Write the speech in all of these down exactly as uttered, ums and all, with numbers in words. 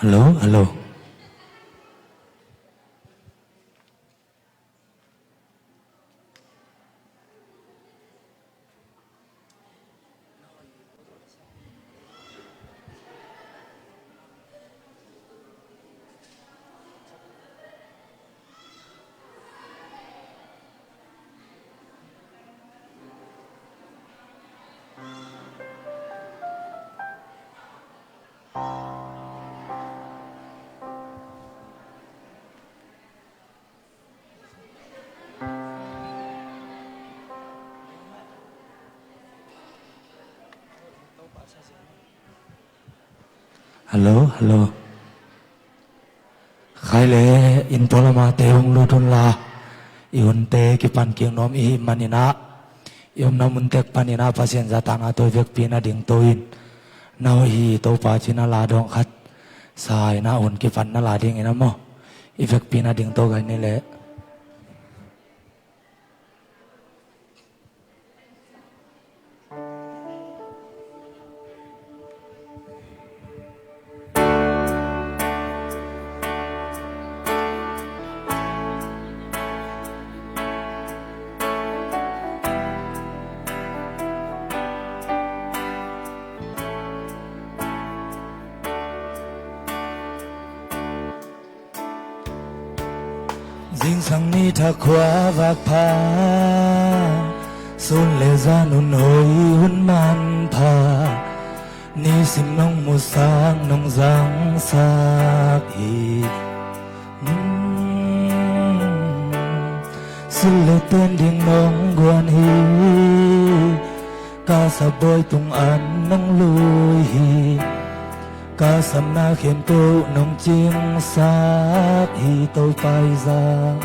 Hello, hello. Hello, hello. Khai le, inn pualamah te hong lut un la, i hunte kipan kik nuam i hih manin ah, i omna mun tek panin ah Pasian zahtakna tawh i vekpi na dingto in. Na hoih hi, Topa ci-in a la dawng khat sa in ah, hun kipan na la dingin ah maw, i vekpi na dingto gai ni leh. Zingsang ni thak khua vak pha, sun le zan hun hoih hun manpha, nisim nong musak nong zangsak hi. Mm. Sil le ten ding nong guan hi, ka sap bawi tung an nong lui hi. Ka sapna khempeuh nong cingsak hi, Topa i zah.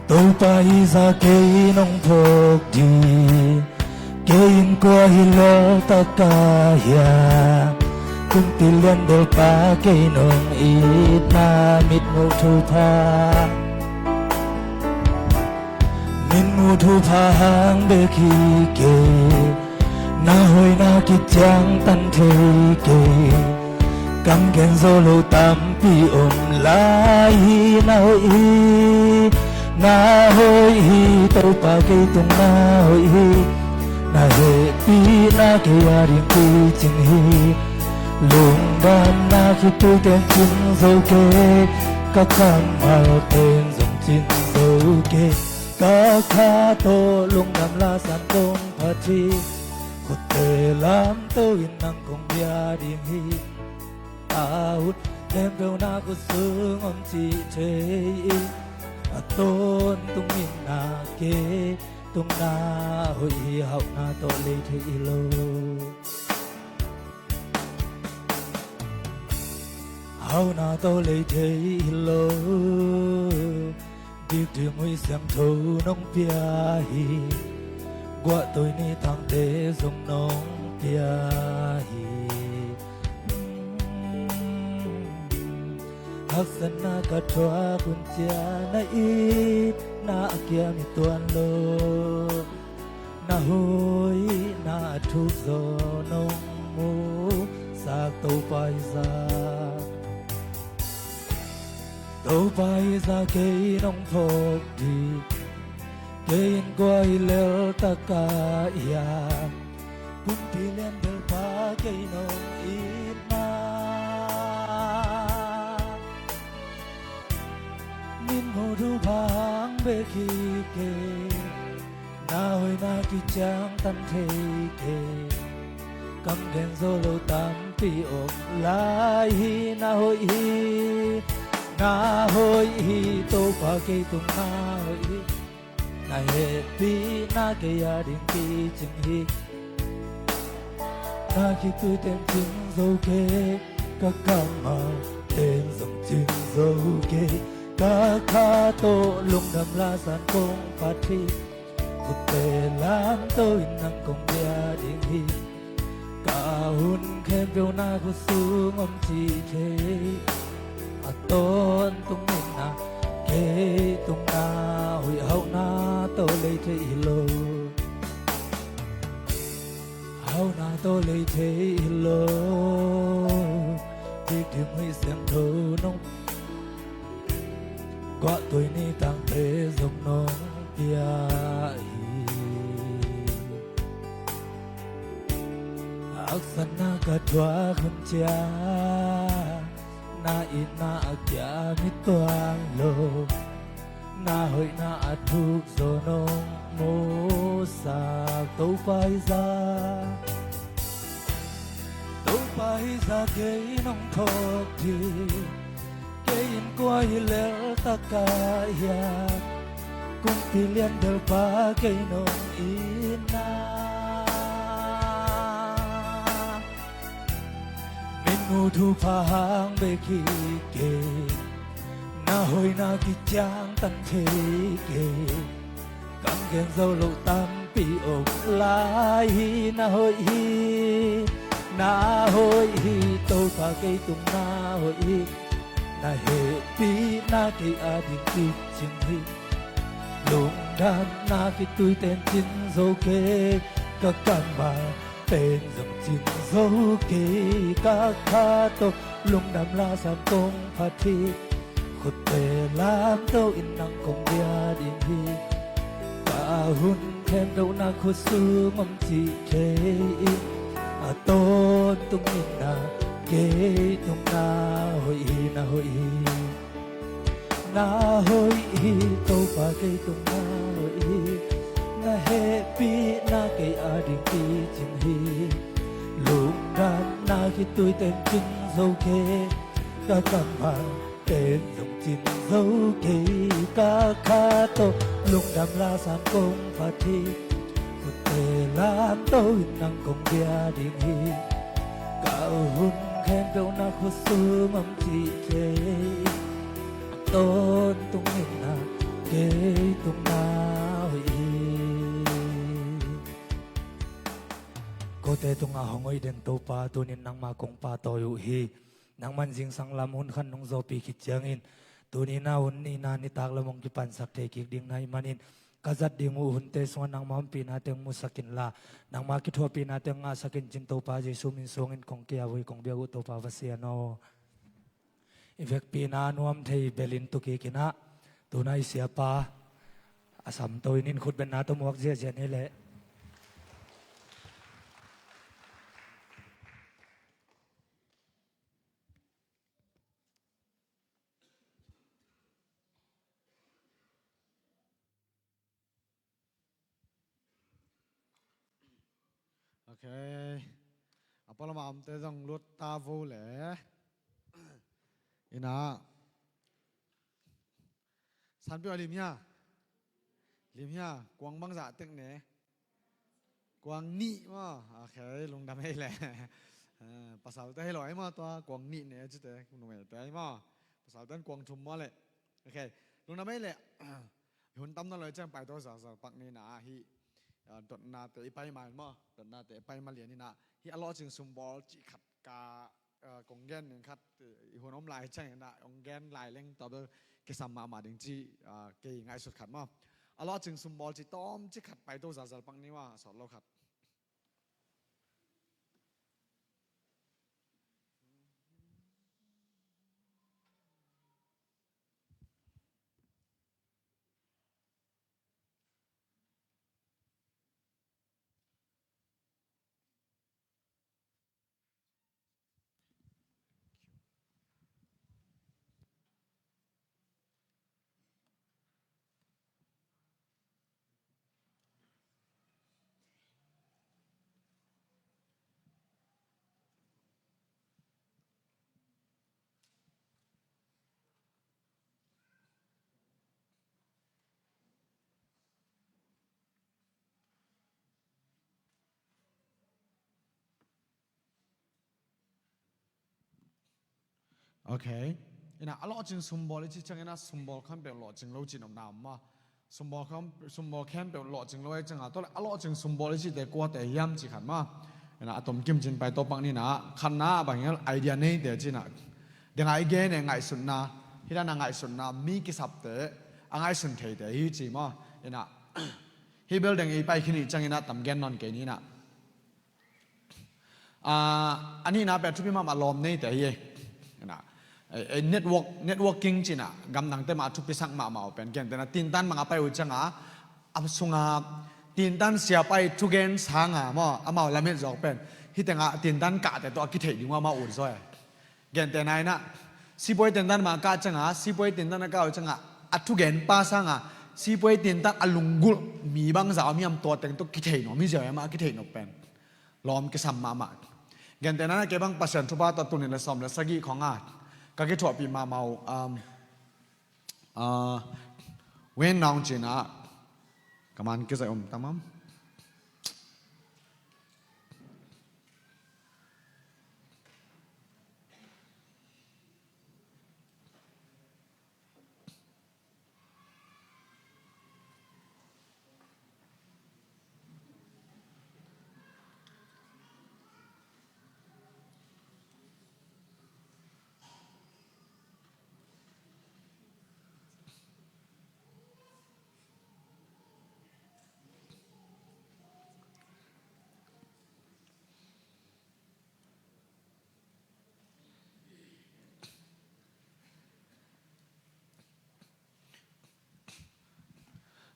Topa i zah kei nong phawk ding, kei in kua hi lel tak ka hiam? Kumpi lian belpa kei nong itna, mitmuh thupha, mitmuh thupha hang bek hi kei. Na hoihna kiciangtan thei kei, kam gen zo lo tampi om lai hi. Na hoih hi, na hoih hi, Topa kei tung na hoih hi. Na hehpihna kei a ding kicing hi. Lungdamna khitui ten cing zo kei, ka kammal ten zong cing zo kei. Ka kha tawh lungdam lasan kong phat hi. Khutte lamto in nang kong bia ding hi. A hun khempeuh na khut sung om cih thei in, a tawntung in na kei tung na hoih hi. Hauhna tawh lei thei hi lo, hauhna tawh lei thei hi lo. Dikdik muih siangtho nong pia hi. Guah toi ni thangte zong nong pia hi. Haksatna ka thuak hun ciang na itna a kiam hi tuan lo. Na hoihna a thuk zaw nong musak, Topa i zah. Topa i zah kei nong phawk ding, kei in kua hi lel tak ka hiam? Kumpi lian belpa kei nong itna, mitmuh thupha hang bek hi kei. Na hoihna kiciangtan thei kei, kam gen zo lo tampi om lai hi. Na hoih hi, na hoih hi, Topa kei tung na hoih hi. Na hehpihna kei a ding kicing hi. Na khitui ten cing zo kei, ka kammal ten zong cing zo kei. Ka kha tawh lungdam lasan kong phat hi. Khutte lamto in nang kong bia ding hi. Ka hun khempeuh na khut sung om cih thei, a tawntung in na kei tung na hoih. Hauhna tawh lei thei hi lo, hauhna tawh lei thei hi lo. Siangtho nong guah tuai ni tangte zong nong pia hi. Haksatna ka thuak hun ciang na itna a kiam hi tuan lo. Na hoihna a thuk zaw nong musak Topa hi za. Topa hi za kei nong thawk ding. Kei in kua hi lel taka hiam. Kumpi lian belpa kei nong itna. Min mu thupha hang bek hi kei. Na hoihna kiciangtan thei kei. Kam gen zo lo tampi om lai hi. Na hoih hi, na hoih hi, Topa kei tung na hoih hi. Na hehpihna kei a ding kicing hi. Lungdamna khitui tencin zo kei. Ka kammal pen zong cin zo kei. Ka kha tawh lungdam la sam kong phat hi. Khutte lamto in nang kong bia ding hi. Ka hun khempeuh na khut sung om cih thei in. A tawntung in na kei tung na hoih hi, na hoih hi. Na hoih hi, Topa kei tung na hoih hi. Na hehpihna kei a ding kicing hi. Lungdamna khitui tencin zo kei. Ka kammal pen zong cin zo kei. Ka kha tawh lungdam la sam kong phat hi. Khutte lamto in nang kong bia ding hi. Ka hun khempeuh na khut sung om cih thei. Tawntung in na kei tung na hoih hi. Kote tungah hong hoih den Topa, tunin nangmah kong pahtawi uh hi. Nangman zingsang lam hun khat nong zawhpih khit ciangin tuni na hun nihna nitak lam hong kipansak thei kik ding na hih manin ka zat ding uh hunte sungah nangmah ompihnate hong musak inla, nangmah kithuahpihnate hong ngahsak in cin Topa Jesuh min sungin kong kiau hi, kong biak uh Topa Pasian aw. I vekpihna nuam thei belin tu kik in ah, tuna i siapa a samto in in khutbetna tawh muak ziahziah ni leh. Ok. A palama omte zong lut ta vo le. Ina. Sanpio a lim hia? Lim hia? Kuang bangzah tek ne? Kuang nih maw? Ok, lungdam ei le. Eh, pasalte hei lo ei maw tua kuang nih ne cite, numeite ei maw? Pasalte kuang thum maw le. Ok, lungdam ei le. Hun tam na loi ciang paito zalzal pak ni na hi. Ah, dotnate i pai ma in maw? Dotnate i pai ma lian ina hi a lawhcing sumbawl cih khat ka, ah, kong gen ning khat, eh, i hun om lai ciang ina hong gen lai leng tua bel kisam mahmah ding ci, ah, kei ngaihsut khat maw? A lawhcing sumbawl cih tawm cih khat paito zalzal pak ni maw? A sawt lo khat. Ok. Ina a lawhcing sumbawl i ci ciang ina sumbawl khempeuh lawhcing lo cin om na om maw? Sumbawl kham, sumbawl khempeuh lawhcing lo i ciang a tawh le a lawhcing sumbawl i cite kuate hiam ci khat maw? Ina a tom kim cin paito pak ni na khatna bang hial idea neite ci na. Denga i gen e ngaihsutna, hi dan a ngaihsutna mi kisapte a ngaihsun theite hi ci maw? Ina hi bel deng i pai khin i ciang ina tam gen nawn kei ni na. Ah, a nihna pen thupi mahmah lawm neite hi e. Ina, eh, eh, network, networking cih in ah gamdangte mah a thupisak mahmah uh pen. Gentehna tintan bang a pai uh ciangah, a sunga tintan siapa ii thugen sanga maw, amau lamet zawk pen hih tengah tintan kahte tawh a kitheih ding uh amau ut zaw e. Gentehna in ah sipuai tintan bang a kah ciangah, sipuai tintan a kah uh ciangah a thugenpa sanga sipuai tintan a lunggulh mi bangzah om hiam, tua teng tawh kitheih nuam hi ziau e, amah a kitheih nop pen. Lawm kisam mahmah. Gentehna in ah kei bang Pasian thupha tawh tul nih le sawm le sagih khawngah ka kithuahpih mahmah uh, um, uh, Wen Naung cih in ah, ka man kizaih om tam am?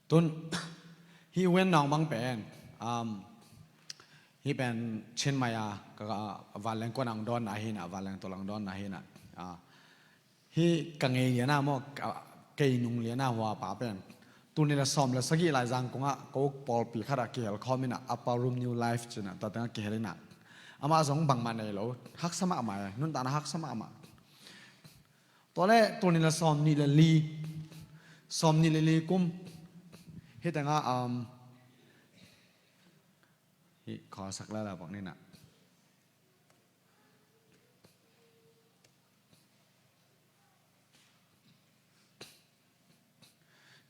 Tun, hih Wen Naung bang pen, um, hih pen Chiang Mai a, ka, ka, vanleng kuan ang dawnna hi in ah, vanleng tol ang dawnna hi in ah, ah, hih ka ngei lian a maw, ka, kei nung lian a hua pa pen tul nih le sawm le sagih lai Zangkong ah ko pawlpi khat ah kihel khawm in ah, Upper Room New Life cih in ah, tua tengah kihel in ah, amah zong bangmah nei lo, haksa mahmah e, nuntakna haksa mahmah. Tua leh tul nih le sawm nih le li, sawm nih le li kum, hih tengah, um, hih khuasak lala bang ni in ah.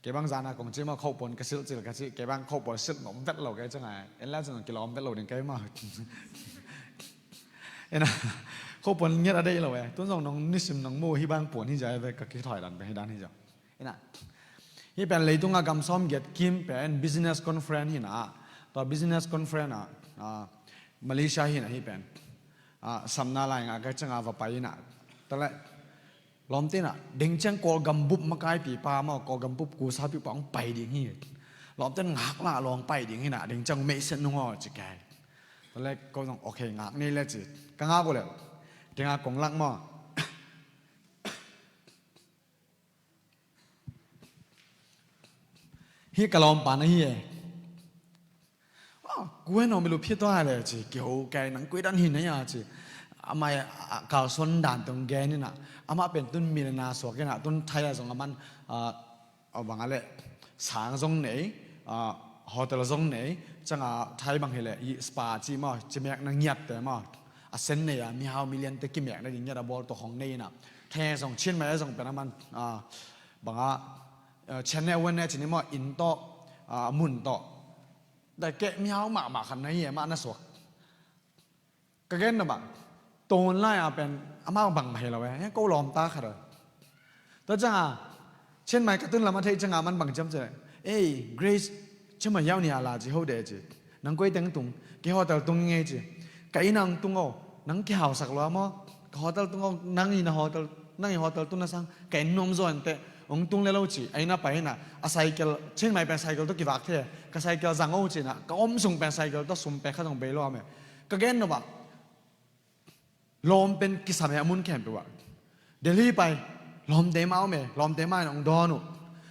Kei bang zan a kong ci maw, khopuan ka silh cil ka ci, kei bang khopuan silh nuam vet lo kei ciangah, en la cin kilawm vet lo ding kei maw. En a, khopuan ngiat a deih lo e, tun zong nong nisim nong mu hih bang puan hi zia e ve, ka kithawi dan pen hih dan hi zia. En a, hih pen leitung a gam sawm giat kim pen business conference hi in ah, tua business conference ah, ah, Malaysia hi in ah hih pen. Ah, samna lai ngah kei ciangah va pai in ah. Tua leh lawmte in ah, deng ciang Kawlgam bup makaipipa maw, Kawlgam bup kusapipa hong pai ding hi. Lawmte in ngak lah lawng pai ding hi in ah, deng ciang meihset nung aw ci kei. Tua leh ko zong, okay, ngak ni le ci. Ka ngak uh leh, kei ngak kong lak maw. Hih ka lawmpa na hi e. Ah, kua no mi lu phiat tua le ci, kio kai nang kui dan hi na ya ci. Amah, ah, kalsuan dan tong gen in ah. Amah pen tun millionaire suak in ah, tun Thai a zong a man, ah, ah, bang a leh, sang zong nei, ah, hotel zong nei, ciangah Thai bang hi leh, i spa ci maw, ci mek na ngiat te maw. A sen nei a, mihau million te kimek na ding ngiat a bawl tua khong nei in ah. Thai zong Chiang Mai a zong pen a man, ah, bang a, eh, Chiang Mai wen ne ci ni maw, inn tawh, ah, mun tawh. Tua kei mihau mahmah khat na hi e, amah na suak. Ka gen na bang, tun lai a pen, amah bang mah hi lo e, he ko lawmta khat a. Tua ciangah, Chiang Mai ka tun lam a theih ciangah man bang ciam ci leh, ei, Grace, Chiang Mai yau ni a la ci ho de ci. Nang koi teng tung, kei hotel tung ngei ci. Ka inn ah tung o, nang kihausak lua maw. Ka hotel tung o, nang inn a hotel, nang inn hotel tun na sang, ka inn nuam zaw inteh, hong tung le lo ci. A inn ah pai in ah, a cycle, Chiang Mai pen cycle tawh kivak thei, ka cycle zang o ci in ah, ka om sung pen cycle tawh sum pen kha zong bei lo a me. Ka gen na bang, lawm pen kisam e a mun khempeuh ah. Delhi pai, lawmte mah om e, lawmte mah in hong dawn uh.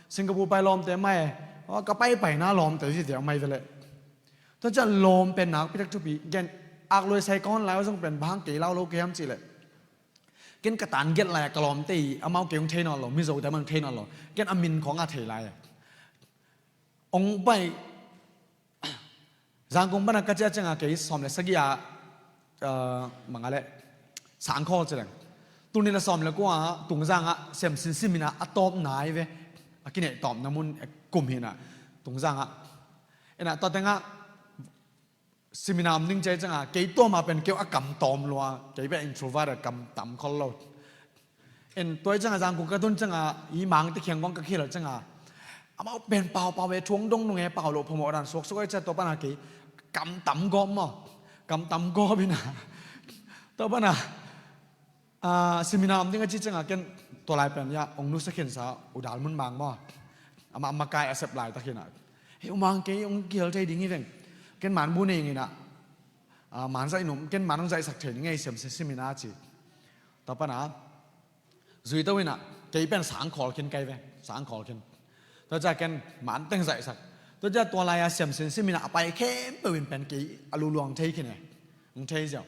Singapore pai lawmte mah e, aw, ka pai pai na lawmte vive hong mai ve leh. Tua ciang lawm pen nakpi tak thupi, gen, akloi sai kawn lai zong pen bang kei lau lo kei hiam cih leh. Ken ka tan gelh lai a ka lawmte i, amau kei hong thei nawn lo, Mizo te mah hong thei nawn lo. Ken a min khawng a thei lai a. Hong pai, Zangkong pan a ka ciah ciangah kei sawm le sagih a, eh, mangale, sang khawl ci leng. Tul nih le sawm le kua ah, Tungzang ah, sem sin seminar a tawp nai ve. A kineih tawpna mun, eh, kum hi in ah, Tungzang ah. In ah, tua tengah, seminar om ding ci ciangah, kei tua mah pen kei a kam tawm lua, kei pen introvert a kam tam khol lo. En tua ciangah Zangkong ka tun ciangah, i Mangte kiang kong ka khil ciangah, amau pen pau pau ve, thu hong dong nung e, pau loh phamawh dan suaksuak e ci a, tua pan a kei kam tam gawp maw, kam tam gawp in ah. Tua pan a, Ah, seminar om ding a ci ciangah ken tua lai pen ya ong nusia khinsa U Dal Mun Mang maw? Amah makai a sep laitak hinah, "Hei, U Mang, kei ong kihel thei ding hi veng. Ken man bu nei inah, ah, man zaih num, ken man ong zaihsak thei ding ei, sem, sem, seminar," ci. Tua pana zuito inah kei pen sang khawl khin kai ve, sang khawl khin. Tua ciah ken man teng zaihsak. Tua ciah tua lai-a siamsin simin a pai khempeuh in pen kei a luluang thei khin e. Ong thei ziau.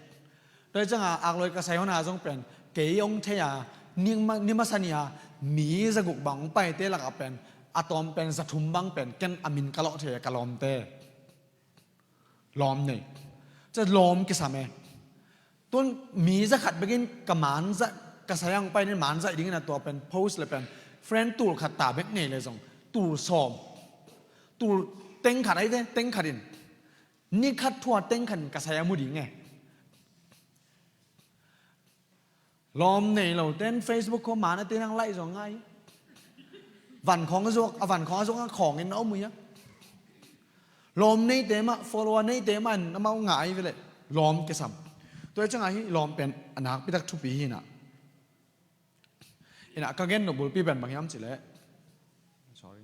Tua ciangah akloi ka sai hona zong pen kei ong thei a, ni ma, ni masa ni-a mi zaguk bang ong paite lakah pen a tawm pen zathum bang pen ken a min ka lawh thei a, ka lawmte. Lawm nei. Cia lawm kisam e. Tun mi za khat bekin ka man za, ka sayang pai nin man zaih dingin a tua pen post le pen friend tul khat ta bek nei le zong tul sawm, tul teng khat ai te, teng khat in, ni khat thua teng khat in ka saya mu ding e. Lawm nei lo ten Facebook khawng man a te nang laih zong ngai. Van khawng a zuak, a van khawng a zuak a khawng in na om uh ia. Lawm neite mah, follower neite mah in amau ngai ve leh lawm kisam. Tua hi ciangah hih lawm pen a nakpitak thupi hi inah. Inah ka gen nop bulpi pen bang hiam cih leh, sorry.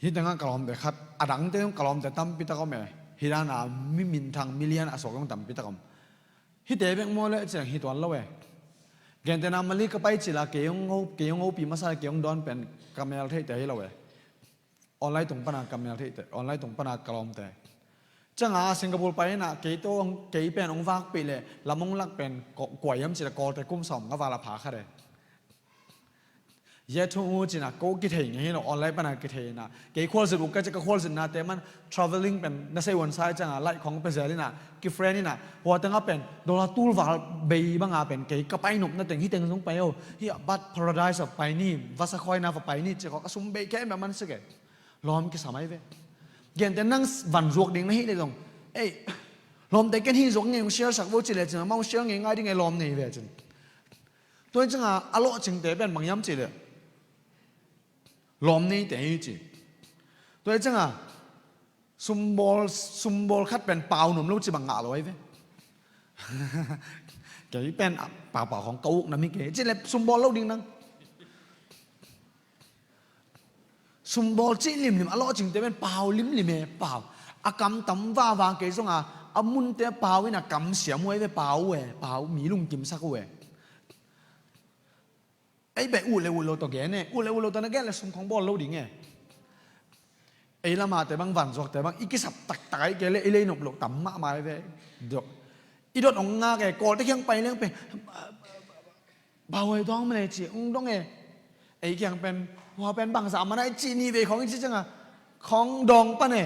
Hih tengah ka lawmte khat, a dangte zong ka lawmte tampi tak om e. Hih dana mi minthang milian a suak zong tampi tak om. Hihte bek maw leh ciang hi tuan lo e. Gentehna Mali ka pai cila kei hong ho, kei hong hopih masa le kei hong dawn pen ka mel theihte hi lo e. Online tung pana ka mel theihte, online tung pana ka lawmte. Ciangah Singapore pai inah kei tawh hong, kei pen hong vakpih leh lam hong lak pen ko, kua hiam cih leh Kawlte kum sawm nga val a pha khat e. Yet hong uh cinah ko kithei ngei hi lo, online pana kithei inah. Kei khualzin uk ka cih ka khualzinnate man travelling pen na sei uan sai ciangah laih khawng pe zel inah kifriend inah hua tengah pen dollar tul val bei banga pen kei ka pai nopna teng hih teng zong pai o. Hih a bat paradise a pai ni, vasa khawina va pai ni cih khawng a sum bei khempeuh man sik e. Lawm kisam ai ve. Gente nang van zuak ding na hih leh zong, ei, lawmte ken hih zuak ngei hong share sak vo ci leh cin, amau share ngei ngai ding e lawm nei ve cin. Tua hi ciangah a lawhcingte pen bang hiam ci leh lawm neite hi ci. Tua hi ciangah sumbawl, sumbawl khat pen pau nuam lo ci bang ngah lo ai ve. Kei pen a, pau pau khawng ka uk na mi kei ci leh sumbawl lo ding nang. Sumbawl cih limlim a lawhcingte pen pau limlim e, pau. A kam tam vava kei zonga a munte pau in a kam siam uh e ve, pau uh e, pau mi lungkimsak uh e. Ei beh uh le uh lo tawh gen e, uh le uh lo tawh na gen le sum khong bawl lo ding e. Ei lamate bang vanzuakte bang i kisap taktak ai kei le i lei nop loh tam mahmah e ve. I dot hong ngak e, Kawlte kiang pai leng pen Bahuai dawng mah le ci ung dong e. Ei kiang pen hua pen bangzah mana i cih nih vei khawng i cih ciangah khawng dawng pan e.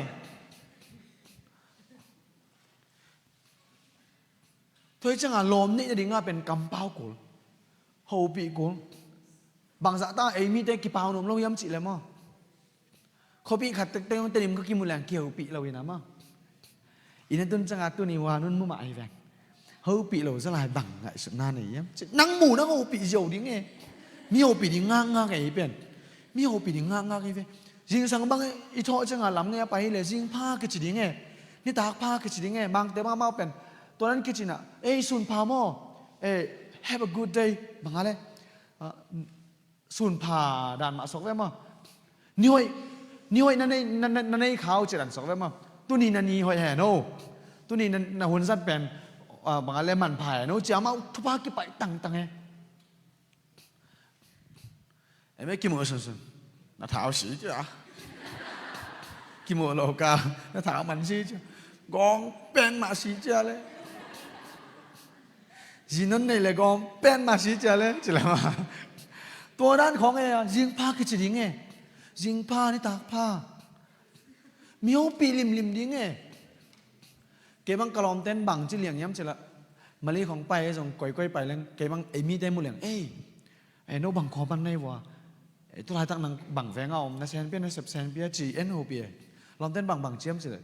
Tua hi ciangah lawm neih nadingah pen kampau kul, hopih kul. Bangzah ta ei mite kipau nuam lo hiam cih le maw? Khuapih khat tektek hong Tedim ka kimu leng kihopih lo hi na maw? I na tun ciangah tuni hua nun mu mah hi veng. Hopih lo zalai bang ngaihsutna nei hiam? Nang mu nang hopih ziau ding e. Mi hopih ding ngakngak e hi pen. Mi hopih ding ngakngak hi ve. Zingsang bang i thawh ciangah lam ngei a pai hi le zingpha kici ding e. Nitak pha kici ding e. Mangte bang amau pen tua nan kici na, ei, sunpha maw? Ei, have a good day. Bang a le? Ah, sunpha dan mah suak ve maw? Nihoih, nihoih na nei, na, na, na nei khau ci dan suak ve maw? Tuni na nihoih hen o. Tuni na, na hun zat pen, ah, bang a le manpha hen o ci amau thupha kipaih tangtang e. Ei me kimuh sunsun na thau si cia. Kimuh lo ka na thau man si cia. Gawng pen mah si cia le. Zinon nei le gawng pen mah si cia le ci le mah. Tua dan khawng e a zingpha kici ding e. Zingpha nitak pha. Mi hopih limlim ding e. Kei bang ka lawmten bang ci liang hiam ci la. Mali khawng pai e zong koikoi pai leng kei bang ei mite mu liang ei. Ei no bang khawng pan nei vua. Ei tu laitak nang bang venga om na senpia na sep senpia ci en hopih e. Lawmten bang bang ciam ci le.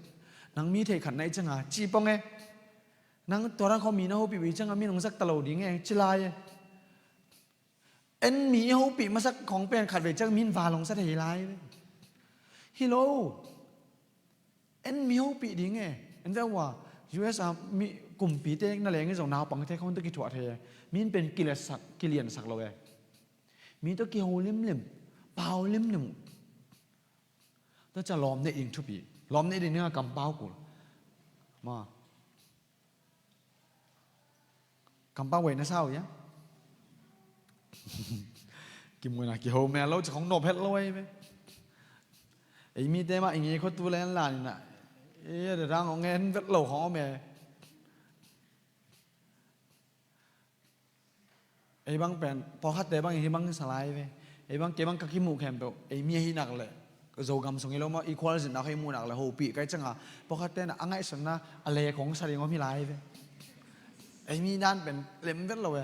Nang mi thei khat na i cianga ci pong e. Nang tua dan khawng mi na hopih uh i cianga mi nong zak ta lo ding e ci lai e. En mi i hopih masak khong pen khatvei ciang min val hong sa thei lai ve. Hi lo. En mi hopih ding e. En ve ua, U S a mi kumpite na leng i zong naupangte khong tawh kithuah thei e. Min pen kiliansak, kiliansak lo e. Mi tawh kiho limlim, pau limlim. Tua cia lawm neih ding thupi. Lawm neih ding a kampau kul. Ma. Kampau wei na sau ia. Kimuina kiho mel lo ci khong nop het lo ei ve. Ei mite mah i ngei khua tu len lan ina. Ei a dadang hong en vet lo khong om e. Ei bang pen pawlkhatte bang i hi bang salai ve. Ei bang kei bang ka kimuh khempeuh ei mi ahi nak leh Zogam sung i lo maw, i khualzinna khong i muh nak leh hopih kai cianga pawlkhatte na a ngaihsutna a le khong sa ding om hi lai ve. Ei mi dan pen lem vet lo ve.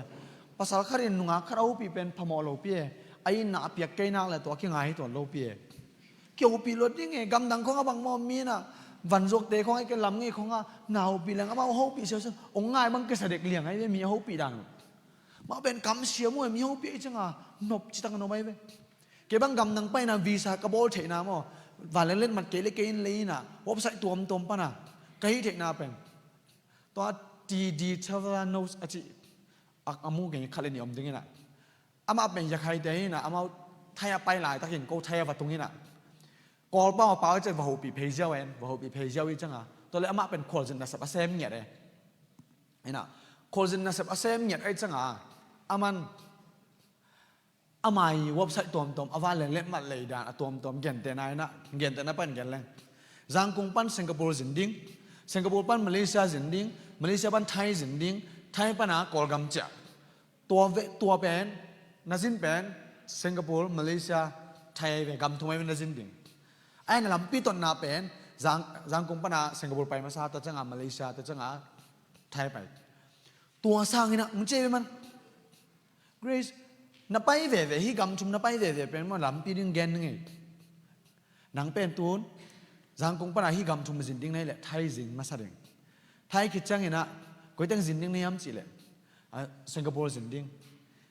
Pasal khat in nungak khat a hopih pen phamawh lopi e. A itna a piak kei nak leh tua kingai hi tuan lopi e. Kihopih luat ding e, gamdang khong a bang maw mi na vanzuakte khong a i ke lam ngei khong a na hopih leng amau hopih siasia ong ngai bang kesa dek liang ai ve mi a hopih dan. Mah pen kamsiam uh e, mi hopih ai cianga nop citak nop ai ve. Kei bang gamdang paina visa ka bawl theihna maw, vanleng letmat kei le kei in lei ina website tuamtuam pana ka hih theihna pen tua T D Traveler Notes a cih a, a mu kei khat le nih om ding ina. Amah pen Yakhaite hi ina, amau Thai a pai laitakin ko Thai a va tung ina. Kawlpau a pau i cih va hopih phei ziau en, va hopih phei ziau i cianga. Tua le amah pen khualzin nasep a sem ngiat e. Ina, khualzin nasep a sem ngiat ai cianga. Aman, amai website tuamtuam, a van le letmat lei dan, a tuamtuam, gentehna ina, gentehna pan gen leng. Zangkung pan Singapore zin ding, Singapore pan Malaysia zin ding, Malaysia pan Thai zin ding, Thai pana Kawlgam ciah. Tua ve, tua pen na zin pen Singapore, Malaysia, Thai ve gam thum ai ve na zin ding. Ai na lampi totna pen Zang, Zangkung pana Singapore pai masa, tua cianga Malaysia, tua cianga Thai pai. Tua sangin a, mung cia ve man. Grace, na pai veve, hi gam thum na pai veve pen maw lampi ding gen ngei. Nang pen tun, Zangkung pana hi gam thum zin ding na hi leh, Thai zin masa ding. Thai khit ciangin a, koiteng zin ding na hiam cih leh, a, Singapore zin ding.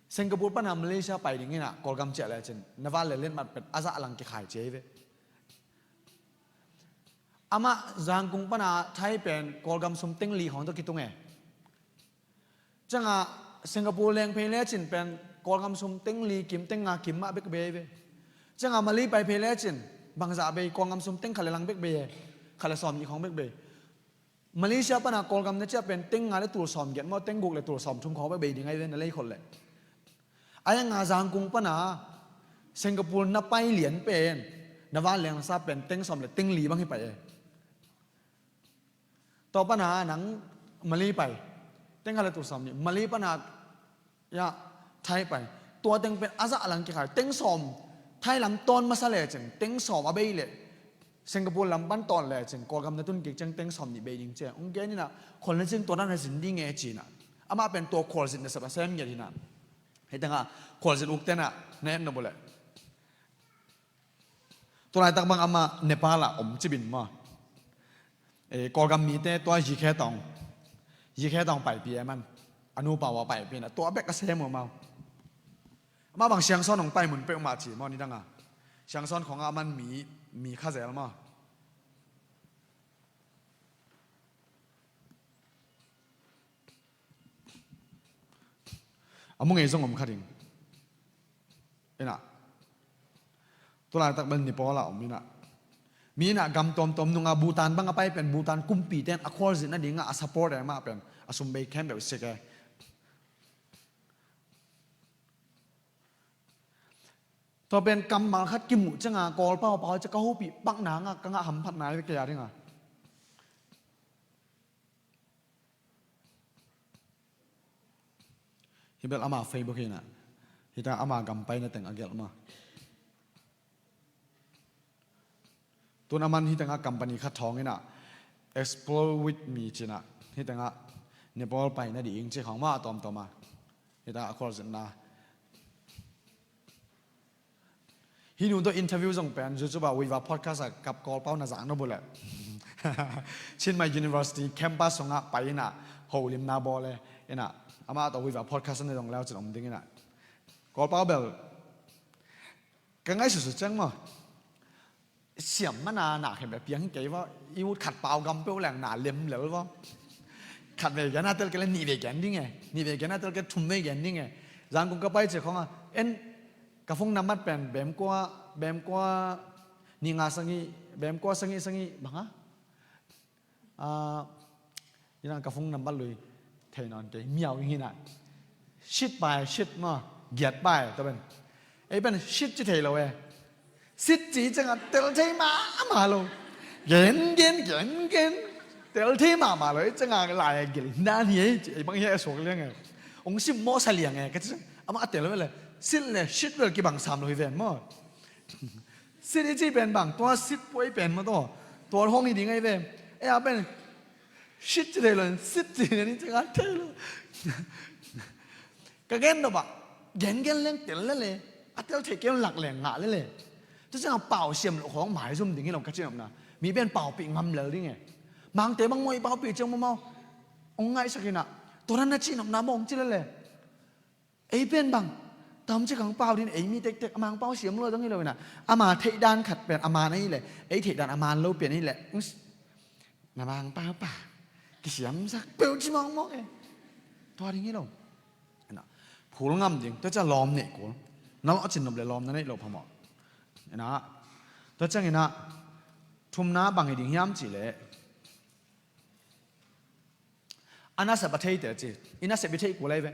Singapore pana Malaysia pai ding ina, Kawlgam ciah lecin, na van le letmat pen, a zah lang kikhai cia hi ve. Amah Zangkung pana Thai pen, Kawlgam sum teng li khong tawh kitung e. Cianga Singapore leng phei lecin pen Kawlgam sum teng li kim teng nga kim mah bek bei ve. Cianga Malay pai phei lecin bangzah bei Kawlgam sum teng khat le lang bek bei e. Khat le sawm nih khong bek bei. Malaysia pana Kawlgam na ciah pen teng nga le tul sawm giat maw, teng guk le tul sawm thum khong bek bei ding ai ve na lei khol le. Ai nga Zangkung pana Singapore na pai lian pen na van leng sa pen teng sawm le teng li bang hi pai e. Tua pana nang Malay pai. Teng khat le tul sawm nih. Malay pana ya Thai pai. Tua teng pen a zah lang kikhai. Teng sawm Thai lam tawn masa lecin. Teng sawm a bei le. Singapore lam pan tawn lecin. Kawlgam na tun kik ciang teng sawm nih bei ding cia. Ung gen ina khual na cin tua na na zin ding e cina. Amah pen tua khualzin nasep a sem ngiat ina. Hei tengah khualzin uk tena na et na bu le. Tulaitak bang amah Nepal ah om cibin maw. Eh, Kawlgam mite tua Yikhe tawng, Yikhe tawng paipi e man. A nupa uh a paipi na tua bek a sem uh maw. Amah bang Siangsawn hong pai mun peuhmah ci maw nidanga. Siangsawn khong a man mi, mi kha zel maw. A mu ngei zong om kha ding. Ina. Tulaitak bel Nepal a om ina. Mi ina gam tawmtawm nunga Bhutan bang a pai pen Bhutan kumpi ten a khualzin a dinga a support e mah pen a sum bei khempeuh sik e. Tua pen kammal khat kimuh cianga Kawlpau pau cia ka hopih pakna nga ka ngah hamphatna ve kei a dinga. Hi bel ama Facebook hi na. Hita ama gam paina teng a gelh ma. Tun aman hitengah company khat thawng inah Explore with me cinah hitengah Nepal paina ding ci khawng mah a tawmtawm a. Hitengah a khualzinna. Hih nu tawh interview zong pen YouTube ah Viva Podcast ah kap Kawlpau na zak na bulh leh Chiang Mai University campus sungah pai inah holimna bawl e inah amah tawh Viva Podcast ah na dong leu cin om ding inah. Kawlpau bel ka ngaihsutsuh ciang maw, siam mana na khem bel piang kei vaw. I ut khat pau gam peuh leng na lem lel vaw. Khat vei gen a tel kei le nih vei gen ding e, nih vei gen a tel kei le thum vei gen ding e. Zangkong ka pai ciang khong a, en, ka phone number pen bem kua, bem kua, nih nga sagih, bem kua sagih sagih bang a. Ah, ina ka phone number lui thei nawn kei, miau ing ina. Sit pai, sit maw, giat pai, tua pen. Ei pen sit ci thei lo e. Sit ci ciangah tel thei mahmah lo. Gen, gen, gen, gen. Tel thei mahmah lo, ei ciangah lai a gil dan hi ei, ci ei bang hi a suak liang e. Ong sim mawh sa liang e, ka ci ciang, amah a tel ve le. Sit le, sit bel kibang sam lo hi ven maw. Sit i cih pen bang, tua sit puai pen maw tua. Tua hong hi ding ahi ve. Ei a pen, sit ci thei lo, sit ci thei ni, ci ngah thei lo. Ka gen nop ah, gen gen leng tel lele. A tel thei kei lak leng ngah lele. Tua ciangah pau siam loh khawng maizum ding hi lo ka ci nopna. Mi pen paupih ngam lel ding e. Mangte bang maw i paupih ciang maw maw. Ong ngaihsak inah. Tua dan na ci nopna maw ong ci lele. Ei pen bang, tom ci khang pau din ei mi tektek, a Mangpau siam lua dong hi lo ina. Ama theih dan khat pen, ama na hi le, ei theih dan ama lo pen hi le. Us, na Mangpau pa, kisiamsak peuh ci mawkmawk e. Tua ding hi lo. Ina, phul ngam ding, tua cia lawm neih kul. Na lawh cin nop le lawm na neih lo phamawh. Ina, tua ciang ina, thumna bang hi ding hiam ci le. A nasep a theite ci. I nasep i theih kul ahi ve.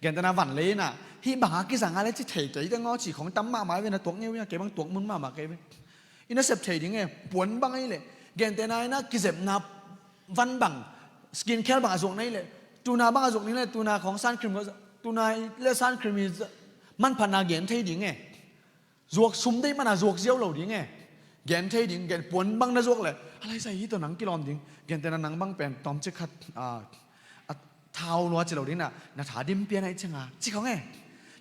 Gentehna van lei ina, hih banga kizang a le ci thei kei te ngaw ci khong tam mahmah ahi ve, na tuak ngeu ia, kei bang tuak mun mahmah kei ve. I nasep thei ding e, puan bang ahi le. Gentehna ina kizepna van bang, skin care bang a zuak na hi le. Tuna bang a zuak ni le, tuna khong sun cream, tuna le sun cream i manphatna gen thei ding e. Zuak sum deih mana zuak ziau lo ding e. Gen thei ding, gen puan bang na zuak le. A laisa hi tawh nang kilawm ding. Gentehna nang bang pen, tawmcik khat, a, a thau lua ci lo ding na, na tha dim pian ahi cianga. Ci khong e.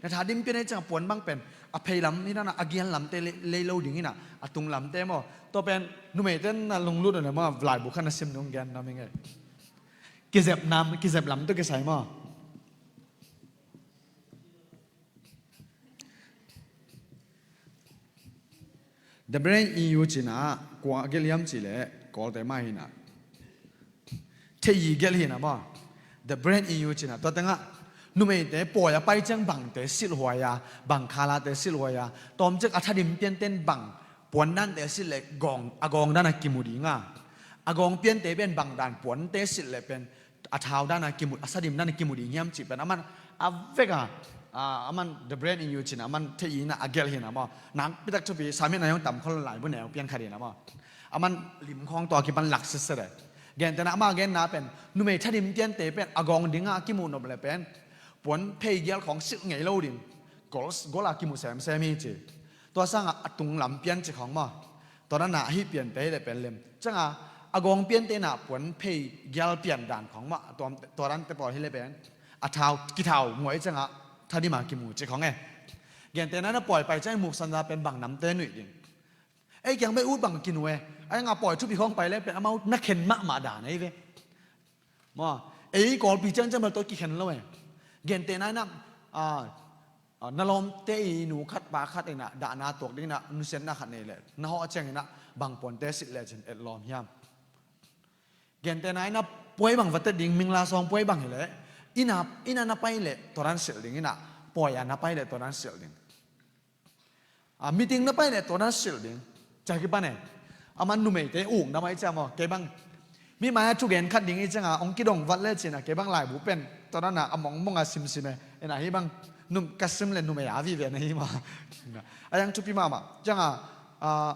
Na tha dim pian ahi cianga puan bang pen. A phei lam hi na na, a gian lamte lei, lei lo ding hi na. A tung lamte maw. Tua pen, numeite na lunglut na maw, laibu khat na sim nung gen na ming e. Kizep nam, kizep lam tu kisai maw. The brain in you cina, kua gelh hiam ci le, Kawlte mah hina. Thei gelh hina maw. The brain in you cina. Tua tengah, numeite pawi a pai ciang bangte silhhuai a, bang khalate silhhuai a. Tawmcik a thadim pianten bang, puandante silh le gawng, a gawng dana kimu dinga. A gawng piante pen bang dan puante silh le pen, a thau dana kimu, a sadim dana kimu ding hiam cih pen aman a veka, a, aman the brain in you cina, aman thei ina a gelh hina maw. Nakpitak thupi, samin a yong tam khol laibu neu pian khat hina maw. Aman lim khawng tua kipan lak sitset e. Gentehna ama genna pen, numei thadim piante pen, a gawng dinga a kimu nop le pen, puan phei gial khawng silh ngei lo ding. Gol, gol a kimu semsem hi ci. Tua sanga a tung lam pian ci khawng maw. Tua dana ahi piante hi le pen lem. Cianga a gawng piante na puan phei gial pian dan khawng mah tua, tua dante pawl hi le pen. A thau, kithau nguai cianga thadim a kimu ci khawng e. Gentehna na pawi pai ciang muksan za pen bang namte nuih ding. Ei kiang bei ut bang kinu e. Ai nga pawi thupi khawng pai le pen amau na khen mahmah dan ei ve. Maw, ei Kawlpi ciangciang bel tawh kikhen lo e. Gentehna ina, a, a, na lawmte i nu khat pa khat ina dahna tuak ding ina nusiatna khat nei le. Na hawh ciang ina bang puante silh le cin et lawm hiam. Gentehna ina puai bang va tet ding mingla sawng puai bang hi le. Ina, ina na pai le tua dan silh ding ina. Pawi a na pai le tua dan silh ding. A, meeting na pai le tua na silh ding. Cia kipan e. Aman numeite uk na mai cia maw. Kei bang. Mi mai a thugen khat ding i cianga, ong kidong vat le cina, kei bang laibu pen. Tua na na, a mongmong a simsim e. Ina hi bang, num, ka sim le numei a vive na hi maw. A yang thupi mahmah. Cianga, a,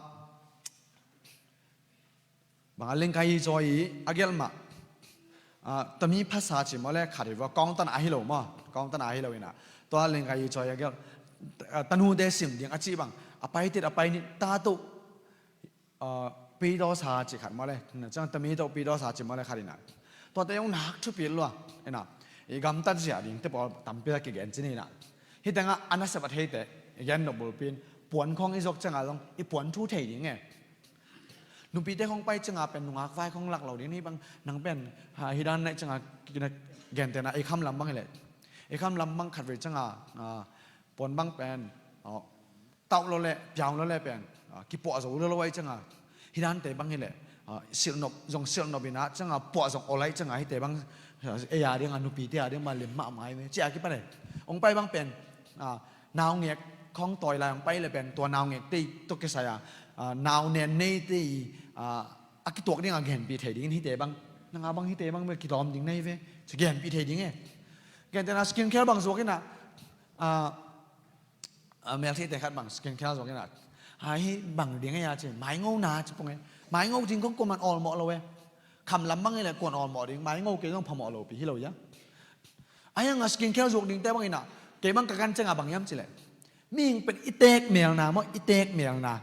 Bang a lengkai i cawi i a gelh mah. A, tami phasa ci maw le khat hi vua, kawngtan a hi lo maw. Kawngtan a hi lo ina. Tua lengkai i cawi a gelh. A, tanute sim ding a ci bang. A pai tit a pai nit ta tu. A, pei daw sa ci khat maw le. Na ciang tami daw pei daw sa ci maw le khat ina. Tua te yong nak thupi lua. Ina. I gamtat zia ding te pawl tampi a kigen ci ni ina. Hi tengah a nasep a theite. I gen nop bulpin. Puan khawng i zok cianga zong. I puan thu thei ding e. Nupite khawng pai cianga pen nungak vai khawng lak lo ding hi bang nang pen, ha, hi dan naih cianga kina gentehna ei kham lam bang hi le. Ei kham lam bang khat vei cianga, a, Puan bang pen, ah, tauh lo le, piau lo le pen, ah, kipuah zo lo lo ai cianga, hi dante bang hi le, ah, silhnop, zong silhnop ina cianga, puah zong ol ai cianga, hite bang, ah, ei a dinga, nupi te a ding ma lim mahmah ai ve. Cia kipan e. Ong pai bang pen, ah, naungek khong tawi lai ong pai le pen, tua naungek te to kisai a, ah, nau nen nei te, ah, a kituak dinga genpi thei dingin hite bang, nanga bang hite bang me kilawm ding nei ve. Ci genpi thei ding e. Gentena skin care bang zuak ina, ah, ah, mel thite khat bang skin care zuak ina. Hai hi bang ding e a ci, mai ngo na ci pung e. Mai ngo ding kong kuaman awlmawh lo e. Kham lam bang e le kuan awlmawh ding, mai ngo kei zong phamawh lo pi hi lo ia. Ai anga skin care zuak ding te bang ina, kei bang ka kan cianga bang iam ci le. Mihing pen i tekmelna maw, i tekmelna,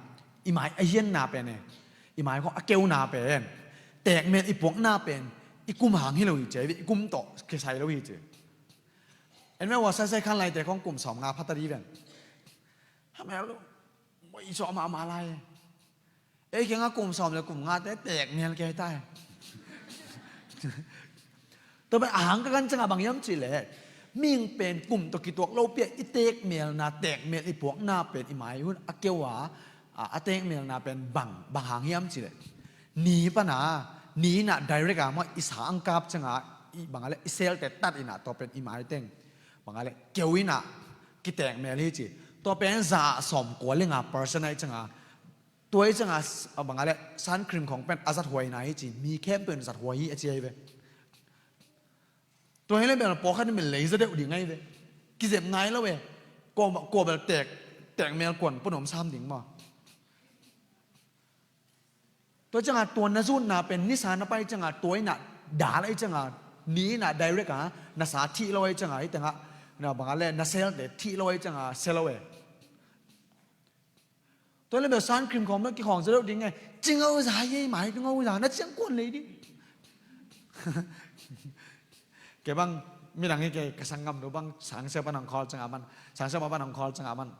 i mai a hianna pen e, i mai khong a keuna pen, tekmel i puakna pen, i kum hang hi lo hi ci, i kum tawh kisai lo hi ci. En ve ua saisai khan laite khong kum sawm nga phata di ven. Hamel lo, moi sawm a ma lai. Ei kianga kum sawm le kum ngate tekmel kei ta e. Tua pen a hang ka kan cianga bang iam ci le, mihing pen kum tawh kituak lo pia i tekmelna, tekmel i puakna pen i mai hun a keu a, a, a tekmelna pen bang, bang hang hiam ci le. Ni pana, ni ina direct a maw i sa ang kap cianga, i bang a le i cell te tat ina tua pen i mai teng. Bang a le keu ina kitekmel hi ci. Tua pen za sawm kua le nga percent ai cianga, tua i cianga, a bang a le sun cream khong pen a zat huai na hi ci, mi khempeuh in zat huai hi a ci ai ve. Tua hi le bel pawlkhat in bel lei za deuh ding ai ve. Kizep ngai lo e. Kua, kua bel tek, tekmel kuan pun om sam ding maw. Tua cianga tua na zutna pen nisa na pai cianga tua ina dal ai cianga, ni ina direct a, na sa thih lo ai cianga, hi tengah, na bang a le, na cell te thih lo ai cianga, se lo e. Tua le bel sun cream khong bel kikhawng za deuh ding e. Ci ngau za hi ei mai, ci ngau za na ciang kuan lei ding. Kei bang, midang hi kei ka sanggam nu bang, sangsia pan hong call cianga man, sangsia pan hong call cianga man.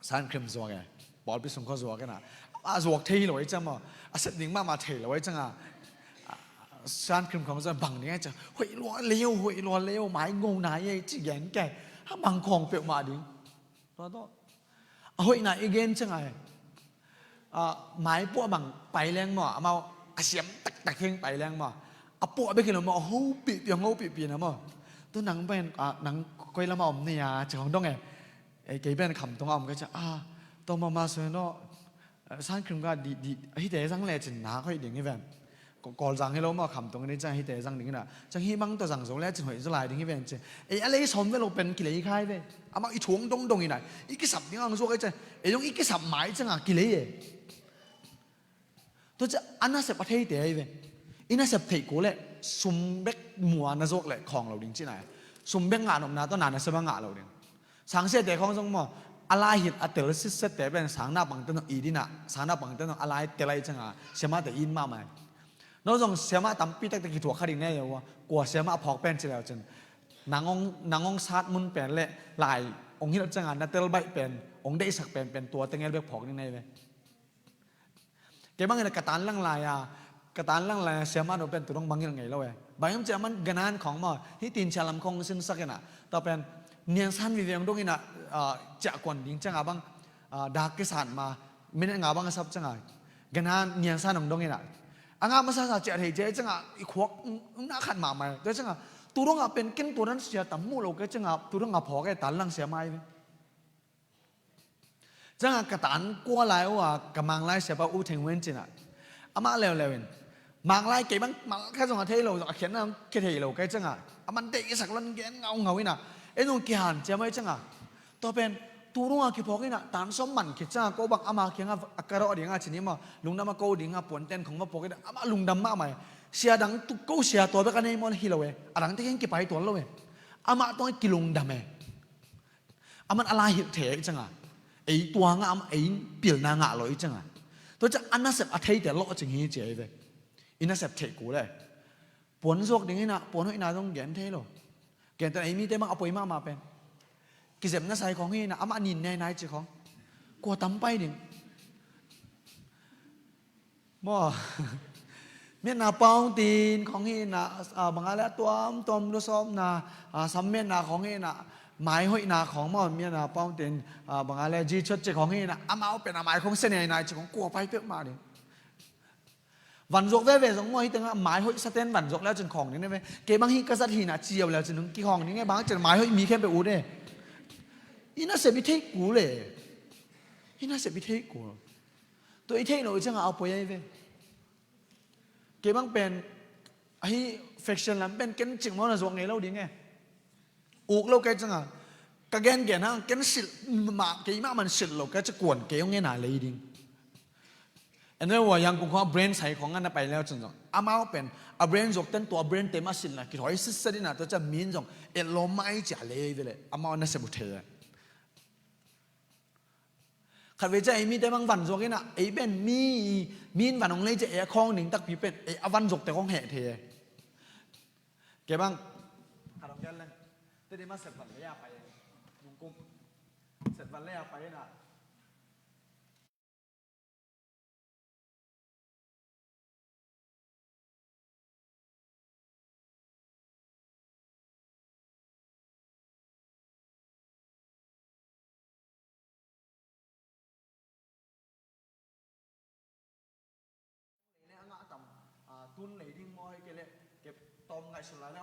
Sun cream zuak e. Pawlpi sung khaw zuak e na. A zuak thei lo ai ciang maw. A sep ding mahmah thei lo ai cianga. Sun cream khong zuak bang ding ai ciang. Hoih lua leu, hoih lua leu, mai ngo nai ei ci gen kei. Ha bang khawng peuhmah ding. Tua tawh. A hoihna i gen cianga e. A, mai puah bang pai leng maw, amau a siam taktak heng pai leng maw. A puah bek hi lo maw, a hopihpih, a hopihpih na maw. Tu nang pen, a, nang koi lama om ni a, ci hong dong e. E, kei pen Khamtung a om kei ciang, a, tua mama soi no, e, sun cream ka di, di, hite zang le cin na hoih ding hi ven. Kawlzang hi lo maw, Khamtung ni ciang hite zang ding hi na. Ciang hi mang tawh zang zo le cin hoih zo lai ding hi ven ci. Ei a lei sawm ve lo pen kilei khai ve. Amah i thuang dongdong hi na. I kisap ding ang zuak ai ciang. Ei zong i kisap mai cianga kilei e. Tua ciang a nasep a theite ai ve. I nasep theih kul le sum bek mua na zuak le khawng lo ding ci na. Sum bek ngah nopna tawh na nasep a ngah lo ding. Sangsiate khawng zong maw, a lai hit a tel sitsette pen sangnapangte nong it ina, sangnapangte nong a lai tel ai cianga, siamahte it mahmah. No zong siamah tampi takte kithuah kha ding ne ua, kua siamah a phawk pen ci leu cin. Nang ong, nang ong sat mun pen le lai ong hilh cianga na tel baih pen, ong deihsak pen pen tua tengel bek phawk ding ne ve. Kei bangin a ka tanlang lai a, ka tanlang lai a siamah no pen tu dong bangin ngei lo e. Bang hiam ciah man ganan khawng maw, hih tin ciah lam khawng sinsak ina. Tua pen niangsan vive ong dong ina, ah, ciah kuan ding cianga bang, ah, dak kisat ma, minute nga bang a sap cianga. Ganan niangsan ong dong ina. A nga masa sa ciah thei ciah cianga, i khuak, ung, ung na khat mahmah. Tua cianga, tu dong a pen ken tu dan sia tam mu lo kei cianga, tu dong a phawk e tanlang siamah i ve. Cianga ka tan kua lai uh a, ka Manglai siapa U Theng Wen cina. Amah leuleu in. Manglai kei bang, Manglai kha zong a thei lo, zong a khiatna zong kia thei lo kei cianga. A man deih i sak lon gen ngaungau ina. En zong kihan ciamai cianga. Tua pen, tu runga kiphawk ina, tan sawm man khit cianga, ko bang ama kianga a ka rawh dinga cin i maw, lungdam a ko dinga puanten khong va phawk ina, amah lungdam mahmah e. Sia dang tu, ko sia tua bek a nei maw hi lo e. A dang te keng kipai tuan lo e. Amah tuang kilungdam e. Aman a lai hilh thei ahi cianga, ei tuanga am ei pilna ngah lo ahi cianga. Tua ciang a nasep a theite lawh cing hi ci ahi ve. I nasep theih kul le. Puan zuak ding ina, puan hoihna zong gen thei lo. Gentehna ei mite bang a poi mahmah pen. Kizepna sai khawng hi ina, amah nin nei nai ci khawng. Kua tam pai ding. Maw. Miatna paung tin khawng hi ina, a, bang a le a tuamtuam lusawpna, a, sam miatna khawng hi ina, Mai hoihna khawng maw, mi a na pawng ten, ah, bang a le ji chot ci khawng hi na, amau pen a mai khawng se nei nai ci khawng kua pai peuhmah ding. Van zuak veve zong maw, hi tengah mai hoih saten van zuak leu cin khawng ding ne ve. Kei bang hi ka zat hi na ci au leu cin hong kikhawng ding e, bang cin mai hoih mi khempeuh ut e. I nasep i theih kul e. I nasep i theih kul. Tua i theih loh i ciangah a poi ahi ve. Kei bang pen ahi faction lam pen ken cing maw na zuak ngei lo ding e. Uk lo kei ciangah ka gengen hang ken silh mah, kei mahmah silh lo kei ci kuan kei hong ngen a lei ding. Ene ua yang kung khong a brain sai khong an a pai leu cin zong amau pen a brain zuak ten tua brain te mah silhna kithawi sitset in a tua ciang min zong etlawm mah ahi ci a lei vele amau nasep uh thei e. Khatvei ciang ei mite bang van zuak in a, ei pen mi, mi in van hong lei ciang ei a khawng ding takpi pen ei a van zuakte khawng heh thei e. Kei bang khat hong gen leng, Tedim a set van lei a pai e. Nungkum set van lei a pai in a. Lei le a ngah tam, a, tun lei ding maw, hi kei le kep tawm ngaihsun lai le.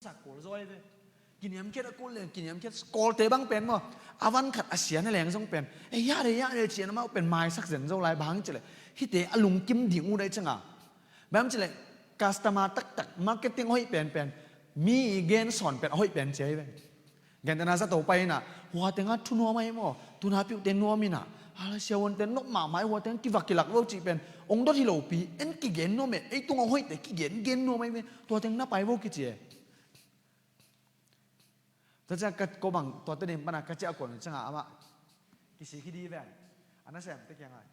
Sak kul zaw hi ve. Kiniamkhiat a kul leng kiniamkhiat, Kawlte bang pen maw, a van khat a sia na leng zong pen, ei, ya de, ya de, cian amau pen maisak zen zo lai, bang hang cileh hihte a lungkim ding uh dai cianga. Bang hang cileh customer taktak, marketing a hoih penpen, mi i gen sawn pen a hoih pen cia hi ve. Gentehna zato pai inah, hua tengah thu nuam ahi maw, tuna piuhte nuam inah, hala siavuante nop mahmah ahi, hua tengah kivak kilak lo cih pen ong dot hi lopi, en kigen nuam e, ei tungah hoihte kigen gen nuam ahi ve, tua teng na pai vo kici e. Tua ciang ka ko bang, tua tading pana ka ciah kuan ciangah amah kisik hi di ven. A nasemte kiangah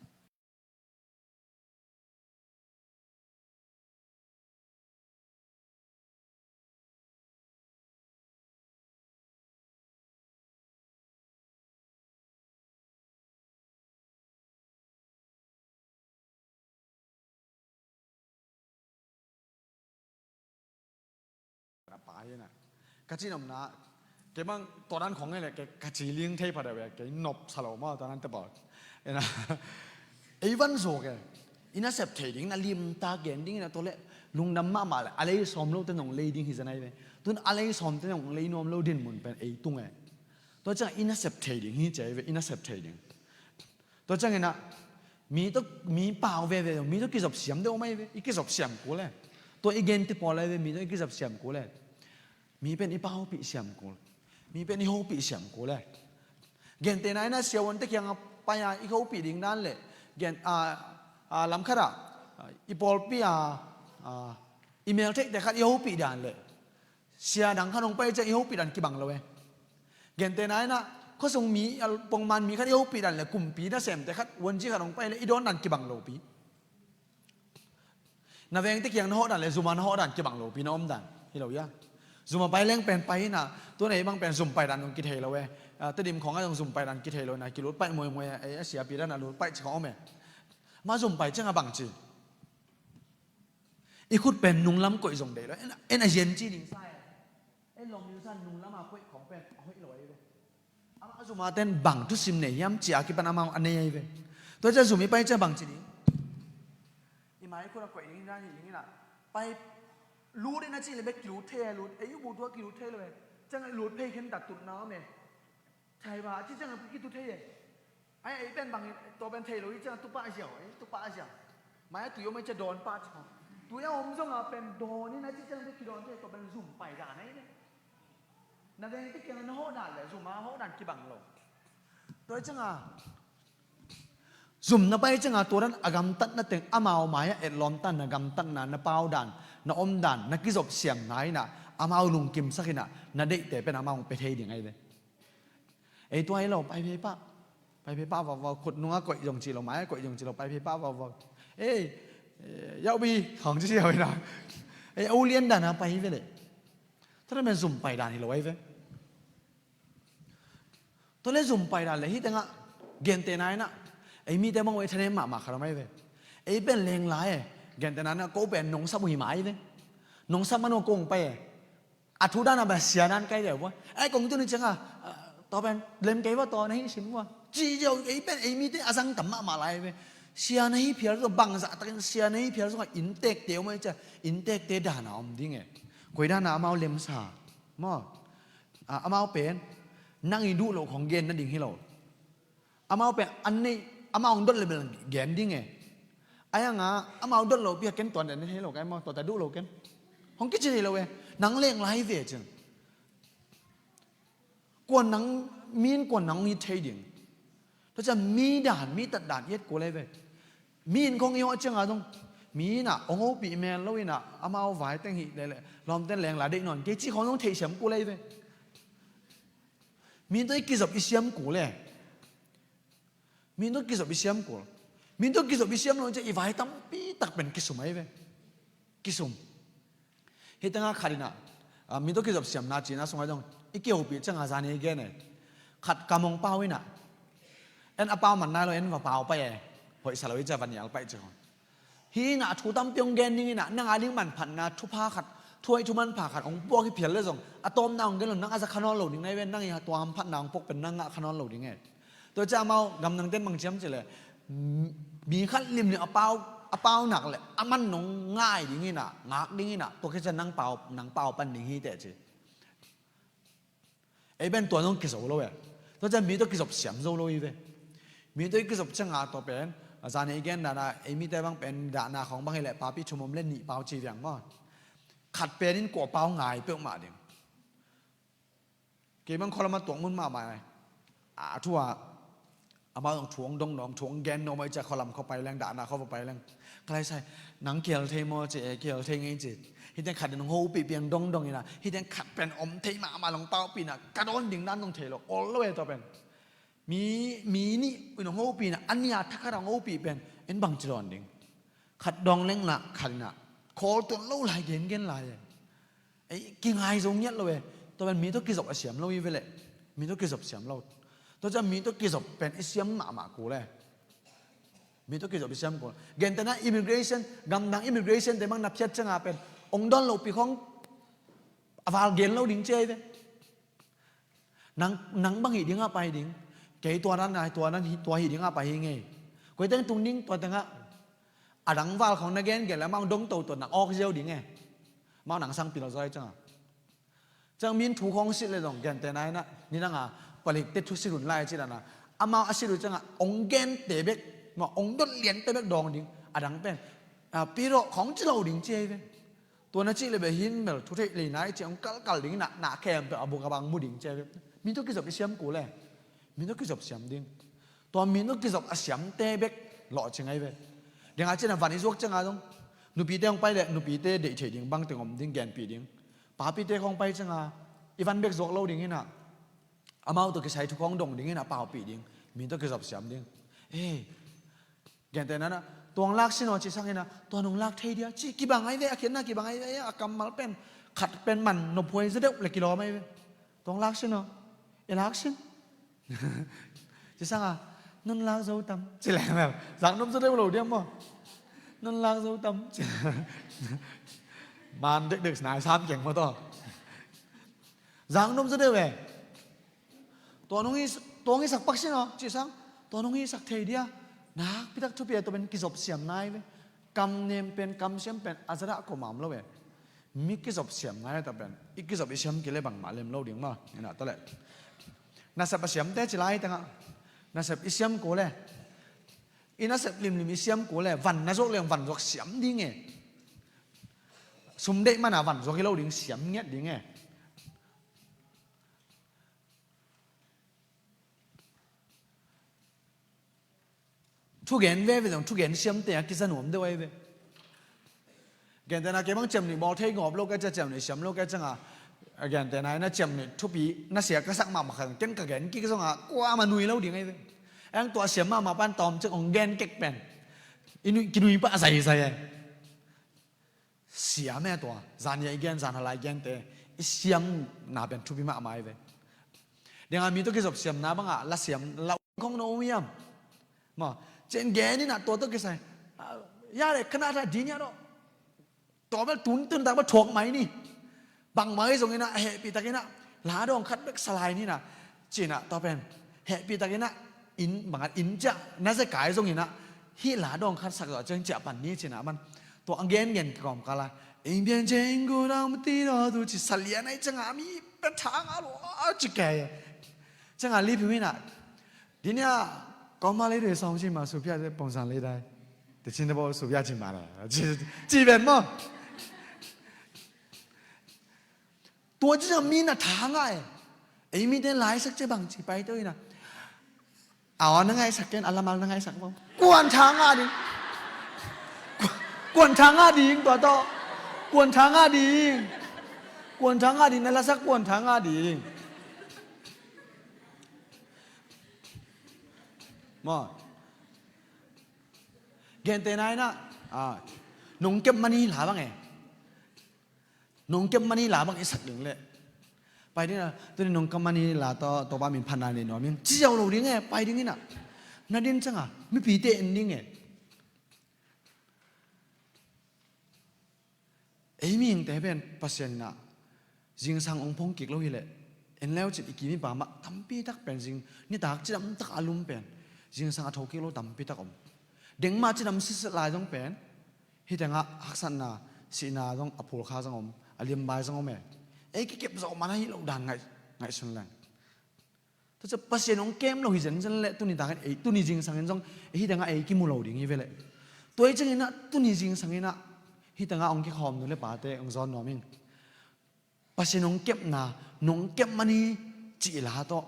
a pai inah, ka cih nopna, kei bang tua dan khong ngai le, kei ka ci ling thei pha deuh e, kei nop sa lo maw tua dan te pawl. Inah, ei van zawk e, i nasep thei ding, na limtak gen ding inah, tua le lungdam mahmah le, a lei sawm lo te nong lei ding hi zanai ve. Tun a lei sawm te nong lei nuam lo din mun pen ei tung e. Tua ciang i nasep thei ding hi cia hi ve, i nasep thei ding. Tua cianginah, mi tawh, mi pau veve, mi tawh kizop siam deuh mai ve, i kizop siam kul e. Tua i gente pawl lai ve, mi tawh i kizop siam kul e. Mi pen i paupih siam kul. Mi pen i hopih siam kul e. Gentehna inah siavuante kiangah pai-a i hopih ding dan le, gen, a, a, lamkhatah, a, i pawlpi a, a, i meltheihte khat i hopih dan le, sia dang khat hong pai ciang i hopih dan kibang lo e. Gentehna inah, khuasung mi, a, pongman mi khat i hopih dan le kumpi nasemte khat, vuanci khat hong pai le i dawn dan kibang lopi. Na vengte kiang na hawh dan le zuma na hawh dan kibang lopi na om dan. Hi lo ia. Zuma pai leng pen pai inah, tun ei bang pen zum pai dan zong kithei lo e. A, Tedim khawngah zong zum pai dan kithei lo inah, kilut paih muaimuai a, a siapi dan a lut paih ci khawng om e. Mah zum pai ciangah bang ci. I khut pen nunglam koih zong deih lo. En, en a zian ci ding sa e. En lawm ding sa nunglam a koih khawng pen a hoih lo ahi ve. Amah a zuma ten bang thusim nei hiam cia kipan amau a nei ahi ve. Tua cia zum i pai cia bang ci ding. I mai khut a koih ding dan hi ding inah. Pai lut in a cih le bek kilut thei a lut. Ei u bu tua kilut thei lo e. Ciang a lut phei khen ta tutna om e. Thai ba a ci ciang a kitu thei e. Ai, ei pen bangin, tua pen thei lo hi ciang, tu pah ziau, ei, tu pah ziau. Mai a tui om ei cia dawn pah ciang. Tui a om zong a pen dawn in a ci ciang tu kidawn thei, tua pen zum pai dan ei ne. Na veng ti kiang na hawh dan le, zum a hawh dan kibang lo. Tua ciang a, zum na pai ciang a, tua dan a gamtatna teng, amau mai a etlawm tan na gamtatna, na pau dan, na om dan, na kizop siam nai na, amau lungkimsak in ah, na deihte pen amau hong pia thei ding ahi ve. Ei tua hi lo, pai phei pah. Pai phei pah vauvau, khut nungah koih zong ci lo, mai koih zong ci lo, pai phei pah vauvau. Ei, eh, yauh bi khawng ci siau hi na. Ei, a ulian dan a pai hi ve leh. Tua dan pen zum pai dan hi lo ahi ve. Tua leh zum pai dan leh hih tengah gentehna in ah, ei mite bang uh ei thanem mahmah khat om ahi ve. Ei pen lengla e, gentehna in ah ko pen nong sap uh hi mah ahi ve. Nong sap man uh ko hong pai e. A thu dan a bang sia nan kai deuh vua. Ei kong tuni ciangah, ah, tua pen lem kei vua, tua na hih sim vua. Ci deuh ei pen ei mite a zang tam mahmah lai ahi ve. Sia na hih phial zong bangzah takin sia na hih phial zong a inntekte om ahi ciah, inntekte dan a om ding e. Koi dan a amau lemsa maw? Ah, amau pen nang i duh loh khong gen nading hi lo. Amau pen an neih, amau hong dot leh bel gen ding e. Ai hang a, amau dot loh pi a ken tuan den hei lo kai maw, tua ta duh lo ken. Hong kici hei lo e. Nang lengla hi ve cin. Kuan nang, mi in kuan nang hong it thei ding. Tua ciang mi dan, mi tat dan i et kul ahi ve. Mi in khong i hawh ciangah zong, mi in ah hong hopih mel lo in ah, amau vai teng hih leh leh lawmten lengla deih nawn kei cih khong zong theihsiam kul ahi ve. Mi tawh i kizop i siam kul e. Mi tawh kizop i siam kul. Mi tawh kizop i siam lo in ciah i vai tampi tak pen kisum ahi ve. Kisum. Hih tengah khat in ah, ah, mi tawh kizop siamna cihna sungah zong i kihopih ciangah zan i gen e. Khat kam hong pau in ah, en a pau man nai lo, en va pau pai e. Hoihsa lo i ciah va nial pai cih khong. Hih in ah thu tampi hong gen ding in ah, nang a ding manphatna thupha khat, thu hoih thu manpha khat hong puak hi phial leh zong, a tawpna hong gen lo, nang a za kha nawn lo ding na hi ve, nang i tua hamphatna hong puak pen nang ngah kha nawn lo ding e. Tua ciah amau gamdangten bang ci hiam cih leh, mi khat limlim a pau, a pau nak leh a man nong ngai ding in ah, ngak ding in ah, tua khit ciah nang pau, nang pau pan ding hi teh ci. Ei pen tua zong kizo lo e. Tua ciang mi tawh kizop siam zo lo hi ve. Mi tawh i kizop ciangah tua pen, a zan i gen dan a, ei mite bang pen dahna khawng bang hi leh papi thum om leh nih pau ci viang maw? Khat pen in kua pau ngai peuhmah ding. Kei bang khualam a tuak mun mahmah e. A thu a, amah zong thu hong dong nuam, thu hong gen nuam ahih ciang khualam khua pai leng, dahna khua va pai leng. Ka lai sai, nang kihel thei maw ci e, kihel thei ngei ci. Hih teng khat in hong hopih piang dongdong in a, hih teng khat pen om thei mahmah, hong paupih in a, ka dawn ding dan zong thei lo, ol lo e tua pen. Mi, mi nih in hong hopih in a, a nih a thakhat hong hopih pen, en bangci dawn ding. Khat dong leng lah, khat in a, khawl tuan lo lai, gengen lai e. Ei, kingai zo ngiat lo e. Tua pen mi tawh kizop a siam lo hi ve leh. Mi tawh kizop siam lo. Tua ciang mi tawh kizop pen i siam mahmah kul e. Mi tawh kizop i siam kul. Gentehna immigration, gamdang immigration te bang na phiat ciangah pen hong dawn lopi khong a val gen lo ding ci hi ve. Nang, nang bang hih dingah pai ding. Kei tua dan nai, tua dan hi, tua hih dingah pai hi ngei. Koi teng tung ding, tua tengah. A dang val khong na gen gen leh amau dong toto, nang awk ziau ding e. Amau nang sangpi lo zaw hi ciangah. Ciang mi in thu khong sit leh zong, gentehna in a, nidang a palik te thu sit hun lai ci dan a, amau a sit uh ciangah hong gente bek, mah hong dot liante bek dawng ding. A dang pen, a, pirawh khong ci lo ding ci hi ve. Tua na cih leh beh hin bel thu theih lei nai ci, hong kalkal ding, na, na khempeuh a buk a bang mu ding ci hi ve. Mi tawh kizop i siam kul e. Mi tawh kizop siam ding. Tua mi tawh kizop a siamte bek lawhcing ahi ve. Dingah ciangah van i zuak ciangah zong, nupite hong pai leh nupite deih theih ding bangteng om ding, genpih ding. Papite khong pai ciangah i van bek zuak lo ding in a, amau tawh kisai thu khong dong ding in a, paupih ding. Mi tawh kizop siam ding. Ei, gentehna in a, tua hong lak sin aw ci sang in a, tua nong lak thei dia ci, kibang ahi ve, a khiatna kibang ahi ve, a kammal pen, khat pen man nophuai zaw deuh leh kilawm ahi ve. Tua hong lak sin aw, i lak sin. Ci sang a, nong lak zo tam ci leh mel, zak nop zaw deuh lo diam maw? Nong lak zo tam ci. Man dekdek nai sam keng maw tua. Zak nop zaw deuh e. Tua nong hi, tua hong hisak pak sin aw ci sang, tua nong hisak thei dia. Nakpi tak thupi a, tua pen kizop siam nai ve. Kam nem pen, kam siam pen a zadah kua mam lo e. Mi kizop siam nai a, tua pen i kizop i siam kei leh bangmah lem lo ding maw? Ina tua leh nasep a siamte ci lai tengah, nasep i siam kul e. I nasep limlim i siam kul e. Van na zuak leng van zuak siam ding e. Sum deih man a van zuak hi lo ding, siam ngiat ding e. Thugen veve zong thugen siamte a kiza nuam deuh ahi ve. Gentehna kei bang ciamnuih bawl thei ngawp lo ka hih ciang, ciamnuih siam lo ka hih ciangah, A gente na, na ciamnuih thupi na sia ka sak mahmah khat zong, ken ka gen kik zongah kuamah nui lo ding ahi ve. Eng tua siam mahmah pan tawm cik hong gen kek pen i nui, kinui pah zaizai e. Siam e tua, zan ia i gen, zan halai gente i siamna pen thupi mahmah ahi ve. Dengah mi tawh kizop siamna bangah la siam la khong no hiam? Maw, cen gen inah tua tawh kisai. Ya le, khanat a din ya dawh. Tua bel tuntun tak bel thuak mai ni. Bangmah hi zong inah hehpih tak inah la dawng khat bek sa lai ni na. Cinah tua pen hehpih tak inah inn, bangah inn ciah na zekai zong inah hih la dawng khat sak zawh ciang ciah pan ni cinah man. Tua a gen gen kikawm kala. Ing bian ceng gu dang mati daw tu ci sa lian ai ciangah mi pen thang a lua ci kei. Ciangah Lipi inah Dinia kau ma lei dei sawng ci ma supia te pongsan lei dai. Te cin te bo supia ci ma le. Ci, ci ben maw. Tua ci mi na tha ngah e. Ei mi te lai sak ce bang ci pai to ina. Awa na ngai sak ken, alamal na ngai sak bang. Kuan tha ngah ding. Kuan tha ngah ding tua to. Kuan tha ngah ding. Kuan tha ngah ding, na la sak kuan tha ngah ding. Maw. Gente na ina, ah, nong kep mani la bang e. Nong kep mani la bang i sak ding le. Pai ding a, tuni nong kep mani la to, to ba min phan na ni no min. Ci ziau lo ding e, pai ding ina. Na din ciangah, mipite en ding e. Ei mihingte pen Pasian inah zingsang hong phong kik lo hileh, en leu cin i kim i pam ah tampi tak pen zing, nitak cidam tak a lum pen zingsang a tho kik lo tampi tak om. Dengmah cidam sitset lai zong pen hih tengah haksatna, sihna zong a phulkha zong om, a liambai zong om e. Ei kikep zawh man ahi lo dan ngaih, ngaihsun leng. Tua ciah Pasian hong kem lo hi zenzen leh tuni takin ei, tuni zingsangin zong ei hih tengah ei kimu lo ding hi ve leh. Tua hi ciangin ah tuni zingsangin ah hih tengah hong kikhawm nu le pate hong zawn nuam ing. Pasian hong kepna, nong kep man hi cih la tawh,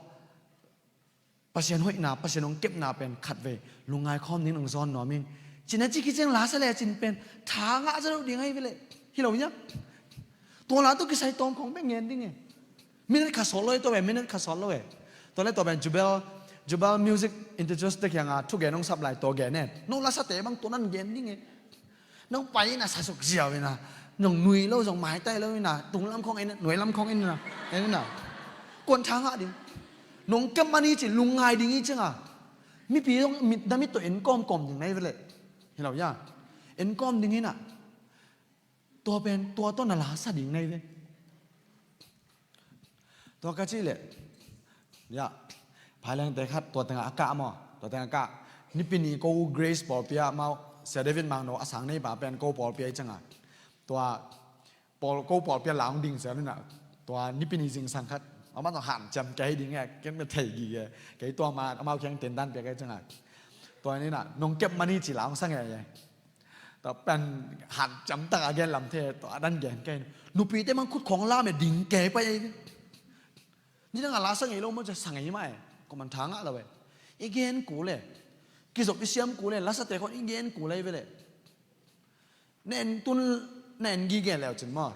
Pasian hoihna, Pasian hong kepna pen khatvei lungngai khawm dingin hong zawn nuam ing. Cina ci khit ciang la sa le cin pen tha ngah zaw lo ding ahi ve leh. Hi lo hiam? Tua la tawh kisai tawm khawng bek ngen ding e. Minute khat sawt lo e tua pen, minute khat sawt lo e. Tua le tua pen Jubel, Jubel Music Introduce te kiangah thugen hong sap lai tua gen e. No lasate bang tua nan gen ding e. Nong pai ina sa suk ziau ina, nong nui lo zong maitai lo ina, tung lam khawng ina, nuai lam khawng ina, ina. Kuan tha ngah ding. Nong kep man hi ci lungngai ding hi ciangah mipi zong mit, na mit tawh en kawmkawm ding na hi ve leh. Hi lo hia? En kawm ding ina. Tua pen, tua tawh na la sa ding na hi ve. Tua ka cih leh, ya, phailengte khat tua tengah a kah maw, tua tengah a kah. Nipi ni ko Grace pawlpi ah amau, Sia David Mangno a sang nei pa pen ko pawlpi ah i ciangah. Tua pawl, ko pawlpi ah la hong ding sia nina. Tua nipi ni zingsang khat. Amah tawh hanciam kei ding e, ken bia thei gige. Kei tua ma, amau kiang tendan pia kei ciangah. Tua nina, nong kep man hi ci la hong sa nge e. Tua pen hanciam tak a gen lam the, tua a dan gen kei. Nupite mang khut khawng lam e ding kei pai e. Nidang a la sa ngei lo maw, sa ngei mah e. Ko man tha ngah lo e. I gen kul e. Kizop i siam kul e, lasate khawng i gen kul e ve leh. Na en tun, na en gige leu cin maw.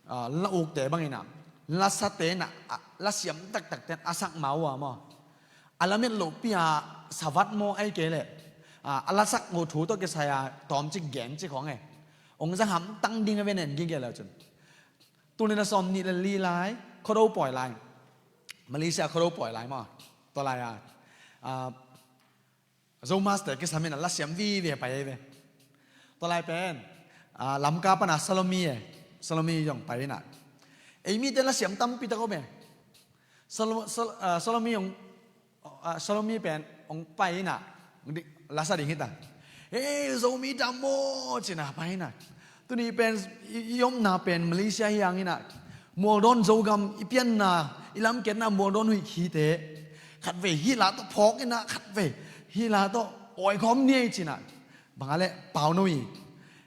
Ah, la ukte bangin ah, lasate na, ah, la siam taktakte a sak ma uh a maw. A lamet lohpi a savat maw ai kei leh. Ah, a lasak uh thu tawh kisai a tawmcik gen cik khawng e. Ong zang hamtang ding a ve na en gige leu cin. Tuni na sawm nih le li lai, Khuado pawi lai. Malaysia Khuado pawi lai maw. Tua lai a. Ah, Zo Master kisam in a lasiam vive pai ei ve. Tua lai pen, ah, Lamka pana Salomi e. Salomi zong pai ina. Ei mite lasiam tampi tak om e. Salo-, Sal-, ah, Salomi zong, ah, Salomi pen hong pai ina. Di-, lasa ding hita. Ei, Zomi dam maw, cina pai ina. Tuni pen, i, i omna pen Malaysia hi ang ina. Mualdawn Zogam, i pianna, i lamkiatna Mualdawn huih khite. Khatvei hih la tawh phawk ina, khatvei hih la tawh awi khawm ni ei cina. Bang a leh pau no i.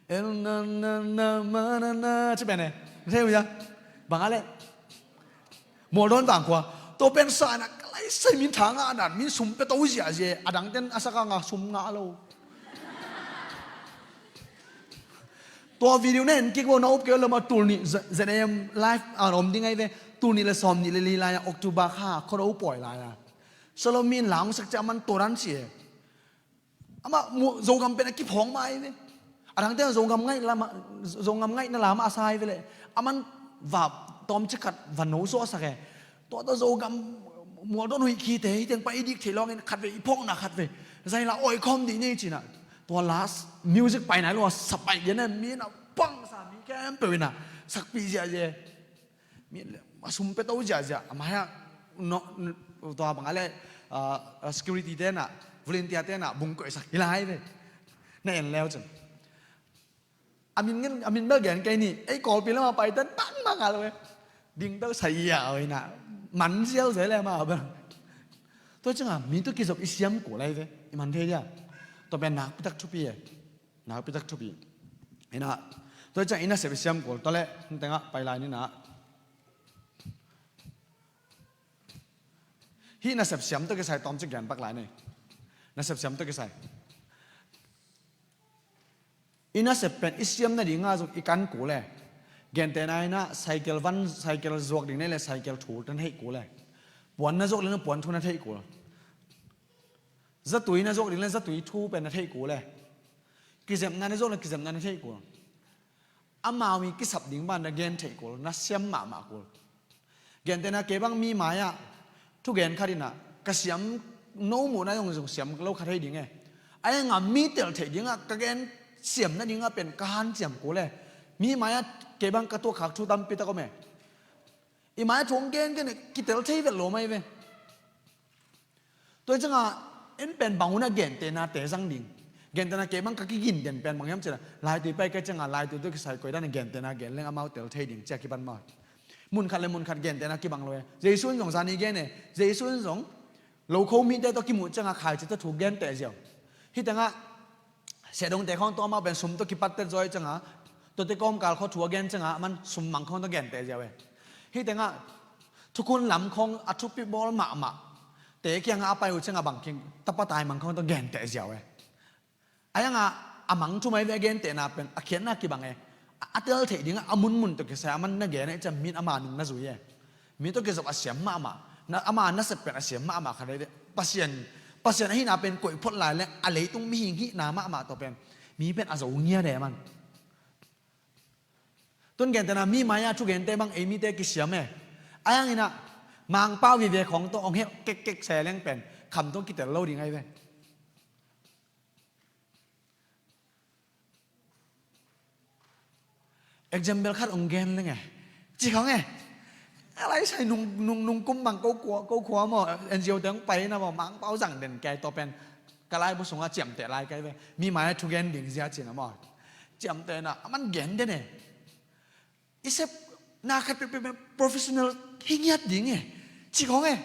El na na na ma na na. Ci pen e. Thei uh hia? Bang a leh. Mualdawn vang khua. Tua pen sa na ka lai sai min tha ngah a dan, min sum pia to ziazia. A dang ten a sak a nga sum ngah lo. Tua video na en kik vo, na up kei uh leh maw, tul nih Z-, Z A M live a om ding ahi ve. Tul nih le sawm nih le li lai-a, October kha, khuado pawi lai-a. Salomi in la hong sak ciang aman tua dan ci e. Amah mu-, Zogam pen a kiphawng mah ahi ve. A dangte Zogam ngaih lam, Zogam ngaihna lam a sa ahi ve leh. Aman va tawmcik khat va no suahsak e. Tua tawh Zogam mualdawn huih khite hi teng pai i dik theih lawngin khatvei i phawkna khatvei. Zai la awi khawm dih ni ci-in ah. Tua la music pai nai lo a sa pai gen e, mi in a pangsa mi khempeuh in ah sakpih ziahziah e. Mi a sum pia to ziahziah, a mai-ah no, tua bang a leh, ah, security te in ah, volunteer te in ah bungkoihsak hi lai ve. Na en leu cun. A min ngen, a min bel gen kei ni, ei Kawlpi lamah paiten bangmah ngah lo e. Ding bel sa ia oi na. Man ziau zia le amah bel. Tua ciangin mi tawh kizop i siam kul lai ve. I man thei dia. Tua pen nakpi tak thupi e. Nakpi tak thupi. Ina, tua ciang i nasep i siam kul. Tua leh, tengah pai lai ni na. Hih nasep siam tawh kisai tawmcik gen pak lai ni. Nasep siam tawh kisai. I nasep pen i siam nading ah zong i kan kul e. Gentehna in ah cycle van, cycle zuak ding na hih leh cycle thu na theih kul e. Puan na zuak ding na puan thu na theih kul. Zatui na zuak ding leh zatui thu pen na theih kul e. Kizepna na zuak leh kizepna na theih kul. Amau i kisap ding bang na gen theih kul, na siam mahmah kul. Gentehna kei bang mi mai-ah thugen khat in ah ka siam, no muhna zong zong siam lo kha thei ding e. Ahi hangin mi tel theih ding ah ka gen siam nading ah pen ka hanciam kul e. Mi mai-ah kei bang ka tuahkhak thu tampi tak om e. I mai-ah thu hong gen gen e, kitel thei vet lo mai ve. Tua hi ciangin en pen bang hun ah gentehnate zang ding. Gentehna kei bang ka kigin den pen bang hiam cih leh, laitui pai kei ciangin laitui tawh kisai koi dan in gentehna gen leng amau tel thei ding ci-a kipan maw. Mun khat le mun khat gentehna kibang lo e. Jesu in zong zani gen e. Jesu in zong lokho mite tawh kimuh ciangin khaici tawh thu genteh ziau. Hih tengah Siahdongte khawng tawh amau pen sum tawh kipattet zaw hi ciangin, tuate kawmkal khawng thu a gen ciangin, aman sum mang khawng tawh genteh ziau e. Hih tengah thukhun lam khawng a thupi bawl mahmah te kiangah a pai uh ciangin bangkim tapa taimang khawng tawh genteh ziau e. Ahi hangin a mang thu mai ve a gentehna pen a khiatna kibang e. A, a tel theih dingah a munmun tawh kisai aman na gen ahih ciangin mi in ama nung na zui e. Mi tawh kizop a siam mahmah, na, ama nasep pen a siam mahmah khat ahi ve. Pasian, Pasian ahihna pen koih phot lai leh a leitung mihing hihna mahmah tawh pen mi pen a zo ngiat e man. Tun gentehna mi mai-ah thugente bang ei mite kisiam e. Ahi hangin ah Mangpau vive khawng tawh hong heh kekkek se leng pen kham tawh kitel lo ding ahi ve. Example khat hong gen leng e. Ci khawng e. A lai sai nung, nung, nung kum bang ko khua, ko khua maw, N G O te hong pai na maw, Mangpau zang den kei tawh pen. Ka laibu sungah ciamteh lai kei ve. Mi mai-ah thugen ding zia ci na maw. Ciamteh na, aman gen den e. I sepna khat peuhpeuh pen professional hi ngiat ding e. Ci khawng e.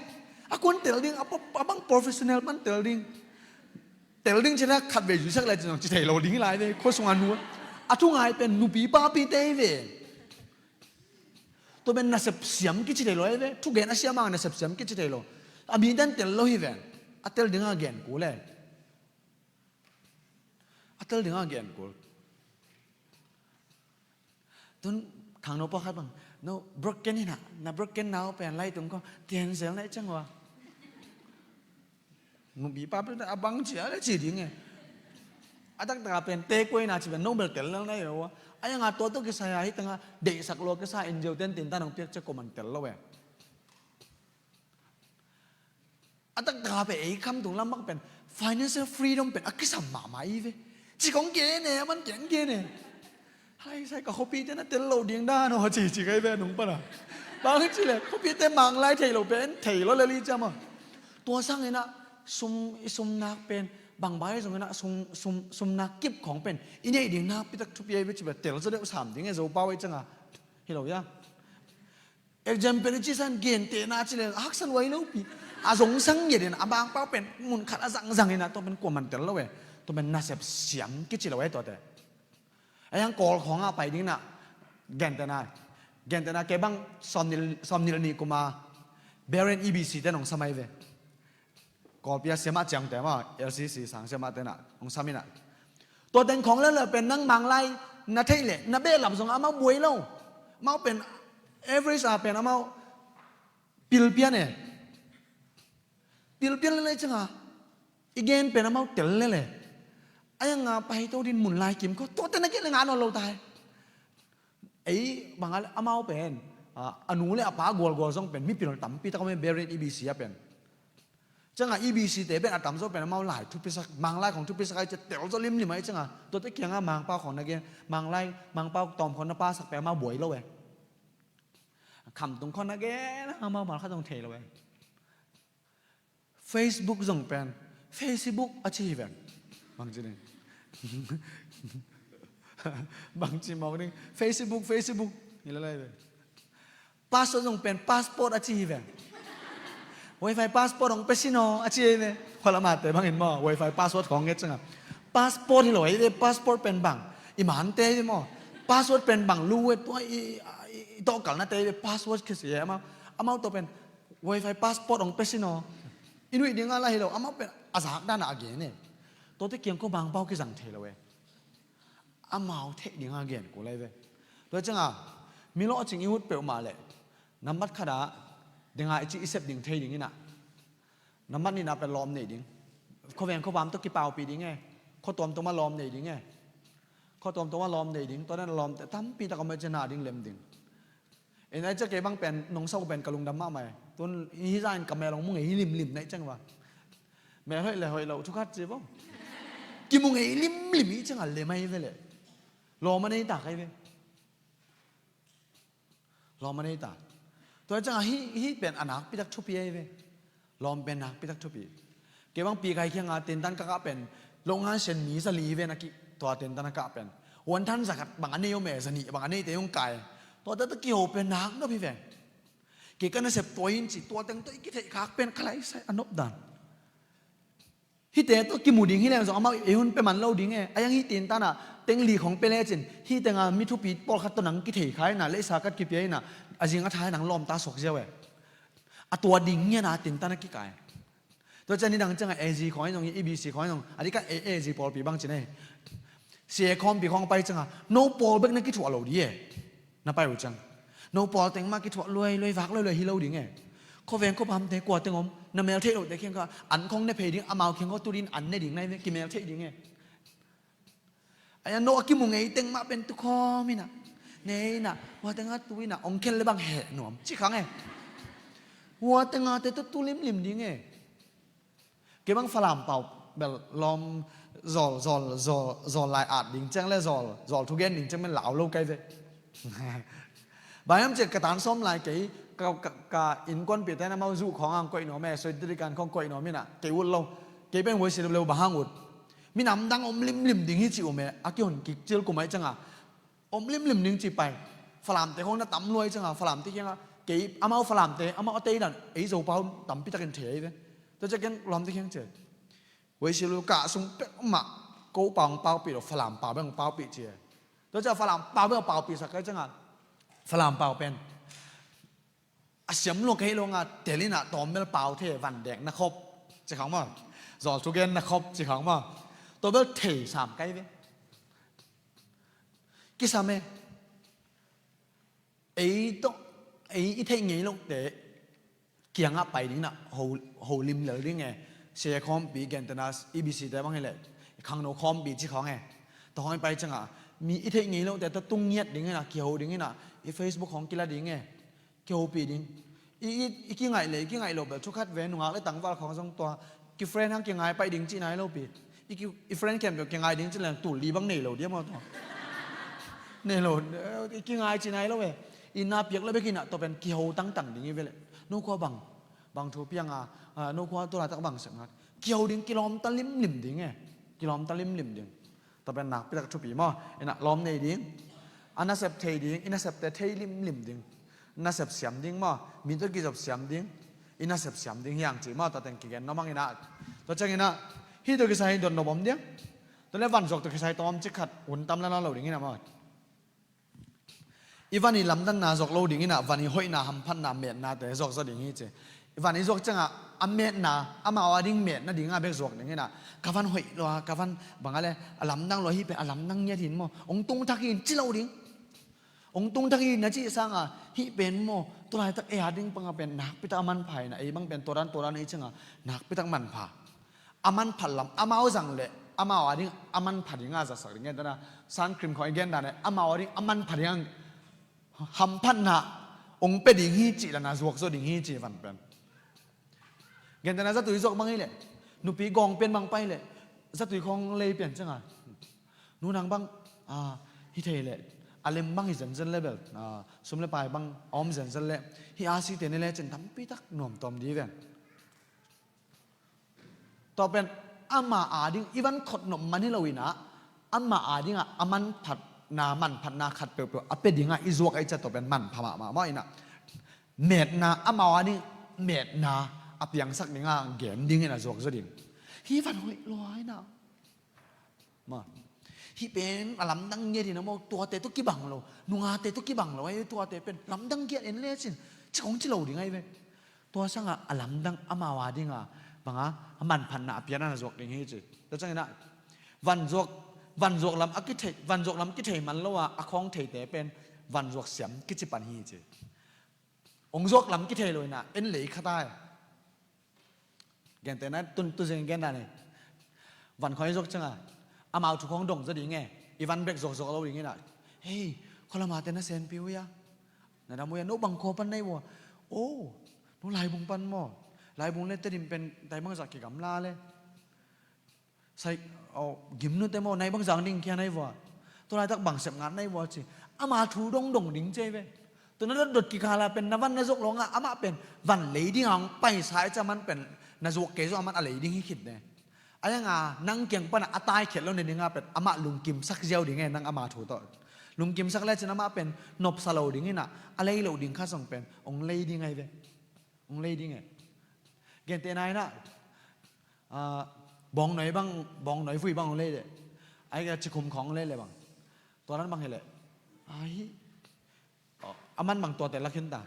A kuan tel ding, a, a bang professional pan tel ding. Tel ding ci leh khatvei zuisak leh ci zong ci thei lo ding hi lai ve. Khua sungah nu. A thungai pen nupi papite hi ve. Tua pen nasep siam kici thei lo hi ve. Thugen a siam hang nasep siam kici thei lo. A mite in tel lo hi ve. A tel dingah gen kul e. A tel dingah gen kul. Tun khangno pawlkhat bang, no, broken hi na, na broken na uh pen laitung khawng tian zel na i ciang ua. Nupi pa pen a bang ci a le ci ding e. A taktak a pen te kuai na ci pen no bel tel lel na i ua. Ahi hangin tua tawh kisai a hih tengah deihsak lo kisai N G O ten tin tan hong piak ciang kuaman tel lo e. A taktak a pen ei kham tung lam bang pen financial freedom pen a kisam mahmah i ve. Ci kong gen e, a man gen gen e. Hai sai ka khuapite na tel lo ding dan aw ci ci kei ve nung pan a. Bang ci leh khuapite Manglai thei lo pen thei lo lel hi ciam a. Tua sangin ah sum, i sumnak pen bang bai zongin ah sum, sum, sumnak kip khawng pen i neih ding nakpi tak thupi ahi ve ci ve tel zaw deuh sam ding e Zopau ahi ciang a. Hi lo ia. Example i ci san gentehna ci le a haksa luai lopi. A zong sang ngiat in a Mangpau pen mun khat a zangzang in a tua pen kuaman tel lo e. Tua pen nasep siam kici lo e tuate. A yang Kawl khawng a pai ding na gentehna. Gentehna kei bang sawmnih, sawmnih le nih kum a Berean E B C te nong sam ahi ve. Kawlpi a siamah ciangte mah, L C C sang siamah te na, hong sam in a. Tua teng khawng leuleu pen nang Manglai Na theih leh na behlap zong amau buai lo. Amau pen average a pen amau pilpian e. Pilpian lele cianga i gen pen amau tel lele. A yanga paito din mun lai kim ko tuate na gen le nga nawn lo tai. Ei banga le amau pen a nu le a pa gualgual zong pen mipil tampi tak om e, Berin E B C a pen. Cianga E B C te pen a tamzaw pen amau lai thupisak, Manglai khong thupisak ai cia tel zaw limlim ai cianga tuate kianga Mangpau khong na gen, Manglai Mangpau tawm khong na pasak pen amau buai lo e. Khamtung khong na gen amau malkhat zong thei lo e. Facebook zong pen Facebook a ci hi ven. Bangci ding, bangci mawk ding, Facebook, Facebook. Hi lalai ve. Password zong pen passport a ci hi ve. Wifi password hong pe sin aw a ci hi ve. Khualamate bangin maw wifi password khong nget cianga passport hi lo hi ve. Passport pen bang i mante hi ve maw. Password pen bang lu ve tua i tawhkalnate hi ve. Password khisi hi amau, amau tawh pen wifi password hong pe sin aw. I nuih dinga la hi lo amau pen a zak dana a gen e. Tuate kiang ko Mangpau kizang thei lo e. Amau theih dinga gen kul lai ve. Tua cianga mi lawhcing i ut peuhmah leh nambat khata dinga i cih i sep ding thei ding inah nambat nihna pen lawm nei ding. Khuaveng khuavam tawh kipaupih ding e. Khua tuamtuama lawm nei ding e. Khua tuamtuama lawm nei ding. Tua dan lawmte tampi tak om e, ciana ding lem ding. Ei nai cia kei bang pen nong sau pen ka lungdam mahmah e. Tun hi zain ka mel hong mu ngei hi limlim nai ciang va. Mel hoih le hoih lo thukhat ci bo. Kimu ngei limlim hi cianga lem ai ve le. Lawm a nei ta kai ve. Lawm a nei ta. Tua cianga hi, hi pen a nakpi tak thupi ai ve. Lawm pen nakpi tak thupi. Kei bang pi kai kianga tentan ka kah pen longan sen mi za li hi ve na ki tua tentan a kah pen. Huan than za khat bang a nei om e, za nih bang a neite hong kai. Tua tata kiho pen nak nop hi ve. Kei ka nasep tua in ci tua teng tua i kitheih khak pen ka lai sai a nop dan. Hihte tawh kimu ding hi leng zong amau ei hun pe man lo ding e. A yang hih tentan ah teng li khong pe lecin hih tenga mi thupi pawlkhat tawh nang kithei kha ina leisa kat kipia ina a zing a tha nang lawmta suak ziau e. A tua ding ngiana tentan a kikai. Tua cian nidang cianga A G khawng ahi zong hi, A B C khawng ahi zong a dikah A, A G pawlpi bang cin ahi. Sia khawmpi khawng pai cianga no pawl bek na kithuah lo di e. Na pai uh ciang no pawl teng mah kithuah luai luai vak luai luai hi lo ding e. Khuaveng khuapamte kua teng om na mel theih lote khiang kha an khawng ne phei ding, amau khiang khaw tu din an ne ding nai ve, kimel theih ding e. Aia no a kimu ngei teng mah pen tukhawm ina ne ina hua tenga tu ina ong khen le bang heh nuam ci khang e. Hua tenga te tu tu limlim ding e. Kei bang Falam pau bel lawm zawl zawl zawl zawl lai at ding ciang le zawl zawl thugen ding ciang men lau lo kai ve. Bang hiam ciah ka tan sawm lai kei ka, ka, ka innkuanpihte na mau zuh khawng ang koih nuam e, soitirikan khawng koih nuam ina kei ut lo. Kei pen huaisi leu bang hang ut. Minam dang om limlim ding hi ci um e, a kihon kik cil kum ai cianga om limlim ding ci pai. Falamte khawng na tam luai cianga Falamte kianga kei amau Falamte amau a teidan ei Zopau tampitakin thei ai ve. Tua ciah ken lawmte kiang ciah huaisi lu kah sung pek mah ko pau hong paupih lo, Falam pau bek hong paupih ci e. Tua ciah Falam pau bek hong paupih sak kai cianga Falam pau pen a siam lua ka hi lo nga tel ina tawm bel pau the van dek na khop ci khang maw. Zawl thugen na khop ci khang maw. Tua bel thei sam kai ve. Kisam e. Ei tawh ei i theih ngei lote kiangah pai ding na ho, ho lim lel ding e. Sia khawmpi gentena E B C te bang hileh khangno khawmpi ci khawng e. Tua khawng i pai cianga mi i theih ngei lote tawh tung ngiat ding ina kiho ding ina i Facebook khawng kila ding e. Kihopih ding. I, i, i kingaih le i kingaih lo bel thukhat ve, nungak le tangval khawng zong tua kifriend hang kingai paih ding cih nai lo pi. I, ki, i friend khempeuh kingai ding cih leng tul li bang nei lo dia maw tua. Nei lo, i kingai cih nai lo ve. I na piak lo bek ina tua pen kiho tangtang ding i ve le. No khua bang, bang thu pianga, no khua tu laitak bang sep ngat. Kiho ding, kilawmta limlim ding e. Kilawmta limlim ding. Tua pen nakpitak thupi maw? Ina lawm nei ding, a nasep thei ding, i nasepte thei limlim ding, nasep siam ding maw? Mi tawh kizop siam ding, i nasep siam ding hiang ci maw? Tua teng kigen nuam ang ina. Tua ciang ina hih tawh kisai dot nop om diang. Tua le van zuak tawh kisai tawm cik khat hun tam lala lo ding ina maw? I van i lamdanna zuak lo ding ina van i hoihna, hamphatna, metnate zuak zaw ding hi ci. Van i zuak ciangah a metna, amau a ding metna dingah bek zuak ding hinah, ka van hoih lua, ka van bangah le a lamdang lua, hih pen a lamdang ngiat hin maw, hong tung thak hin ci lo ding. Hong tung thak hin na cih sangah hih pen maw, tulaitak ei a ding pangah pen nakpitak a manpha hinah, ei bang pen tuadan tuadan ei ciangah nakpitak manpha. A manphat lam amau zang le amau a ding a manpha dingah zatsak ding, gentehna Sankrim khawng i gen dan le amau a ding a manpha dingah hamphatna hong pia ding hi cih lana zuak zaw ding hi cih van pen. Gentehna zatui zuak bang hi leh, nupi gawng pen bang pai leh, zatui khawng lei pian ciangah, nu nang bang, ah, hi thei leh, a lem bang hi zenzen le bel, ah, sum le pai bang a om zenzen leh, hih a si te ne le cin tampitak nuamtuam di ven. Tua pen ama a ding i van khot nop man hi lo inah, ama a dingah a manphatna, manphatna khat peuhpeuh a pia dingah i zuak a i ciah tua pen manpha mahmah maw inah. Metna, amau a ding metna a piangsak dingah gen dingin a zuak zaw ding. Hih van hoih lua inah. Ma. Hih pen a lamdang ngiat hinah maw, tuate tawh kibang lo, nungate tawh kibang lo, ai tuate pen lamdang ngiat en lecin, ci kong ci lo ding ai ve. Tua sangah a lamdang amau a dinga banga a manphatna a pianna na zuak ding hi ci. Tua cianginah van zuak, van zuak lam a kithei, van zuak lam kithei man lo a, a khawng theite pen van zuak siam kici pan hi ci. Hong zuak lam kithei lo inah en lei kha tai. Gentehna tun tu zing gen dan hi. Van khawng i zuak ciangah amau thu khawng dong zaw ding e. I van bek zuak zuak lo ding inah, hei, khualamate na senpi uh ia, na dam uh ia, no bang khua pan nei vua? O, no Laibung pan maw? Laibung le Tedim pen tai bangzah kigamla le sai, aw, gimnute maw, nai bangzah ding kia nai vua? Tua laitak bang sep ngat nai vua ci. Ama thu dongdong ding ci ai ve. Tua na dotdot kikhala pen na van na zok lo ngah, amah pen van lei ding a hong paisa ai cia man pen na zuak kei zong a man a lei ding hi khit ne. Ai anga nang kiang pana a tai khiat lo ne ding a pen amah lungkimsak ziau ding e, nang ama thu tawh. Lungkimsak le cin amah pen nopsa lo ding inah a lei lo ding kha zong pen hong lei ding ai ve. Hong lei ding e. Gentehna inah, ah, bawngnoi bang, bawngnoi vui bang hong lei leh, ai ka cikhum khawng hong lei leh bang, tua nan bang hi leh, ai, oh, a man bang tuate la khin ta.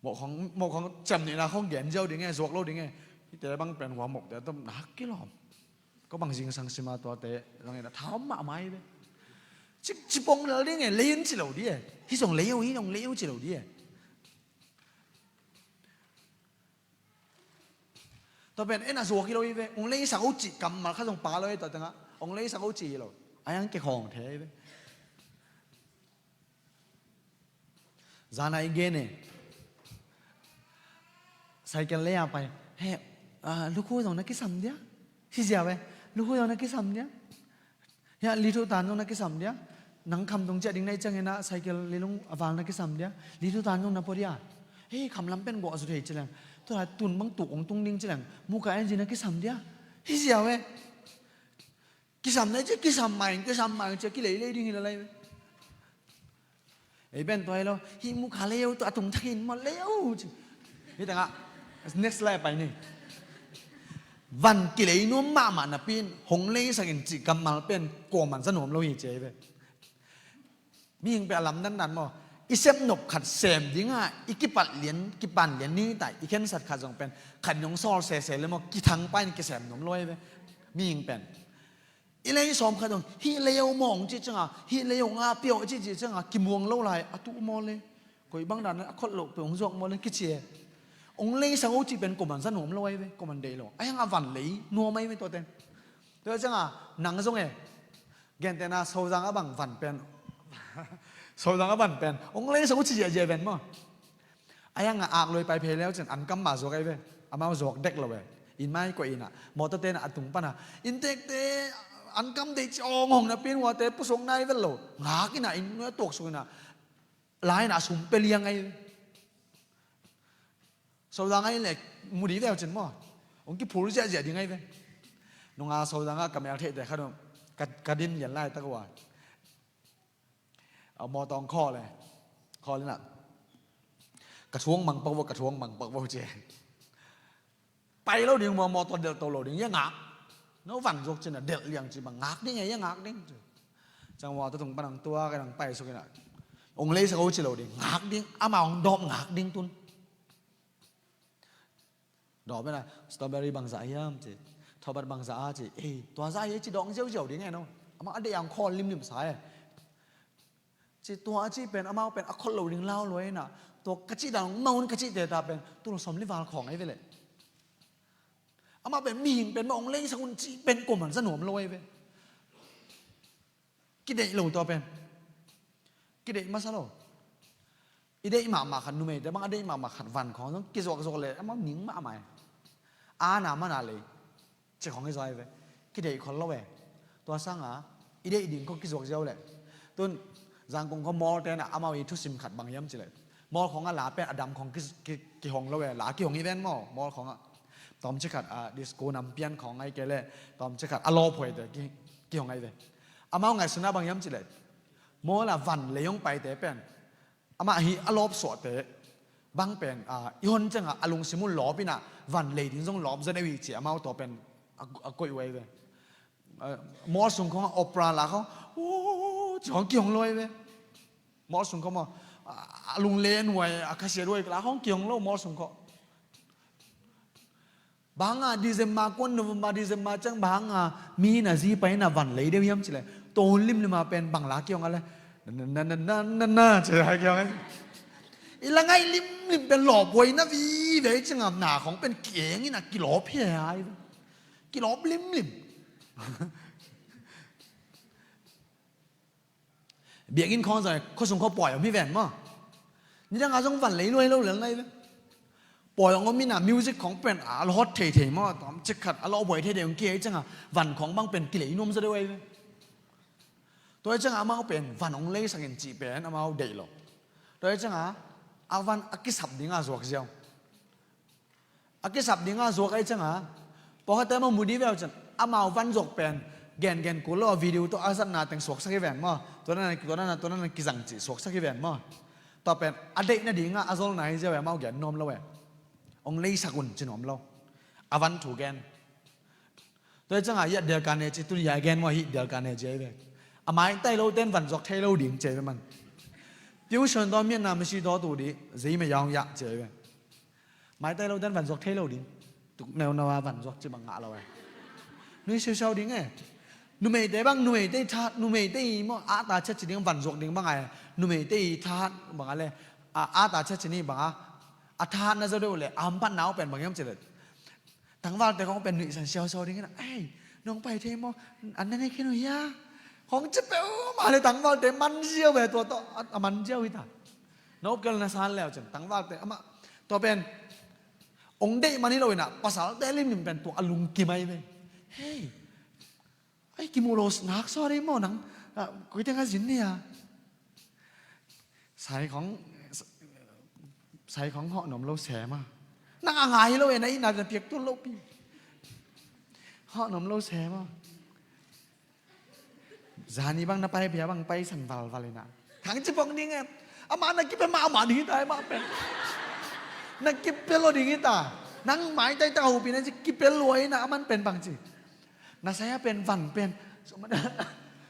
Mawh khawng, mawh khawng ciam nihna khawng gen ziau ding e, zuak lo ding e. Hihte bang pen hua mawhte tawh nak kilawm. Ko bang zingsang sima tuate zang inah tha om mahmah hi ve. Ci, cipong lel ding e, lei un ci lo di e. Hi zong lei uh, hi zong lei uh ci lo di e. Tua pen en a zuak hi lo hi ve. Hong leisak uh cih kammal kha zong pa lo hi tua tengah. Hong leisak uh cih hi lo. A yang ke khawng the hi ve. Zana i gen e. Cycle lei a pai. He, ah, lukhu zong na kisam dia. Hi zia ve. Lukhu zong na kisam dia. Hia, lithu tan zong na kisam dia. Nang khamtung ciah ding na i ciangin ah cycle leilung a val na kisam dia. Lithu tan zong na pua dia. Hei, khamlam pen guah zu thei ci leng. Tua lai tun bang tuk hong tung ding ci leng. Muka engine na kisam dia. Hi zia ve. Kisam na i ci, kisam mai, kisam mai ci, kileilei ding hi lalai ve. Ei pen tua hi lo, hih muka lei uh tua a tung thak in maw lei uh ci. Hih tengah next slide pai ni. Van kilei nuam mahmah napi in hong leisak in cih kammal pen kuaman za nuam lo hi ci ei ve. Mihing pen a lamdan dan maw, i sep nop khat sem dingah i kipat lian, kipan lian ni ta, i khensat khat zong pen khat in hong sawl sese le maw, kithang pai in kisem nuam lo ei ve. Mihing pen i lei sawm khat dong, hih lei uh mawng cih ciangah, hih lei uh ngah piau cih cih ciangah kimuang lo lai, a tuh maw le. Koi bang dan a khot loh peuh hong zuak maw le kici e. Hong leisak uh cih pen kuaman za nuam lo ai ve, kuaman deih lo. A hiang a van lei nuam ai ve tuate. Tua ciangah nang zong e. Gentehna Sozang a bang van pen. Sozang a van pen hong leisak uh cih ziahziah ven maw. A hiangah ak luai pai phei leu cin an kam mah zuak ai ve. Amau zuak dek lo ve. Inn mai kuai innah mawtaw tenah a tung panah inntekte an kam deih ci awng hong napi in huate pusuak nai vet lo. Ngak innah inn nuai a tuaksuk innah lai innah a sum pia liang ai ve. Sodang ai le mudi veu cin maw. Hong kiphur ziahziah ding ai ve. Nunga Sodang a ka mel theihte khat uh ka, ka din lian laitak uh a a mawtaw hong khawl e. Khawl inah ka thuang mangpak vo, ka thuang mangpak vo ci. Pai lo ding maw, mawtaw delh to lo ding ia ngak. No vang zuak cinah delh liang ci bang ngak ding e, ia ngak ding ci. Ciang mawtaw tung pan hong tuak inah hong paisuk inah hong leisak uh ci lo ding, ngak ding, amah hong dawp ngak ding tun. Dawh pen a, strawberry bangzah hiam ci, thawbat bangzah a ci, ei, tua zah hi ci dawng ziauziau ding e no. Amah a deih ang khawl limlim sa e. Ci tua ci pen amau pen a khol lo ding lau lo e na. Tua ka cih dan hong mau in ka cihte ta pen tul sawm li val khawng ahi ve leh. Amah pen mihing pen mah hong leisak un cih pen kuaman za nuam lo ahi ve. Kideih lo tua pen. Kideih masa lo. I deih mahmah khat, numeite bang a deih mahmah khat van khawng zong kizuakzuak leh amau ning mahmah e. A na mana lei ci khawng hi zaw ahi ve. Kideih khol lo e. Tua sanga i deih ding khawng kizuak ziau leh. Tun Zangkong khawng mawlte na amau i thusim khat bang hiam ci leh, mawl khawng a la pen a dam khawng ki, ki, kihong lo e. La kihong hi ven maw, mawl khawng a. Tawmcik khat a disco nam pian khawng ahi kei leh tawmcik khat a lawphuaite ki, kihong ahi ve. Amau ngaihsutna bang hiam ci leh, mawl a van lei hong paite pen amah hi a lawp suahte bang pen, a, i hon cianga a lungsim uh lawp ina van lei ding zong lawp zaw deuh hi ci amau tua pen a, a koih uh ahi ve. A, mawl sung khawng a opera la khawng, "Ooh," ci khawng kihong lo ahi ve. Mawl sung khawng maw, a, a lunglen huai, a khasiat huai la khawng kihong lo mawl sung khawng. Bang hanga December kuan, November, December ciang bang hanga mi na zi pai na van lei deuh hiam ci leh, tua hun limlim a pen bang la kihong a leh, na na na na na na ci la kihong a. I la ngaih limlim pen lawphuai na vive cianga na khawng pen kieng ina kilawp hi a, kilawp limlim. Biakinn khawng zong khuasung khawng pawi om hi ven maw. Nidang a zong van lei luai lo lel nai ve. Pawi hong om ina music khawng pen a lawt theithei maw, tawmcik khat a lawphuai theithei hong kihei cianga van khawng bang pen kilei nuam zaw deuh ahi ve. Tua hi cianga amau pen van hong leisak in cih pen amau deih lo. Tua hi cianga a van a kisap dinga zuak ziau. A kisap dinga zuak ahi cianga, pawlkhatte maw mu dih ve uh cian, amau van zuak pen gengen kul lo a video tawh a zatna teng suaksak hi ven maw. Tua na, tua na, tua na kizang cih suaksak hi ven maw. Tua pen a deih nadinga a zolna hi ziau e, amau gen nuam lo e. Hong leisak un ci nuam lo. A van thu gen. Tua hi cianga hiah dialkane ci, tun hiah gen maw, hih dialkane ci ahi ve. A maitai loten van zuak thei lo ding ci ahi ve man. Tuition tawh miatna misi tawh tu dih, zei mah yaung yah ci ahi ve. Maitai loten van zuak thei lo ding. Tuk neuneu a van zuak ci bang ngah lo e. Nui siusiau ding e. Numeite bang, numeite i thahat, numeite i maw, a ta ciat ci ding van zuak ding bang a e. Numeite i thahat bang a le. A, a ta ciat ci ni bang a. A thahat na zaw deuh le, a hamphatna uh pen bang hiam ci le. Tangvalte khawng pen nuihsan siausiau ding ina, "Ei, nong pai thei maw? An na nei khin uh hia?" Khawng ci peuhmah le tangvalte man ziau ve tua tawh, a, a man ziau hi ta. Na upkel na san leu cin, tangvalte amah tua pen hong deih man hi lo ina, pasalte limlim pen tua a lungkim ahi ve. "Hei, ei, kimuh lo nak saw dei maw nang, a, koi teng a zin ni a?" Sai khawng, sai khawng hawh nuam lo se maw. Nang a ngai lo e, na itna na piak tul lo pi. Hawh nuam lo se maw. Zani bang na pai bia bang paisan valval ina. Thang ci pong ding e. Amah na kipia mah, amah ding hi ta, amah pen. Na kipia lo ding hi ta. Nang maitai tak a hupi na ci kipia lo ina, aman pen bang ci. Na sai a pen van pen. Sum a nei,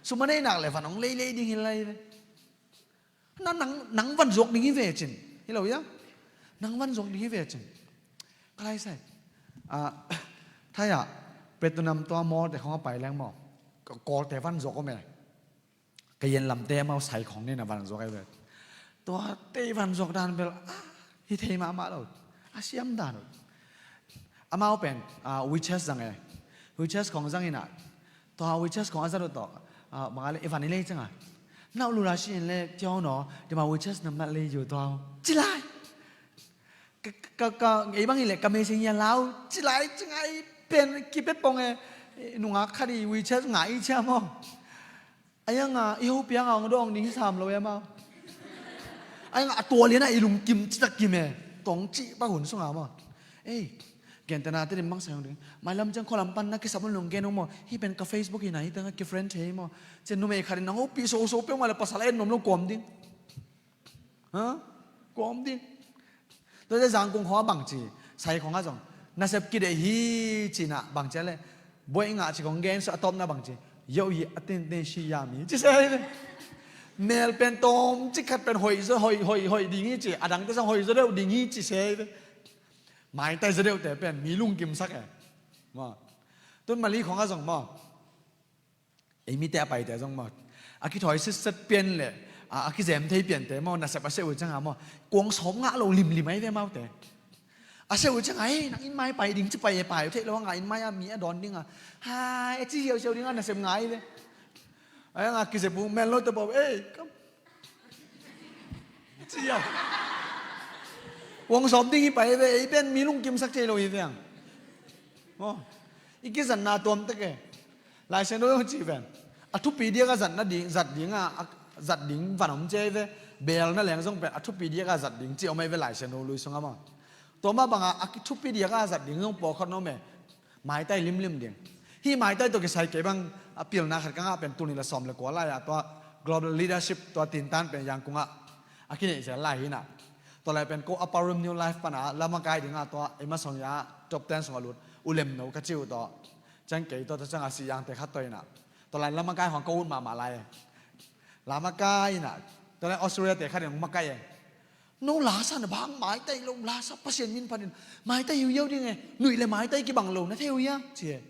sum a nei nak le van hong leilei ding hi lai le. Na nang, nang van zuak ding hi ve cin. Hi lo hia? Nang van zuak ding hi ve cin. Ka lai sai. A, thai a, Platinum tua mawlte khawng a pai leng maw. Ka Kawlte van zuak om e. Ka Yen lamte amau sai khawng nei na van zuak ahi ve. Tuate i van zuak dan bel, a, hi thei mahmah lo. A siam dan lo. Amau pen, a, WeChat zang e. WeChat khawng zang ina. Tua WeChat khawng a zat uh tawh, a, bang a le, i van i lei cianga. Na uh lula si in le, tiaw no, di ma WeChat nam na lei yu tua. Ci lai. Ka, ka, ka, ei bang i le, ka mei sing ya lau. Ci lai, ci ngai pen, kipia pong e, nungak khat i WeChat ngai cia maw. Ai anga, i hopi anga hong dawng ding hi sam lo e maw. Ai anga, a tua lian a i lungkim citak kim e. Tong ci pa hun sunga maw. Ei, gentehna te din bang sai hong ding. Mailam ciang khualam pan na kisap hong lunggen hong maw. Hi pen ka Facebook hi na, hi teng a kifriend thei maw. Cian numei khat in nang hopi so so peuhmah le pasal en nom lo kuam ding. Ha? Kuam ding. Tua te Zangkong khawng a bang ci, sai khawng a zong. Nasep kideih hi ci na bang ci a le. Buai ngah ci khawng gen so a tawpna bang ci. Yo hi a tenten si ya mi ci se hi ve. Mel pen tawm ci khat pen hoih zaw, hoih, hoih, hoih ding hi ci. A dangte zong hoih zaw deuh ding hi ci se hi ve. Maitai za deuhte pen mi lungkimsak e. Maw. Tun Mali khawng ah zong maw, ei mite a paite zong maw, a kithawi sitset pian le a, a kizem thei piante maw, nasep a seh uh cianga maw, kuang sawm ngah lo limlim ahi ve maute. A seh uh cianga, "Ei, nang inn mai pai ding ci pai e, pai uh theih lo a, nga inn mai a mi a dawn dinga, hai," a ci siausiau dinga nasep ngai ve. Ai nga kizep uh mel lo te pau, "Ei, kam," ci a, kuang sawm ding hi pai ve. Ei pen mi lungkimsak thei lo hi ve ang. Maw. I kizatna tuamtek e. Laisiangtho zong ci ven. A thupi diaka zatna ding, zat dinga, a zat ding van om ci ahi ve. Belna leng zong pen a thupi diaka zat ding ci om ahi ve Laisiangtho lui sunga maw. Tua mah banga a thupi diaka zat ding zong pawlkhat na om e. Maitai limlim ding. Hih maitai tawh kisai kei bang a pilna khat ka ngah pen tuni la sawm le kua lai-ah tua Global Leadership tua tintan pen Yangon ah a kineih zel lai hi na. Tua lai pen ko Upper Room New Life pana lamakai dinga tua ei masong ya top ten sungah lut ulemno ka ci uh tawh. Ciang kei tawh tua ciangah sih yangte khat tawh hi na. Tua lai lamakai hong ka ut mahmah lai. Lamakai hi na. Tua lai Australia te khat in hong makai e. No lasa na bang maitai lo, lasa Pasian min panin maitai hiuhiau ding e. Nuih le maitai kibang lo na thei uh hia? Ci e.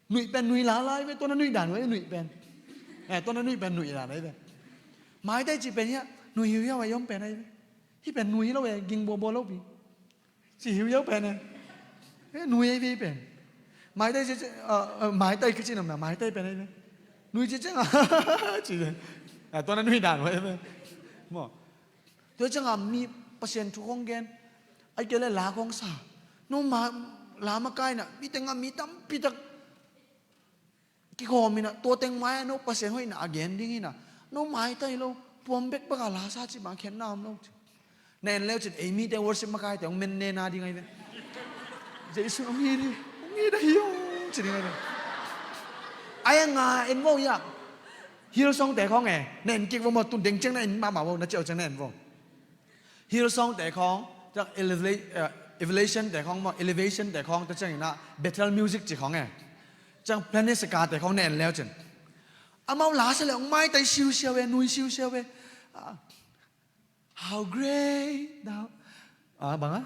Nuih pen nuih lalai ve, tua na nuih dan uh e nuih pen. Eh, tua na nuih pen nuih dan ahi ve. Maitai cih pen hia, nuih hiuhiau a i om pen ahi ve. Hih pen nuih hi lo e, ging buabua lo pi. Ci hiuhiau pen e. Eh, nuih ahi ve hih pen. Maitai ci, ci, ah, ah, maitai ka ci namna, maitai pen ahi ve. Nuih ci ciang a, ci ve. Ah, tua na nuih dan uh ahi ve. Maw. Tua ciangah mi Pasian thu khawng gen, ahih kei leh la khawng sa. No ma, la makaihna, mi tengah mi tampitak kikhawm inah, tua teng mai-ah no Pasian hoihna a gen ding inah, no maitai lo, puam bekbek a la sa cih bang khenna om lo. Na en leu cin, ei mite worship makaite hong men nena ding ahi ve. Jesu hong hi ding, hong hi ding hi o, ci ding ahi ve. Ai a nga en vo ia. Hillsong te khawng e, na en kik vo maw, tun deng ciang na en mahmah vo, na ciau ciang na en vo. Hillsong te khawng, ciang eleva-, eh, Elevation te khawng maw, Elevation te khawng, tua ciang inah Bethel Music ci khawng e. Ciang Planet Shakers te khawng na en leu cin. Amau la sa le hong maitai siusiau e, nui siusiau e. Ah, how great thou, ah, bang a?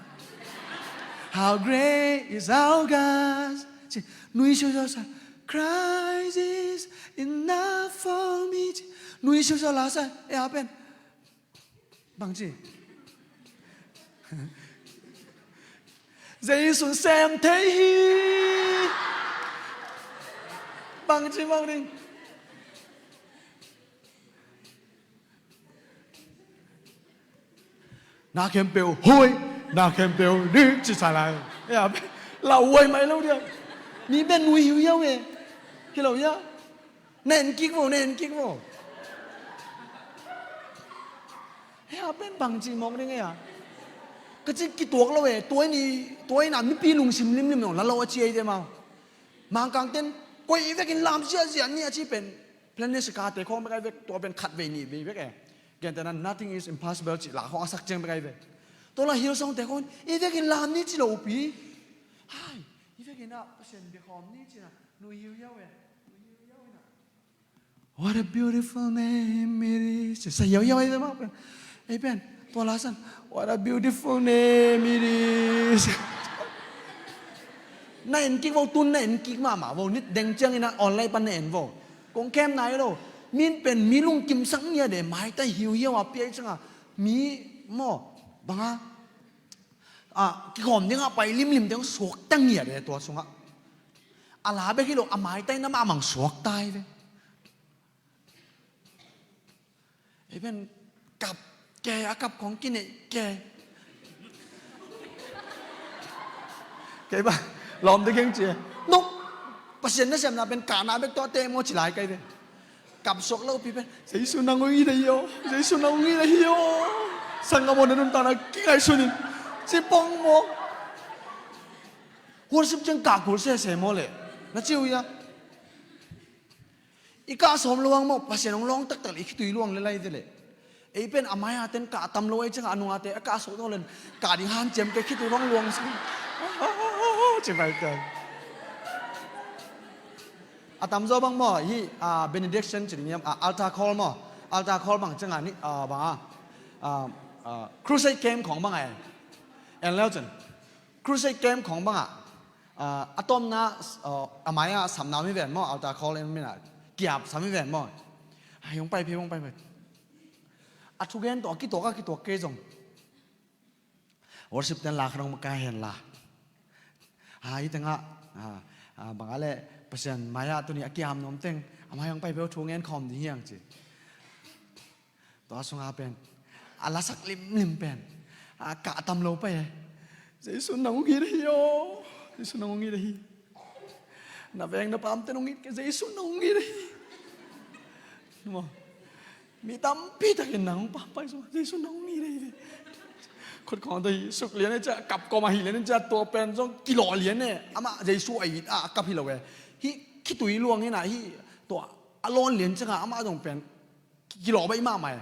How great is our God. Ci, nui siusiau sa. Christ is enough for me. Ci, nui siusiau la sa. E a pen. Bangci. Jesu sem thei hi. Bangci bang ding. Na khempeuh huai, na khempeuh dik ci sa lai. Ya, lau huai mai lo dia. Mi pen nui hiuhiau e. Hi lo ya. Na en kik vo, na en kik vo. Hea pen bangci mawk ding hea. Ka ci kituak lo e, tua in i, tua in a mipi lungsim limlim nong la lo a ci ei te mau. Mangkang ten, koi i vekin lam ziahziah ni a ci pen, Planet Shakers te khawng bek ai vek, tua pen khat vei nih vei vek e. Gentehna, nothing is impossible ci la khawng a sak ciang bek ai vek. Tua la Hillsong te khawng, i vekin lam ni ci lo pi. Hai, i vekin a Pasian bia khawm ni ci na, nui hiuhiau e. Nui hiuhiau e na. What a beautiful name it is. Sa hiauhiau ahi ve mah pen. Ei pen, tua la san. What a beautiful name it is. Na en kik vo, tun na en kik mahmah vo. Nit deng ciang ina online pan na en vo. Kong kem nai lo. Min pen mi lungkim sak ngiat e, maitai hiuhiau a pia i cianga. Mi maw, banga. A, kikhawm dingah pai limlim ding suakta ngiat e tua sungah. A la bek hi lo, a maitai na mahmah suakta hi ve. Ei pen kap ke, a kap khawng kineih ke. Kei ba, lawm te keng cie. Nuk, Pasian na siamna pen kahna bek tuah te maw ci lai kai ve. Kap suak lo pi pen, Jesu nang ui le hi aw, Jesu nang ui le hi aw. Sanggam aw na nuntakna kingaihsun in. Ci pong maw. Worship ciang kah kul sese maw le. Na ci ui a. I kah sawm luang maw, Pasian hong lawng taktak le, i khitui luang le lai ve le. Ei pen a mai-a ten kah a tam lo ei ciangah a nung-a te a kah sawh tawh len kah ding hanciam kei khitui hong luang sing. Ci pai kai. A tamzaw bang maw, hih, ah, benediction ci ding hiam, ah, altar call maw. Altar call bang ciangah ni, ah, bang a, ah, ah, crusade camp khawng bang a en. En leu cin. Crusade camp khawng bangah, ah, a tawpna, ah, a mai-ah samna mi ven maw, altar call en mina kiap sam mi ven maw. Ai, hong pai phei, hong pai phei. A thugen tawh a kituak, a kituak kei zong. Worship ten la kha dong maka hen la. Ah, hih tengah, ah, ah, bangah le Pasian mai-ah tuni a kiam nuam teng a mai hong pai phei, thu ngen khawm ding hiang ci. Tua sunga pen a lasak limlim pen a kah tam lo pai e. Jesu nang hong it ahi aw. Jesu nang hong it ahi. Na veng na pamte nong it kei, Jesu nang hong it ahi. Maw. Mi tampi takin nang hong pampai sung, Jesu nang hong it ahi ve. Khut khawng tawh hi suk lian e cia, kap kawm ahi lian e cia, tua pen zong kilawh lian e. Amah Jesu a it a, a kap hi lo e. Hih khitui luang in a, hih tua a lawn lian ciangah amah zong pen kilawh baih mahmah e.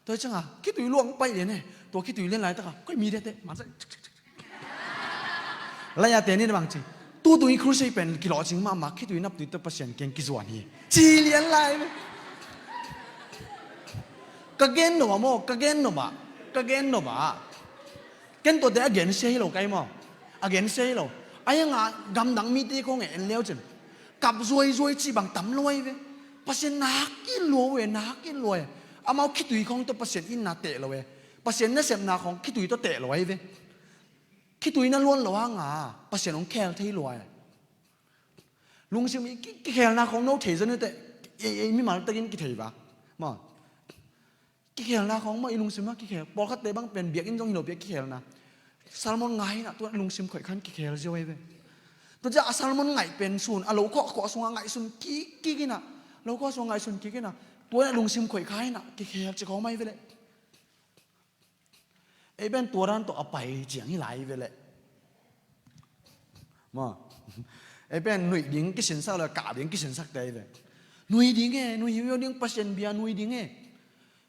Tua hi ciangah khitui luang baih lian e. Tua khitui lian laitaka koi mi diate mansa lai-a te ni na bang ci. Tutung i crusade pen kilawh cing mahmah, khitui naptui tawh Pasian kiang kizuan hi. Ci lian lai ve. Ka gen nop ah maw, ka gen nop ah, ka gen nop ah. Ken tuate a gensia hi lo kai maw. A gensia hi lo. A hiangah gamdang mite khawng e en leu cin. Kap zuaizuai ci bang tam lo ai ve. Pasian na hak in lua ve, na hak in lua e. Amau khitui khawng tawh Pasian in na teh lo e. Pasian nasepna khawng khitui tawh teh lo ai ve. Khitui na luan lo hanga Pasian hong khel thei lua e. Lungsim i ki-, kikhelna khawng no thei zan ute. Ei, ei mimal takin kithei va. Maw. Kikhelna khawng maw i lungsim a kikhel. Pawlkhatte bang pen biakinn zong hi lo piak kikhelna. Sermon ngai inah tua lungsim khoih khan kikhel ziau ai ve. Tua ciah a sermon ngaih pen sun a lo khawh khawh sungah ngaihsun kik kik inah. Lo khawh sungah ngaihsun kik inah. Tua inah lungsim khoih kha inah kikhel ci khawng mai ve leh. Ei pen tua dan tawh a pai ciang hi lai ve leh. Maw. Ei pen nuih ding kisinsak lo, kah ding kisinsak te ai ve. Nui ding e, nui hiuhiau ding, Pasian bia nui ding e.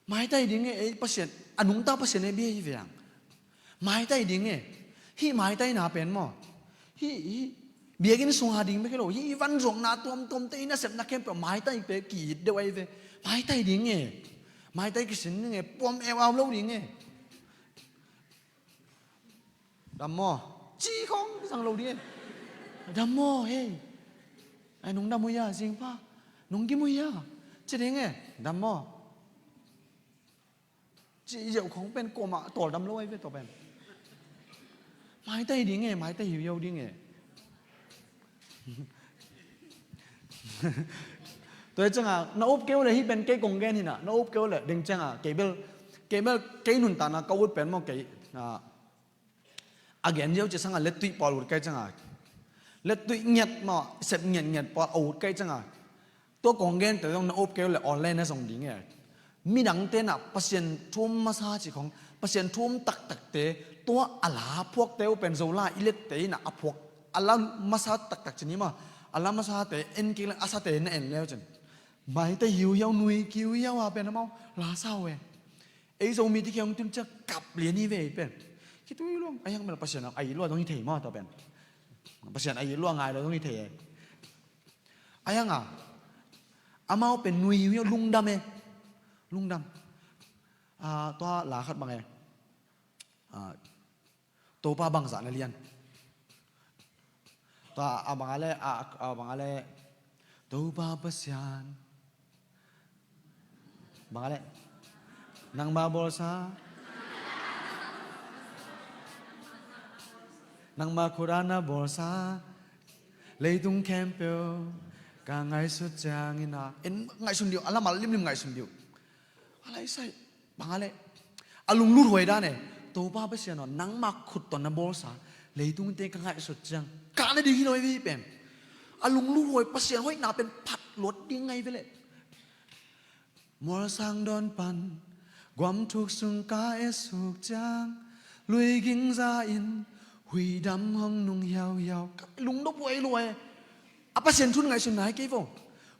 Maitai ding e, ei Pasian, a nungta Pasian e bia hi ve ang. Maitai ding e. Hih maitaina pen maw. Hih, hih. Biakinn sunga ding bek hi lo, hih i vanzuakna tuamtuamte i nasepna khempeuh maitai pen ki-it deuh ai ve. Maitai ding e. Maitai kisin ding e, puam eu au lo ding e. Dam maw? Ci khawng zang lo ding e. Dam maw, hei. Ai, nung dam uh hia, zingpa. Nung gim uh hia. Ci ding e, dam maw? Ci ziau khawng pen kuamah tawldam lo ai ve tua pen. Maitai ding e, maitai hiuhiau ding e. Tua hi ciangah na up kei uh leh hih pen kei kong gen hinah, na up kei uh leh ding ciangah kei bel, kei bel kei nuntakna ka ut pen maw kei, ah, a gen ziau ci sangah lettuih pawl ut kai ciangah. Lettuih ngiat maw, sep ngiatngiat pawl a ut kai ciangah. Tua kong gente zong na up kei uh leh online na zong ding e. Midangte na Pasian thu um masa ci khong, Pasian thu um taktakte, tua a la phuakte uh pen Zolai i lette inah a phuak, a la masa taktak ci ni maw, a la masate en kik leng a sate na en leu cin. Maitai hiuhiau, nui kiuhiau a pen amau la sa uh e. Ei Zomite kiang tun ciah kap lian hi ve ei pen. Khitui luang a hiang pen Pasian a it lua dong hi thei maw tua pen. Pasian a it lua ngai lua dong hi thei e. A hianga amau pen nui hiuhiau, lungdam e. Lungdam. Ah, tua la khat bang e. Ah, Topa bangzah na lian. Tua a bang a le, a, a bang a le. Topa Pasian. Bang a le. Nangma bawlsa. Nangma khut a na bawlsa. Leitung khempeuh ka ngaihsut ciangin a. En ngaihsun dih uh, a lamah limlim ngaihsun dih uh. A lai sai. Bang a le. A lunglut huai dan e. Topa Pasian aw, nangma khut tawh na bawlsa leitungte ka ngaihsut ciang, kah na ding hi lo hi pen. A lunglut huai, Pasian hoihna pen phat luat ding ngai ve leh. Mualsang dawn pan guam thuk sung ka et suk ciang, lui ging za in huidam hong nung hiauhiau. Ka lungdop huai luai. A Pasian thu ngaihsun nai kei vo.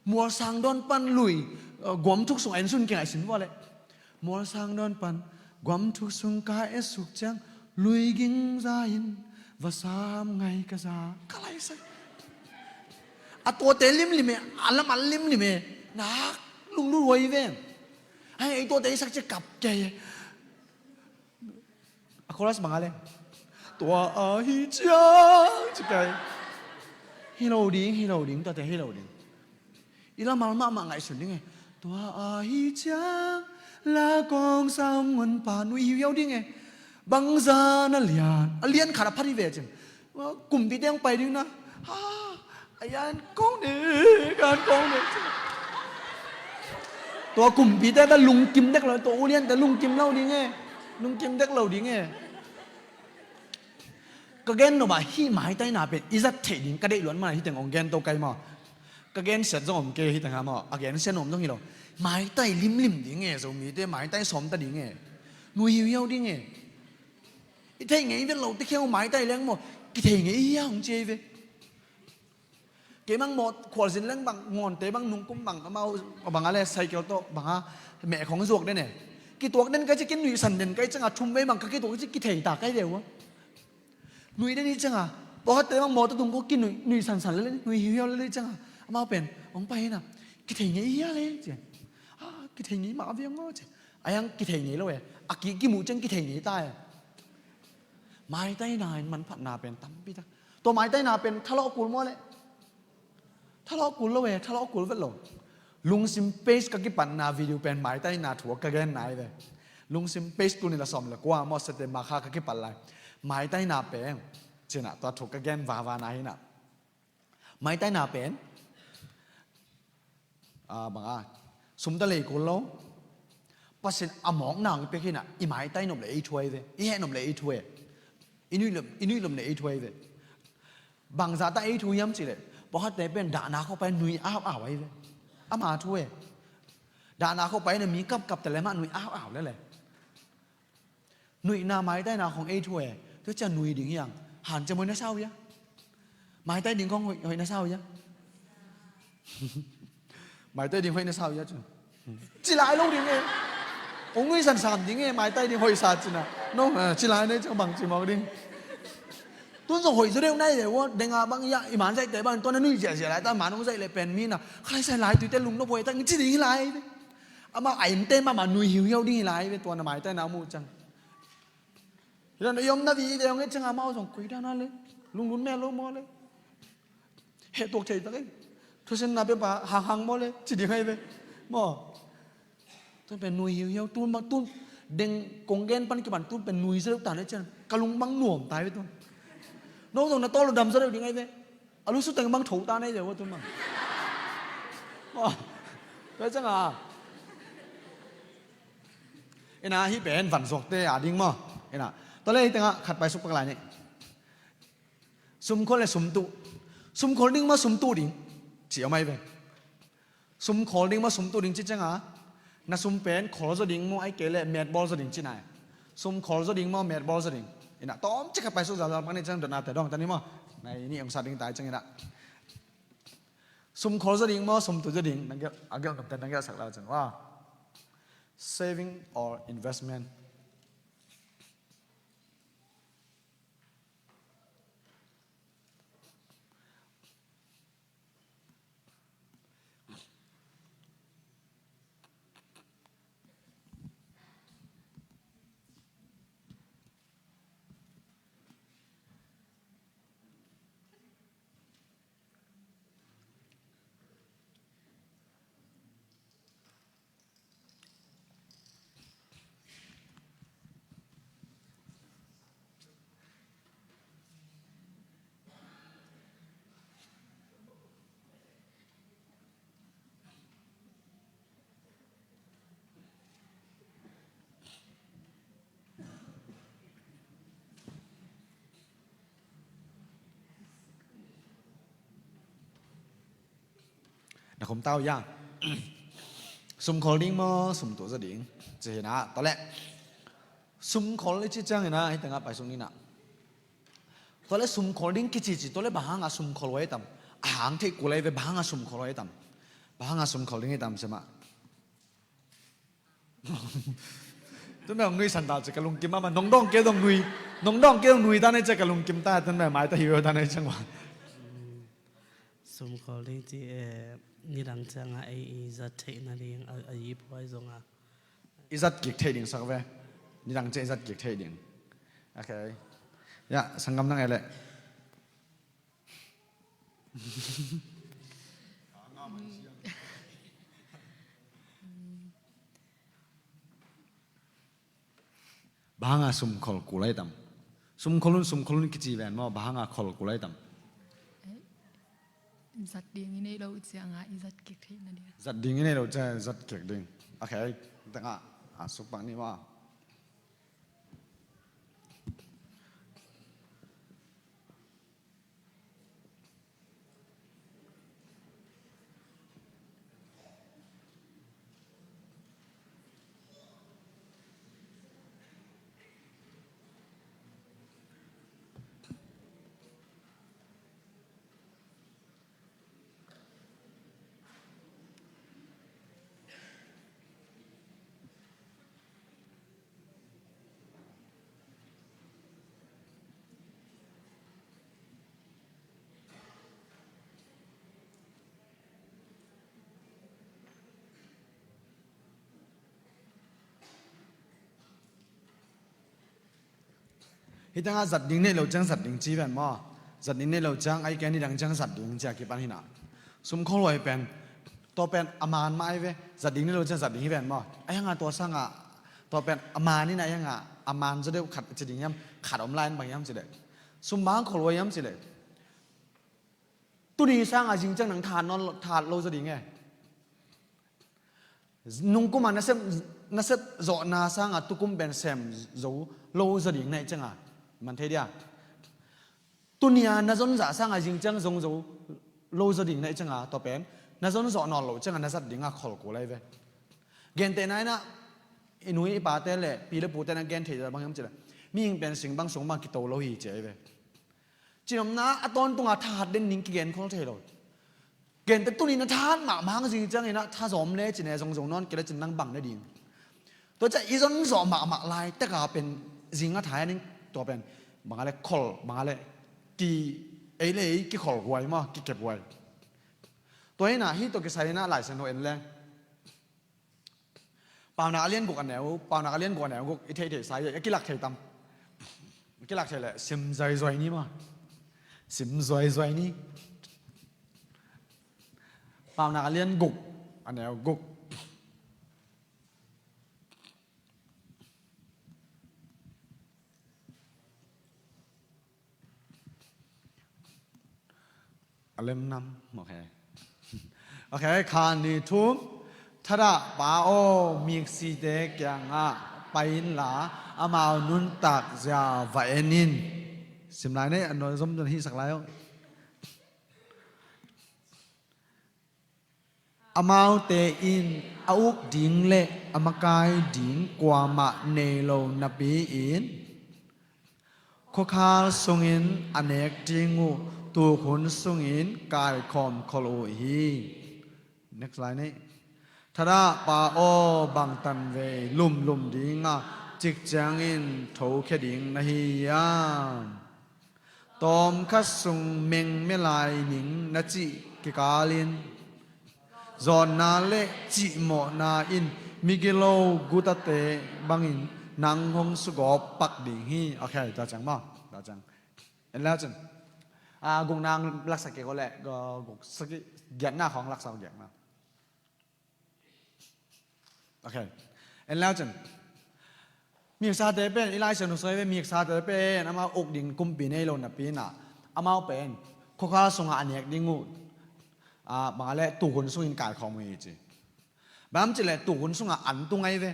Mualsang dawn pan lui, eh, guam thuk sung a en sun kingaihsun vua leh. Mualsang dawn pan guam thuk sung ka et suk ciang, lui ging za in va sam ngai ka za. Ka lai sai. A tuate limlim e, a lam a limlim e. Nak lunglut huai ve. Ai, ei tuate i sak ciang kap kei e. A chorus bang a le. Tua ahi ciang ci kai. Hi lo ding, hi lo ding, tuate hi lo ding. I lamal mahmah ngaihsun ding e. Tua ahi ciang la kong sam ngun pa, nuih hiuhiau ding e. Bangza na lian, a lian khat a phat hi ve cin. Kumpite hong pai ding na. Ha, a yan kong ne, kan kong ne. Tua kumpite ta lungkim dek lo, tua uliante lungkim lo ding e. Lungkim dek lo ding e. Ka gen nop ah hih maitaina pen i zat theih ding ka deih luat mana hih teng hong gen to kai maw. Ka gen siat zong om kei hih teng ha maw, a gen siat nuam zong hi lo. Maitai limlim ding e, Zomite maitai sawm ta ding e. Nuih hiuhiau ding e. I theih ngei vet lo te kheu maitai leng maw, kithei ngei hia hong ci ei ve. Kei bang mawh khualzin leng bang, ngawnte bang nungkum bang, amau bang a le cycle tawh bang a meh khong zuak den e. Kituak den kai ci, kinuihsan den kai cianga thum vei bang ka kituak ci kithei ta kai ve ua. Nuih den i cianga, pawhatte bang mawtaw tung ko kinuih, nuihsansan lele, nuih hiuhiau lele i cianga, amau pen hong pai hina, kithei ngei hia le ci. A, kithei ngei mah a viang aw ci. A yang kithei ngei lo e. A ki, kimuh ciang kithei ngei ta e. Maitaina in manphatna pen tampi tak. Tua maitaina pen thalawh kul maw le? Thalawh kul lo e, thalawh kul vet lo. Lungsim page ka kipatna video pen maitaina thu a ka gen nai ve. Lungsim page tuni la sawm le kua maw, September kha ka kipat lai. Maitaina pen cina tua thu ka gen vava na hina. Maitaina pen, a, bang a, sum ta lei kul lo. Pasian a mawkna hong pek hina, i maitai nop le ei thu ai ve, i heh nop le ei thu e. I nuih lop, i nuih lop le ei thu ai ve. Bangzah ta ei thu hiam cih leh, pawlkhatte pen dahna khawng pai nuih au au ai ve. Ama thu e. Dahna khawng pai na mi kapkap ta le mah nuih au au le le. Nuihna maitaina khawng ei thu e. Tua ciang nui ding hiang. Han ciang hoih na sau hia. Maitai ding khawng hoih, hoih na sau hia. Maitai ding hoih na sau hia cu. Ci lai lo ding e. Ong nuihsan sam ding e, maitai ding hoih sa cina. No, eh, ci lai ne ciang bang ci mawk ding. Tun zong hoih zaw deuh nai le ua, denga bang ia, i man zaihte bang, tua na nuih ziahziah lai, ta man ong zaih le pen mi na. Khalai sai lai tuite lungnop hoih ta, ci ding hi lai. Amah a innte mahmah nuih hiuhiau ding hi lai ve, tua na maitaina muh ciang. Hi lo na i omna vi i ve ong e ciang amau zong koi dan a le. Lunglun mel lo maw le. Heh tuak thei tak e. Thusinna pepa hanghang maw le. Ci ding ai ve. Maw. Tun pen nuih hiuhiau tun bang tun. Deng kong gen pan kipan tun pen nuih zaw deuh ta ne ciang. Ka lung bang nuam ta ai ve tun. No zong na tawl lo dam zaw deuh ding ai ve. A lu su teng bang tho ta ne deuh tun bang. Maw. Tua ciang a. Ina hih pen van zuakte a ding maw. Ina. Tua le hih tengah khat paisuk pak lai ni. Sum khol le sum tuh. Sum khol ding maw sum tuh ding. Ci a mai ve. Sum khol ding maw sum tuh ding ci ciang a. Na sum pen khol zaw ding maw ai kei le met bawl zaw ding ci nai. Sum khol zaw ding maw met bawl zaw ding. Ina tawm ci khat paisuk zalzal pak ni ciang dotnate dawng ta ni maw. Nai ni ong sa ding tai ciang ina. Sum khol zaw ding maw, sum tuh zaw ding, na gelh, a gelh nopte na gelhsak lai cin. Wow. Saving or investment? Na khum tau ya. Sum khol ding maw, sum tuh zaw ding. Ci hi na, tua le. Sum khol i ci ciang hi na, hih tengah paisuk ni na. Tua le sum khol ding kicici, tua le bang hanga sum khol huai tam. A hang theih kul ai ve bang hanga sum khol huai tam. Bang hanga sum khol ding hi tam sia mah. Tun bang nuihsan ta cia ka lungkim mah, nong dawng kei dong nui, nong dawng kei dong nui ta na cia ka lungkim ta, tun bang mai ta hi ta na cia ngua. Sum khol ding ci, eh, nidang ciang a ei i zat theih nading a, a yi puai zong a. I zat kik theih ding sak ve. Nidang ciang i zat kik theih ding. Okay. Ya, sanggam nang e leh. Bang hanga sum khol kul ai tam? Sum khol un, sum khol un kici ven maw, bang hanga khol kul ai tam? Zat ding i nei lo ciangah i zat kik theihna ding. Zat ding i nei lo ciangah zat kik ding. Okay, tengah a suk pak ni maw. Hih tengah zat ding neih lo ciang zat ding ci ven maw? Zat ding neih lo ciang ai ken hih dang ciang zat ding ci a kipan hi na. Sum khol huai pen, tua pen a man mah ai ve. Zat ding neih lo ciang zat ding hi ven maw? Ai hanga tua sangah tua pen a man hi na, ai hanga a man zaw deuh khat ci ding hiam, khat om lai in bang hiam ci leh, sum bang khol huai hiam ci leh, tuni sangah zing ciang nang thahat nawn lo, thahat lo zaw ding e. Nungkuma na sem, na sep zawhna sangah tukum pen sem zo lo zaw ding na hih cianga man thei dia. Tunia na zonzah sangah zing ciang zong zo lo zaw ding na hih cianga, tua pen na zon zawh nawn loh cianga na zat dinga khol kul ai ve. Gentehna inah i nu i pate le pi le pute na gen thei bang hiam cileh, mihing pen sing bang sung bang kito lo hi ci ai ve. Cinopna a tawntunga thahat den ding kigen khol thei lo. Gente tuni na thahat mahmah hang zing ciangin ah thazawm le cine zongzong nawn kei le cin nang bang ne ding. Tua ciah i zon zawh mahmah lai teka pen zing a thai a ning tua pen banga le khol banga le ki ei le ei kikhol huai maw, kikep huai. Tua inah hih tua kisai inah Laisiangtho en leng Paunak a lian guk a neu, Paunak a lian guk a neu guk i theihtheih sa hi a, a kilak thei tam? A kilak thei leh sim zuaizuai ni maw? Sim zuaizuai ni. Paunak a lian guk a neu guk. A lem nam, ok. Ok, khat nih thum. Thadah pa aw, miksite kiangah pai inla amau nuntak zia va en in. Sim lai nei, a nuai zom zon hihsak lai aw. Amaute in a uk ding le a makai ding kuamah nei lo napi-in khuakhal sungin a nek ding uh, tukhun sungin kaikhawm khol uh hi. Next line ei. Thadah pa aw, bangtan vei lumlum dinga cik ciangin thokhia ding na hi hiam? Tawmkhat sung mengmelai ning na cih kikalin zawnna le cihmawhna in migilo gutate bangin nang hong sugawp pak ding hi. Ok, tua ciang maw? Tua ciang. En lau cin. A, guk nang laksak kei ko le, guk saki giatna khawng laksak giatna. Ok. En lau cin. Miksate pen, i Laisiangtho soi ve, miksate pen amau uk ding kumpi nei lo napi inah amau pen khuakhal sungah a nek ding uh, a, bang a le tukhun sungin kaikhawm uh hi ci. Bang am ci le tukhun sungah an tung ai ve.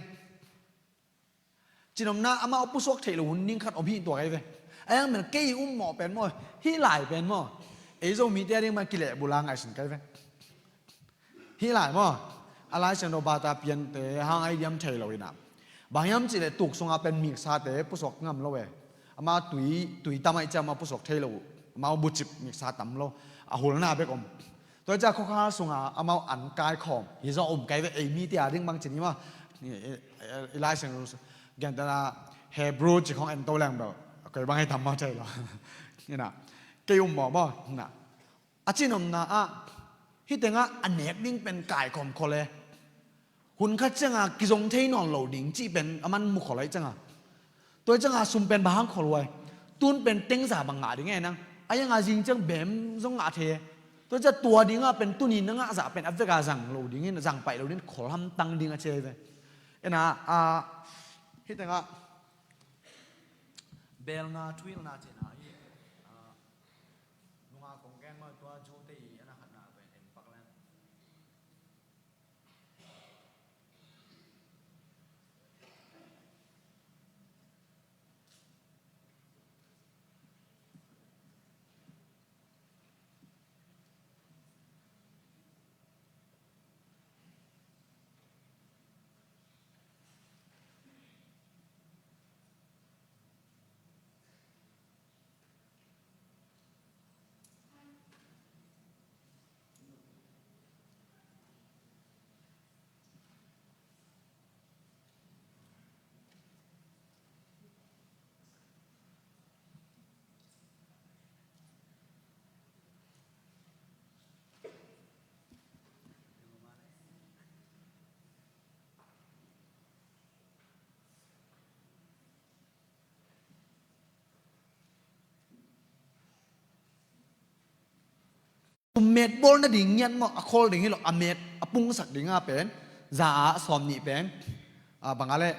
Cinopna amau pusuak theih lo hun ning khat om hi tuak ai ve. A yang men kei ummawh pen maw, hih lai pen maw, ei Zomite a ding mah kilehbula ngaihsun kai ve. Hih lai maw, a Laisiangtho bata piante hang ai diam thei lo inah. Bang hiam cihleh tuk sunga pen miksate pusuak ngam lo e. Ama tui, tui tam ai ciah ama pusuak thei lo. Amau bucip miksa tam lo. A hulna bek om. Tua ciah khuakhal sunga amau an kaikhawm hi zaw om kai ve, ei mite a ding bang ci ni maw. I, i, i Laisiangtho gentehna Hebrew ci khong en to leng bel koi bang hei tam maw thei lo. Inah. Kei um maw maw. Inah. A cinopna ah hih tengah a nek ding pen kaikhawm khol e. Hun khat cianga kizong thei nawn lo ding cih pen a man mu khol aih cianga. Tua cianga sum pen bang hang khol huai? Tun pen tengza bang ngah ding e nang. A ianga zing ciang bem zong ngah thei e. Tua ciang tua dinga pen tuni na ngah zah pen a veka zang lo dingin, zang paih lo dingin khol hamtang ding a ci e ve. Ina, a, hih tengah bel nga thuhilhna cihna hi. A, nunga kong gen mah tua Jute i a na khatna pen en pak leng. Met bawl nading ngiat maw, a khawl ding hi lo, a met a pungsak dinga pen za ah sawm nih pen, a, bang a leh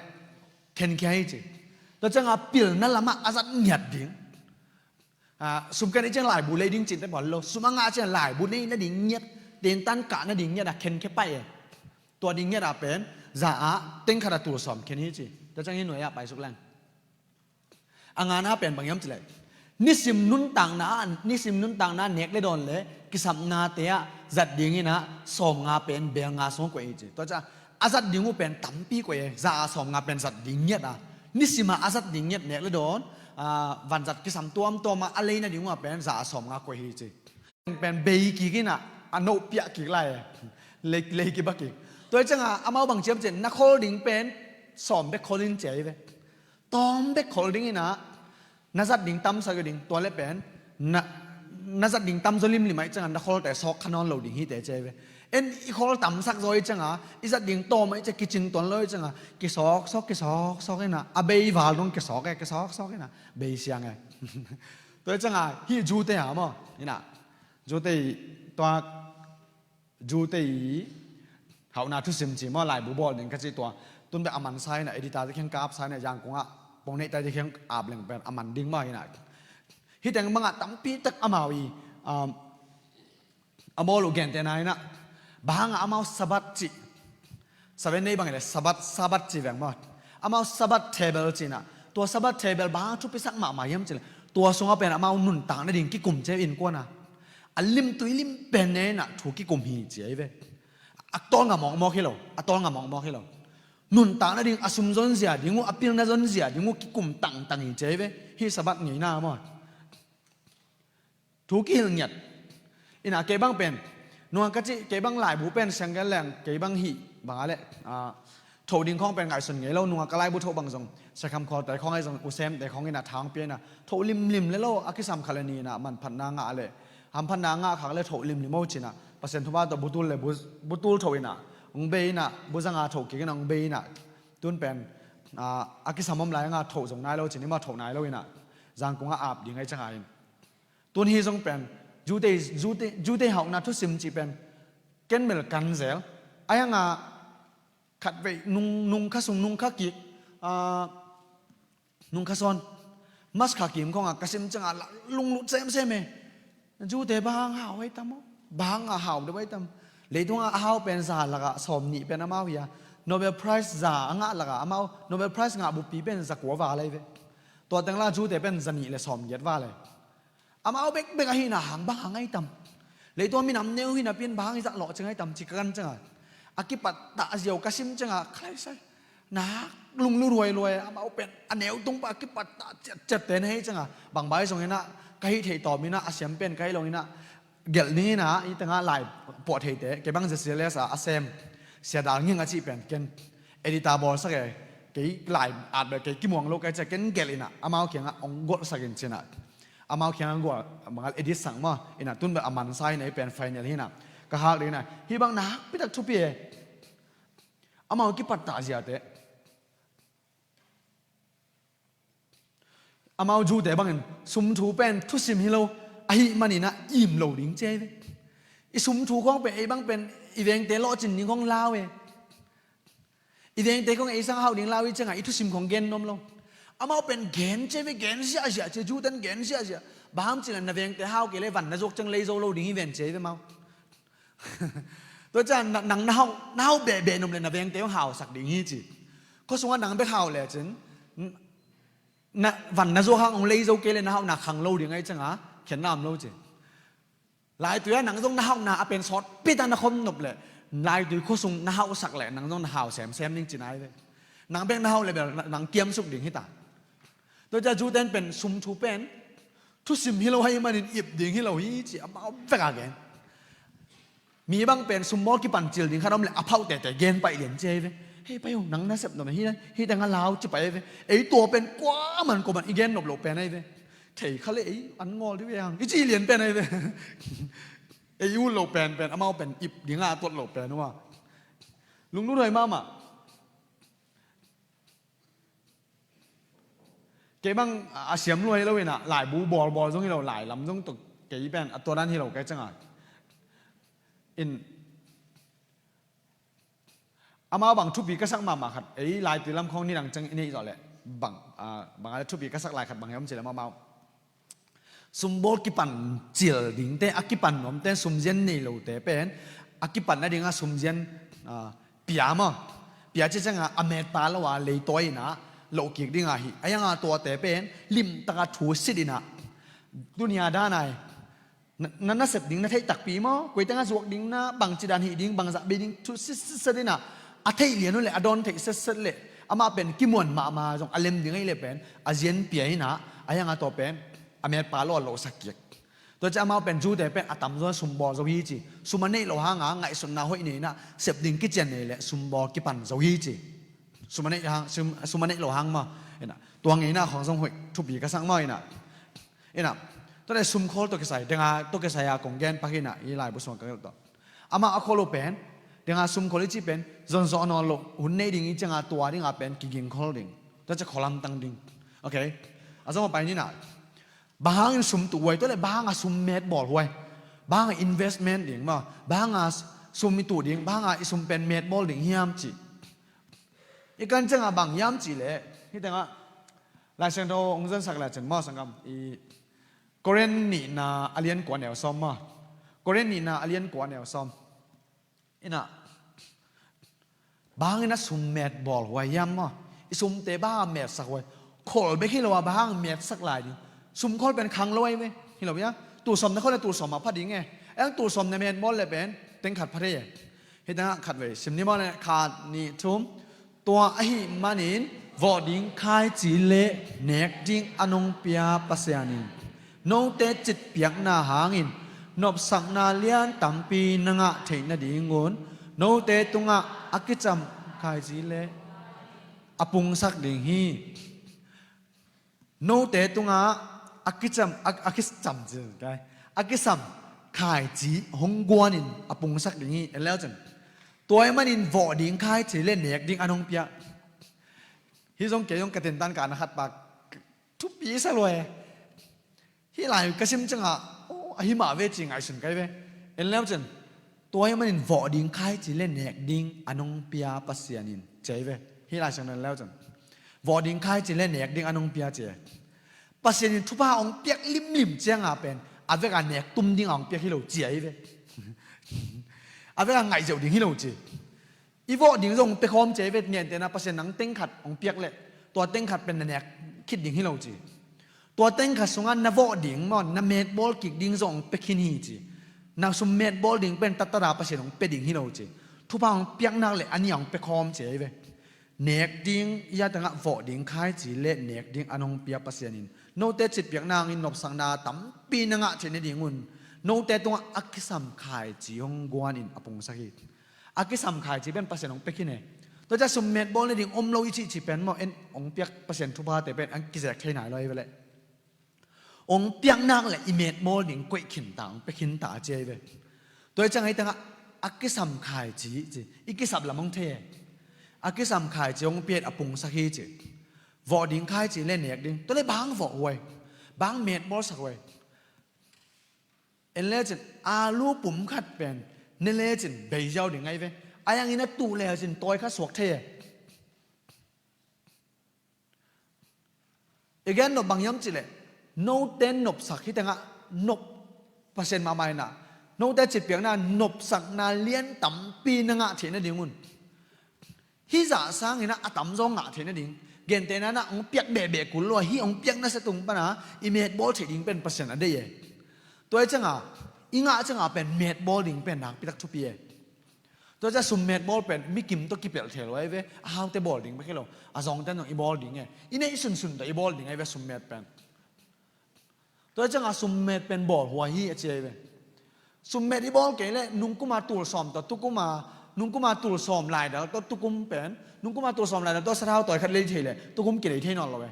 khenkhia hi ci. Tua cianga pilna lamah a zat ngiat ding. A, sum khen i ciang laibu lei ding cihte bawl lo, sum a ngah ciang laibu nei nading ngiat, tentan kah nading ngiat a khenkhia paih e. Tua ding ngiat a pen za ah teng khat a tul sawm khen hi ci. Tua ciang hih nuai ah paisuk leng. A ngana pen bang hiam cileh, nisim nuntakna, nisim nuntakna nek le dawn le kisapnate ah zat dinginah sawm nga pen bel nga sung koih hi ci. Tua ciah a zat ding uh pen tampi koih e, za ah sawm nga pen zat ding ngiat a, nisimah a zat ding ngiat nek le dawn, a, vanzat kisam tuamtuamah a leina ding uh a pen za ah sawm nga koih hi ci. Pen bei kik inah a noh piah kik lai e. Lei, lei kiba kik. Tua hi cianga amau bang ciam cin na khawl ding pen sawm bek khawl in cia hi ve. Tawm bek khawl ding inah na zat ding tamsak uh ding, tua le pen na, na zat ding tamzaw limlim ah i cianga na khawlte sawk kha nawn lo ding hite cia hi ve. En i khawl tamsak zaw i cianga i zat ding tawm ah i cia kicing tuan lo i cianga kisawksawk, kisawksawk inah a bei val dong kisawk e, kisawksawk inah bei siang e. Tua i cianga hih Jute ha maw, inah Jute i tua Jute i hauhna thusim ci maw, laibu bawl ding ka cih tua. Tun bek a man sa inah, editor te kheng ka ap sa inah, Yangon ah pong neih tai te kheng ap leng pen a man ding maw inah. Hih teng bangah tampi tak amau i, um, a bawl uh gentehna inah, bang hangah amau Sabbath cih, Seven Day bang i le Sabbath, Sabbath ci veng maw. Amau Sabbath table ci inah, tua Sabbath table bang hang thupisak mahmah hiam cileh, tua sungah pen amau nuntak nading kikum cia innkuan a, a limtui lim pen ne inah thu kikum hi cia hi ve. A tawlnga mawkmawk hi lo, a tawlnga mawkmawk hi lo. Nuntak nading a sum zonzia ding uh, a pilna zonzia ding uh kikum tangtang hi cia hi ve. Hih Sabbath ngeina maw. Thu kihilh ngiat. Inah kei bang pen, nunga ka cih, kei bang laibu pen siang gen leng, kei bang hih bang a leh, a, thoh ding khawng pen ngaihsun ngei lo, nunga ka laibu thoh bang zong, Sia Kham Khawl te khawng ahi zong, U Sem te khawng inah thang pia inah thoh limlim le lo, a kisam kha le ni inah manphatna ngah leh, hamphatna ngah khak le thoh limlim o ci inah, Pasian thupha tawh butul le bu, butul thoh inah hong bei inah, bu zanga thoh kik inah hong bei inah, tun pen, a, a kisam om lai ngah thoh zong nai lo ci ni maw, thoh nai lo inah Yangon ah ap ding ahi cianga in. Tun hi zong pen Jute, Jute, Jute hauhna thusim cih pen ken mel kan zel. A hianga khatvei nung, nung kha sung, nung kha kik, a, nung kha sawn, mask kha kim khawngah ka sim cianga la lunglut semsem e. Jute bang hang hau hei tam aw, bang hang a hau deuh hei tam. Leitungah a hau pen za lakah sawm nih pen amau hi a, Nobel Prize za a ngah lakah amau Nobel Prize ngah buppi pen za kua val ahi ve. Tua teng la Jute pen za nih le sawm giat val e. Amau bekbek ahihna hang bang hang ahi tam. Leitung minam neu hi napi in bang hang i zah lawh ciang ahi tam ci ka kan cianga, a kipattah ziau ka sim cianga kha lai sai. Nak lunglut huailuai, amau pen a neu tung pah a kipattah ciatciatte na hi cianga, bang bai zong inah ka hih theih tawm inah a siam pen ka hih lo inah gelh ding inah, i tengah lai puah theite, kei bang Z C L S a a sem Sia Dal Nging a cih pen ken editor bawlsak e, kei lai at bel kei kimuang lo ka hih ciah ken gelh inah amau kiangah hong gualhsak in ci inah, amau kiangah gual, bang a leh edit sak maw, inah tun bel a man sa inah, hih pen final hi inah ka hak ding inah, hih bang nakpi tak thupi e. Amau kipattah ziate. Amau Jew-te bangin sum thu pen thusim hi lo ahih manin ah im lo ding ci a hi ve. I sum thu khawng pen ei bang pen i vengte lawhcin ding khawng lau e. I vengte khawng ei sang hauh ding lau i ciangah i thusim khawng gen nuam lo. Amau pen gen ci a hi ve, gen ziahziah ci a, Jew-ten gen ziahziah. Bang hang hiam cih leh na vengte hau kei leh van na zuak ciang lei zo lo ding hi ven ci a hi ve amau. Tua ciang nang na hauh, na hauh behbeh nuam leh na vengte hong hausak ding hi ci. Khua sungah nang bek hau lecin na van na zuak hang hong lei zo kei leh na hauhna khang lo ding ahih ciangah khiatna om lo ci. Laitui ah nang zong na hauhna a pen sawtpi tak na khom nop leh, laitui khua sung na hauhsak leh nang zong na hau semsem ding cihna hi ve. Nang bek na hauh leh bel nang kiamsuk ding hi ta. Tua ciang Jew-ten pen sum thu pen thusim hi lo ahih manin ip ding hi lo hi ci amau vek a gen. Mi bang pen sumbawl kipan cil ding khat om leh a phauh tete gen paih lian ci a hi ve. Hei pai uh, nang na sep nop hi, hi teng a lau ci paih a hi ve. Ei tua pen kuaman kuaman i gen nop loh pen a hi ve. Thei kha leh ei an ngawl dih ve hang i ci lian pen a hi ve. Ei ut loh pen pen amau pen ip ding a tuat loh pen uh a. Lunglut huai mahmah. Kei bang a siam lua hi lo in ah, laibu bawlbawl zong hi lo, lailam zong tawh kei pen a tua dan hi lo kei ciangah. In amau bang thupi ka sak mahmah khat, ei laitui lam khawng nidang ciang i neih zawh leh bang, ah, bang a le thupi ka sak lai khat bang hiam cih leh amau sumbawl kipan cil dingte, a kipan nuamte, sumzian nei lote pen a kipan nading a sumzian, ah, pia maw? Pia ci ciangah a metpa lo a leitawi in ah loh kik ding a hi. A hi hang a tuate pen limtak a thu sit in ah, tuni a dan a hi. Na, na nasep ding na theih takpi maw? Koi teng a zuak ding, na bangci dan hih ding, bangzah bei ding thu sit sit set in ah, a theih lian uh leh a dawn theih set set leh amah pen kimuan mahmah zong a lem ding ahih leh pen a zian pia in ah, a hi hang a tua pen a metpa lo a lohsak kik. Tua ciang amau pen Jew-te pen a tamzaw sumbawl zo hi ci. Sum a neih loh hang a ngaihsutna hoih nei in ah, sep ding kician nei leh sumbawl kipan zo hi ci. Sum a neih hang, sum, sum a neih loh hang maw? In ah tua ngeina khawng zong hoih thupi ka sak maw in ah. In ah tua leh sumkhawl tawh kisai, deng a tawh kisai a kong gen pak hi in ah, i laibu sungah ka gelh tawh. Amah a khawl uh pen, deng a sumkhawl i cih pen zonzawh nawn loh hun nei ding i ciangah tua ding a pen kiging khawl ding. Tua ciang khawl hamtang ding. Ok. A zong a pai ni in ah. Bang hangin sum tuh huai, tua leh bang hang a sum metbawl huai? Bang hang a investment ding maw? Bang hang a sum i tuh ding, bang hang a i sum pen metbawl ding hiam cih. I kan ciangah bang hiam cih leh, hih tengah Lai Siangtho hong zansak leh cin maw sanggam, i Korin nihna a lian kua neu sawm maw? Korin nihna a lian kua neu sawm. In ah, bang hangin a sum metbawl huai hiam maw? I sumte bang hang a metsak huai? Khawl bek hi lo a bang hang a metsak lai ding. Sumkhawl pen khang lo ahi ve. Hi lo hia? Tulsawm na khawl leh tulsawm a pha ding e. Eng tulsawm na metbawl leh pen teng khat pha thei e. Hih tengah khatvei sim ni maw leh, khat, nih, thum. Tua ahih manin vawh ding khaici leh nek ding a nong pia Pasian in note citpiakna hangin nopsakna lian tampi na ngah theih nadingun note tungah a kicam khaici leh a pungsak ding hi. Note tungah a kicam, a, a kicam ci kai, a kisam khaici hong guanin a pungsak ding hi. En leu cin, tua ahih manin vawh ding khaici leh nek ding a nong pia. Hih zong kei zong ka tentan ka na khat pak thupi sa lua e. Hih lai ka sim ciangah, oh, ahi mah ve ci ngaihsun kai ve. En leu cin, tua ahih manin vawh ding khaici leh nek ding a nong pia Pasian in ci ahi ve. Hih lai siang en leu cin, vawh ding khaici leh nek ding a nong pia ci e. Pasian in thupha hong piak limlim ciangah pen a vek a nek tum ding a hong piak hi lo ci ahi ve. A vek a ngaih zeuh ding hi lo ci. I vawh ding zong hong pia khawm ci ahi ve. Gentehna Pasian nang teng khat hong piak leh tua teng khat pen na nek khit ding hi lo ci. Tua teng khat sungah na vawh ding maw, na metbawl kik ding zong hong pia khin hi ci. Na sum metbawl ding pen tattata Pasian hong pia ding hi lo ci. Thupha hong piak nak leh a nih a hong pia khawm ci ahi ve. Nek ding, i a tengah vawh ding khaici leh nek ding a nong pia Pasian in note citpiakna hangin nopsakna tampi na ngah theih nadingun note tungah a kisam khaici hong guanin a pungsak hi. A kisam khaici pen Pasian hong pia khin e. Tua ciang sum metbawl nading om lo i cihcih pen maw, en hong piak Pasian thuphate pen a kizek thei nai lo ahi ve leh. Hong piak nak leh i metbawl ding koih khin ta, hong pia khin ta a ci ahi ve. Tua ahih ciangah hih tengah a kisam khaici ci, i kisap lam hong thei e. A kisam khaici hong pia a pungsak hi ci. Vawh ding khai ci le nek ding. Tua le bang vawh huai, bang metbawlsak huai. En lecin alu pum khat pen ne lecin beiziau ding ahi ve. A yang in a tuh lecin tawi khat suak thei e. I gen nop bang hiam cih leh, note nopsak hi tengah nop Pasian mahmah inah, note citpiakna nopsakna lian tampi na ngah theih nadingun, hih zah sangin a tamzaw ngah theih nading, gentehna na hong piak behbeh kul lo a, hih hong piak nasia tung pana i metbawl theih ding pen Pasian a deih e. Tua hi cianga i ngah cianga pen metbawl ding pen nakpitak thupi e. Tua ciah summet bawl pen mikim tawh kipelh thei lo ahi ve. A haute bawl ding bek hi lo, a zawngten zong i bawl ding e. I neih sunsun tawh i bawl ding ahi ve summet pen. Tua cianga summet pen bawl huai hi a ci ahi ve. Summet i bawl kei leh nungkuma tulsawm tawh tukuma, nungkuma tulsawm laidal tawh tukum pen, nungkuma tulsawm laidal tawh sathau tawi khat lei thei leh tukum kilei thei nawn lo e.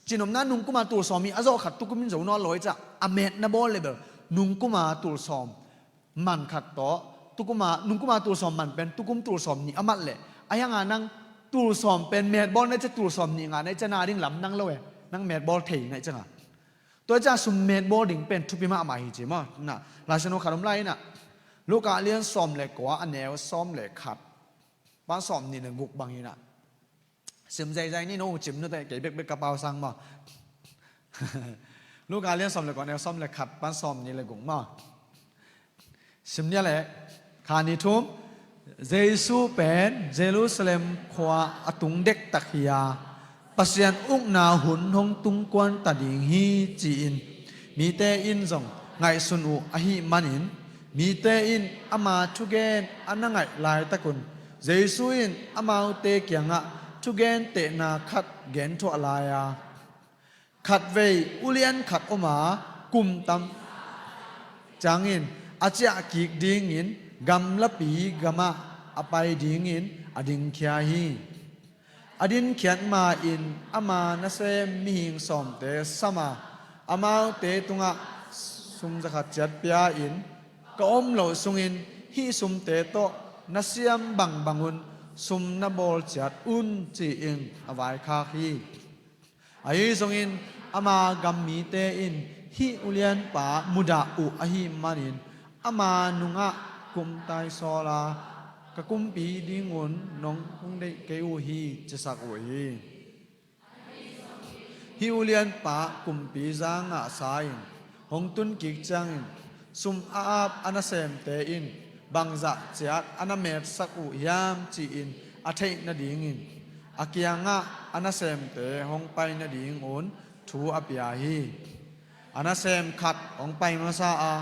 Cinopna nungkuma tulsawm hi a zawh khat tukum in zo nawn lo i ciah a metna bawl leh bel nungkuma tulsawm man khat tawh tukuma, nungkuma tulsawm man pen tukum tulsawm nih a mat leh, a hianga nang tulsawm pen metbawl na i ciah tulsawm nih ngah na i ciah na ding lam nang lo e. Nang metbawl thei na i cianga. Tua i ciah summet bawl ding pen thupi mahmah hi ci maw. Na, Laisiangtho khat om lai inah, Luka lian sawm le kua a neu sawm le khat pan sawm nih le guk bang inah. Sim zeizai ni no, cim nute kei bekbek ka pau sang maw. Luka lian sawm le kua neu sawm le khat pan sawm nih le guk maw. Sim nia le kha ni thum. Jesu pen Jerusalem khua a tung dektak hi a, Pasian ukna hun hong tungkuan ta ding hi ci-in mite in zong ngaihsun uh ahih manin, mite in ama thugen a na ngaih laitakun Jesu in amaute kiangah thugentehna khat genthuah lai a, khatvei ulian khat om a, kum tam ciangin a ciahkik dingin gamlapi gamah a pai dingin a dingkhia hi. A dinkhiat ma-in ama nasem mihing sawmte sam a, amaute tungah sum zakhat ciat pia-in, ka om loh sungin hih sumte tawh na siam bangbangun sum na bawl ciat un ci-in a vaikhak hi. Ahi zongin ama gam mite in hih ulianpa mudah uh ahih manin ama nungah kumtai sawl a, ka kumpi dingun nong hong deih kei uh hi, cisak uh hi. Hih ulianpa kumpi za ngahsa-in hong tunkik ciangin sum a ap a nasemte in bangzah ciat a na metsak uh hiam ci-in a theih nadingin a kiangah a nasemte hong pai nadingun thu a pia hi. A nasem khat hong pai masa a,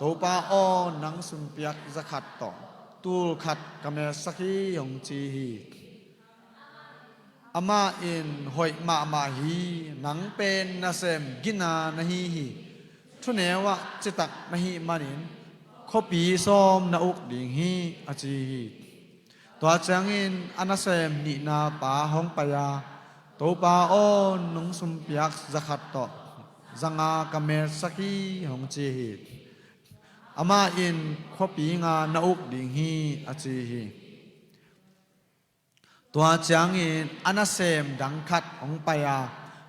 Topa aw, nang sumpiak zakhat tawh tul khat ka metsak hi, hong ci hi. Amah in, hoih mahmah hi, nang pen nasem gina na hi hi. Thuneu ah citak na hih manin khuapi sawm na uk ding hi, a ci hi. Tua ciangin a nasem nihna pa hong pai a, Topa aw, nong sumpiak zakhat tawh zanga ka metsak hi, hong ci hi. Amah in, khuapi nga na uk ding hi, a ci hi. Tua ciangin a nasem dang khat hong pai a,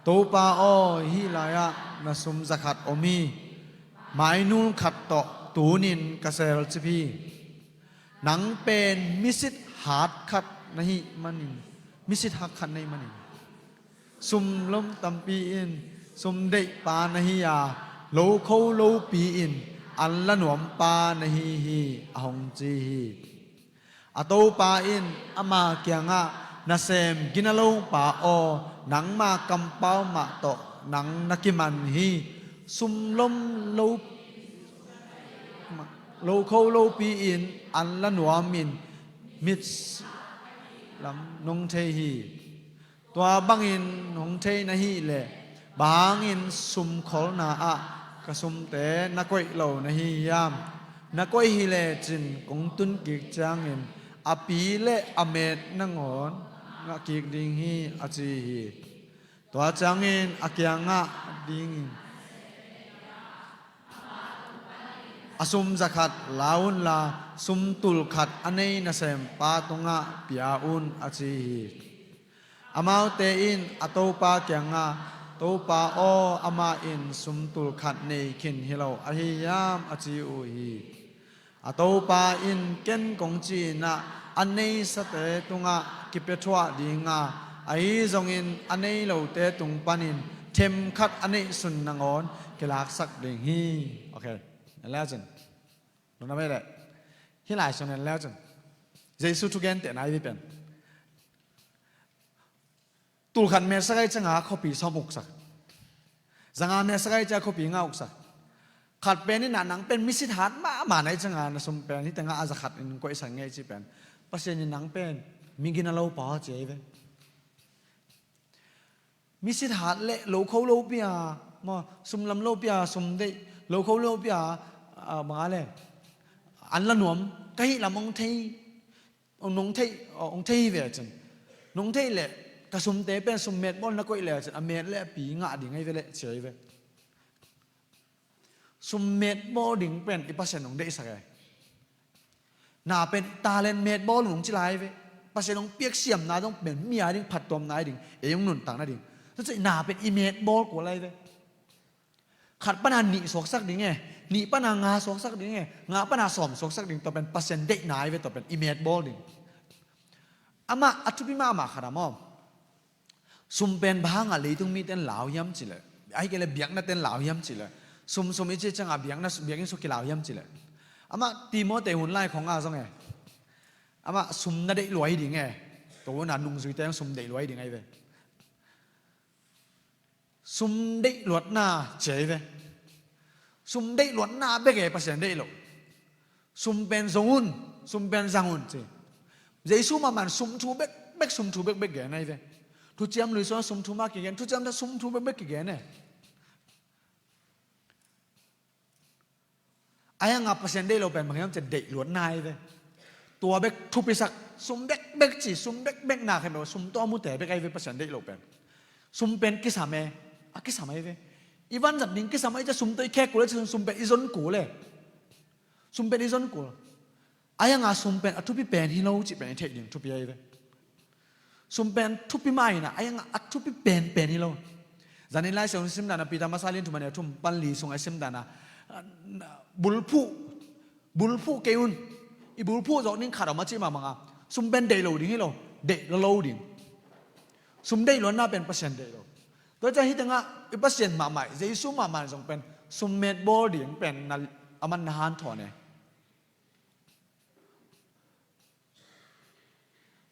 Topa aw, hih lai-ah na sum zakhat om hi. Mainul khat tawh tunin ka selcip hi. Nang pen misit hat khat na hih manin, misit hat khat na hih manin, sum lom tampi in sum deihpa na hi a, lo kho lopi in an la nuampa na hi hi, a hong ci hi. A topa in ama kiangah, nasem ginalopa aw, nangma kampau mah tawh nang na kiman hi. Sum lom lo, lo kho lopi in an la nuamin mit lam nong thei hi. Tua bangin hong thei na hih leh, bang hangin sum kholna ah ka sumte na koih lo na hi hiam? Na koih hi lecin kong tunkik ciangin a pi le a met nangawn ngah kik ding hi, a ci hi. Tua ciangin a kiangah dingin a sum zakhat la unla, sum tul khat a nei nasempa tungah pia un, a ci hi. Amaute in a topa kiangah, "Topa aw, amah in sum tulkhat nei khin hi lo ahi hiam?" a ci uh hi. A topa in, "Ken kong ci-in ah, a neisate tungah kipia thuah ding a, ahi zongin a nei lote tung panin themkhat a neihsun nangawn kilaksak ding hi." Ok. En le cin. Lungdam ei leh. Hih lai sung en le cin. Jesu thugentehna i pen. Tulkhat metsak ahih ciangin khuapi sawm uksak. Zanga metsak ahih ciangin khuapi nga uksak. Khat pen in ah, "Nang pen misithat mahmah na hih ciangin na sum pen hih tengah a zakhat in koihsak ing ei," ci pen. Pasian in, "Nang pen migina lo pa," ci ei ve. Misithat le lo kho lo pia, maw, sum lam lo pia, sum deih lo kho lo pia, a, bang a le, an la nuam, ka hih lam hong thei, nong thei, nong thei ve cin. Nong thei le, ka sumte pen sum metbawl na koih le cin, a met le a pi ngah ding ahi ve le, ci ahi ve. Sum metbawl ding pen i Pasian hong deihsak e. Na pen talent metbawl hong ci lai ve. Pasian hong piak siamna zong pen mi a ding phattuamna ahi ding, ei hong nuntakna ding. Tua ciang na pen i metbawl kul lai ve. Khat pana nih suaksak ding e, nih pana nga suaksak ding e, nga pana sawm suaksak ding, tua pen Pasian deihna ahi ve, tua pen i metbawl ding. Amah a thupi mahmah khat a maw. Sum pen bang hangah leitung mite in lau hiam cih leh, ahih kei leh biaknate in lau hiam cih leh, sum sum i cih ciangin biakna, biakinn sung kilau hiam cih leh. Amah Timoti hun lai khong ah zong e. Amah sum na deih lua hi ding e. Tua hun a nungzuite sum deih lua hi ding ahi ve. Sum deih luatna ci ahi ve. Sum deih luatna bek e, Pasian deih lo. Sum pen zong un, sum pen zang un ci. Jesu mahmah in sum thu bekbek, sum thu bekbek gen ahi ve. Thuciam Lui sungah sum thu mah kigen, Thuciam Tha sum thu bekbek kigen e. Ahi hangin Pasian deih lo pen bang hiam cih leh deih luatna ahi ve. Tua bek thupisak, sum bekbek ci, sum bekbek na khempeuh, sum tawh a mute bek ahi ve Pasian deih lo pen. Sum pen kisam e, a kisam ahi ve. I vanzat ding kisam ahih ciang sum tawh i khek kul e, sum pen i zon kul e. Sum pen i zon kul. Ahi hangin sum pen a thupi pen hi lo cih pen i theih ding thupi ahi ve. Sum pen thupi mah hi-in ah, ahi hangin a thupi penpen hi lo. Zanin Lai Siangtho sim dan a Peter masa lian thum a neu thum pan li sungah i sim dan a, bulphuh, bulphuh kei un. I bulphuh zawh ding khat om a cih mah bangin sum pen deih lo ding hi lo, deih lo lo ding. Sum deih luatna pen Pasian deih lo. Tua ciang hih tengah i Pasian mahmah, Jesu mahmah zong pen sum metbawl ding pen na, aman na hanthawn e.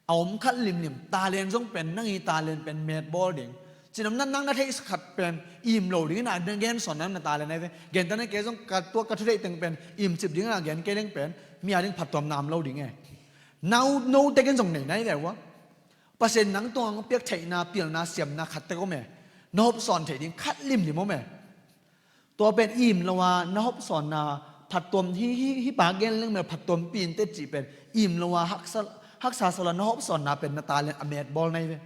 A om khat limlim, talent zong pen, nang i talent pen metbawl ding. Cinom nan nang na theih khat pen im lo ding in ah, na gen sawn nang na talent ahi ve. Gentehna kei zong ka tuak ka thutheih teng pen im cip ding in ah gen kei leng pen mi a ding phattuamna om lo ding e. No, no tekin zong nei na hi ve ua. Pasian nang tungah piak theihna, pilna, siamna khat tek om e. Na hopsawn theih ding khat limlim om e. Tua pen im lo a na hopsawnna, phattuam hi, hi, hi pa gen leng mel phattuampi inteh cih pen im lo a haksa, haksa sawla na hopsawnna pen na talent a metbawl na hi ve.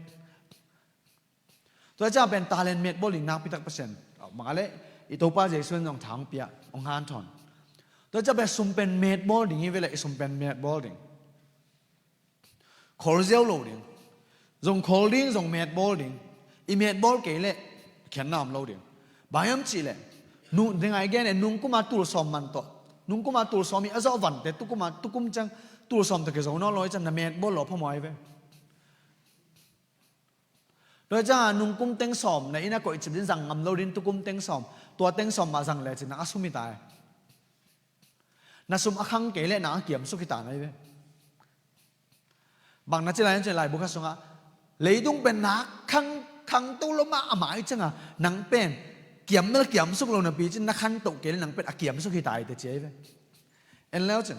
Tua ciang pen talent metbawl ding nakpi tak Pasian, mangale, i Topa Jesu in zong tha hong pia, hong hanthawn. Tua ciang pen sum pen metbawl ding hi ve le, i sum pen metbawl ding. Khawl ziau lo ding. Zong khawl ding, zong metbawl ding. I metbawl kei leh khiatna om lo ding. Bang hiam cih leh, nu, ding ai gen e, nungkum a tul sawm man tawh, nungkum a tul sawm i a zawh vante, tukum a, tukum ciang tul sawm tawh kizo nawn lo hi ciang na metbawl lo phamawh ahi ve. Tua ciang a nungkum teng sawm na inn a koih cip ding zang ngam lo ding, tukum teng sawm, tua teng sawm mah zang lecin nang a sum hi ta e. Na sum a khang kei leh nang a kiamsuk hi ta na hi ve. Bang na ci lai, na ci lai, laibu khat sungah, leitung pen na khang, khangto lo mahmah ahih ciangin nang pen kiam mel kiamsuk lo napi cin na khantoh kei leh nang pen a kiamsuk hi ta hi teh ci ahi ve. En leu cin.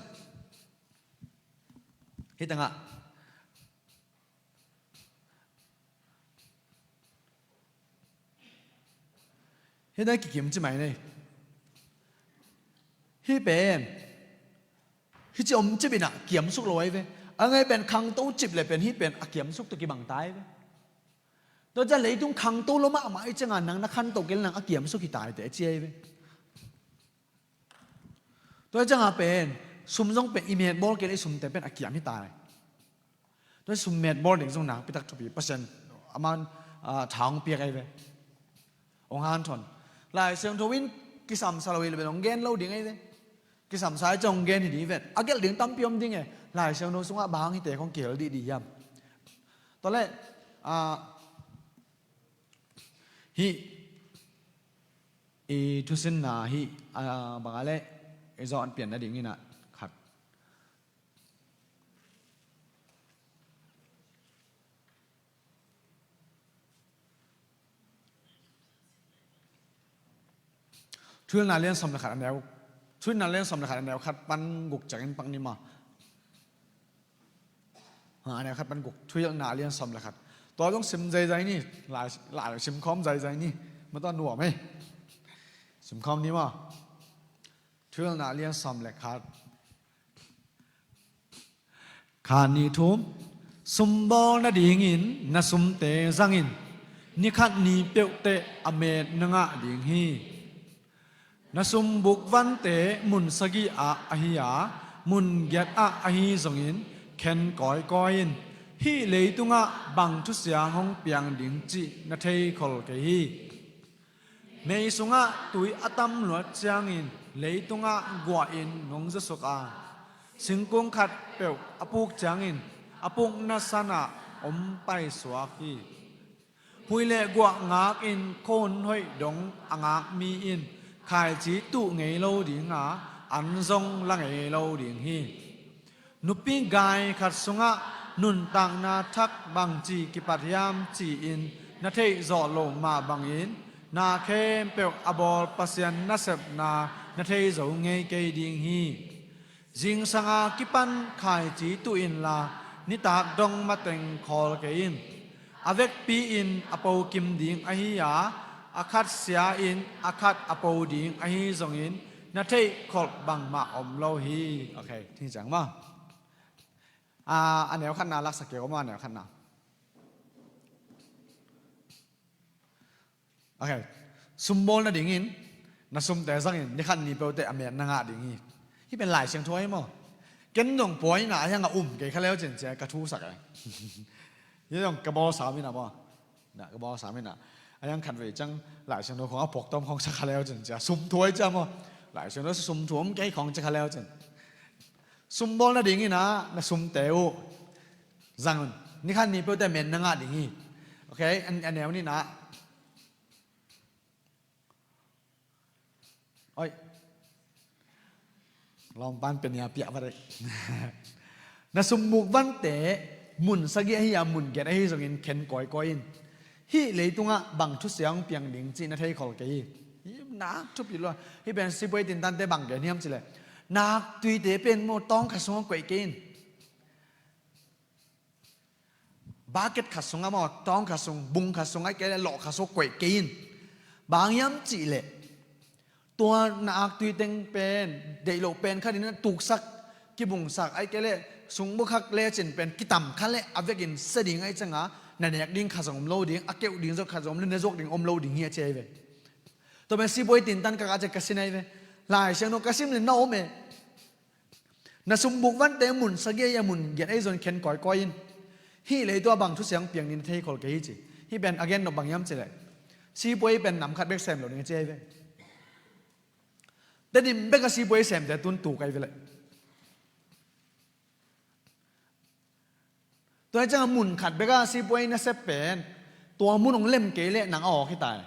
Hih tengah hih dan kikim ci mai nei. Hih pen hih ci om cip in ah kiamsuk lo ahi ve. A ngai pen khangto cip le pen hih pen a kiamsuk tawh kibang ta ahi ve. Tua ciang leitung khangto lo mahmah ahih ciangin nang na khantoh kei leh nang a kiamsuk hi ta hi teh ci ahi ve. Tua ciang a pen sum zong pen i metbawl kei leh i sumte pen a kiam hi ta hi. Tua sum metbawl ding zong nakpi tak thupi, Pasian aman, ah, tha hong piak ahi ve. Hong hanthawn. Lai Siangtho in kisamsa lo hi lo ven, hong gen lo ding ahi ve. Kisamsa ahi ciang hong gen hi ding hi ven. A gelh ding tampi om ding e. Lai Siangtho sungah bang hang hite khong kihel dihdih hiam? Tua leh, ah, hih i thusinna hih, ah, bang a leh i zawh pian nading in ah khat. Thuhilhna lian sawm le khat a neu, Thuhilhna lian sawm le khat a neu khat pan guk ciangin pak ni maw? Ha, a neu khat pan guk, Thuhilhna lian sawm le khat. Tua zong sim zaizai ni, lai, lai sim khawm zaizai ni. Mah tua nuam ei. Sim khawm ni maw? Thuhilhna lian sawm le khat. Kha ni thum, sumbawl nadingin na sumte zangin, ni khat ni peuhteh a met na ngah ding hi. Na sumbuk vante mun sagih ah ahi a, mun giat ah ahi zongin khen kawikawi in. Hih leitungah bang thusia hong piang ding cih na theikhol kei hi. Mei sungah tui a tam luat ciangin leitungah guah in nong zawsuk a, singkung khat peuh a puk ciangin a pukna sanah om paisuak hi. Hui le guah ngakin khuahun hoih dong a ngak mi in khaici tuh ngei lo ding a, an zong la ngei lo ding hi. Nupi gai khat sungah nuntakna thak bangci kipat hiam ci-in na theih zawh loh mah bangin, na khempeuh a bawl Pasian nasepna na thei zo ngei kei ding hi. Zingsang a kipan khaici tuh inla, nitak dong mateng khawl kei in. A vekpi-in a po kim ding ahi a, a khat sia-in a khat a po ding ahi zongin na theih kholh bangmah om lo hi. Ok, hi ciang maw? A, a neu khatna laksak kei maw, a neu khatna. Ok. Sumbawl nadingin na sumte zangin ni khat ni peuhteh a met na ngah ding hi. Hih pen Lai Siangtho ahi maw? Ken dong puaina a hiang a um kei kha leu cin cia ka thusak e. Hih dong ka bawlsa min a maw? Na ka bawlsa min a. A hiang khat vei ciang Lai Siangtho khong a puak tawm khong sa kha leu cin cia sum thuai cia maw? Lai Siangtho sum thuam kei khong cia kha leu cin. Sumbawl nadingin ah na sumte uh zang un. Ni khat ni peuhteh a met na ngah ding hi. Ok, a, a neu nihna. Oi. Lawmpan pen ia piah va dei. Na sumbuk vante mun sagih ahi a, mun giat ahi zongin khen kawikawi in. Hih leitungah bang thusia hong piang ding cih na theikhol kei hi. Hih nak thupi lua. Hih pen sipuai tintante bang gen hiam cih leh, nak tuite pen maw tawng khat sungah koih kei in. Bucket khat sungah maw, tawng khat sung, bung khat sung, ahih kei leh lawh khat sungah koih kei in. Bang hiam cih leh, tua na aktui teng pen deih loh pen khat in na tuksak, kibungsak, ahih kei leh sung bawkhak lecin pen kitam kha leh a vekin sia ding ahih ciangin na nek ding khat zong om lo ding, a keuh ding zong khat zong om lo, na zuak ding om lo ding hi a ci ahi ve. Tua pen sipuai tintan ka kah ciang ka sin ahi ve. Lai Siangtho ka sim leh na om e. Na sumbuk vante mun sagih ahi a, mun giat ahi zongin khen kawikawi in. Hih leitungah bang thusia hong piang ding na theikhol kei hi ci. Hih pen a gen nop bang hiam cih leh, sipuai pen nam khat bek sem lo ding a ci ahi ve. Tedim bek a sipuai semte tun tuk ahi ve leh. Tua hi ciangin mun khat bek a sipuai na sep pen, tua mun hong lem kei leh nang a awk hi ta hi.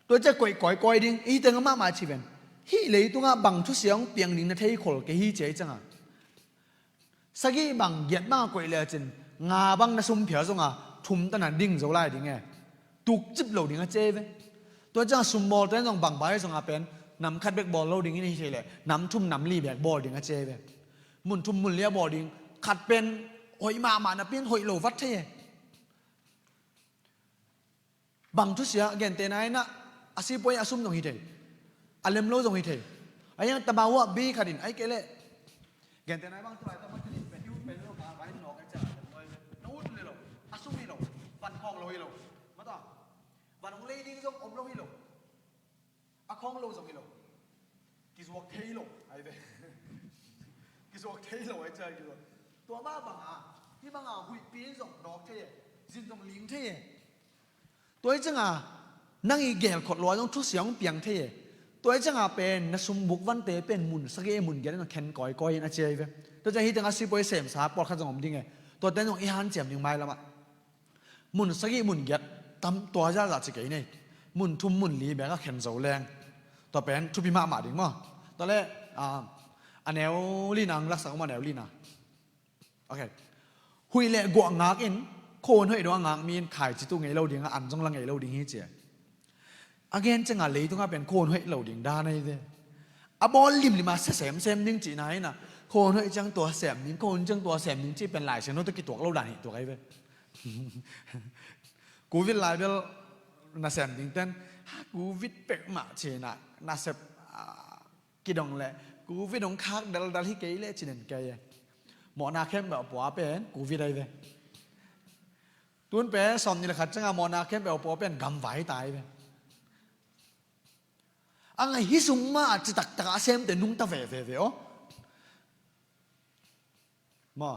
Tua hi ciang koih kawikawi ding, i teng a mahmah ci ven. Hih leitungah bang thusia hong piang ding na theikhol kei hi ci ahi ciangin, sagih bang giat bang a koih lecin, nga bang na sum phial zongin thum tana ding zo lai ding e. Tukcip lo ding a ci ahi ve. Tua hi ciangin sumbawlte zong bang bang ahi zongin pen nam khat bek bawl lo ding in hi thei leh nam thum nam li bek bawl ding a ci ahi ve. Mun thum mun li a bawl ding, khat pen hoih mahmah napi in hoih lo vat thei e. Bang thusia, gentehna in ah, a sipuai a sum zong hi thei, a lem lo zong hi thei. A hiang tamawa bi khat in, ahih kei leh, gentehna in bang tulai tamawa khat in pen, pen lo ka, ka in nawk ahih ciang a lem lo hi ve. Na ut le lo, a sum hi lo, van khawng lo hi lo. Mata, van hong lei ding zong om lo hi lo. A khawng lo zong hi lo. Kizuak thei lo ahi ve. Kizuak thei lo ahi ciang kizuak. Tua mah bangin, hih bangin huihpi in zong nawk thei e. Zin zong ling thei e. Tua hi cianga nang i gelkhawm lua zong thusia hong piang thei e. Tua hi cianga pen na sumbuk vante pen mun sagih mun giat in a khen kawikawi in a ci ahi ve. Tua ciang hi cianga sipuai semsa pawlkhat zong om ding e. Tuate zong i hanciam ding mailamah. Mun sagih mun giat tam tua zahzah ci kei nei. Mun thum mun li bek a khen zo leng tua pen thupi mahmah ding maw? Tua le a neu lina ang laksak om a neu lina. Ok. Huih le guah ngak in khuahun hoih dong a ngak mi in khaici tuh ngei lo ding a, an zong la ngei lo ding hi ci a. A gen cianga leitungah pen khuahun hoih lo ding dan ahi ve. A bawl limlim a sia semsem ding cihna hi na. Khuahun hoih ciang tua sem ding, khuahun ciang tua sem ding cih pen Lai Siangtho tawh kituak lo dan hi tuak ahi ve. Covid lai bel nasem ding ten ha, covid pek mah cihna nasep kidong le covid hong khak daldal hi kei le cinen kei e. Mawhna khempeuh a pua pen covid ahi ve. Tun pen sawm ni le khat cianga mawhna khempeuh a pua pen gamvai ta ahi ve. A ngai hi sung mah a citaktak a semte nungta veve ve aw. Maw?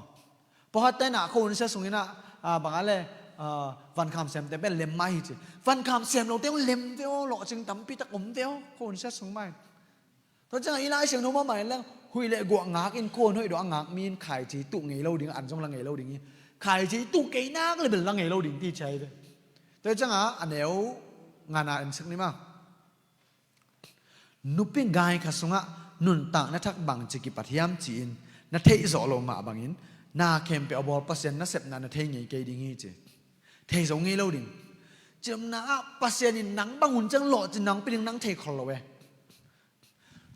Pawlkhat tenah khuahun sia sungin ah bang a le vankham semte pen lem mah hi ci. Vankham sem lote hong lem ve aw, lawhcing tampi tak om ve aw khuahun sia sung mah hi. Tua ciangah i Lai Siangtho mahmah in leng huih le guah ngak in khuahun hoih dong a ngak mi in khaici tuh ngei lo ding, an zong la ngei lo ding hi. Khaici tuh kei nak le bel la ngei lo ding ti ci ahi ve. Tua ciangah a neu ngana en sak ni maw? Nupi gai khat sungah nuntakna thak bangci kipat hiam ci-in na theih zawh loh mah bangin na khempeuh a bawl Pasian nasepna na thei ngei kei ding hi ci. Thei zo ngei lo ding. Ciamna ah Pasian in nang bang hun ciang lawhcin nang pia ding nang thei khol lo e.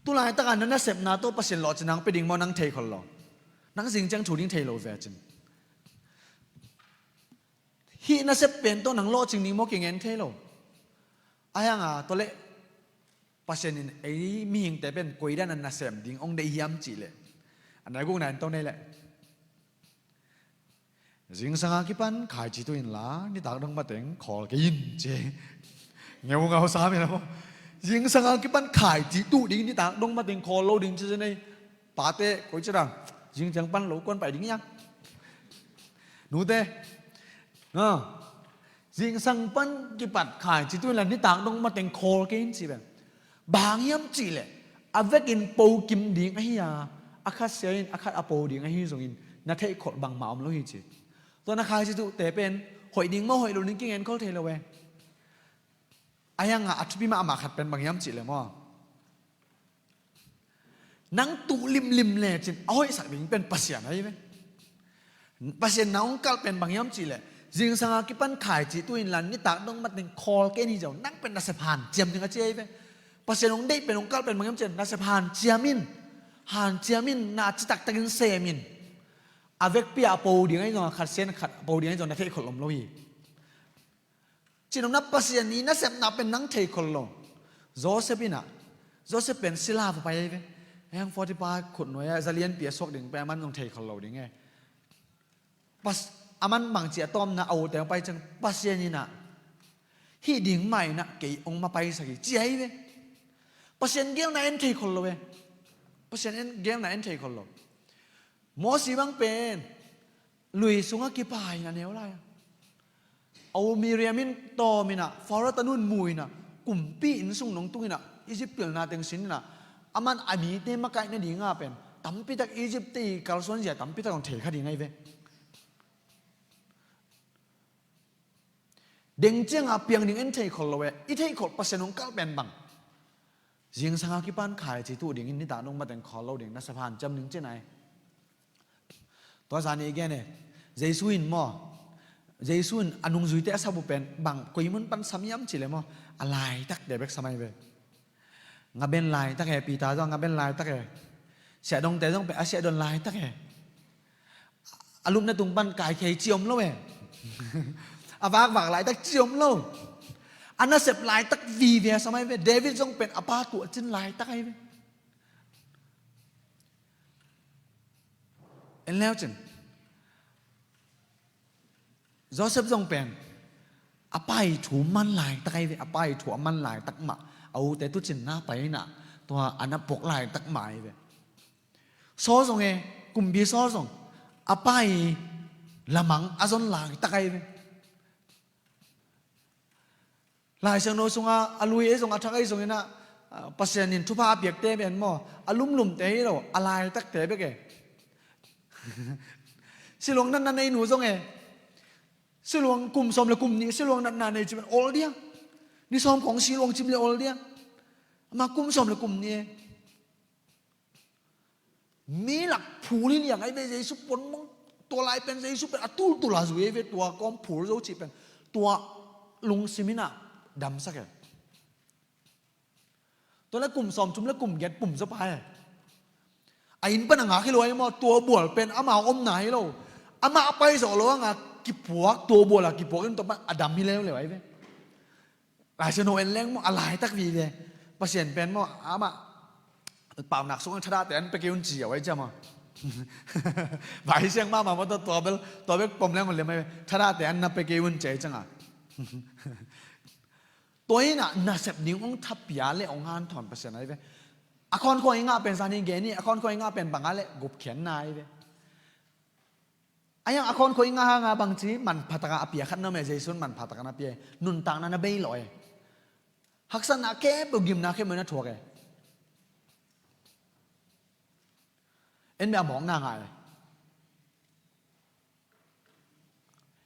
Tulaitakah na nasepna tawh Pasian lawhcin nang pia ding maw nang thei khol lo. Nang zing ciang thu ding thei lo ve cin. Hih nasep pen tawh nang lawhcing ding maw kingen thei lo. Ahi hanga tua leh Pasian in ei mihingte pen koidan a nasem ding hong deih hiam cihleh a neu gukna in tawh nei leh zingsanga kipan khaici tuh inla nitak dong mateng khawl kei in ci. Ngeungau sam in a maw? Zingsanga kipan khaici tuh ding nitak dong mateng khawl lo ding ci ci nei. Pate koi ci dang zingciang pan lo kuan pai ding iang. Nute zingsang pan kipat khaici tuh inla nitak dong mateng khawl kei in ci pen. Bang hang hiam cihleh a vekin po kim ding ahi a, a khat sia in a khat a po ding ahi zongin na theih khol bangmah om lo hi ci. Tua na khaici tuhte pen hoih ding maw hoih lo ding kingen khol thei lo e. Ahi hanga a thupi mahmah khat pen bang hiam cihleh maw? Nang tuh limlim lecin a hoihsak ding pen Pasian ahi ve. Pasian na hong kalh pen bang hiam cihleh zingsanga kipan khaici tuh inla nitak dong mateng khawl kei in hi zaw nang pen nasep hanciam ding a ci ahi ve. Pasian hong deih pen hong kalh pen bang hiam cihleh nasep hanciam in, hanciam in na citaktakin sem in. A vekpi a po ding ahi zong a khat sia in khat a po ding ahi zong na theih khol om lo hi. Cinopna Pasian i nasepna pen nang thei khol lo. Joseph inah Joseph pen sila va pai ahi ve. Heng Potiphar khutnuai a zalianpi a suak ding pen aman zong thei khol lo ding e. Aman bangci a tawmna a ute pai ciang Pasian inah hih ding mah inah kei hong mapaisak hi ci ahi ve. Pasian gelna en thei khol lo e. Pasian gelna en thei khol lo. Mosi bang pen lui sungah kipai in a neu lai a, a u Miriam in tawm inah Faro tanun mu inah kumpi inn sung nong tung inah Egypt pilna teng sin inah aman a mite makaih nadinga pen tampitak Egypt te i kalsuanzia tampitak hong thei kha ding ahi ve. Deng cianga piang ding en thei khol lo e. I theih khol Pasian hong kalh pen bang zingsanga kipan khaici tuh dingin nitak dong mateng khawl lo ding nasep hanciam ding cin ahi. Tua zani i gen e. Jesu in maw, Jesu in a nungzuite a sap uh pen bang koi mun pan sam hiam cihleh maw, a laitakte bek sam ahi ve. Ngaben laitak e, Peter zong ngaben laitak e. Siahdongte zong pen a siahdon laitak e. A lupna tung pan kaikhei ci om lo e. A vakvak laitak ci om lo. A nasep laitak vive a sam ahi ve. David zong pen a pa tuah cin laitak ahi ve. En leu cin Joseph zong pen a pa i thu man laitak ahi ve. A pa i thu a man laitak mah a ute tucinna pai inah tua a na puak laitak mah ahi ve. Saul zong e, kumpi Saul zong a pa i lamang a zon laitak ahi ve. Lai Siangtho sungah a lui ei zong a thak ei zong inah, ah, Pasian in thupha a piakte pen maw, a lumlumte hi lo, a laitakte bek e. Siluang natna nei nu zong e. Siluang kum sawm le kum nih siluang natna nei ci pen ol dia. Ni sawm khawng siluang cim le ol dia. Amah kum sawm le kum nih e. Mi lak phul hi liang ai ve, Jesu puanmong. Tua lai pen Jesu pen a tultul a zui ai ve, tua kawm phul zo cih pen. Tua lungsim inah damsak e. Tua le kum sawm thum le kum giat pum zaw pa e. A inn pan a ngak hi lo ai maw, tua bual pen amau omna hi lo. Amah a pai zawh lo a ngak kipuak, tua bual a kipuak in tua pan a dam hi leuleu ai ve. Lai Siangtho en leng maw, a laitak vive. Pasian pen maw, amah paunak sung thadahte an pia kei un ci a wai cia maw. Vai siang mahmah maw, tua bel, tua bek pom leng un lem ai ve. Thadahte an na pia kei un ci ai cianga. Tua inah nasep ding hong thapia le hong hanthawn Pasian ai ve. A khawnkhua i ngah pen zani gen i, a khawnkhua i ngah pen banga le gupkhiatna ai ve. A yang a khawnkhua i ngah hanga bangci manpha taka a pia khat na om e, Jesu in manpha taka na pia e. Nuntakna na bei lawh e. Haksatna khempeuh, gimna khempeuh na thuak e. En bia mawkna ngai e.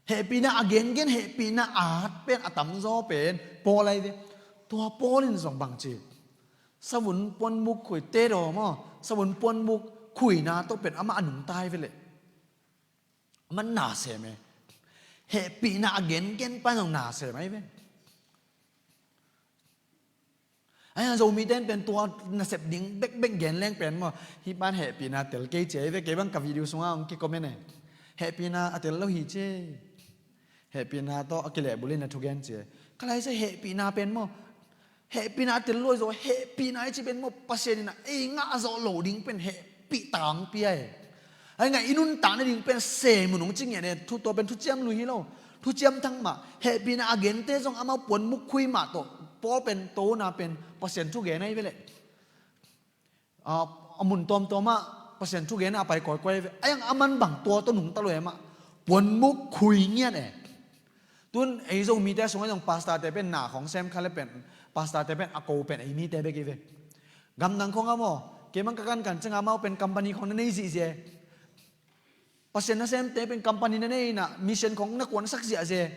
Hehpihna a gengen, hehpihna a at pen a tamzaw pen Paul ai ve. Tua Paul in zong bangci, savun puanbuk khuite daw maw, savun puanbuk khuina tawh pen amah a nungta ai ve leh. Amah nasem e. Hehpihna a gengen pan zong nasem ai ve. Ahi hang Zomite in pen tua nasep ding bekbek gen leng pen maw, hih pan hehpihna tel kei ci ai ve, kei bang ka video sungah hong kicomment e. Hehpihna a tel lo hi ci. Hehpihna tawh a kilehbulh in a thugen ci. Ka lai cia hehpihna pen maw, hehpihna a tel lo hi zaw, hehpihna i ci pen maw, Pasian in a ei ngah zawh lo ding pen hehpih tangpi ai. Ai ngah i nuntak nading pen sem un hong ci ngian e, thu tua pen thuciam lui hi lo. Thuciam thak mah, hehpihna a gente zong amau puanbuk khui mah tawh, Paul pen tona pen Pasian thugen ai ve leh. A, a mun tawmtawm ah Pasian thugen a pai kawikawi ai ve. Ai ang aman bang tua tawh nungta lo e mah. Puanbuk khui ngiat e. Tun ei Zomite sungah zong pastorte pen na khawng sem kha le pen, pastorte pen a ko pen ei mite bek i ve. Gamdang khawng a maw, kei mang ka kankan cianga amau pen company khawng na nei zihziah e. Pasian nasemte pen company na nei inah, mission khawng na kuansak ziahziah e.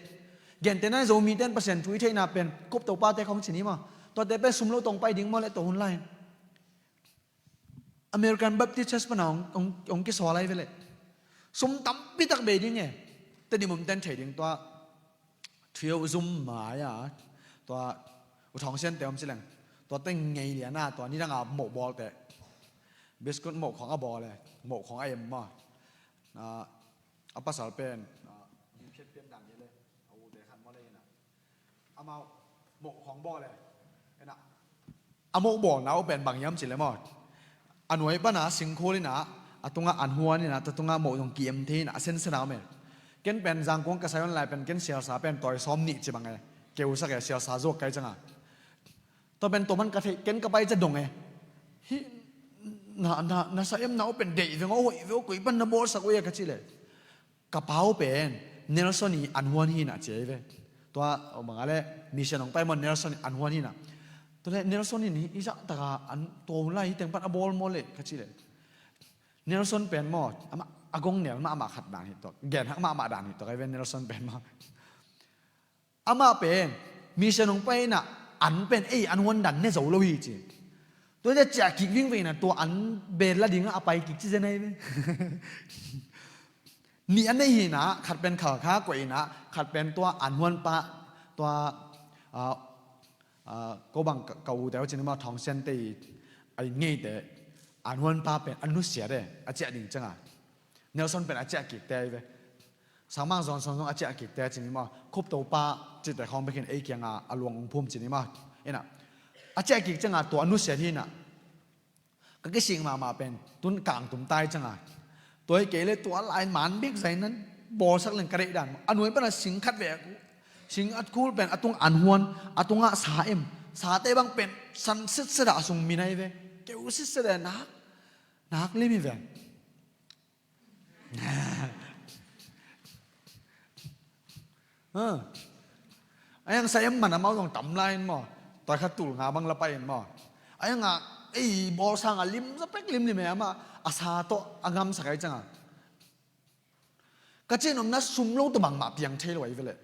Gentehna Zomite in Pasian thu i theihna pen, Cope Topa te khawng ci ni maw. Tuate pen sum lo tawh pai ding maw le tua hun lai. American Baptist Church pana hong, hong, hong kisawl ai ve leh. Sum tampi tak bei ding e. Tedim om ten thei ding tua. Thio zum mai a. Tua U Thawng Sian te om ci leng. Tua teng ngei lian a, tua nidang a moh bawl te. Biskut moh khawng a bawl e. Moh khawng a em maw. A, a pasal pen. A, gim khiat pian dang ye le. A u te khan maw le ina. Amau moh khawng bawl e. Ina. A moh bawlna uh pen bang hiam ci le maw. A nuai pana singkhul ina, a tunga an huan ina, tua tunga moh zong ki-em thei ina, a sensen a om e. Ken pen Zangkong ka sai on lai pen ken sialsa pen tawi sawm nih ci bang e. Keusak e, sialsa zuak kai cianga. Tua pen tua man ka theih, ken ka pai cia dong e. Hi, na, na, na sa em na uh pen deih veng aw, hoih ve aw, koi pan na bawlsak uh e ka ci le. Ka pau pen Nelson i an huan hi na ci ai ve. Tua, o, bang a le, mission hong pai maw Nelson i an huan hi na. Tua le Nelson in hi, i zah taka an tua lai hi teng pan a bawl maw le ka ci le. Nelson pen maw, amah, a gong nel mah amah khat dan hi tua. Gen hak mah amah dan hi tua, kai ve Nelson pen maw. Amah pen, mission hong pai ina, an pen, ei, an huan dan ne zo lo hi ci. Tua cia ciah kik vingveng ina, tua an bel la dingah a pai kik ci zen ai ve. Nih a nei hi ina, khat pen Khalkha koih ina, khat pen tua an huan pa, tua, ah, ah, ko bang ka, ka u te ho cin ma Thawng Sian te i, a inn ngeite, an huan pa pen, a nusiat e, a ciah ding cianga. Nelson pen a ciah kikte ai ve. Sangmang Johnson zong a ciah kikte a ci ni maw. Khupto pa cihte khawng bekin ei kianga a luang ong phum ci ni maw. Ina. A ciah kik cianga tua a nusiat hi ina. Ka kisik mahmah pen tun kangtum tai cianga. Tua hi kei le tua lai man bik zai nan bawlsak leng ka deih dan maw. A nuai pana sing khat ve a ku. Sing a kul pen a tung an huan, a tungah sa em. Sate bang pen san sitset a sung min ai ve. Keu sitset a nak. Nak lim hi ve. Ha. A yang sa em man amau zong tam lai in maw. Tua khat tul nga bang la pai in maw. A yang a ei bawl sang a lim za pek limlim e amah a sa tawh a ngamsak ai ciang a. Ka cih nopna sum lo tawh bangmah piang thei lo ahi ve leh.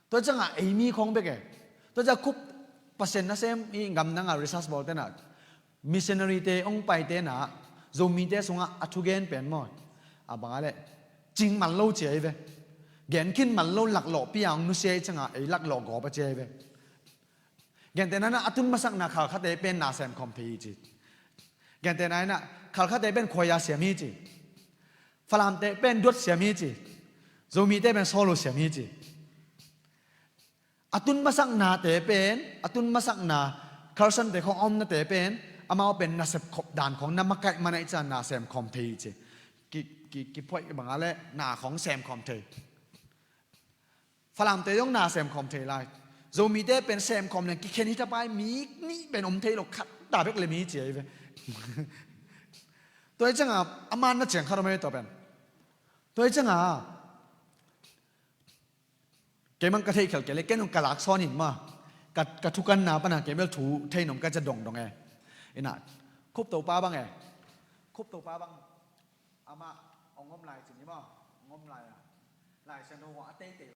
Tua ciang a ei mi khawng bek e. Tua ciang a khup Pasian nasem i gamdang a research bawlte na missionary te hong paite na Zomite sungah a thugen pen maw. A bang a leh cing man lo ci ahi ve. Gen khin man lo laklawhpi a hong nusia i ciang a ei laklawh gawp a ci ahi ve. Gentehna in a tun masakna Khalkhate pen na semkhawm thei hi ci. Gentehna in a Khalkhate pen khuaia siam hi ci. Falamte pen duat siam hi ci. Zomite pen solo siam hi ci. A tun masaknate pen, a tun masakna Carson te khawng a omnate pen, amau pen nasep khop dan khawng na makaih man ahih ciang na semkhawm thei hi ci. Ki, ki, kiphuaih bang a leh na khawng semkhawm thei. Falamte zong na semkhawm thei lai. Zomite pen semkhawm leng kikhen hi thapai mi nih pen om thei lo khat ta bek le mi ci ahi ve. Tua hi ciang a, a man na ciang khat om ahi tua pen. Tua hi ciang a, kei mang ka theih khelh kei le, kei nung ka lak sawn in ma. Ka, ka thukanna pan a kei bel thu thei nong ka cia dongdong e. Ina, Khup Topa bang e. Khup Topa bang. Amah, ong om lai cin i maw, ong om lai a. Lai Siangtho a teitei.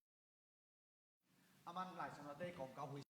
Aman Lai Siangtho a tei kawm ka hui.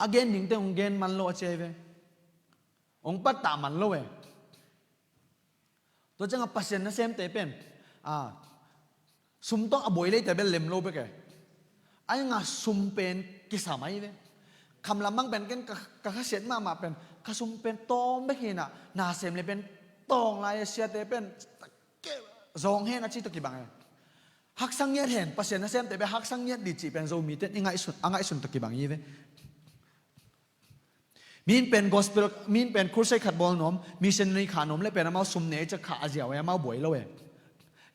A gen dingte hong gen man lo a ci ahi ve. Hong pattah man lo e. Tua ciang a Pasian nasemte pen, a, sum tawh a buai leite bel lem lo bek e. A yang a sum pen kisam ahi ve. Kham lam bang pen ken ka, ka khasiat mahmah pen, ka sum pen tawm bek hi na, na sem le pen tawng lai a, siate pen zawng hen a ci tawh kibang e. Haksang ngiat hen, Pasian nasemte pen haksang ngiat dih cih pen Zomite i ngaihsun, a ngaihsun tawh kibang hi ve. Min pen gospel, min pen crusade khat bawl nuam, missionary khah nuam le pen amau sum nei ciang khah a ziau e, amau buai lo e.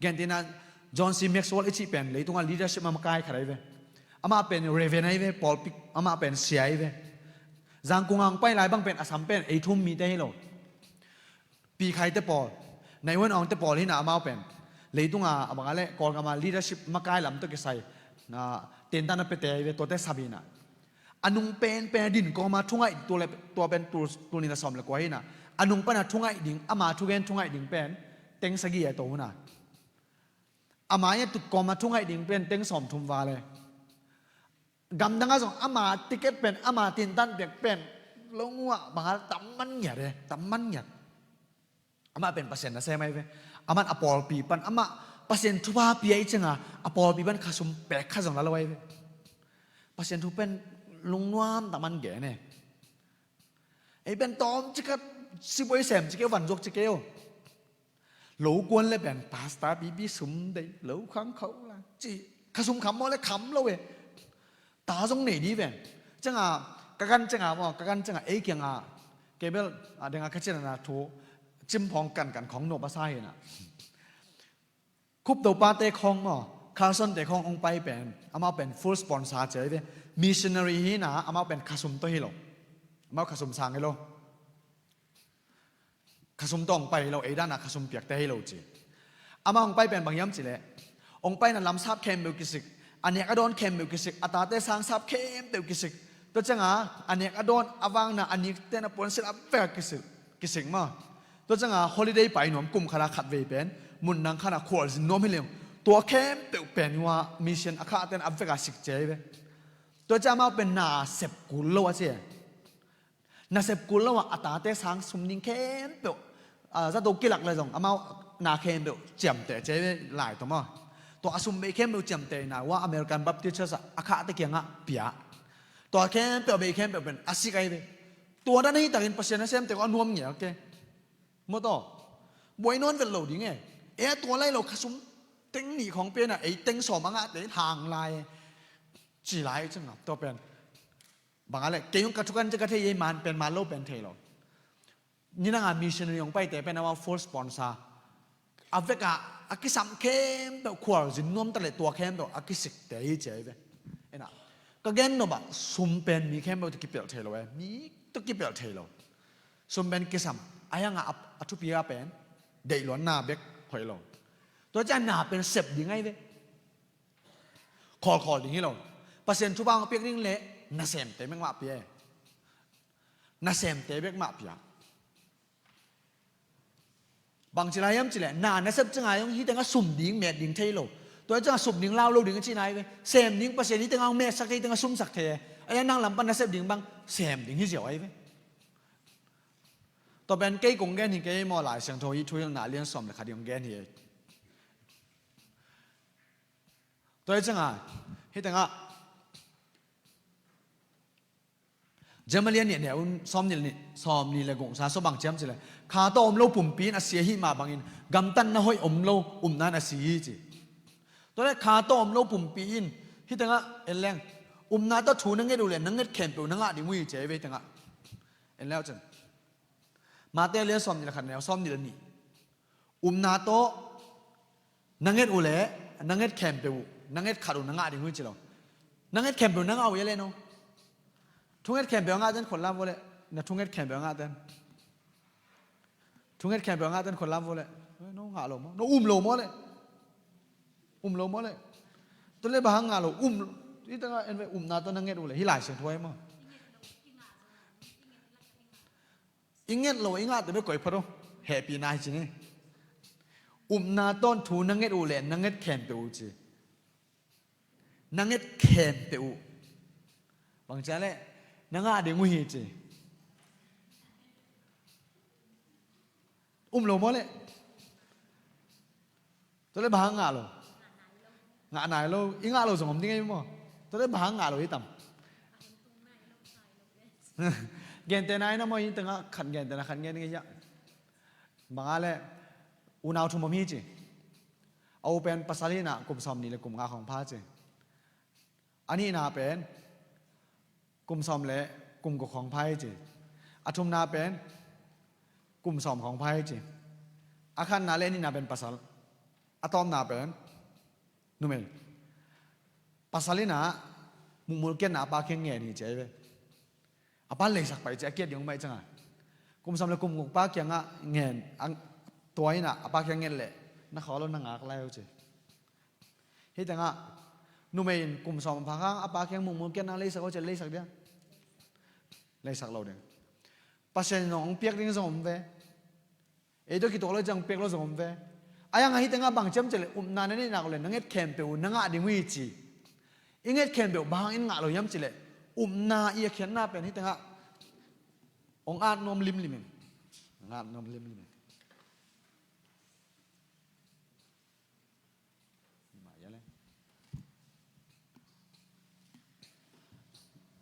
Gentehna John C Maxwell i cih pen leitungah leadership a makai khat ahi ve. Amah pen reverend ahi ve, pawlpi, amah pen sia ahi ve. Zangkung a hong pai lai bang pen a sam pen ei thum mite hi lo. Pi Khai te pawl, Nai Uan Aung te pawl hi na amau pen. Leitung a, a bang a leh, Kawlgam a leadership makai lam tawh kisai, a, tentan a piate ahi ve, tuate sap hi na. A nung penpen a din kawm a thungaih, tua le, tua pen tul, tul nih le sawm le kua hi na. A nung pan a thungaih ding, ama thugen thungaih ding pen, teng sagih a to hu na. A mai a tut kawm a thungaih ding pen, teng sawm thum val e. Gamdang ah zong ama ticket pen, ama tintan piak pen, lo nguah bang a tam man ngiat e, tam man ngiat. Amah pen Pasian nasem ahi ve. Aman a pawlpi pan, amah Pasian thupha pia i ciang a, a pawlpi pan khasum pek kha zong la lo ahi ve. Pasian thu pen lungnuam tak man gen e. Ei pen tawm ci khat, sibuai sem ci kei, van zuak ci kei o. Lo kuan le pen, pastor pipi sum dei, lo khang khauh la, ci, khasum kham maw le kham lo e. Ta zong nei di ven. Ciang a, ka gan ciang a maw, ka gan ciang a, ei kiang a, kei bel, a, deng a ka cin a na thu, cim phawng kan kan khawng nop a sa hi na. Khup Topa te khawng maw, Carson te khawng hong pai pen, amau pen full sponsor ci ahi ve. Missionary hi na, amau pen khasum tawh hi lo. Amau khasum sang hi lo. Khasum tawh hong pai hi lo, ei dan a khasum piakte hi lo ci. Amah hong pai pen bang hiam ci leh, hong paina lamsap khempeuh kisik, a nek a dawn khempeuh kisik, a tate sangsap khempeuh kisik. Tua ciang a, a nek a dawn, a vangna, a nikten a puansilh a vek a kisik, kisik maw. Tua ciang a holiday pai nuam, kum khat a khat vei pen, mun dang khat a khualzin nuam hi leng. Tua khempeuh pen hua mission a khahten a vek a sik ci ahi ve. Tua ciang amau pen na sep kul lo a ci e. Na sep kul lo a, a tate sang sum ding khempeuh, a, zato kilak le zong amau na khempeuh ciamteh ci ahi ve lai tawh maw. Tua a sum bei khempeuh ciamteh na hua American Baptist Church a, a khahte kiangah pia. Tua khempeuh a bei khempeuh pen a sik ahi ve. Tua dan ahih takin Pasian nasemte ko a nuam ngial ke. Maw taw. Buai nawn vet lo ding e. E tua lai lo kha sum teng nih khawng pen a, ei teng sawm a ngahte hang lai e. Ci lai cang a, tua pen. Bang a le, kei hong ka thukan ci ka thei ei, man pen man lo pen thei lo. Ni nang a missionary hong paite pen amau full sponsor. A vek a, a kisam khempeuh khualzin nuam ta le tua khempeuh a kisikte hi ci ai ve. Ena, ka gen nop ah sum pen mi khempeuh tawh kipelh thei lo e, mi tawh kipelh thei lo. Sum pen kisam, a hiang a, a thupi a pen deihluatna bek hoih lo. Tua ciang na pen sep ding ai ve. Khawlkhawl ding hi lo. Pasian thupha hong piak ding le nasemte bek mah pia e. Nasemte bek mah pia. Bangci lai hiam cileh, na nasep ciangah hong hi tengah sum ding, met ding thei lo. Tua ciangah sum ding, lau lo ding a ci nai ve. Sem ding, Pasian hi tengah hong metsak thei, hi tengah sumsak thei e. A hiang nang lam pan nasep ding bang sem ding hi ziau ai ve. Tua pen kei kong gen hi kei maw, Lai Siangtho hi, Thuhilhna lian sawm le khat hi kong gen hi. Tua hi ciangah, hi tengah Jeremiah lian nih, neu sawm nih le nih, sawm nih le guk sa, sawm bang ciam cileh, kha tawh om lo pumpi in a si ahih mah bangin gamtatna hoih om lo upna in a si hi ci. Tua le kha tawh om lo pumpi in, hi tengah en leng, upna tawh thu na nget uh le na nget khempeuh na ngah ding uh hi ci ai ve hi tengah. En leu cin. Mate lian sawm nih le khat, neu sawm nih le nih. Upna tawh na nget uh le na nget khempeuh uh, na nget khat uh na ngah ding uh hi ci lo. Na nget khempeuh na ngah uh hi le no. Thu nget khempeuh a ngahte in khut lam vua le. Na thu nget khempeuh a ngahte in. Thu nget khempeuh a ngahte in khut lam vua le. No ngah lo maw? No um lo maw le? Um lo maw le? Tua le bang hang ngah lo, um, hi tengah en ve, upna tawh na nget uh le, hi Lai Siangtho hi maw? I nget lo, i ngahte bek koi phot uh. Hehpihna hi ci ni. Upna tawh thu na nget uh le na nget khempeuh uh ci. Na nget khempeuh uh. Bang ci a le, na ngah ding uh hi ci. Um lo maw le? Tua le bang hang ngah lo? Ngah nai lo, i ngah lo zong om ding ei maw? Tua le bang hang ngah lo hi tam? Gente nai na maw, hi tengah khat gente na khat ngen ding ei a. Bang a le, unau thum om hi ci. A u pen pasal hi na kum sawm nih le kum nga khawng pha ci. A nihna pen kum sawm le kum guk khawng pha hi ci. A thumna pen kum sawm khawng pha hi ci. A khatna le a nihna pen pasal. A tawpna pen numei. Pasal in a mukmul kiatna a pa kiang ngen hi ci ai ve. A pa leisak pai ci a kiat ding uh mai canga. Kum sawm le kum guk pa kiangah ngen, a tua in a pa kiang ngen leh na khawh lo na ngak lai uh ci. Hi tengah numei in kum sawm pha khang a pa kiang mukmul kiatna leisak uh ci, leisak dia? Leisak lo ding. Pasian in hong piak ding zong om ve. Ei tawh kituak lo ciang piak lo zong om ve. A hiang a hi tengah bang ciam cileh upna na neihnak uh le na nget khempeuh uh na ngah ding uh hi ci. I nget khempeuh bang hang in ngah lo hiam cileh, upna i a khiatna pen hi tengah hong at nuam limlim in. Hong at nuam limlim in.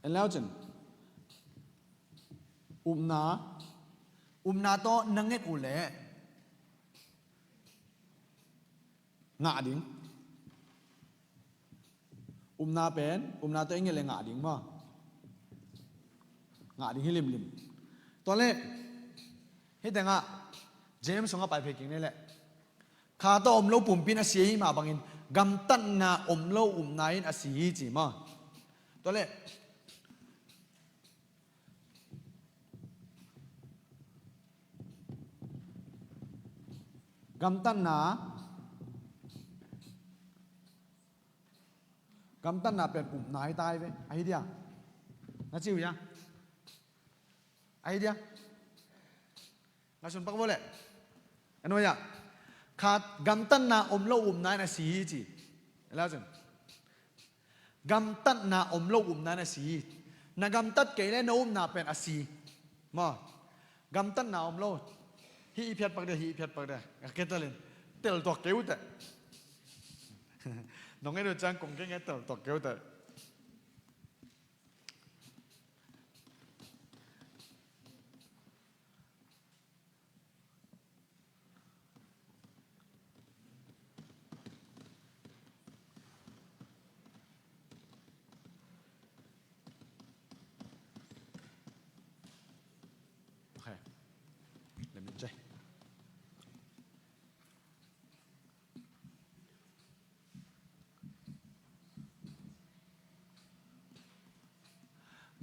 En lau cin. Upna, upna tawh na nget uh leh ngah ding. Upna pen, upna tawh i nget leh ngah ding maw? Ngah ding hi limlim. Tua leh, hi tengah, James sungah pai phei kik ni leh. Kha tawh om lo pumpi in a si ahih mah bangin, gamtatna om lo upna in a si hi ci maw? Tua leh, gamtatna, gamtatna pen upna hi ta hi ve. Ahi dia? Na ci uh hia? Ahi dia? Ngaihsun pak vua leh. A nuai ah, khat, gamtatna om lo upna in a si hi ci. Lau cin. Gamtatna om lo upna in a si hi. Na gamtat kei leh na upna pen a si. Maw. Gamtatna om lo. Hih i phiat pak dia, hih i phiat pak dia. Ka ketel in. Tel tuak kei uh teh. Nong en uh ciang kong kei nge tel tuak kei uh teh.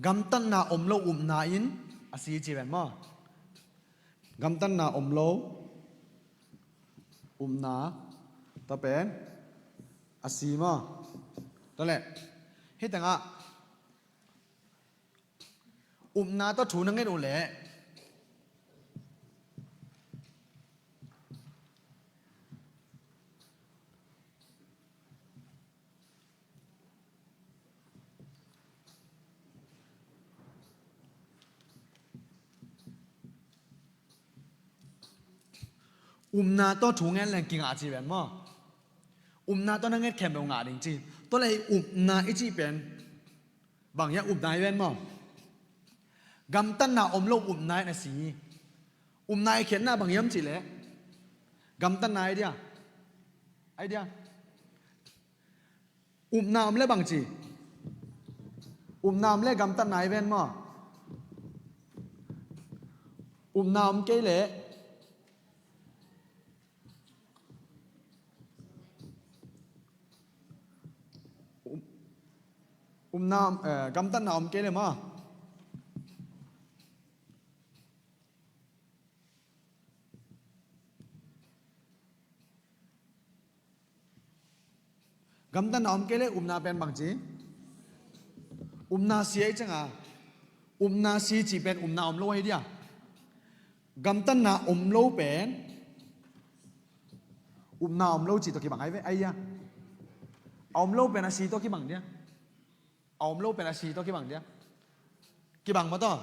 Gamtatna om lo upna in a si ci ven maw? Gamtatna om lo upna, tua pen a si maw? Tua leh hih tengah upna tawh thu na nget uh leh upna tawh thu ngen leng kingah ci ven maw? Upna tawh na nget khempeuh ngah ding ci. Tua leh upna i cih pen bang hiam? Upna hi ven maw? Gamtatna om lo upna in a si. Upna i khiatna bang hiam cih leh gamtatna hi dia. Hi dia. Upna om leh bang ci? Upna om leh gamtatna hi ven maw? Upna om kei leh um, upna om, eh, gamtatna om kei leh maw? Gamtatna om kei leh upna pen bang ci? Upna si ahi cianga, upna si cih pen upna om lo ahi dia. Gamtatna om lo pen upna om lo cih tawh kibang ahi ve, ahi a. A om lo pen a si tawh kibang dia. A om lo pen a si tawh kibang dia. Kibang maw tawh?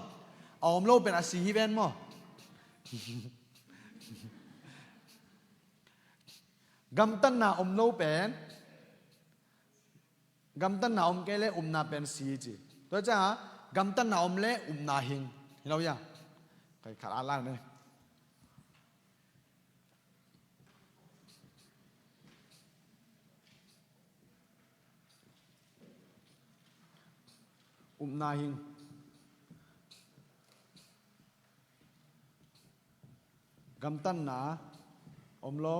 A om lo pen a si hi ven maw? Gamtatna om lo pen, gamtatna om kei leh upna pen si ci. Tua cianga gamtatna om leh upna hing. Hi lo hia? Kai khat a lai ne. Upna hing. Gamtatna om lo,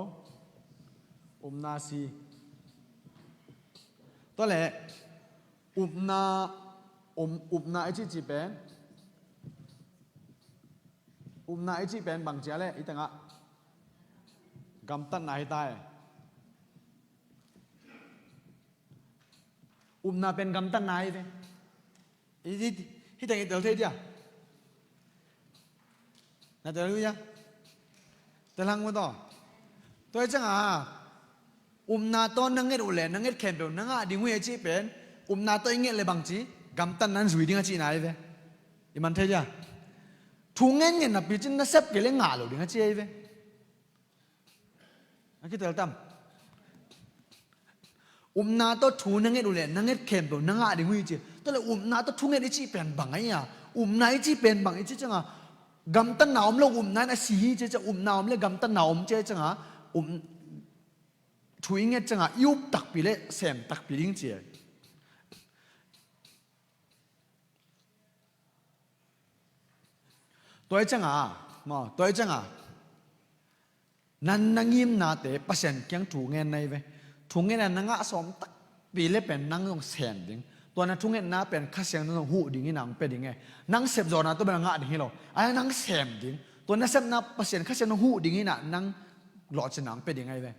upna si. Tua leh upna om, upna i cih cih pen, upna i cih pen bang ci a leh i tengah gamtatna hi ta e. Upna pen gamtatna hi ve. Hi, hi, hi teng i tel thei dia. Na tel uh hia? Tel hang maw tawh? Tua hi cianga upna tawh na nget uh leh na nget khempeuh na ngah ding uh hi a cih pen, upna tawh i nget leh bang ci? Gamtatna in zui ding a cihna hi ve. I man thei dia? Thu ngen ngen napi cin na sep kei leh ngah lo ding a ci hi ve. A kitel tam? Upna tawh thu na nget uh leh na nget khempeuh na ngah ding uh hi ci. Tua leh upna tawh thu nget i cih pen bang ahi a? Upna i cih pen bang i cih cianga, gamtatna om lo upna in a si hi ci cianga, upna om leh gamtatna om ci cianga, um, thu i nget cianga i up takpi leh sem takpi ding ci. Tua hi cianga, maw, tua hi cianga, nan na ngimnate Pasian kiang thu ngen na hi ve. Thu ngen a na ngah sawm takpi leh pen nang zong sem ding. Tua na thungetna pen Kha Siangtho in zong huh ding in a hong pia ding e. Nang sepzawhna tawh bel a ngah ding hi lo. A nang sem ding. Tua na sepna Pasian Kha Siangtho in zong huh ding in a nang lawhcinna hong pia ding ahi ve.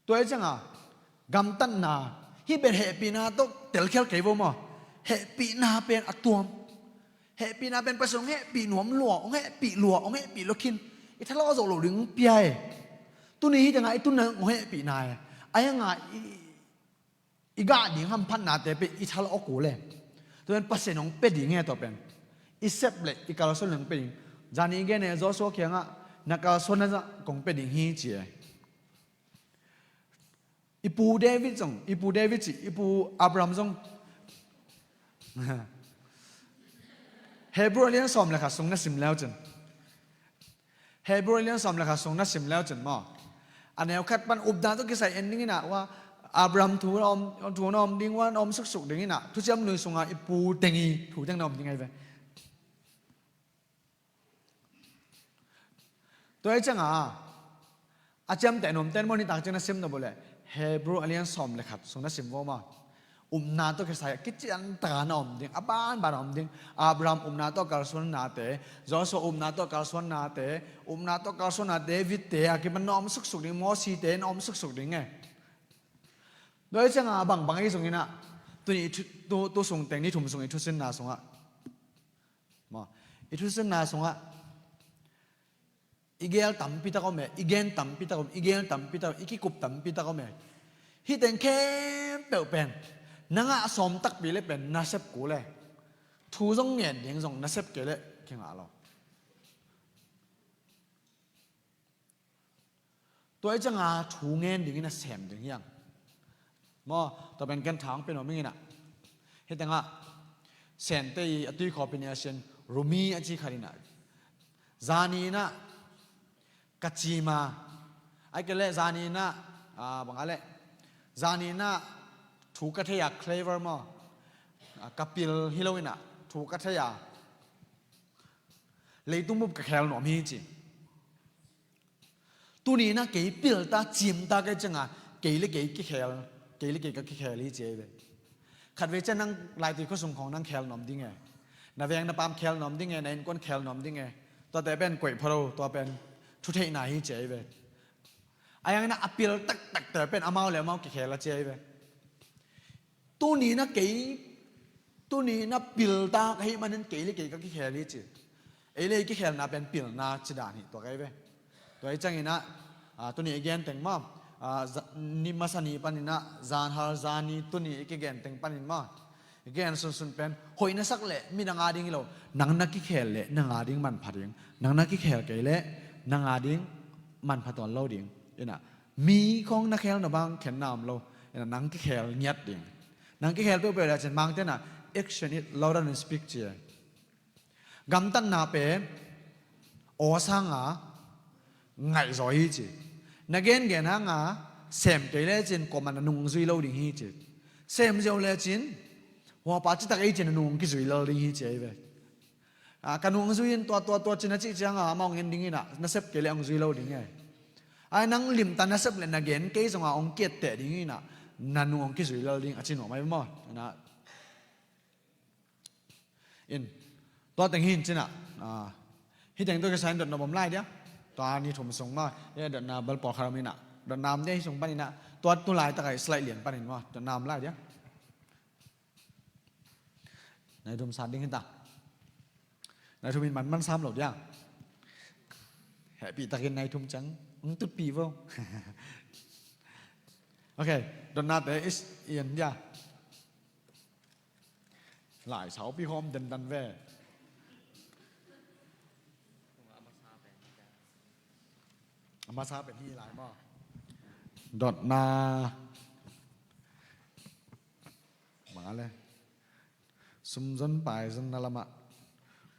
Tua hi cianga, gamtatna, hih pen hehpihna tawh telkhial kei vo maw? Hehpihna pen a tuam. Hehpihna pen Pasian hong hehpih nuam lua, hong hehpih lua, hong hehpih lua khin. I thalawh zawh loh ding hong pia e. Tuni hih tengah i tuna hong hehpihna e. A hi cianga i, i gah ding hamphatnate pen i thalawh kul e. Tua pen Pasian hong pia ding e tua pen. I sep leh i kalsuan leh hong pia ding. Zani i gen e Joshua kiangah na kalsuanna zah kong pia ding hi ci e. I pu David zong, i pu David ci, i pu Abraham zong. Hebrew a lian sawm le khat sung na sim leu cin. Hebrew a lian sawm le khat sung na sim leu cin maw? A neu khat pan upna tawh kisai en ding in a, ua Abraham thu na om, thu na om ding, ua na om suksuk ding in a, Thuciam Lui sunga i pu teng i thu teng na om ding ahi ve. Tua hi cianga, a ciamteh nuamteh in maw, nitak ciang na sim na bulh leh Hebrew a lian sawm le khat sung na sim vo maw? Upna tawh kisai a kician taka na om ding, a banban a om ding. Abraham upna tawh kalsuannate, Joshua upna tawh kalsuannate, upna tawh kalsuanna Davidte a kipan na om suksuk ding, Mosite na om suksuk ding e. Tua hi cianga bangbang ei zong inah, tuni thu, tu, tu sungteng ni thum sung i thusinna sungah, maw, i thusinna sungah i gel tampi tak om e, i gen tampi tak om, i gel tampi tak om, i kikup tampi tak om e. Hih teng khempeuh pen na ngah sawm takpi le pen na sep kul e. Thu zong ngen ding zong na sep kei le kingah lo. Tua hi cianga thu ngen dingin a sem ding hiang. Maw, tua pen ken thang pen om ing inah. Hih tengah Sente i a tuikhawp in a sian Rumi a ci khat inah, zani inah ka cima, ai ke le zani inah, ah, bang a le, zani inah thu ka thei a clever maw, ah, ka pil hi lo inah thu ka thei a, leitung bup ka khel nuam hi ci. Tuni inah kei pilta cimta ka hih cianga kei le kei kikhel, kei le kei ka kikhel hi ci ei ve. Khatvei ciang nang laitui khuasung khawng nang khel nuam ding e. Na veng na paam khel nuam ding e, na innkuan khel nuam ding e. Tuate pen koih phot lo, tua pen thutheihna hi ci ei ve. A yang inah a pil taktakte pen amau le amau kikhel a ci ei ve. Tuni inah kei, tuni inah pilta ka hih manin kei le kei ka kikhel hi ci. Ei le ei kikhelna pen pilna ci dan hi tua ka hi ve. Tua hi ciang inah, ah, tuni i gen teng maw, ah, za-, ni masa ni pan inah, zanhal zani tuni i kigen teng panin maw, i gen sunsun pen hoih na sak le midang a ding hi lo, nang na kikhel le nang a ding manpha ding, nang na kikhel kei le nang a ding manpha tuan lo ding. Inah mi khawng na khel na bang khenna om lo. Inah nang kikhel ngiat ding. Nang kikhel peuhpeuh le cin Mangte inah, action is louder than speech ci e. Gamtatna pen aw sanga ngaihzaw hi ci. Na gengen hanga sem kei le cin kuamah na nung zui lo ding hi ci. Sem ziau le cin huapa citak ei cin na nung kizui lel ding hi ci ei ve. Ah, ka nung zui in tua, tua, tua cin a cih cianga amau ngen ding inah, na sep kei le hong zui lo ding e. Ai nang limta na sep le na gen kei zonga hong kiatteh ding inah, na nung hong kizui lel ding a ci nuam ai maw. Inah, in, tua teng hi in cinah, ah, hih teng tua kisai in dotna bom lai dia. Tua ni thum sung maw, eh, dotna bal pawlkhat om inah, dotna om dia hih sung pan inah, tua tu laitak a slide lian panin maw, dotna om lai dia. Nai thum sat ding hi ta. Nai thum in man man sam lo dia. Hehpih takin nai thum ciang hong tutpih vo. Ok, dotnate is ian dia. Lai saupi hawm dendan ve. A masa pen hi lai maw. Dotna bang a le, sumzon paizonna lamah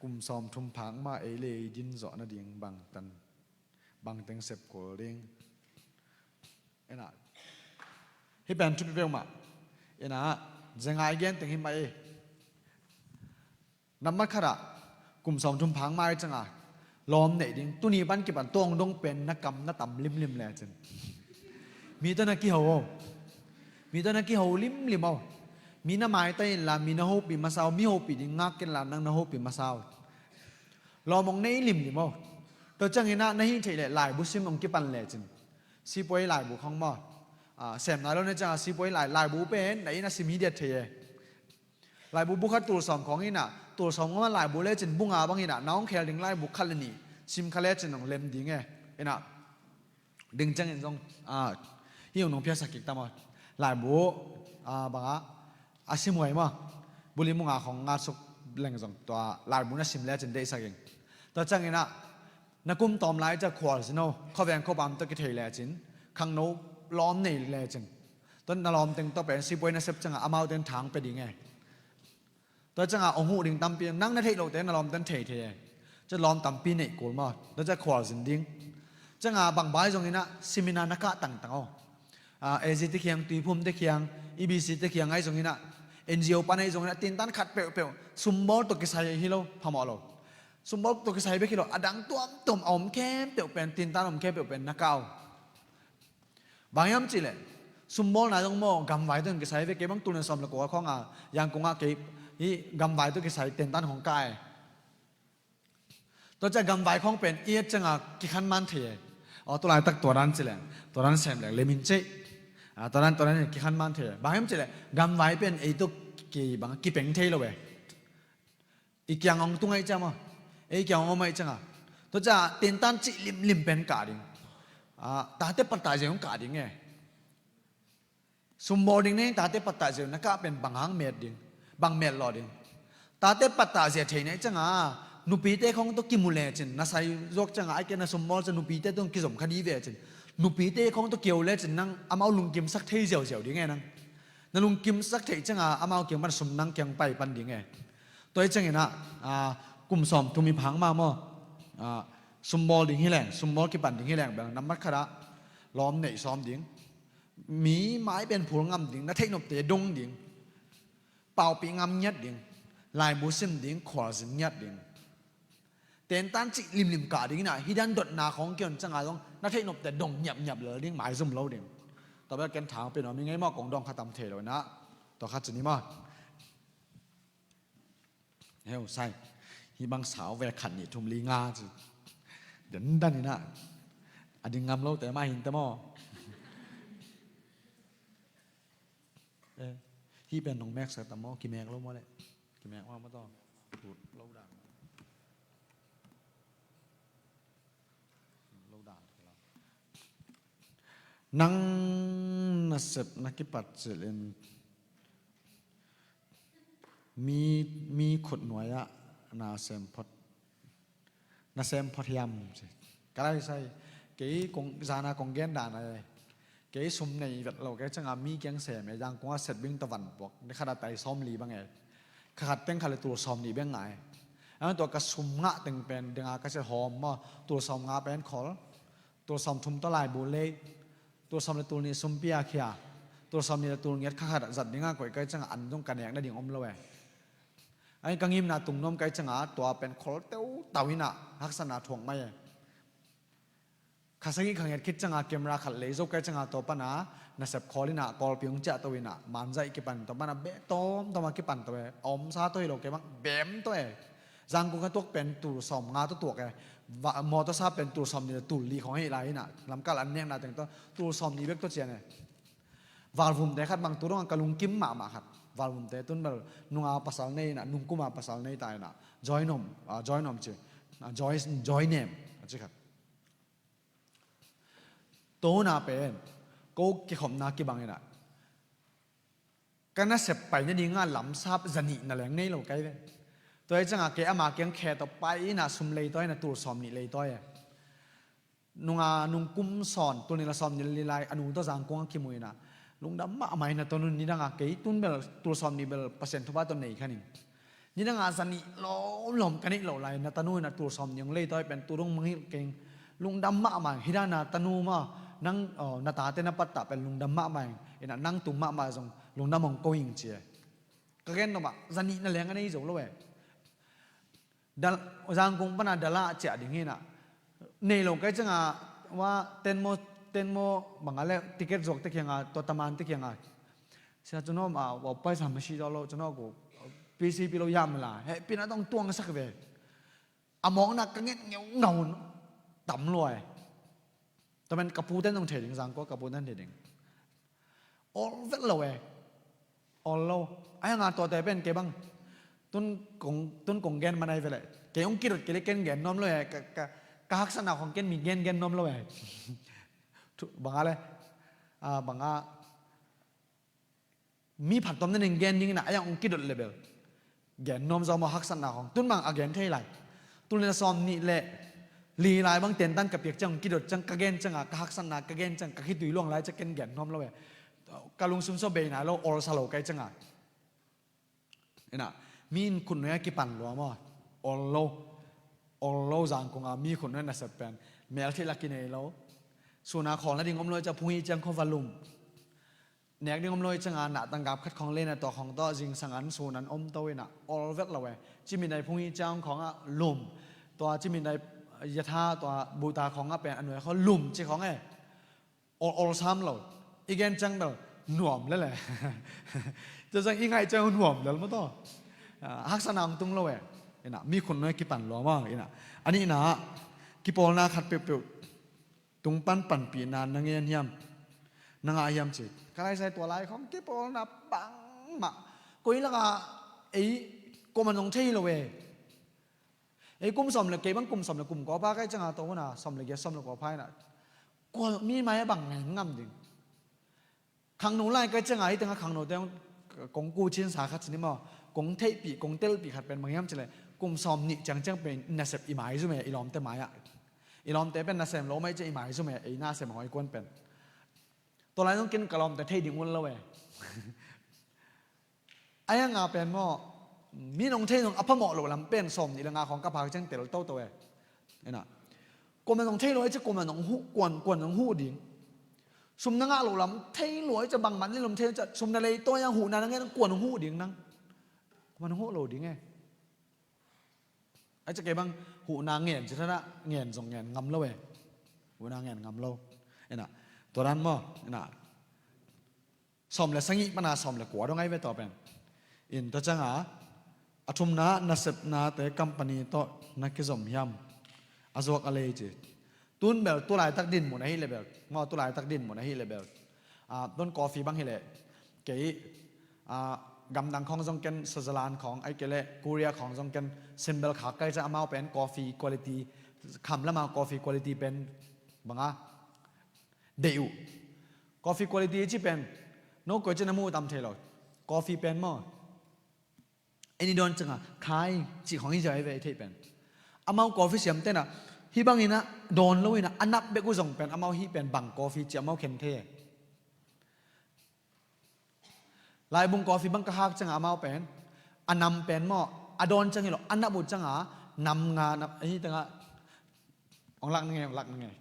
kum sawmthum phak mah ei le ei din zawh nading bangtan, bangteng sep kul ding. Inah, hih pen thupi peuhmah. Inah, zengai gen teng hi mah ei. Nambat khatah kum sawmthum phak mah ei cianga lawm neih ding. Tuni pan kipan tua hong dong pen na kam na tam limlim le cin. Mi tawh na kiho o. Mi tawh na kiho limlim o. Mi na maitai inla mi na hopih masa o. Mi hopih ding ngak inla nang na hopih masa o. Lawm hong nei limlim o. Tua ciang inah na hih theih leh laibu sim hong kipan le cin. Sipuai laibu khawng maw. Ah, sem nai lo na cianga sipuai lai, laibu pen na inn a sim hi diat thei e. Laibu bu khat tul sawm khawng inah, tul sawm ngawmah laibu le cin bu nga bang inah, na hong khel ding laibu khat le nih sim kha le cin hong lem ding e. Inah, ding ciangin zong, ah, hih hong nong phiatsak kik ta maw. Laibu, ah, bangah a sim huai maw. Bu li mu nga khawng nga suk leng zong tua laibu na sim le cin deihsak ing. Tua ciang inah, na kum tawm lai ciah khualzin o, khuaveng khuapam tawh kithei lecin, khangno lawm nei lecin, tua na lawmteng tawh pen sipuai na sep ciangah amaute in thang pia ding e. Tua ciangah hong huh ding tampi, nang na theih lote na lawmte in thei thei e. Ciah lawm tampi neih kul maw, tua ciah khualzin ding. Ciangah bangbang zong inah seminar na kah tangtang o. Ah, A Z te khiang, Tuiphum te khiang, E B C te khiang ahi zong inah, N G O pan ahi zong inah, tintan khat peuhpeuh sumbawl tawh kisai hi lo, phamawh lo. Sumbawl tawh kisai bek hi lo, a dang tuamtuam a om khempeuh pen, tintan a om khempeuh pen na kah uh. Bang hiam cihleh, Sumbawlna zong maw, gamvai tawh kisai ve. Kei bang tul nih sawm le kua khawng a, Yangon ah kei hih gamvai tawh kisai tentan khawng ka e. Tua ciang gamvai khawng pen i et ciangin kikhan man thei e. Aw, tu laitak tua dan ci leng, tua dan sem leng lemin cei. Ah, tua dan, tua dan kikhan man thei e. Bang hiam cih leh gamvai pen ei tawh kibang, kipeng thei lo e. I kiang hong tung ahih ciang maw, ei kiang hong om ahih ciangin, tua ciang tentan cih limlim pen kah ding. Ah, tate pattah zia hong kah ding e. Sumbawl ding neng tate pattah zia na kah pen bang hang met ding, bang met lawh ding. Tate pattah zia thei na hih ciangin, nupite khawng tawh kimu lecin, na sai zuak ciangin, ahih kei leh na sumbawl ciang nupite tawh kizom kha ding ve cin. Nupite khawng tawh kiho lecin nang amau lungkimsak thei ziauziau ding e nang. Na lungkimsak theih ciangin amau kiang pan sum nang kiang pai pan ding e. Tua ahih ciangin ah, ah, kum sawmthum i phang mah maw, ah, sumbawl ding hi leng, sumbawl kipan ding hi leng bel, nambat khat ah lawm neih sawm ding. Mi mai pen phul ngam ding, na theih nopte dong ding. Paupih ngam ngiat ding. Laibu sim ding, khualzin ngiat ding. Tentan cih limlim kah ding in ah, hih dan dotna khawng kion ciangin zong na theih nopte dong ngiapngiap lel ding, maizum lo ding. Tua bel ken thang pen om hi ngei maw, kong dawng kha tam thei lo in ah. Tua khat ci ni maw. Heu, sai. Hih bang sau ve, khat nih thum li nga ci. Dandan in ah. A ding ngam lote mah hi inteh maw. Eh, hih pen nong meksak tam maw, kimek lo maw leh. Kimek maw maw tawh. Tut lo dan. Lo dan. Nang nasep na kipat cilin mi, mi khutnuai ah nasem phot, nasem phot hiam ci. Ka lai sai, kei kong, zana kong gen dan ai. Kei sum nei vet lo kei ciangin mi kiang sem e, Yangon ah set bing ta van puak. Ni khat a tai sawmli bang e. Kha khat teng khat le tul sawmnih bek ngah e. Ang tua ka sum ngah teng pen, denga ka set hawm maw, tul sawmnga pen khol. Tul sawmthum tawh laibu lei. Tul sawm le tul nih sum pia khia. Tul sawmnih le tul ngiat kha khat zat dingin koih kei ciangin an zong ka nek nading om lo e. Ai ka ngimna tung nuam kei ciangin tua pen khol teutau in ah haksatna thuak mai e. Kha sagih kha ngiat khit ciangin camera khat lei zo kei ciangin tua pan a nasep khol in ah Kawlpi hong ciah to in ah manzaih kipan, tua pan a beh tawmtawm a kipan to e. A omsa tawh hi lo kei bang bem tawh e. Yangon ka tuak pen tul sawmnga tawh tuak e. Va-, mawtawsa pen tul sawmnih le tul li khawng hi lai in ah, lamkal an nekna teng tawh tul sawmnih bek tawh cian e. Valvumte khat bang tu dong a ka lungkim mahmah khat. Valvumte tun bel nunga pasal nei in ah, nungkuma pasal nei ta in ah. Joy Nom, ah, Joy Nom ci. Ah, Joy, Joy Nem a ci khat. Tua hun a pen ko kikhopna kibang in ah, ka nasep pai nading a lamsap za nih na leng nei lo kei ve. Tua ahih ciangin kei ama kiang khe tawh pai in ah sum lei tawi in ah tul sawmnih lei tawi e. Nunga nungkum sawn, tul nih le sawmnih le li lai a nu tawh Yangon ah kimu in ah, lungdam mahmah in ah, tanu nidang a kei tun bel tul sawmnih bel Pasian thupha tawh nei kha ning. Nidang a za nih lawmlawm ka neih loh lai, na tanu in ah tul sawmnih hong lei tawi pen tu dong mangngilh keng. Lungdam mahmah ing. Hih dan a tanu maw, nang, aw, na tate na pattah pen lungdam mahmah ing. In ah nang tung mahmah zong lungdam hong ko ing ci e. Ka gen nop ah, za nih na leng a nei zo lo e. Dal-, Yangon pan a dala ciah ding hi in ah. Nei lo kei ciangin, wa, ten maw, ten maw, bang a le, ticket zuakte kiangah, tua tamante kiangah. Sia, cunawm a, wa, paisa masi daw lo, cunawm ko, pisi pi lo yam la. Hehpihna tawh tuangsak ve. A mawkna ka nget ngeungau, tam lua e. Tua pen ka pute in zong thei ding, Yangon ka pute in thei ding. Awl vet lo e. Awl lo. Ahi hangin tuate pen kei bang. Tun kong, tun kong gen man ahi ve leh. Kei hong kidot kei leh ken gen nuam lo e. Ka, ka, ka haksatna khawng ken mi gen gen nuam lo e. Thu, bang a le. Ah, bang a. Mi phattuamte in gen ding in ah, a yang hong kidot leh bel gen nuam zaw maw, haksatna khawng. Tun bang a gen thei lai. Tul nih le sawmnih le li lai bang tentan ka piak ciang hong kidot ciang, ka gen ciangin, ka haksatna ka gen ciang, ka khitui luang lai ciang ken gen nuam lo e. Ka lungsim sung bei nai lo, awlsa lo kei ciangin. In ah, mi in khutnuai a kipan lua maw. Awl lo. Awl lo, Yangon a mi khutnuai nasep pen. Mel thei lak kinei lo. Sun a khawl nading om lo ciang phung hi ciang khua va lum. Nek ding om lo hi ciangin, na tangkap khat khawng lei in ah, tua khawng tawh zingsang an sun an om to in ah, awl vet lo e. Cimit dai phung hi ciang khawng ah lum. Tua cimit dai yatha, tua buta khawng ah pen a nuai khawng lum ci khawng e. Awl, awl sam lo. I gen ciang bel nuam lel e. Tua ciang i ngaih ciang nuam lel maw taw. Ah, haksatna hong tung lo e. Ina, mi khut nuai kipan lua maw, ina. A nihna ah, kipawlna khat peuhpeuh tung pan panpihna na ngen hiam? Na ngah hiam ci. Ka laisai tua lai khawng kipawlna bangmah. Koi lakah ei kuamah zong thei lo e. Ei kum sawm le, kei bang kum sawm le kum kua pha ka hih ciangin, tua hun a sawm le giat, sawm le kua pha ina, kua mi mai-ah bang ngen ngam ding. Khangno lai ka hih ciangin, hih tengah khangnote kong kucin sa khat ci ni maw, kong theihpih, kong telpih khat pen bang hiam cih leh, kum sawmnih ciangciang pen nasep i maizum e, i lawmte mai-ah. I lawmte pen nasem lo mai ciang i maizum e, ei nasem hawi kuan pen. Tua lai zong ken ka lawmte thei ding un lo e. A hiang a pen maw, mi nong thei zong a phamawh loh lam pen sawmnih le nga khawng ka phak ciang tel toto e. Ina. Kuamah zong thei lo e ci, kuamah zong huh, kuan, kuan zong huh ding. Sum na ngah loh lam thei lo e ci, bangmah ni lom thei lo e ci, sum na leitawi a huhna na ngen kuan zong huh ding nang. Kuamah zong huh lo ding e. A ci kei bang huhna ngen ci thana ngen zong ngen ngam lo e. Huhna ngen ngam lo. Ina. Tua dan maw, ina. Sawm le sagih pana sawm le kua dong ai ve tua pen. In tua ciangin, a thumna, nasepnate company tawh na kizom hiam? A zuak a lei ci. Tun bel, tu laitak dinmun ahih leh bel. Maw, tu laitak dinmun ahih leh bel. Ah, tun coffee bang hi leh. Kei, ah, gamdang khawng zong ken, Switzerland khawng, ahih kei leh Korea khawng zong ken, Simbel khak ka hih ciang amau pen coffee quality, kham lama coffee quality pen, bang a, deih uh. Coffee quality ci pen, no koi ci na mu tam thei lo. Coffee pen maw, en i dawn ciangin, khai, cih khawng hi zia hi ve i theih pen. Amau coffee siamte na, hih bangin a dawn lo in a, a nap bek uh zong pen, amau hih pen bang coffee ci amau khen thei e. Laibung coffee bang ka hak ciangin amau pen, a nam pen maw, a dawn ciang hi lo, a nap uh ciangin, nam nga, nam, hih tengah, ong lak na ngei, ong lak na ngei.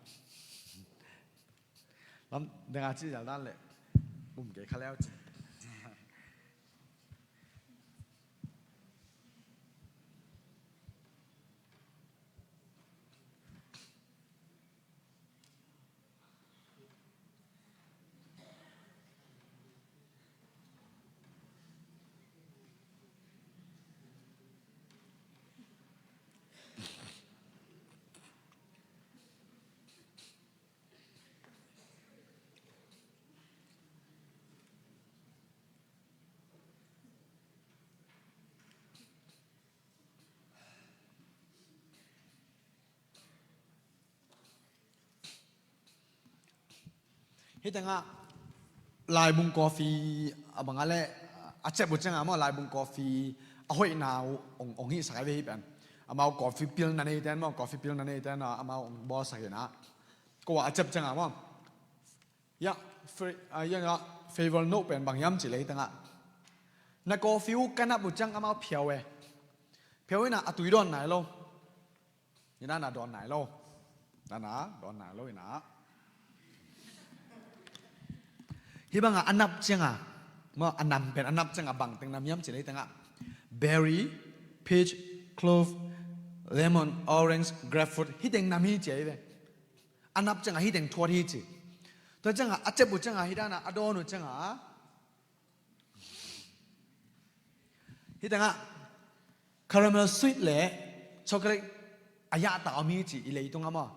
Lam, deng a ci zal dan leh, um kei kha leu ci. Hih tengah laibung coffee a bang a leh a cep uh ciangin maw, laibung coffee a hoihna uh ong, ong hihsak ai ve hih pen. Amau coffee pilna neite maw, coffee pilna neite na amau ong bawlsak hi na. Ko a cep ciangin maw. Ya, fa-, ah, ya, ya, favor note pen bang hiam cih leh hih tengah. Na coffee uh ka nap uh ciang amau phiau e. Phiau in a, a tui dawn nai lo. Hi na, na dawn nai lo. Na, na dawn nai lo hi na. Hih bangin a nap ciangin, maw, a nam pen a nap ciangin bang teng nam hiam cih leh hih tengah. Berry, peach, clove, lemon, orange, grapefruit. Hih teng nam hi ci ai ve. A nap ciangin hih teng thuat hi ci. Tua ciangin a cep uh ciangin hih dan a, a dawn uh ciangin. Hih tengah caramel sweet le chocolate a yahtak om hi ci i leitungah maw.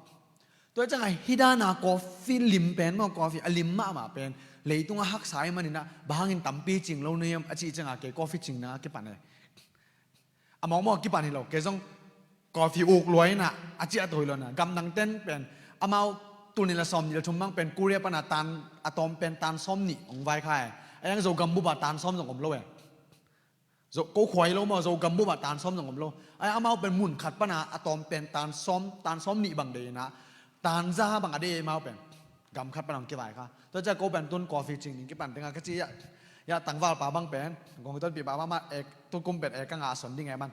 Tua ciangin hih dan a coffee lim pen maw, coffee a lim mahmah pen leitungah haksa ahih manin a, bang hangin tampi cing lo na hiam a cih ciangin kei coffee cingna kipan e. Amau maw kipan hi lo, kei zong coffee uk lua in a, a ciah to hi lo na. Gamdang ten pen, amau tul nih le sawmnih le thum bang pen, Korea pan a tan, a tawm pen tan sawmnih ong vaikhak e. A hiang Zogam bup ah tan sawm zong om lo e. Zo, ko khua hi lo maw, Zogam bup ah tan sawm zong om lo. A hiang amau pen mun khat pan a, a tawm pen tan sawm, tan sawmnih bang deih in a, tan za bang a deih amau pen. Gam khat pan ong kivaikha. Tua ciang ko pen tun coffee cing ding kipan teng a ka ci a. Ya, tangvalpa bang pen, kong tonpihpa bang mah, ek, tu kum pen ek ka ngah son ding e man.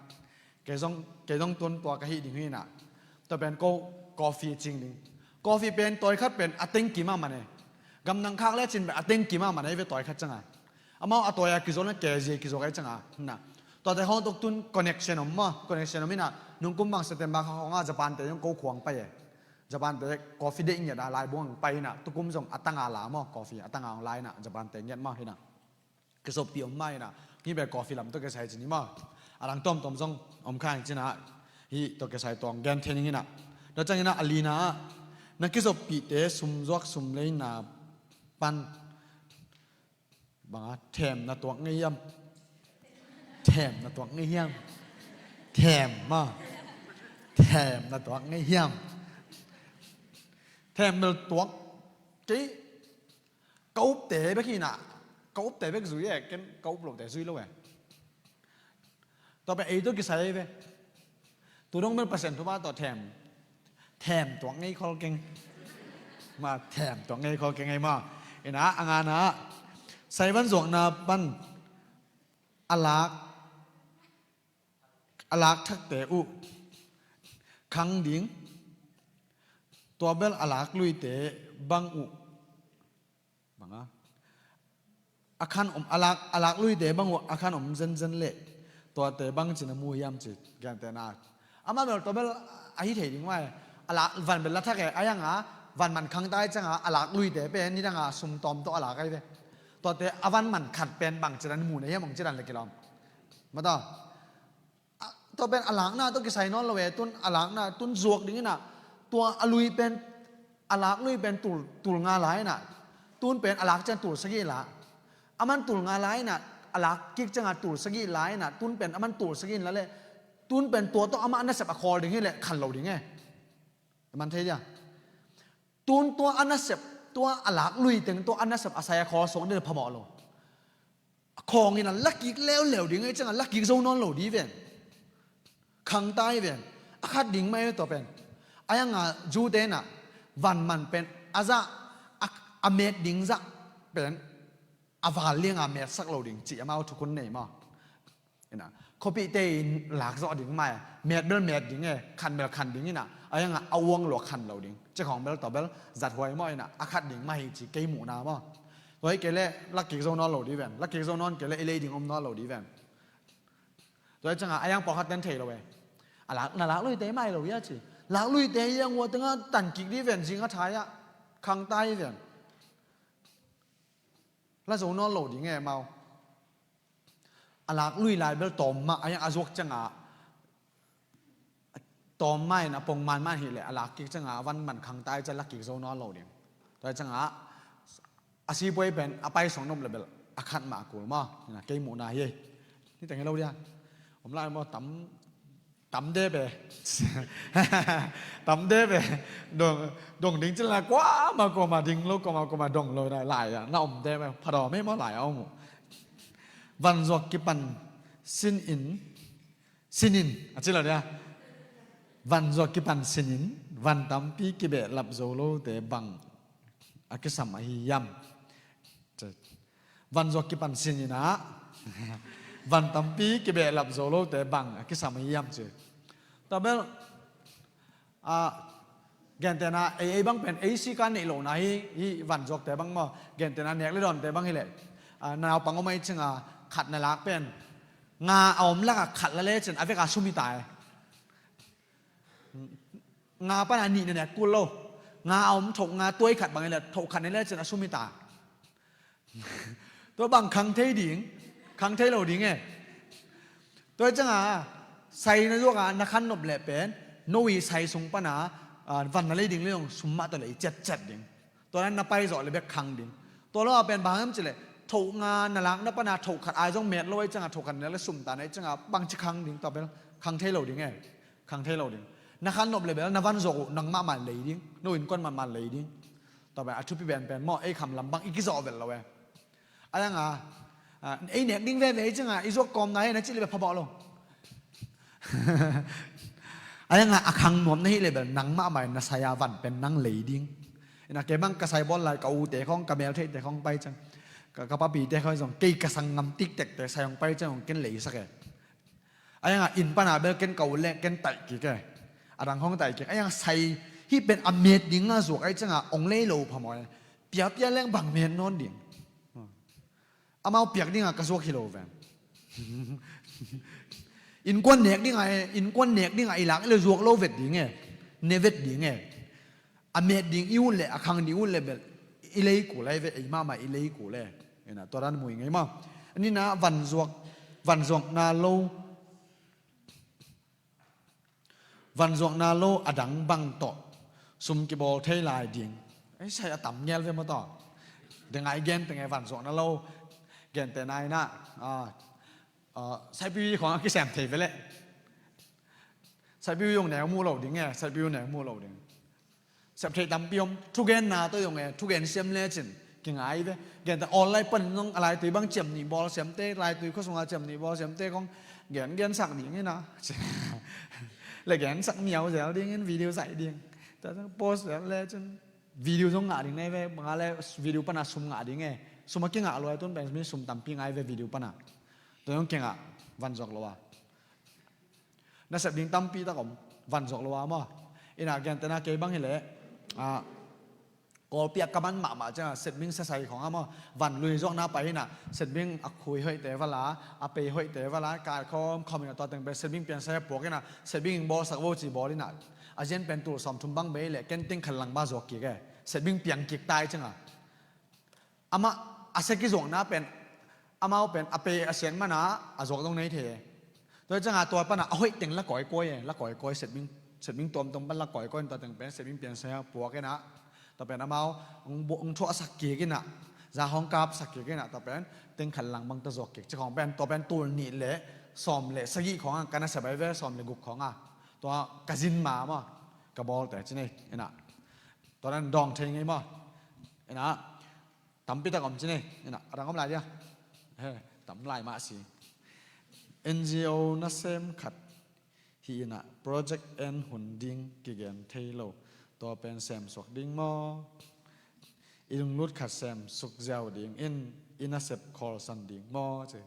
Kei zong, kei zong tun tua ka hih ding hi na. Tua pen ko coffee cing ding. Coffee pen tawi khat pen a teng kim a man e. Gamdang khak le cin pen a teng kim a man e ve tawi khat ciangin. Amau a tawi a kizo le kezi kizo ka hih ciangin. Na. Tuate hong tuk tun connection om maw. Connection om hi na. Nung kum bang September kha hong a Japan te zong ko khuang pai e. Japan te coffee deih ngiat a, laibuang pai hi na, tukum zong a tanga la maw, coffee a tanga hong la hi na, Japan te ngiat maw hi na. Kisoppih om mah hi na, hih bel coffee lam tawh kisai ci ni maw. A dang tuamtuam zong om kha hi ci na, hih tawh kisai tawh gen thei ning hi na. Tua ciangin a lina ah, na kisoppihte sum zuak sum leina pan banga them na tuak ngei hiam? Them na tuak ngei hiam? Them maw. Them na tuak ngei hiam? Them bel tuak kei. Ka upte bek hi na, ka upte bek zui e, ken ka up lote zui lo e. Tua pen ei tawh kisai ve. Tu dong bel Pasian thupha tawh them, them tuak ngei khol keng. Ma them tuak ngei khol keng ei maw. Hi na, a ngana ah, sai van zuakna pan a lak, a lak thakte uh khang ding. Tua bel a lak luite bang uh banga a khan om, a lak, a lak luite bang uh a khan om zenzen leh tuate bang ci na mu hiam ci, gentehna. Amah bel tua bel ahi thei ding mah e. A lak van bel la thak e, a hianga van man khang ta i cianga a lak luite pen nidanga sum tawm tawh a lak ahi ve. Tuate a van man khat pen bang ci dan mu na hiam hong ci dan le kilawm. Mata. A, tua pen a lakna tawh kisai nawn lo e, tun a lakna, tun zuak ding hi na, tua a lui pen, a lak lui pen tul, tul nga la hi na, tun pen a lak ciang tul sagih la, a man tul nga la hi na, a lak kik cianga tul sagih la hi na, tun pen a man tul sagih la le, tun pen tua tawh amah a nasep a khawl ding hi le khan lo ding e. Man thei dia. Tun tua a nasep, tua a lak lui teng, tua a nasep a sai a khawl suak ding phamawh lo. A khawng in a lakik leuleu ding, ei cianga lakik zo nawn lo di ven. Khang ta i ven. A khat ding mai tua pen. A hianga Jew te na van man pen a zah, a, a met ding zah pen a val lianga metsak lo ding ci amau thukhun nei maw. Ina, khuapihte in lak zawh ding mah e, met bel met ding e, khan bel khan ding ina, a hianga a uang lua khan lo ding. Cik hong bel tua bel zat huai maw ina, a khat ding mah hi ci kei muhna maw. Tua hi kei le, lak kik zo nawn lo di ven, lak kik zo nawn kei le, i lei ding om nawn lo di ven. Tua hi cianga, a hiang pawlkhat ten thei lo e. A lak, na lak luite mah hi lo hia ci. Lak luite hiang ua tengah tan kik di ven, zing a thai ah, khang ta hi ven. La zo nawn lo ding e mau. A lak lui lai bel tawm mah, a hiang a zuak cianga tawm mah in a pong man man hi le a lak kik cianga a van man khang ta i ciang lak kik zo nawn lo ding. Tua hi cianga a sipuai pen a pai suang nop le bel a khat mah a kul maw. Ina kei muhna hi. Ni teng hi lo dia. Om lai maw tam, tam de pe. Tam de pe. Dong, dong ding cila kuama kuama ding lo, kuama kuama dong lo na lai a. Na om de pe. Phadawm e maw lai a om uh. Van zuak kipan sin in, sin in, a ci lo dia. Van zuak kipan sin in, van tampi kibehlap zo lote bang a kisam ahi hiam? Van zuak kipan sin in ah, van tampi kibehlap zo lote bang a kisam ahi hiam ci. Tua bel, a, gentehna, ei, ei bang pen, ei sika neih lohna hi, hi van zuakte bang maw, gentehna nek le dawnte bang hi leh, a, naupang om a i cianga khat na lak pen, nga a om laka khat la lecin a veka sum hi ta e. Nga pana nih na nek kul lo. Nga a om thoh nga tuai khat bang hi leh, thoh khat na lecin a sum hi ta. Tua bang khang thei ding, khang thei lo ding e. Tua hi cianga, sai na zuaka na khan nop leh pen, no i sai sung pana, a, van na lei ding le zong sum mah tawh le i ciatciat ding. Tua na na pai zawh le bek khang ding. Tua lo a pen bang hiam ci leh, thoh nga na lakna pana thoh khat ai zong met lo a i cianga, thoh khat na lak le sum ta na i cianga, bangci khang ding, tua bel khang thei lo ding e. Khang thei lo ding. Na khan nop le bel, na van zuak uh, nang mahmah lei ding. No innkuan mahmah lei ding. Tua pen a thupi pen pen maw, ei kham lam bang i kizawh vel lo e. A hianga, a, ei nek ding veve i cianga, i zuak kawmna hi na cih le bel phamawh lo. A hianga a khang nuam na hih le bel, nang mahmah in na sai a van pen nang lei ding. Ina kei bang ka sai bawl lai, ka ute khawng, ka meltheihte khawng pai ciang. Ka, ka papite khawng zong, kei ka sang ngam tiktekte sai hong pai ciang hong ken leisak e. A hianga inn pana bel ken ka ut leh ken taih kik e. A dang hong taih kik. A hianga sai hih pen a met dinga zuak a i cianga ong lei lo phamawh e. Piapia leng bang met nawn ding. Amau piak dinga ka zuak hi lo ven. Innkuan nek dinga e, innkuan nek dinga i lak le zuak lo vet ding e. Ne vet ding e. a met ding i ut le a khang ding ut le bel i lei kul lai ve, ei mahmah i lei kul le. Ina tua dan mu i ngei maw. Nina vanzuak, vanzuakna lo, vanzuakna lo a dang bang tawh sum kibawl thei lai ding. Ei sai a tam ngel ve maw tawh. Dengai gen tenge vanzuakna lo gente naina, ah, ah, saipiu i khong a kisem thei ve le. Saipiu i ong neu mu lo ding e, saipiu neu mu lo ding. Sep thei tampi om, thugenna tawh zong e, thugen siam lecin kingai ve. Gente online pan zong a laitui bang ciam nih bawl siamte, laitui khuasunga ciam nih bawl siamte kong gen, gen sak ding ina. Le gen sak miau zel ding in, video zaih ding. Tua zong post zel lecin video zong ngah ding nei ve, banga le video pana sum ngah ding e. Sum a kingah luai tun pen mi sum tampi ngai ve video pana. Tua zong kingah vanzuak lo a. Nasep ding tampi tak om, vanzuak lo a maw. Ina gentena kei bang hileh, ah, Kawlpi a ka man mahmah cianga setbing sasai khong a maw. Van lui zuakna pai hina, setbing a khui hoihte vala, a pei hoihte vala, kai khawm khawm ina tua teng pen setbing piansai a puak ina, setbing ing bawlsak vo ci bawl ina. A zian pen tul sawm thum bang bei le, ken ting khan lang ba zuak kik e. Setbing piang kik tai cianga. Amah a sia kizuakna pen, amau pen a pe a sian mana a zuak dong nei thei e. Tua cianga tua pana a hoih teng la kawikawi e, la kawikawi setbing, setbing tuamtuam pan la kawikawi in tua teng pen setbing piansai a puak ina. Tua pen amau ong bu-, ong thuahsak kik ina, za hong kapsak kik ina, tua pen ting khan lang bang ta zuak kik ci khong pen, tua pen tul nih le sawm le sagih khong a ka na sia bai ve, sawm le guk khong a. Tua ka zin ma maw, ka bawlte ci nei ina. Tua nan dawng thei ngei maw. Ina, tampi tak om ci nei. Ina, a dang om lai dia. He, tam lai mah si. N G O nasem khat hi ina, project en hun ding kigen thei lo. Tua pen sem suak ding maw. I lunglut khat sem suk ziau ding in, i nasep khawlsan ding maw ci.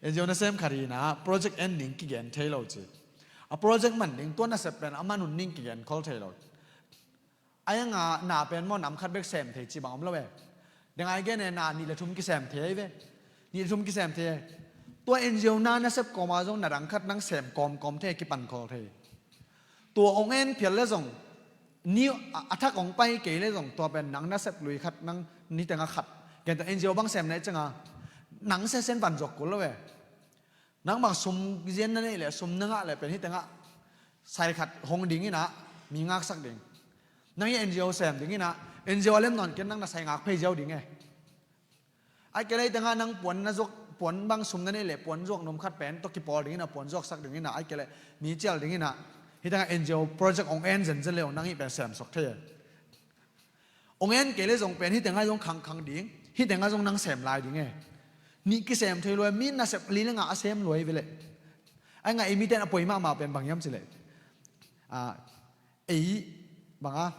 N G O nasem khat hi ina, project en ding kigen thei lo ci. A project man ding, tua nasep pen a man hun ding kigen khol thei lo. A ianga na pen maw nam khat bek sem thei ci bang om lo e. Dengai gen e na nih le thum kisem thei ve. Nih le thum kisem thei. Tua N G O na nasep kawma zong na dang khat nang sem kawmkawm thei kipan khol thei. Tua ong en phial le zong, ni a, a thak ong pai kei le zong, tua pen nang nasep lui khat, nang niteng a khat. Ken tua N G O bang sem na i cianga, nang sesen van zuak kul lo e. Nang bang sum zian na neih le, sum na ngah le pen hiteng ah sai khat hong ding ina, mi ngaksak ding. Nang hi N G O sem ding ina, N G O a lem nawn ken nang na sai ngak phei ziau ding e. Ai kei le hiteng ah nang puan na zuak, puan bang sum na neih le, puan zuak num khat pen tawh kipawl ding ina, puan zuaksak ding ina, ai kei le mi cial ding ina, hiteng ah N G O project ong en zenzen le ong nang hi pen sem suak thei e. Ong en kei le zong pen hiteng ah zong khangkhang ding, hiteng ah zong nang sem lai ding e. Nih kisem thei luai, mi nasep li le ngah a sem luai ve le. Ai ngah i miten a poi mahmah pen bang hiam ci le. Ah, ei banga,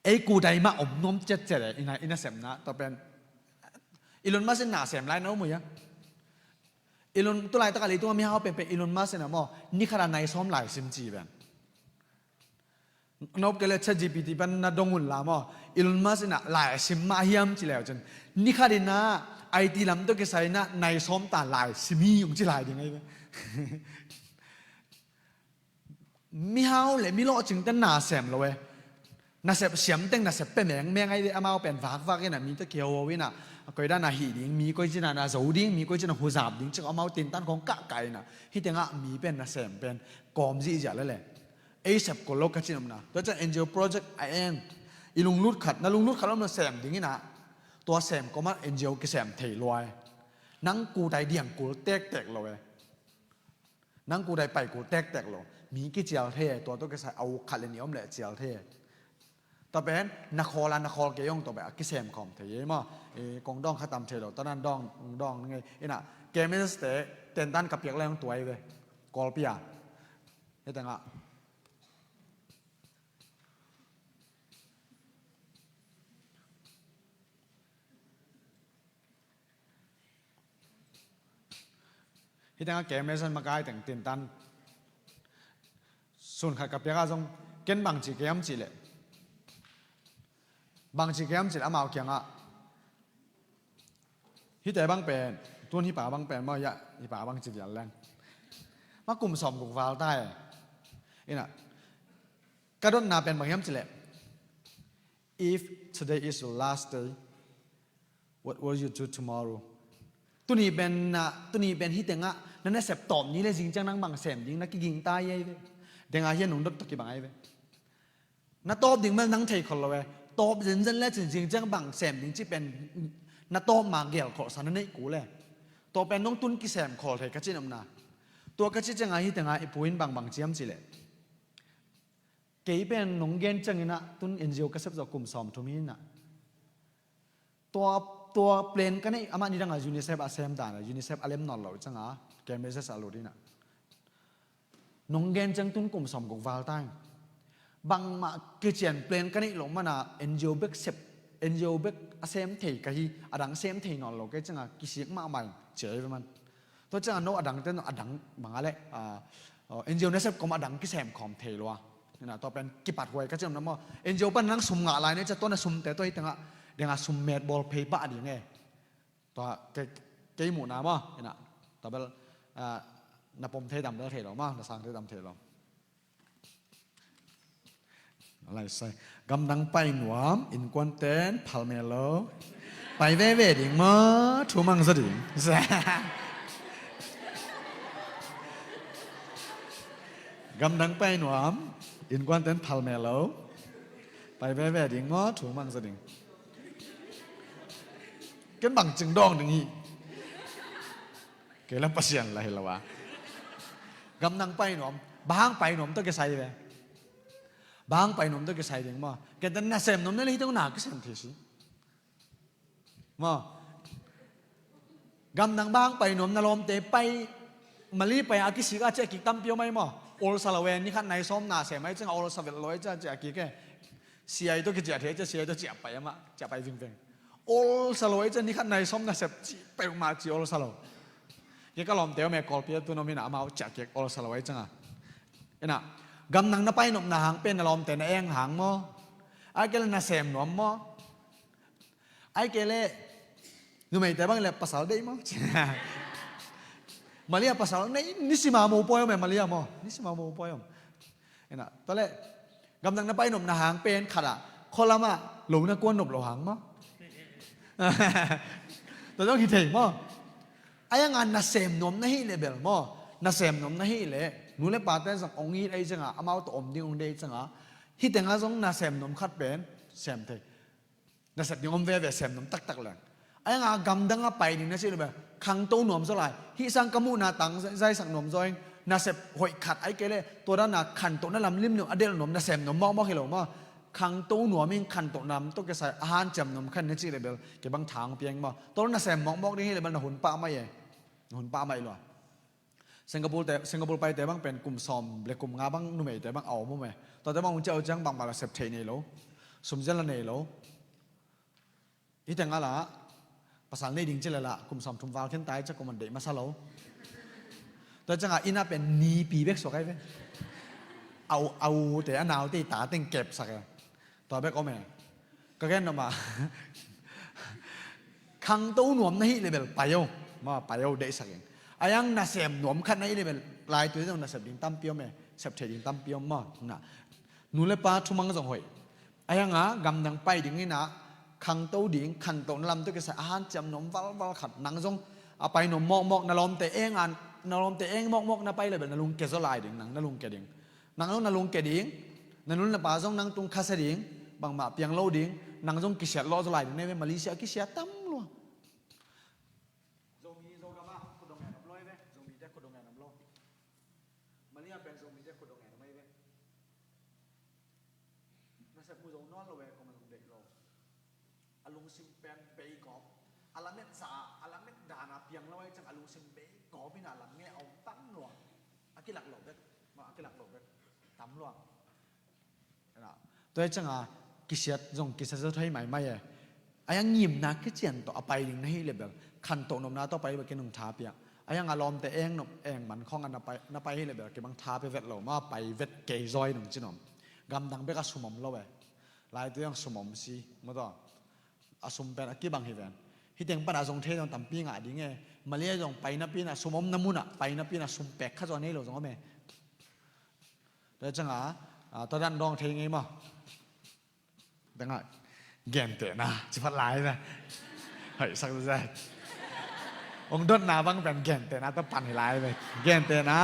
ei kudai mah om nuam ciatciat e, i na, i nasepna, tua pen. Elon Musk in na sem lai na um uh hia. Elon, tulaitak a leitung a mihau penpen Elon Musk in a maw, ni khat a nai sawm lai sim ci pen. Nop kei le ChatGPT pan na dong un la maw. Elon Musk in a lai sim mah hiam ci leu cin. Ni khat in a I T lam tawh kisai in a nai sawm ta lai sim hi ung ci lai ding ahi ve. Mihau le mi lawhcing ten na sem lo e. Nasep siam teng nasep pe mengmeng ahi ve, amau pen vakvak in a mi tawh kihoho in a. Koi dan a hih ding, mi koi cin a na zo ding, mi koi cin a huzap ding, cik amau tintan khong kahkah in a. Hiteng ah mi pen nasem pen kawm zihziah le le. Ei sep kul lo ka cin omna. Tua ciang N G O project a en. I lunglut khat, na lunglut khat lo na sem ding in a. Tua sem kawm ah N G O kisem thei luai. Nang kutai diang kul tektek lo e. Nang kutai pai kul tektek lo. Mi kicial thei e, tua tawh kisai a uk khat le nih om le cial thei e. Tua pen, na khawl a, na khawl kei ong tua pen a kisem khawm thei e maw. E, kong dawng kha tam thei lo, tua nan dawng, dawng ngei. In a, K M S te, tentan ka piak le ong tuai ve. Kawlpi a. Hiteng ah. Hiteng ah K M S an makai teng tintan. Sun khat ka piak ah zong ken bangci kiam cih leh. Bangci kiam cih leh amau kiangah. Hihte bang pen, tun hih pa bang pen maw, hiah, hih pa bang ci vial leng. Ma kum sawm guk val ta e. In a, Ka dotna pen bang hiam cileh, if today is your last day, what will you do tomorrow? Tuni pen na, tuni pen hi tengah na nasep tawp ni le zing ciang nang bang sem ding na kiging ta hi ai ve. Denga hian nung dot tawh kibang ai ve. Na tawp ding mel nang thei khol lo e. Tawp zenzen le cin zing ciang bang sem ding ci pen na tawp ma gel khol sa na neih kul e. Tua pen nong tun kisem khol thei ka ci nopna. Tua ka ci cianga hi tenga i pu in bang bang ciam cileh, kei pen nong gen cianginah tun N G O ka sep zawh kum sawm thum hinah. Tua, tua plan ka neih amah nidanga UNICEF a sem dana, UNICEF a lem nawn lo cianga Cambridge a lut inah. Nong gen ciang tun kum sawm guk val ta in. Bangmah kician plan ka neih loh mana N G O bek sep, N G O bek a sem thei ka hi, a dang sem thei nawn lo kei cianga kisik mahmah in cia hi ve man. Tua cianga no a dang te no a dang banga le, ah, oh, N G O na sep kawm a dang kisem khawm thei lua. Ina tua pen kipat huai ka ciam na maw. N G O pan nang sum ngah lai ne cia tua na sum te tua hi tengah, denga sum met bawl phei pah ding e. Tua kei, kei muhna maw, ina tua bel, ah, na pom thei dam bel thei lo maw, na sang thei dam thei lo. Lai sai. Gamdang pai nuam, innkuan ten phal mel lo. Pai veve ding maw, thu mang zaw ding. Gamdang pai nuam, innkuan ten phal mel lo. Pai veve ding maw, thu mang zaw ding. Ken bang cing dawng ding hi. Kei lam Pasian la hi lo a. Gamdang pai nuam, bang hang pai nuam tawh kisai ve. Bang hang pai nuam tawh kisai ding maw. Ken ten nasem nuam na le hi tawh na kisem thei si. Maw. Gamdang bang hang pai nuam na lawmte pai, Mali pai a kisik a ciah kik tampi om ai maw. Olsa lo e, ni khat nai sawm na sem ai cianga olsa vet lo ai ciah ciah kik e. Siai tawh kiciah thei ciah siai tawh ciah pai amah, ciah pai vingveng. Olsa lo ai ciah ni khat nai sawm na sep cih pai uh mah cih olsa lo. Kei ka lawmte om e, Kawlpi a tun om ina amau ciah kik olsa lo ai cianga. Ina, gamdang na pai nopna hang pen na lawmte na eng hang maw. Ai kei le na sem nuam maw. Ai kei le numeite bang le pasal deih maw. Malia pasal nei nisima mo poi om e Malia maw. Nisima mo poi om. Ina, tua le gamdang na pai nopna hang pen khat ah khualama lo na kuan nop lo hang maw. Tua dong hi thei maw. Ai anga nasem nuam na hih le bel maw. Nasem nuam na hih le nu le pate zong ong it ai cianga amau tawh om ding ong deih cianga. Hi tenga zong nasem nuam khat pen sem thei. Nasep ding om veve sem nuam taktak leng. Ai anga gamdang a pai ding na cih le bel khangto nuam zaw lai. Hih sang ka muhna tang zai, zaisak nuam zaw ing. Nasep hoih khat ai kei le tua dana khantohna lam limlim a delh nuam nasem nuam mawkmawk hi lo maw. Khangto nuam ing khantohna lam tawh kisai a hanciam nuam khan na cih le bel kei bang thang piang maw. Tua nasem mawkmawk ding hi le bel na hun pah mai e. Na hun pah mai lua. Singapore te, Singapore paite bang pen kum sawm le kum nga bang numeite bang a om om e. Tuate bang hong ciah uh ciang bangmah la sep theih nei lo. Sumzial la nei lo. Hi teng a la pasal nei ding ci le la kum sawm thum val khen tai ciah kum an deih masa lo. Tua cianga inn ah pen nipi bek suak ai ve. A u, a ute a naute i ta teng kepsak e. Tua bek om e. Ka gen nuam a khangto nuam na hih le bel pai o. Ma pai o deihsak ing. Ai ang nasem nuam khat na hih le bel lai tui zong nasep ding tampi om e. Sep thei ding tampi om ma. Na nu le pa thumang zong hoih. Ai anga gamdang pai ding ina khangto ding khantohna lam tawh kisai a hanciam nuam valval khat nang zong a pai nuam mawkmawk na lawmte eng an na lawmte eng mawkmawk na pai le bel na lungke zaw lai ding nang na lungke ding. Nang zong na lungke ding, na nu le na pa zong nang tung khasia ding, bangmah piang lo ding, nang zong kisiat lawh zaw lai ding na hi ve, Malaysia kisiat tam lua. Zomi Zogam ah khut dong ngen om lo hi ve, Zomite khut dong ngen om lo. Malaysia pen Zomite khut dong ngen om hi ve. Nasep mu zo nawn lo ve, kong zong deih lo. A lungsim pen bei gawp. A lamet sa, a lamet dana piang lo ai ciang a lungsim bei gawp ina lam nge a om tam lua. A kilak lo bek, ma a kilak lo bek. Tam lua. Tua ai cianga kisiat zong kisiat zo thei maimai e. Ai a ngimna kician tawh a pai ding na hih le bel khantoh nopna tawh a pai le bel ken hong tha pia. Ai anga lawmte eng nop eng man khawng a na pai, na pai hih le bel kei bang tha pia vet lo ma pai vet kei zaw hi nong ci nuam. Gamdang bek a sum om lo e. Lai tu ang sum om si, maw tua. A sum pen a kibang hi ven. Hi teng pana zong thei zong tampi ngah ding e. Malaysia zong pai napi na sum om na muna, pai napi na sum pek kha zong nei lo zong om e. Tua cianga, Ah, tua dan dawng thei ngei maw? Dangah gentehna ci phat lai ve. Hoihsak zai. Ong dotna bang pen gentehna tawh pan hi lai ve. Gentehna.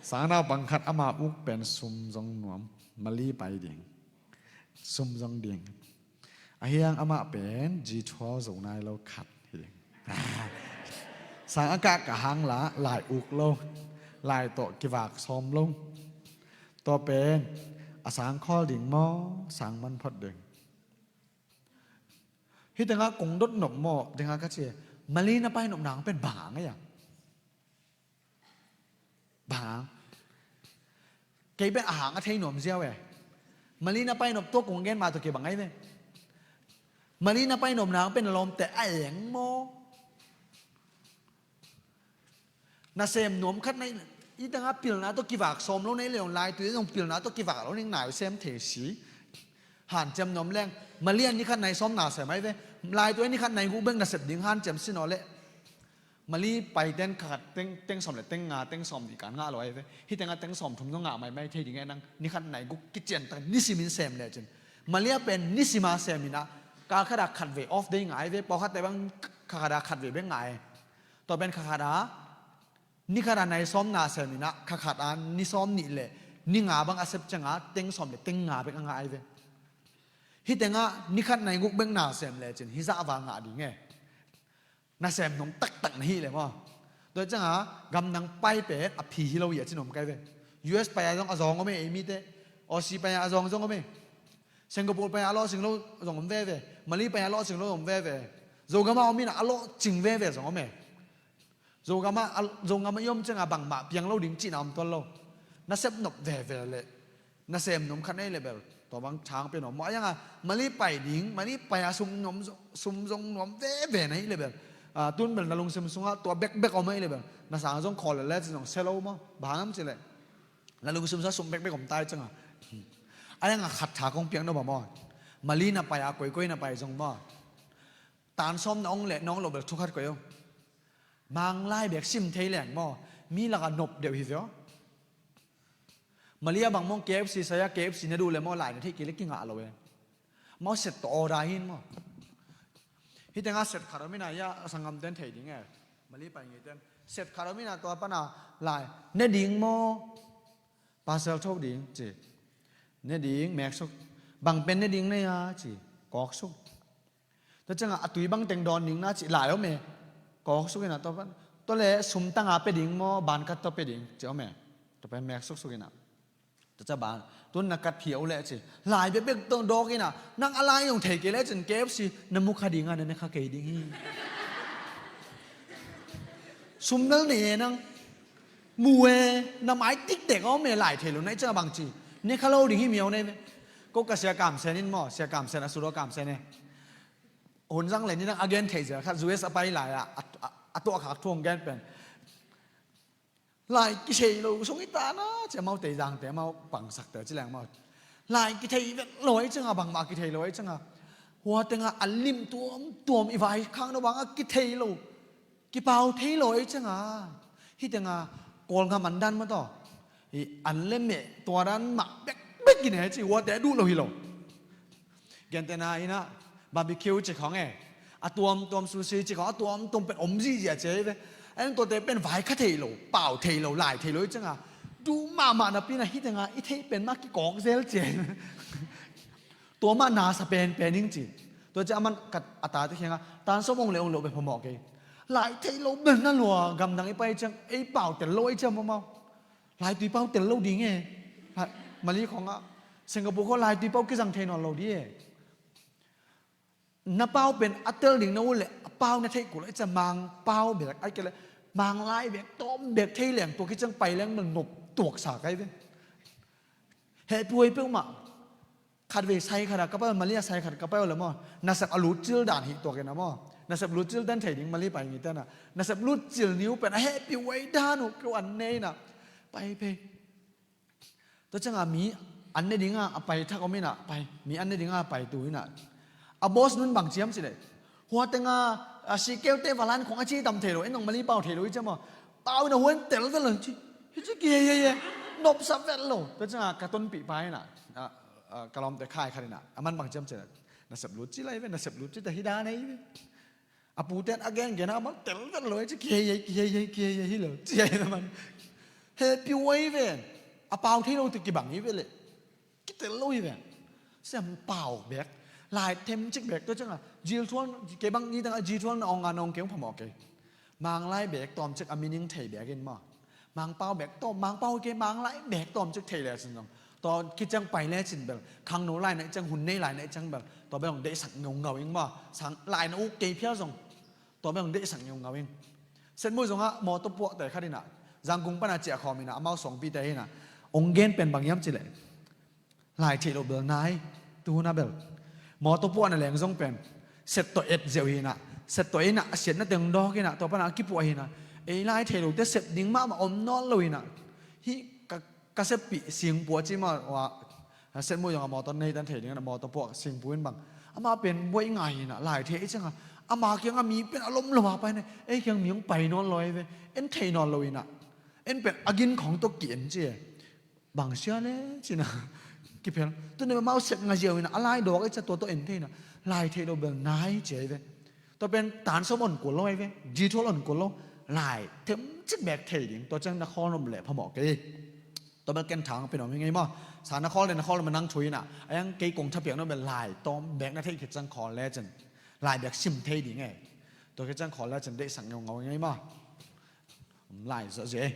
Sangnaupang khat ama uk pen sum zong nuam. Mali pai ding. Sum zong ding. Ahiang amah pen G twelve zo nai lo khat hi ding. Sang a kah ka hang la lai uk lo. Lai tawh kivak sawm lo. Tua pen a sang khawl ding maw, sang man phot ding? Hih tengah kong dot nop maw, tengah ka ci. Mali na pai nop nang pen bang a ngei a? Bang a? Kei pen a hang a thei nuam ziau e. Mali na pai nop tua kong gen ma tua kei bang ai ve. Mali na pai nop nang pen a lawmte a eng maw? Nasem nuam khat na i tangah pilna tawh kivak sawm lo na i leong, laitui zong pilna tawh kivak lo ning, nai sem thei si. Hanciam nuam leng, mali a ni khat nai sawm na sem ai ve. Laitui a ni khat nai guk bek nasep ding hanciam si naw leh. Mali paiten khat teng, teng sawm le teng nga, teng sawm nih kan ngah lo ai ve. Hih tengah teng sawm thum zong ngah maimai thei ding e nang, ni khat nai guk kician tak nisimin sem lecin. Mali a pen nisima sem inah, kal khat a khat vei off day ngah ai ve, pawlkhatte bang kha khat a khat vei bek ngah ai. Tua pen kha khat a ni khat a nai sawm na sem inah, kha khat a ni sawm nih le ni nga bang a sep cianga teng sawm le teng nga bek a ngah ai ve. Hih tengah ni khat nai guk bek na sem lecin hih zah a val ngah ding e. Nasem nuam taktak na hih le maw? Tua cianga gamdang pai pen a phi hi lo hi a ci nuam kai ve. U S pai a zong a zawng om e ei mite. Aussie pai a a zawng zong om e. Singapore pai a a lawhcing lo zong om veve. Mali pai a a lawhcing lo om veve. Zogam a om inah a lawhcing veve zong om e. Zogam a, a, Zogam a i om cianga bangmah piang lo ding cihna om tuan lo. Na sep nop veve le nasem nuam khat na hih le bel tua bang thang pen om maw? A ianga mali pai ding, mali pai a sum nuam, sum zong nuam veve na hih le bel, ah, tun bel na lungsim sungah tua bekbek om a hih le bel na sang zong khawl le le ci zong sia lo maw? Bang hang am ci le na lungsim sungah sum bekbek om tai cianga. A ianga khat tha kong piak nop a maw? Mali na pai a koikoi na pai zong maw? Tan sawm na ong le na ong lo bel thu khat koih o. Manglai bek sim thei leng maw? Mi lakah nop deuh hi ve aw. Mali a bang mong K F C sai a K F C na duh le maw, lai na theih kei le kingah lo e. Maw set tawh order hi in maw? Hih tengah set khat om inah ia a sanggamten thei ding e. Mali pai ngeiten set khat om inah tua pana lai ne ding maw? Parcel tho ding ci. Ne ding, meksuk. Bang pen ne ding na ia ci. Kawksuk. Tua ciangah a tui bang teng dawn ding na cih lai om e. Kawksuk inah tua pan, tua le sum tanga pia ding maw, ban khat tua pia ding cih om e. Tua pen mek suksuk inah. Tua ciang ban, tun na kat phiau le ci. Lai bekbek tawh dawk inah, nang a lai zong thei kei le cin K F C na mu kha ding a, na ne kha kei ding hi. Sum bel nei e nang. Mu e, na mai tiktek a om e, lai thei lo na i ciangah bang ci. Ne kha lo ding hi miau ne. Ko ka sia kamsen in maw, sia kamsen a suro kamsen e. Hun zang le ni dang a gen thei zel khat, U S a pai lai a, a, a, a tuah khak thu hong gen pen. Lai kithei lo sung i ta na, ci amau Teizangte amau pangsakte ci leng maw. Lai kithei vet lo i ciangah, bangmah kithei lo i ciangah. Hua tengah a lim tuamtuam i vai khang no bangah kithei lo. Kipau thei lo i ciangah. Hih tengah Kawlgam an dan maw taw. Hi an le meh tua dan mah bekbek i ne ci, huate a duh lo hi lo. Gentehna inah barbecue ci khawng e, a tuamtuam sushi ci khawng, a tuamtuam pen om zihziah ci hi ve. An tuate pen vai kha thei lo, pau thei lo, lai thei lo i ciangah. Duh mahmah napi inah hih tengah i theih pen mah kikawk zel ci hi ve. Tua mah nasa penpen ing ci. Tua ciah aman a tate khiangah tan sawm ong le ong lo bek phamawh kei. Lai thei lo bek na lua, gamdang i pai ciang ei pau tel lo ei ciang maw mau. Laitui pau tel lo ding e. Lai, Mali khawngah Singapore khawng laitui pau kizang thei nawn lo ding e. Na pau pen a tel ding na ut le a pau na theih kul ai ciang mang pau bek ai kei le mang lai bek tawm bek thei leng tua kiciang pai leng na nop tuaksa kai ve. Hehpih huai peuhmah. Khatvei sai khat a ka pai uh, Mali a sai khat ka pai uh le maw, nasep a lutcil dan hih tuak in a maw, nasep lutcil dan thei ding Mali pai ngi ten a, nasep lutcil niu pen a hehpih huai dan uh keu an ne in a pai phei. Tua ciangah mi an ne dingah a pai thak om in a pai, mi an ne dingah a pai tu in a, a boss nun bang ciam ci leh, hua tengah a sikeute valan khong a ci tam thei lo, en nong Mali pau thei lo i ciam maw, pau in a huan tel tel lo ci, hi ci ki hei hei hei. nopsa vet lo. Tua ciangah ka tonpih pa inah, ah, ah, ka lawmte khai khat inah, a man bang ciam ciah, na sep lut ci lai ve, na sep lut ci ta hi dan ei ve. A pute in a gengen a, a man tel vet lo ei ci, kihei ei, kihei ei, kihei ei hi lo ci ei ve man. Hehpih uh ei ve. A pau thei lo tu kibang hi ve leh. Kitel lo hi ve. Siam pau bek, lai themcik bek, tua ciangah zilthual, kei bang ni tangah zilthual na ong a, na ong kei ong phamawh kei. Manglai bek tawmcik a meaning thei bek in maw. Mangpau bek tawm, Mangpau kei, Manglai bek tawmcik thei le cin zong, tua kiciang pai le cin bel, khangno lai na i ciang, hun nei lai na i ciang bel, tua bel ong deihsak ngeungau ing maw. Sang lai na uk kei phial zong, tua bel ong deihsak ngeungau ing. Setmui zongah mawtaw puahte khat inah, Zangkung pana ciah khawm inah, amau suangpite inah ong gen pen bang hiam cileh, lai theih loh bel nai, tuhuna bel. Mawtaw puahna leng zong pen set tawh et ziau hinah, set tawh inah a siatna teng dawk inah, tua pana a kipuah hinah. Ei lai theih lote sep ding mahmah om nawn lo inah. Hih ka, ka seppih singpua ci mah uh a, setmui zongah mawtaw nei tan thei ding inah, mawtaw puah singpu in bang, amah pen buai ngai hinah, lai thei ei ciangah, ama kiangah mi pen a lomlom a pai inah, ei kiang mi hong pai nawn lo ei ve. En thei nawn lo inah, en pen a gin khawng tawh ki-en ci e. Bang sia le cina kiphel. Tuni amau sep ngaziau inah, a lai dawk ei cia, tua tawh en thei inah, lai theih loh bel nai ci ei ve. Tua pen tan sawm on kul lo ei ve, zilthual on kul lo. Lai themcik bek thei ding, tua ciang na khawl om leh phamawh kei. Tua bel ken thang pen om hi ngei maw. Sa na khawl le na khawl ma nang thu inah, a yang kei kong thapiak no bel lai tawm bek na theih khit ciang khawl le cin, lai bek sim thei ding ei. Tua khit ciang khawl le cin deihsak ngeungau hi ngei maw. Lai zawh zi ei.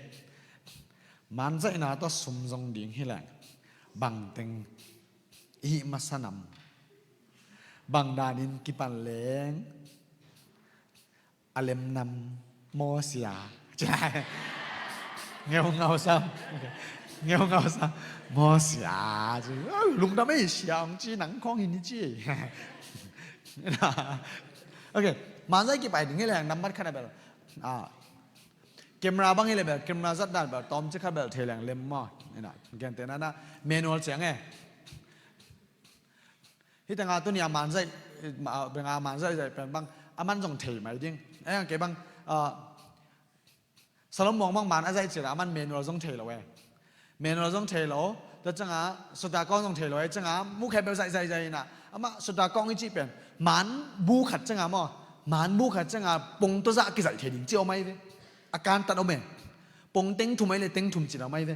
Manzaihna tawh sum zong ding hi leng, bangteng i hih masa nam, bang danin kipan leng a lem nam, mawsia. Ngeungau sam. Ngeungau sam, mawsia. Lungdam ei, sia hong ci, nang khawng hi ni ci. Ok. Manzaih kipai ding hi leng nambat khat a bel, ah, camera bang hi le bel, camera zat dan bel tawmcik khat bel thei leng lem maw. Inah, gentehna na manual ciang e. Hih tengah tuni a manzaih, ma-, benga manzaih zaih pen bang, a man zong thei mai ding. Eh, kei bang, ah, Salom Muang bang man a zaih cila a man manual zong thei lo e. Manual zong thei lo, tua ciangah sota kawng zong thei lo e, ciangah mukhia bel zaih zaih zaih inah. Amah sota kawng i cih pen, man bu khat ciangah maw, man bu khat ciangah pong tua zah kizaih thei ding ci om ai ve. A kantat om e. Pong teng thum ai le teng thum cina om ai ve.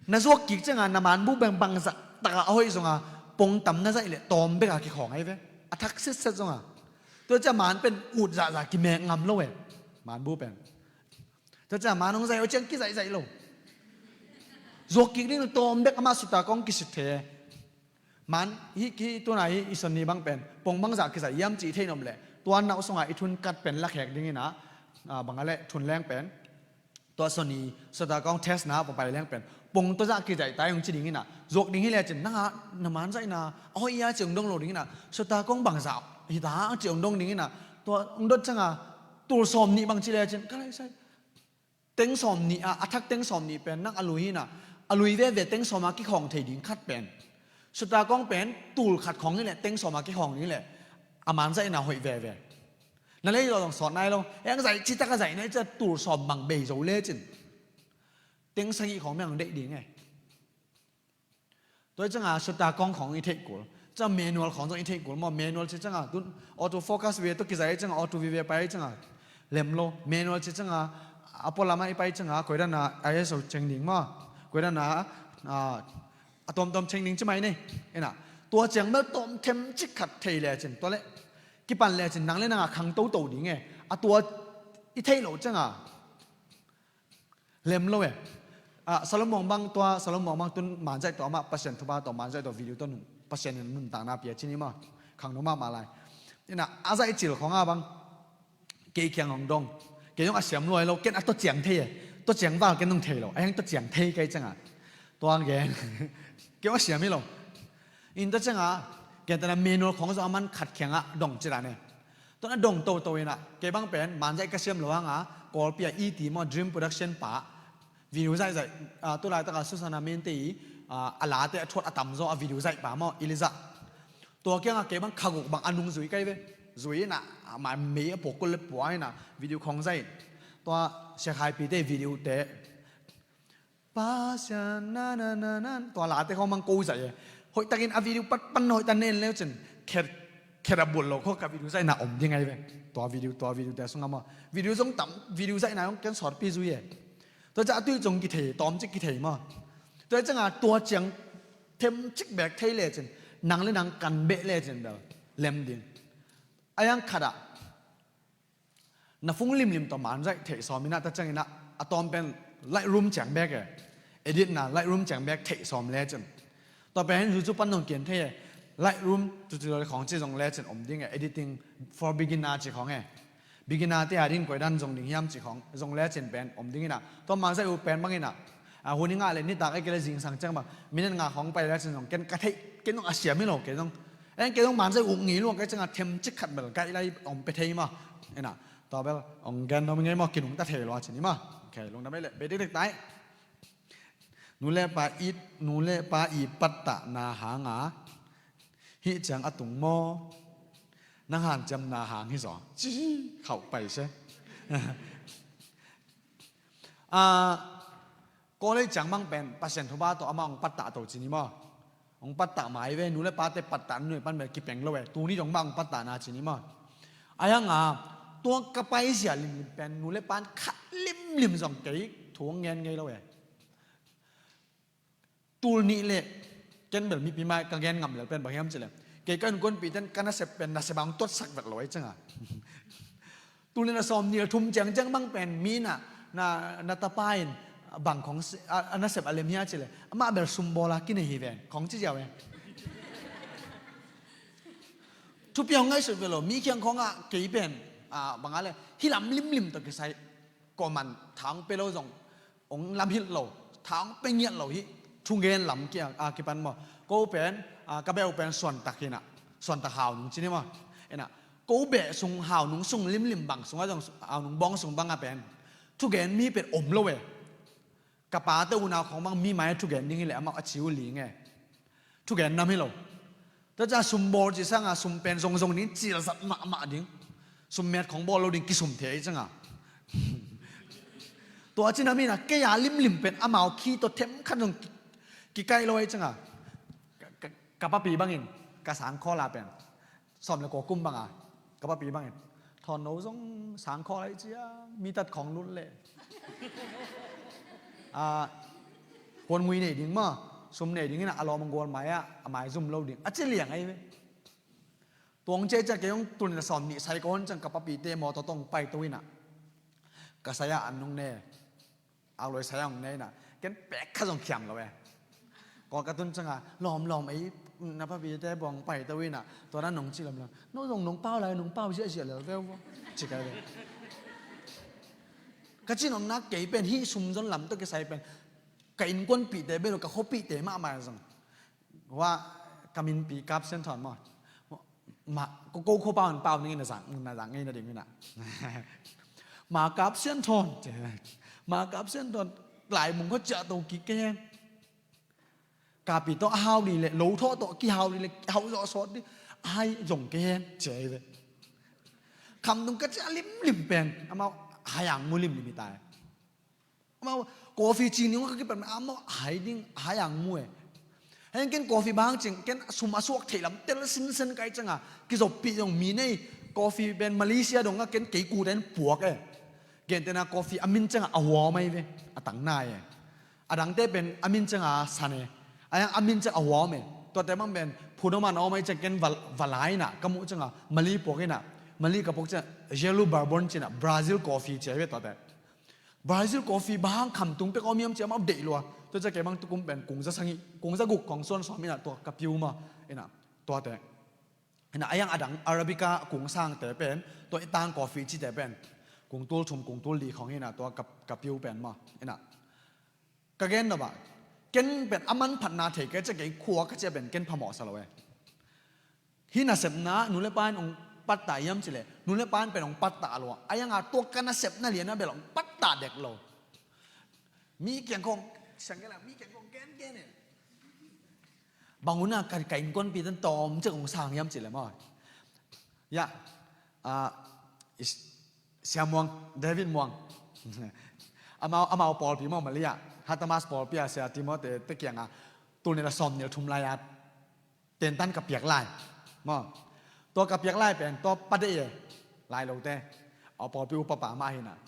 Na zuak kik ciangah na man bu beng bangzah takah a hoih zonga pong tam na zaih le tawm beka kikhawng ai ve. A thak setset zonga. Tua ciah man pen ut zahzah kimek ngam lo e. Man bu pen. Tua ciah man hong zaih uh ciang kizaihzaih lo. Zuak kik ding tawm bek amah suta kong kisit thei e. Man hih ki tuna hih i son ni bang pen pong bangzah kizaih hiam cih thei nom leh tua nauh sungah i thun kat pen lakhek ding inah, ah, bang a leh thun leng pen tua son ni suta kong test na pong pai leng pen pong tua zah kizaih tai hong ci ding inah, zuak ding hi lecin nangah na man zaihna a hoih ia ci hong dong lo ding inah, suta kong bangzah hita ci hong dong ding inah, tua hong dot cianga tul sawm nih bang ci lecin ka laisai. Teng sawm nih ah, a thak teng sawm nih pen nang a lui hi inah, a lui veve teng sawm a kikhawng thei ding khat pen suta kong pen tul khat khawng hi leh teng sawm a kikhawng ding leh a man zaihna hoih veve. Na lei lo zong sawt nai lo. Eng zaih citak a zaih nai ciah tul sawm bang bei zo lecin teng sagih khawng meng deih ding e. Tua hi cianga suta kong khawng i theih kul. Ciah manual khawng zong i theih kul maw. Manual ci cianga tun auto focus ve tua kizaih cianga auto vive pai cianga lem lo. Manual ci cianga a pualamah i pai cianga koidana I S O ceng ding maw. Koidana, ah, a tawmtawm ceng ding ci mai nei. Inah tua ciang mel tawm them cik khat thei lecin tua leh kipan lecin nang le nangah khang toto ding e. A tua i theih loh cianga lem lo e. Ah, Salom Muang bang tua, Salom Muang bang tun man zaih tua amah Pasian thupha tua man zaih tua video tua nun, Pasian in nuntakna pia cin i maw. Khangno mahmah lai. Inah a zaih cil khawngah bang kei kiang hong dong. Kei dong a siam luai lo, ken a tua ciang thei e. Tua ciang val ken dong thei lo. A hiang tua ciang thei kei cianga tua gen. Kei dong a siam hi lo. In tua cianga gentehna manual khawng zong a man khat kiangah dong ci dan e. Tua na dong toto inah kei bang pen man zaih ka siam lo hanga Kawlpi a E T maw, Dream Production pa video zaihzaih, ah, tu laitaka Susana Mente i, ah, a late a thuat a tamzaw a video zaih pa maw, Eliza. Tua kiangah kei bang khaguk bang a nung zui kai ve. Zui inah, ah, ma mei a pawkul le pua inah video khawng zaih. Tua Sia Khaipi te video te Pasian na na na na, tua late khawng mang ko zaih e. Hoihtakin a video pat pan hoihtak nen leu cin khet khet a buat lo khawng ka video zaihna om ding ahi ve. Tua video tua video te sungah maw, video zong tam, video zaihna zong ken sawtpi zui e. Tua ciang a tui cung kithei, tawmcik kithei maw. Tua ciangah tua ciang themcik beek thei lecin nang le nang kan beh lecin bel lem ding. A yang khatah na phung limlim tawh manzaih theih sawm inah, ta cianginah a tawm pen Lightroom ciang beek e. Edit na Lightroom ciang beek theih sawm lecin. Tua pen YouTube pan dong kian thei e. Lightroom tutorial khawng ci zong lecin om ding e. Editing for beginner ci khawng e. Beginner te a din koidan zong ding hiam ci khawng zong lecin pen om ding inah. Tua manzaih uh pen bang inah, a, hun i ngah le nitak e kei le zingsang ciang bang minute nga khawng pai lecin zong ken ka theih, ken zong a siam hi lo kei zong. En kei zong manzaih uh ngei lua kei ciangah themcik khat bel guideline om pe thei maw. Inah tua bel ong gen nuam i ngei maw, kinungta thei lua cin i maw. Ok, lungdam ei le, bei dikdik tai. Nu le pa i, nu le pa i pattahna hanga hih ciang a tung maw? Nang hanciamna hang hi zaw. Ci khauh pai se. A, college ciang mang pen Pasian thupha tawh amah hong pattah to cin i maw. Hong pattah mai ve, nu le pate pattah nu le pan bel kipeng lo e. Tuni dong mah hong pattahna cin i maw. A hanga tua ka paizia limlim pen nu le pan khat limlim zong kei thu hong ngen ngei lo e. Tul nih le ken bel mipi mai ka gen ngam lel pen bang hiam cileh, kei ka innkuanpihte in ka nasep pen nasep a hong tuatsak vet lo ahi cianga. Tul nih na sawm nih le thum ciangciang bang pen mi na, na, na tapa in bang khawng si-, a, a nasep a lem hia cileh, amah bel sumbawl a kinei hi ven khawng ci ziau e. Thupi hong ngaihsut ve lo, mi kiang khawngah kei pen, a, bang a le, hih lam limlim tawh kisai, kawman tha hong pe lo zong, hong lamhilh lo, tha hong pe ngiat lo hih thugen lam ki, a, kipan maw. Ko pen, a, ka beh uh pen suantak hinah, suantak hau nung cin hi maw. Inah ko beh sung hau nung sung limlim bang sungah zong, hau nung bawng sung bangah pen thugen mi pen om lo e. Ka pate unau khawng bang mi mai thugen ding hileh amah a ci uh ling e. Thugen nam hi lo. Tua ciang sumbawl ci sanga sum pen zongzong ding, cilzat mahmah ding. Summet khawng bawl lo ding, kisum thei cianga. Tua ci nam hinah kei a limlim pen amau khi tawh themkhat zong ki, kikaih lo ahi cianga. Ka, ka, ka papi bangin ka sangkhawl a pen sawm le kua kum banga ka papi bangin, thawn no zong sangkhawl ahi cia, mi tat khawng lut le, a, huan ngui nei ding maw, sum nei ding inah a lawm a gual mai-ah a mai zum lo ding a ci liang ahi ve. Tuang cia cia kei hong tul nih na sawm nih sai ka hon ciang ka papite mawtaw tawh hong paito inah ka sai-ah an nung ne. Auloi sai-ah hong ne inah ken pek kha zong khiam lo e. Kawl ka tun cianga lawmlawm ei, na papite buang paito inah tua dan nong ci lawmlawm, no zong nong pau lai, nong pau ziahziah lel veu vua ci kai ve. Ka ci nopna kei pen hih sumzon lam tawh kisai pen ka innkuanpihte bel lo, ka khuapihte mahmah zong. Hua ka minpi Kap Sian Thawn maw. Ma, ko, ko khua pau in pau ning in a zang, na zang ngei na ding in a. Ma Kap Sian Thawn, Ma Kap Sian Thawn, Lai Mung khua ciah to kik kei hen. Kapi tawh a hau dih leh, lo thawh tawh kihau dih leh, hau zawh sawt dih, ai zong kei hen ci ahi ve. Khamtung ka ciah limlim pen amau hai ang mu limlim hi ta e. Amau coffee cing ding ka kipan, amau hai ding, hai ang mu e. Heng ken coffee bang cing, ken sum a suak theih lam tel sinsen kai cianga kizoppih zong mi nei. Coffee pen Malaysia dong a ken kei kute in puak e. Gentehna coffee a min cianga a huam ahi ve, a tang nai e. A dangte pen a min cianga san e. A yang a min cianga a huam e. Tuate mang pen phunoma na om ahi ciang ken va, va lai inah ka muh cianga Mali puak inah, Mali ka puak cianga Yellow Bourbon ci inah Brazil coffee ci ahi ve tuate. Brazil coffee bang khamtung pek om hiam ci amau deih lua. Tua ciah kei bang tukum pen kung za sagih, kung za guk kong suan sawm inah tua ka piu ma inah tuate. Inah a yang a dang Arabica kung sangte pen, tua i tang coffee cite pen kung tul thum, kung tul li khong inah tua ka, ka piu pen ma inah. Ka gen nop ah, ken pen a manphatna thei kei ciah kei khua ka ciah pen ken phamawh sa lo e. Hih nasepna nu le pa in hong pattah hiam cileh, nu le pa in pen hong pattah lo a, a yanga tua ka nasepna liana bel hong pattah dek lo. Mi kiang khong siang kei la, mi kiang khong gen gen e. Bang hun a ka, ka innkuanpi tan tawm cek hong sang hiam cileh maw. Ya, a, is, Sia Muang, David Muang. Amau, amau pawlpi maw Malaysia. Hatamas pawlpi a sia Timothy te kiangah tul nih le sawm nih le thum lai-a tentan ka piak lai maw. Tua ka piak lai pen tua pa deih e, lai lote, a pawlpi upapa mah hi inah.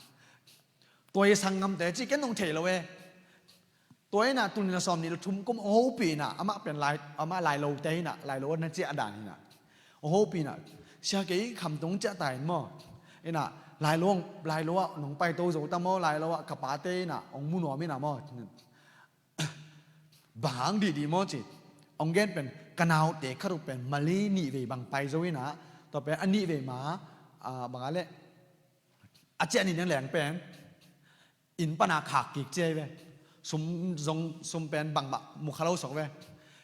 Tua i sanggamte ci ken nong thei lo e. Tua inah tul nih le sawm nih le thum kum hong hopih inah amah pen lai, amah lai lote inah, lai lo na ciah dan inah hong hopih inah, sia kei khamtung ciah ta in maw. Inah lai lo, lai lo ah nong paito zo ta maw, lai lo ah ka pate inah hong mu nuam inah maw. Bang hang dihdih maw ci. Hong gen pen ka naute khat uh pen Malay nih vei bang pai zo inah, tua pen a nih vei ma, a, bang a leh, a ciah nih na leng pen inn pana khak kik ciai ve. Sum zong, sum pen bangmah mu kha lo sok ve.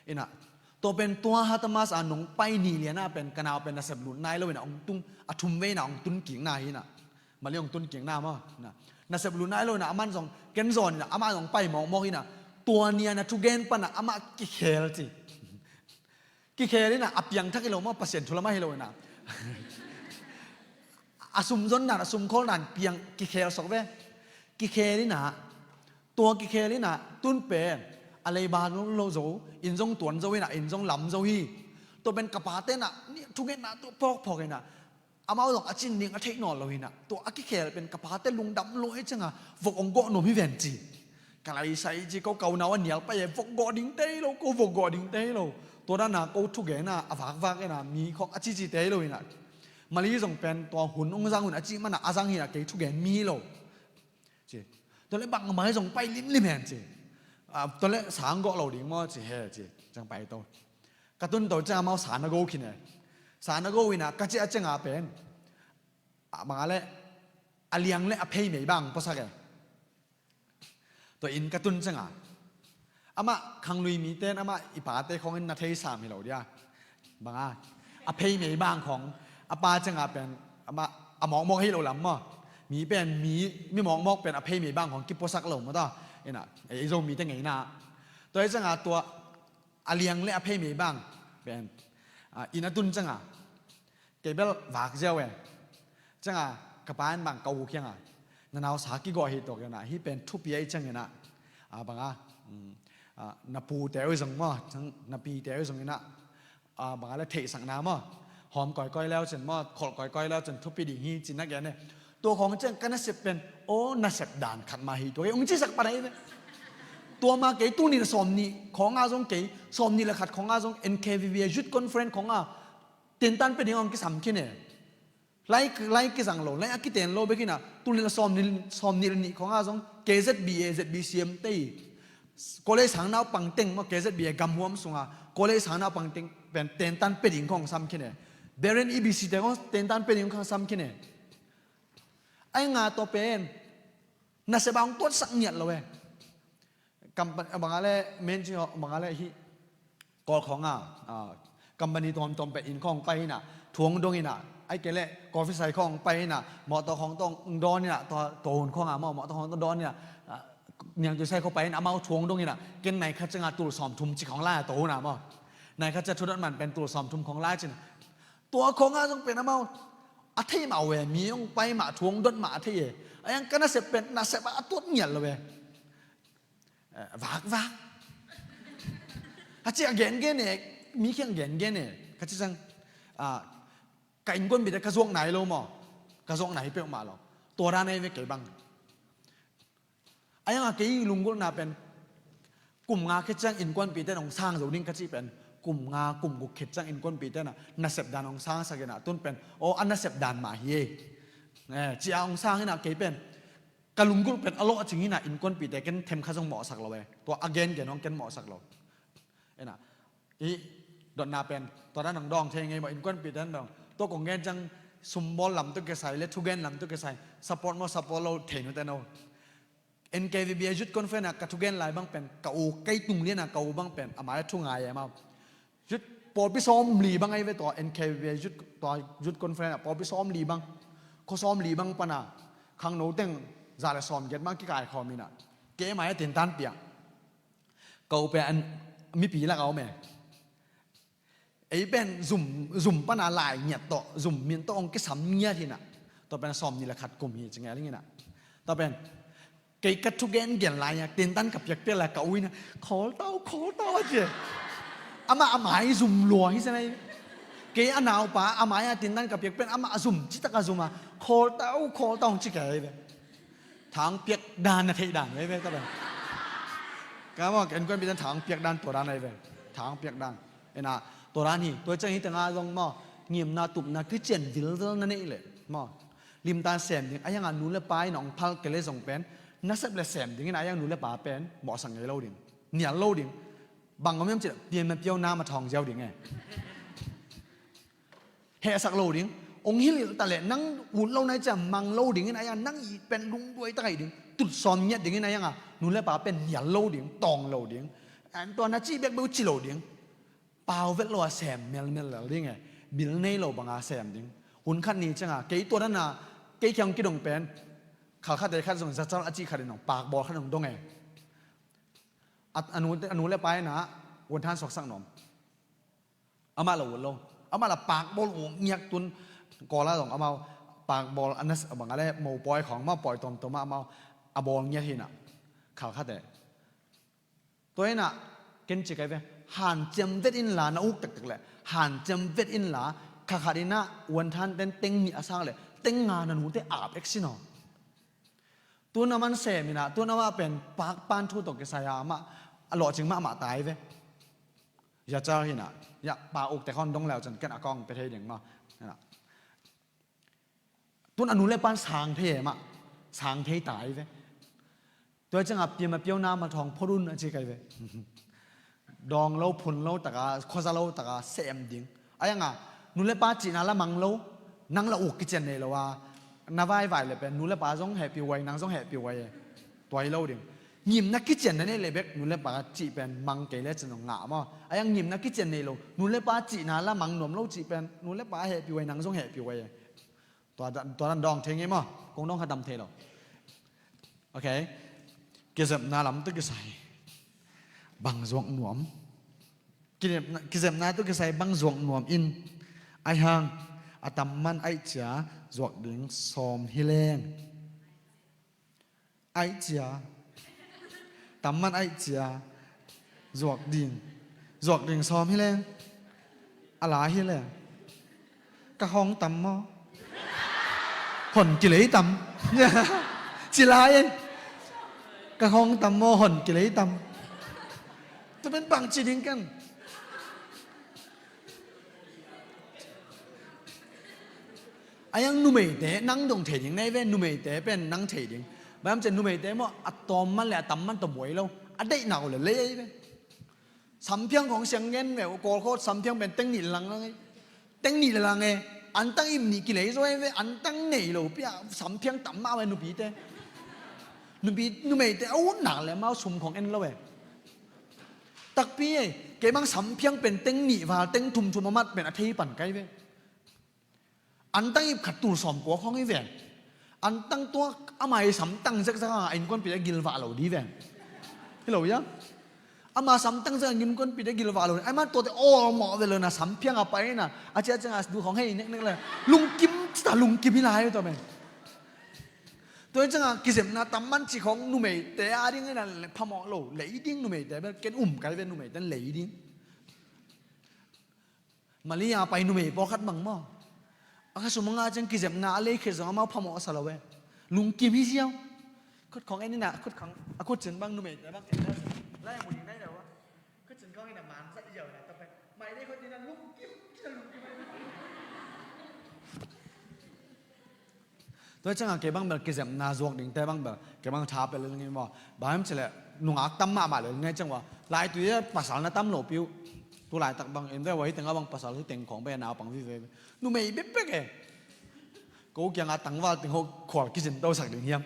Inah tua pen tua Hatamas a nong pai ni lianah pen ka nau pen nasep lut nai lo inah hong tung, a thum vei inah hong tun kikna hi inah. Malay hong tun kikna maw. Inah nasep lut nai lo inah aman zong ken zawn inah amah zong pai mawkmawk inah, tua ni a na thugen panah amah kikhel ci. Kikhel inah a piangthak hi lo maw, Pasian thu lamah hi lo inah. A sum zon dan, a sum khawl dan piang kikhel sok ve. Kikhel inah, tua kikhel inah tun pen a leiba lo zo, inn zong tuan zo inah, inn zong lam zo hi. Tua pen ka pate inah ni thugenna tua phawkphawk inah, amau zong a cin ding a theih nawn lo inah, tua a kikhel pen ka pate lungdam lo hi ciangah vok hong gawh nuam hi ven ci. Ka laisai ci, ko kaunau a nial pai e, vok gawh ding tei lo, ko vok gawh ding tei lo. Tua dana ko thugen a, a vakvak inah mi khawng a cici tei lo inah. Malay zong pen tua hun hong zang hun a cih manah a zang hi inah kei thugen mi hi lo ci. Tua leh bangmah hi zong pai limlim hen ci. A, tua leh sang gawh lo ding maw ci, he ci. Ciang paito. Ka tun to ciang amau sa na go khin e. Sa na go inah ka ciah ciangah pen, a, bang a leh, a liang le a phei mei bang puasak e. Tua inn ka tun ciangah amah khanglui mite in amah i pate khawng in na thei sam hi lo dia. Bang a, a phei mei bang khawng, a pa ciangah pen amah a mawkmawk hi lo lam maw. Mi pen mi, mi mawkmawk pen a phei mei bang khawng kipuasak lo maw ta. Inah ei Zomite ngeina. Tua hi ciangah tua a liang le a phei mei bang pen, a, inn a tun ciangah kei bel vak ziau e. Ciangah ka pa in bang ka u kiangah, na nausa kigawh hi tawk inah, hih pen thupi ahi ciang inah, a, bang a, um, a, na pute uh zong maw, ciang na pite uh zong inah, a, bang a leh theihsakna maw, hawm kawikawi leu cin maw, kholh kawikawi leu cin thupi ding hi ci na gen e. Tua khawng ciang ka nasep pen, aw, nasep dan khat mah hi tua kei hong cisak pan ahi ve. Tua mah kei tul nih le sawm nih khawngah zong, kei sawm nih le khat khawngah zong N K V V A Youth Conference khawngah tentan pia ding hong kisam khin e. Lai, lai kizang lo, lai a kiten lo bek inah, tul nih le sawm nih, sawm nih le nih khawngah zong K Z B A, Z B C M te i college sang naupang teng maw, K Z B A gamhuam sungah college sang naupang teng pen tentan pia ding khawng sam khin e. Berean E B C te khawng tentan pia ding khawng sam khin e. Ai nga tua pen nasep a hong tuatsak ngiat lo e. Company, bang a leh, men ci hawh, bang a leh hih Kawl khawngah, a, company tuamtuam pen inn khawng pai inah, thu hong dong inah, ai kei leh coffee sai khawng pai inah, mawtaw khawng tawh dawn inah, tua, tua hun khawngah maw, mawtaw khawng tawh dawn inah, a, niangtui sai khawng pai inah, amau thu hong dong inah, ken nai khat ciangah tul sawm thum ci khawng lai a tua hun ah maw. Nai khat ciang thu dot man pen tul sawm thum khawng lai cin. Tua khawngah zong pen amau a thei mah uh e, mi hong pai mah, thu hong dot mah a thei e. A yang ka nasep pen, nasep a tuat ngiat lo e. Eh, vak, vak. A ci a gengen e, mi kiang gengen e. Ka ci ciang, ah, ka innkuanpihte ka zuak nai lo maw. Ka zuak nai peuhmah lo. Tua dan ahi ve kei bang. A yang a kei lunggulhna pen, kum nga khit ciang innkuanpihte in hong sang zo ding ka cih pen, kum nga, kum guk khit ciang innkuanpihte in a nasep dan hong sangsak in a, tun pen, aw, a nasep dan mah hi e. Eh, ci a hong sang in a kei pen, ka lunggulh pen a lawhcing hi in a, innkuanpihte ken themkhat zong mawhsak lo e. Tua a gengen hong ken mawhsak lo. Ena, i dotna pen, tua dan hong dawng thei ngei maw, innkuanpihte in dawng. Tua kong gen ciang sumbawl lam tawh kisai, le thugen lam tawh kisai, support maw, support lo thei nute no. N K V B A Youth Conference ah ka thugen lai bang pen, ka u kei tung lian a ka u bang pen, ama le thu ngai e maw. Youth pawlpi sawmli bang ahi ve tua, N K V B A Youth, tua Youth Conference ah pawlpi sawmli bang, khua sawmli bang pan a, khangno teng za le sawmgiat bang kikaikhawm in a, keima e tintan pia. Ka u pen mipi lak a om e. Ei pen zum, zum pan a lai ngiat tawh, zum min tawh hong kisam ngiat hi in a. Tua pen sawmnih le khat kum hi ci ngiat ing in a. Tua pen Kei ka thugen gen lai-a tintan ka piakpiak lai-a ka u in ah, "Khawl tau, khawl tau," a ci. Amah a mai zum lua hi zen ai. Kei a naupa a mai-a tintan ka piakpiak, amah a zum citak a zum a, "Khawl tau, khawl tau," ci kei ve. Thang piak dan na theih dan veve ta ve. Ka mawk en kuan pi dan thang piak dan tua dan ai ve. Thang piak dan. Ena, tua dan hi, tua ciang hi tengah zong maw, ngimna tupna kician vilvel na neih leh maw, limtan sem ding, a hiangah nu le pa in hong phal kei leh zong pen, na sep le sem ding in a hiang nu le pa pen mawhsak ngei lo ding, nial lo ding. Bang om hiam cih leh pianma piau nam a thawng ziau ding e. Hehsak lo ding. Hong hilhhilh ta leh nang ut lo nai ciang mang lo ding in a hiang nang it pen lungduai tak ahi ding. Tut sawm ngiat ding in a hiangah nu le pa pen nial lo ding, tawng lo ding. An tua na cih bekbek uh ci lo ding. Pau vet lo a sem melmel lel ding e. Bil nei lo banga sem ding. Hun khat ni cianga kei tua dana kei kiang kidong pen khalkhat ei khat zong zacal a cih khat in hong pakbawl khat hong dong e. A, a nu, a nu le pa in ah uan than suaksak nuam. Amah la uan lo. Amah la pakbawl uk ngiak tun kawla zong amau pakbawl a nas a bang a le mopawi khawng amau pawi tawmtawm ah amau a bawl ngiat hi in ah khalkhat e. Tua in ah ken ci kai ve. Hanciam vet inla na uk tektek leh hanciam vet inla kha khat in ah uan than ten teng nih a sang leh teng nga na nute ap ek sin aw. Tun a man sem in ah tun amah pen pakpan thu tawh kisai a amah a lawhcing mahmah tai ve. Ya cal hi in ah ya pa uk tek hawn dong leu cun ken a kawng pe thei ding maw. Tun a nu le pan sang thei e mah, sang thei ta hi ve. Tua ciangah piam a piau nam a thawng phot un a ci kai ve. Dawng lo, phun lo taka, khuaza lo taka sem ding. A hiangah nu le pa cihna la mang lo, nang la uk kician nei lo a, na vaivai le pen nu le pa zong hehpih huai, nang zong hehpih huai e. Tua hi lo ding. Ngimna kician na neih le bek nu le pa cih pen mang kei le cin zong ngah maw. A hiang ngimna kician nei lo, nu le pa cihna la mang nuam lo cih pen nu le pa hehpih huai, nang zong hehpih huai e. Tua dan, tua dan dawng thei ngei maw? Kong dawng kha tam thei lo. Ok. Kizepna lam tu kisai bang zuak nuam. Kizepna, kizepna tu kisai bang zuak nuam in. Aihang a tam man aih cia zuak ding sawm hi leng. Aih cia. Tam man aih cia. Zuak ding. Zuak ding sawm hi leng. A la hi leng. Ka hong tam maw? Hon kilei tam. Ci lai in. Ka hong tam maw? Hon kilei tam. Tua pen bang ci ding ken. A hiang numeite nang dong thei ding nei ve, numeite pen nang thei ding. Bang hiam cih numeite maw a tawm man le a tam man tawh buai lo. A deihna uh le lei ahi ve. Samphiang khawng siang ngen ve uh, kawlkhawt samphiang pen teng nih le lang lang ahi. Teng nih le lang e. Antang ip nih kilei zaw ahi ve, antang nei lo pia samphiang tam mah ve nupite. Nupi, numeite a utnak le amau sum khawng en lo e. Takpi e, kei bang samphiang pen teng nih val teng thum thum a mat pen a thei pan kai ve. Antang ip khat tul sawm kua khawng hi ven. Antang tua ama i samtang zekzek a innkuanpite gilvah lo di ven. Hi lo ia. Ama samtang zekzek a innkuanpite gilvah lo di. Ai man tuate awlmawh ve lo na samphiang a pai na. A cia cianga du khawng hei neknek le. Lungkim cita lungkim hi lai tua ven. Tua hi cianga kizepna tam man ci khawng numeite a ding hi na le phamawh lo. Lei ding numeite bel ken um kai ve numeite lei ding. Malaysia pai numei pawlkhat bang maw. A khasum a ngah ciang kizepna a lei khit zong amau phamawh a sa lo e. Lungkim hi ziau. Khut khawng en ina, khut khawng, a khut cin bang numeite bang en lai mu ding nai lo a. Khut cin khawng ina man sa ziau na ta pen. Mai lei khut ina lungkim, ina lungkim. Tua ciangah kei bang bel kizepna zuak dingte bang bel kei bang tha pia lel ngei maw. Bang hiam cih leh nungak tam mahmah lel ngei ciang ua. Laitui ah pasal na tam lo piu. Tu laitak bang en ve ua hi tengah bang pasal hi teng khawng bek naupang vive. Numei bekbek e. Ko kiangah tangval teng ho khual kizin tosak ding hiam.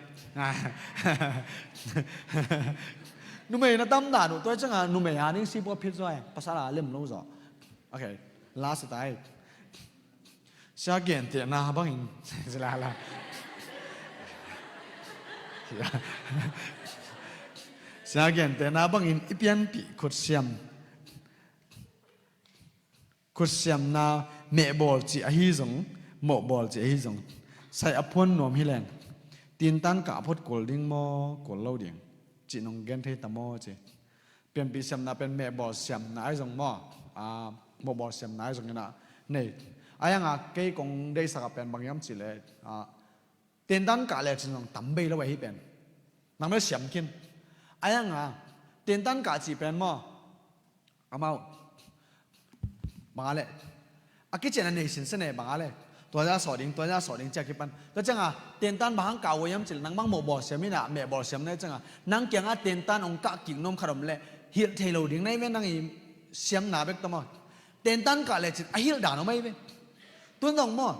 Numei na tam dan uh tua ciangah numei a ding si pua phit zaw e. Pasal a lem lo zaw. Ok. Last tai. Sia gentehna bangin, sia gentehna bangin i pianpih khutsiam, khutsiamna mehbawl cih ahi zong, mawhbawl cih ahi zong, sai a phuan nuam hi leng. Tintan kah phot kul ding maw, kul lo ding? Cih nong gen thei ta maw ci. Pianpih siamna pen mehbawl siamna ahi zong maw, a, mawhbawl siamna ahi zong inah nei. Ahi hanga kei kong deihsak a pen bang hiam cih leh, a, tintan kah lecin zong tam bei lo ahi pen. Nang bel siam khin. Ahi hanga tintan kah cih pen maw, amau banga le a kician a nei sinsen e banga le, tua za sawh ding, tua za sawh ding ci a kipan. Tua cianga tintan bang hang kah uh hiam cih leh nang bang mawhbawl siam inah mehbawl siam na hi cianga nang kiangah tintan hong kah kik nuam khat om leh hilh thei lo ding na hi ve, nang i siamna bek tawh maw. Tintan kah lecin a hilh dan om ahi ve. Tun zong maw,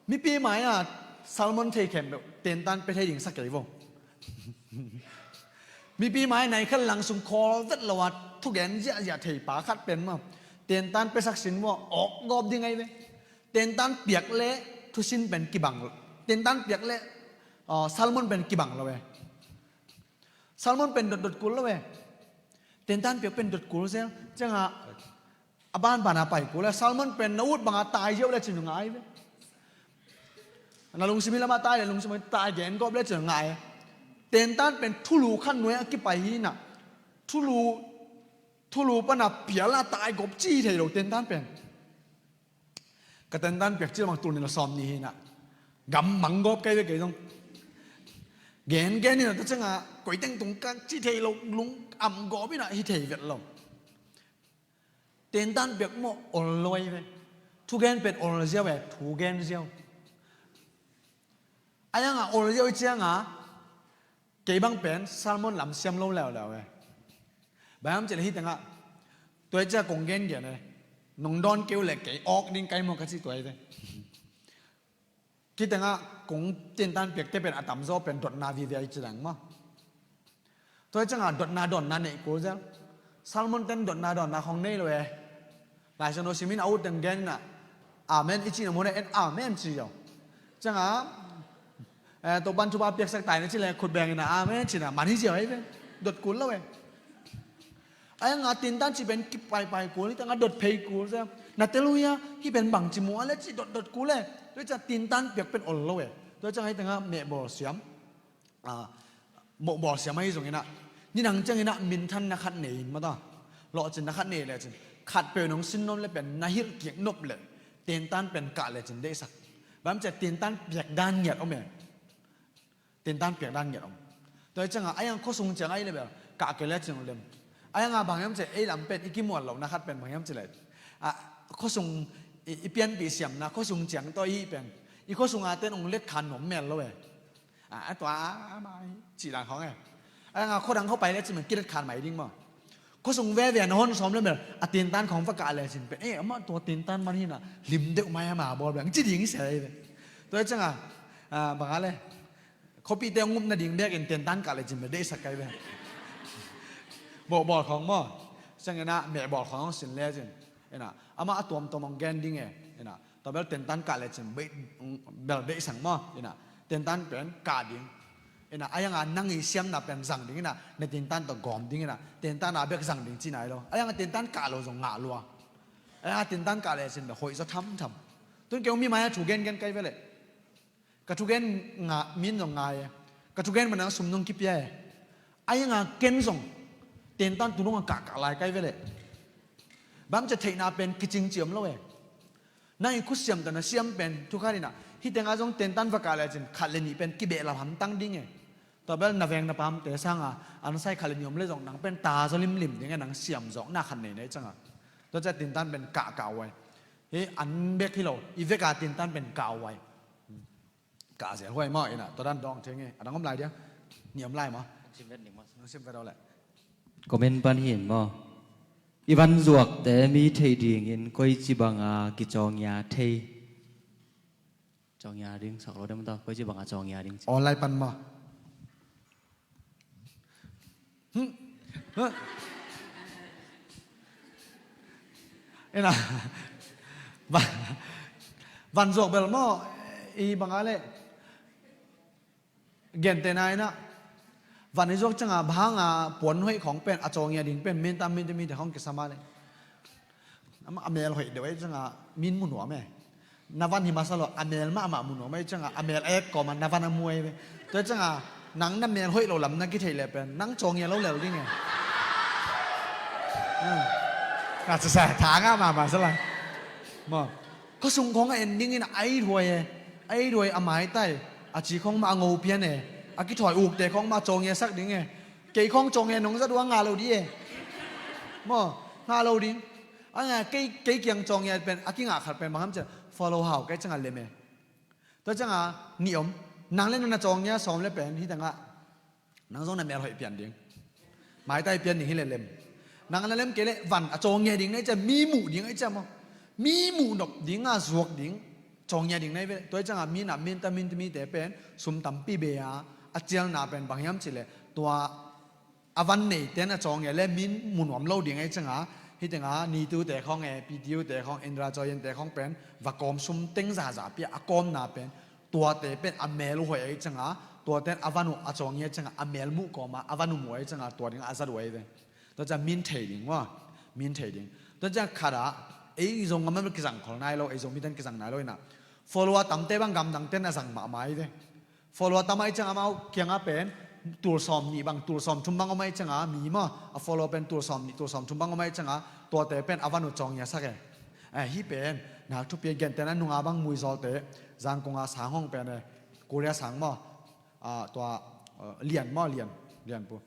mipi mai-ah salmon thei khempeuh tintan pia thei ding sa kei vo. Mipi mai nai khat lang sung khawl vet lo a thugen ziahziah thei pa khat pen maw, tintan piasak sin maw, awk gawp ding ahi ve. Tintan piak le thusin pen kibang lo. Tintan piak le, aw, salmon pen kibang lo ve. Salmon pen dotdot kul lo ve. Tintan piak pen dot kul zel. Cianga a banbana pai kul le, salmon pen na ut banga tai ziau le cin ngai ve. Na lungsim hi lama tai le lungsim tai gen gawp le cin ngai. Tintan pen thulu khan nuai a kipai hi na. Thulu, thulu pana pial a tai gawp ci thei lo tintan pen. Ka tintan piak ci lo mang tul nih le sawm nih hi na. Gam mang gawp kei ve kei zong. Gen gen hi na ta cianga koi teng tung kak ci thei lo lung am gawp hi na hi thei vet lo. Tintan piak maw ol lo ahi ve. Thugen pen ol ziau ve, thugen ziau. Ahi hanga ol ziau i cianga kei bang pen salmon lam siam lo leuleu ve. Bang hiam cih leh hi tengah tua i ciah kong gengen e. Nong dawn kei uh leh kei awk ding kai maw ka ci tua hi ve. Hi tengah kong tintan piakte pen a tamzaw pen dotna vive ahi ci dang maw. Tua hi cianga dotna dawnna neih kul zel. Salmon ten dotna dawnna khong nei lo e. Laisiangtho simin a ut teng gen inah amen i cihna mun ah en amen ci ziau. Cianga, eh, Topan thupha piaksak tai na ci le khut beng inah amen cina man hi ziau ahi ve. Dot kul lo e. Ahi hanga tintan ci pen kipaipai kul, hi tengah dot phei kul ziau. Na tel uh hia, hi pen bang ci mua le ci dotdot kul e. Tua hi cianga tintan piak pen ol lo e. Tua hi cianga hi tengah mehbawl siam, a, mawhbawl siam ahi zong inah, nidang ciang inah minthanna khat nei in mata, lawhcinna khat nei lecin khat peuh nong sin nuam le pen na hilh kik nop le tintan pen kah lecin deihsak. Bang hiam cih leh tintan piak dan ngiat om e. Tintan piak dan ngiat om. Tua hi cianga ahi hang khuasung ciang ahi le bel kah kei lecin ong lem. Ahi hanga bang hiam cih leh ei lam pen i kimual lohna khat pen bang hiam cih leh, a, khuasung i, i pianpih siamna khuasung ciang tawh i hih pen i khuasung a ten ong let khan nuam mel lo e. A, a tua a, a mai cih dan khawng e. A nga khuadang khawng pai le cin man kilet khan mai ding maw. Khuasung veve na hon sawm le mel a tintan khawng va kah le cin pen, e, amah tua tintan man hi na lim deuh mai ama bawl beng ci ding i se ve. Tua hi cianga, a, bang a le khuapihte ngupna ding bekin tintan kah le cin pen deihsak kai ve. Bawhbawl khawng maw. Ciang ina mehbawl khawng sin le cin ina amah a tuamtuam hong gen ding e. Ina Tua bel tintan kah lecin bel deihsak maw? Ina tintan pen kah ding. Ina a yanga nang i siamna pen zang ding ina na tintan tawh gawm ding ina tintan a bek zang ding cina hi lo. A yanga tintan kah lo zong ngah lua. A yanga tintan kah lecin bel hoih zaw thamtham. Tun kei ung mi mai-a thu gengen kai veleh. Ka thugen ngah min zong ngai e. Ka thugen manang sum zong kipia e. A yanga ken zong tintan tu nunga kah kah lai kai veleh. Bang cia theihna pen kicing ciam lo e. Nang i khusiam tawh na siam pen thukhat ina hi tenga zong tintan va kah lecin khat le nih pen kibehlap hamtang ding e. Tua bel na veng na pamte sanga an sai khat le nih om le zong nang pen ta zaw limlim ding e, nang siam zawkna khat nei nei canga. Tua cia tintan pen kah kah uai. Hi an bek hi lo i veka tintan pen kah uai. Kah zel huai maw ina tua dan dawng theng e, a dang om lai dia? Ni om lai maw? Nang sim vet ding maw? Nang sim vet aw leh. Comment pan hin maw? I van zuakte mi theih dingin koici banga kicawngya thei? Cawngya ding sak lo dem ta, koici banga cawngya ding ci. Online pan maw? Hmm. Huh? Ina. Van, van zuak bel maw? I banga le. Gente na ina. Van i zuak canga banga puan hoih khawng pen a cawngya ding pen min tam min tam min te khawng kisama le. Ama a mel hoih deuh e canga min mu nuam e. Na van hi masa lo, a mel mahmah mu nuam ahih ciangin, a mel a et kawm a na van a mu ahi ve. Tua ciangin nang na mel hoih lo lam na kitheih leh pen nang cawngia lo lel ding e. Hmm. Ka cisa tha ngah mahmah sa lai. Maw. Khuasung khawng a en ding in a ei thuai e. A ei thuai, a maitai. A ci khawng mah a ngo pian e. A kithawi ukte khawng mah cawngia sak ding e. Kei khawng cawngia nong zat uh a ngah lo ding e. Maw, ngah lo ding. A ngah kei, kei kiang cawngia pen a kingah khat pen bang hiam cih leh follow hau ka hih ciangin lem e. Tua ciangin nih om. Nang le nang na cawngia sawm le pen hih tengah nang zong na mel hoih pian ding. Maitai pian ding hi leh lem. Nang na lem kei leh van a cawngia ding na hih ciang mi muh ding ahih ciang maw. Mi muh nop ding a zuak ding. Cawngia ding na hi ve. Tua hih ciangin mi na min ta min ta mite pen sum tampi bei a, a cialna pen bang hiam cih leh tua a van neite na cawngia le min mu nuam lo ding ahih ciangin, hih tengah Nitute khawng e, P T U te khawng, Indra Joyente khawng pen va kawm sum teng zahzah pia a kawmna pen tuate pen a mel uh hoih ahih ciangin, tuate a van uh a cawngia ciangin a mel muh kawm a, a van uh muh ahih ciangin tua dingin a zat uh ahi ve. Tua ciang min thei ding maw, min thei ding. Tua ciang khat ah ei zong a man kizang khol nai lo, ei Zomite in kizang nai lo in ah, follower tamte bang gamdangte in a zang mahmah ahi ve. Follower tam ahih ciangin amau kiangah pen tul sawm nih bang, tul sawm thum bang om ahih ciangin mi maw, a follower pen tul sawm nih, tul sawm thum bang om ahih ciangin tuate pen a van uh cawngia sak e. Eh, hih pen nak thupi a, gentehna nunga bang Muizawlte, Zangkong a sang hong pen e, Korea sang maw, ah, tua, eh, Lian maw, Lian, Lian pu.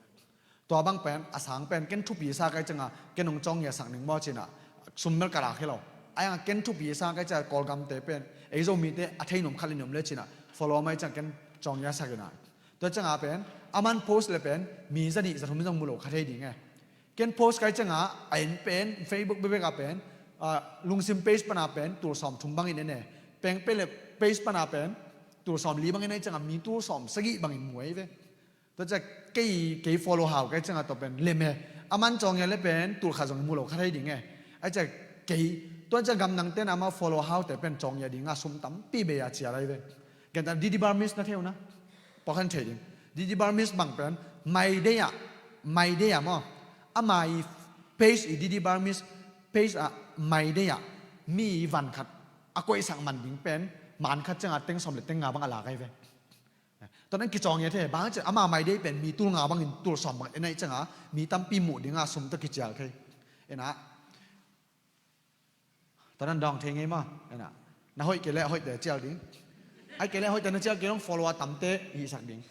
Tua bang pen, a sang pen ken thupi sa ka hih ciangin ken hong cawngia sak ning maw ci-in ah, sum bel ka lak hi lo. Ahih hangin ken thupi sa ka hih ciangin Kawlgamte pen ei Zomite a thei nuam khat le nih om le ci-in ah, follow mah hih ciangin ken cawngia sak in ah. Tua ciangin pen a man post le pen mi za nih za thum zong mu lo kha thei ding e. Ken post ka hih ciangin a en pen Facebook bekbek ah pen, ah, Lungsim page pan ah pen tul sawm thum bangin en e. Peng page le page pan ah pen tul sawm li bangin en ahih ciangin mi tul sawm sagih bangin mu ahi ve. Tua ciang kei, kei follow hau ka hih ciangin tua pen lem e. A man cawngia le pen tul khat zong mu lo kha thei ding e. Ahih ciang kei, tua ciang gamdangte in amau follow haute pen cawngia dingin sum tampi bei a cial ahi ve. Gentehna Didi Burmese na thei uh na, pawlkhat in thei ding. Didi Burmese bang pen My Day ah, My Day ah maw, ama i page i Didi Burmese page ah My Day ah mi van khat a koihsak man ding pen man khat ciangin teng sawm le teng nga bang a lak ahi ve. Tua nang kicawngia thei, bang hang hiam cih leh ama My Day pen mi tul nga bangin tul sawm bang en ahih ciangin mi tampi muh dingin sum tawh kicial thei. En ah. Tua nang dawng thei ngei maw. En ah. Na hoih kei leh a hoihte cial ding. Ahih kei leh a hoihte na cial kei leh follower tamte hihsak ding.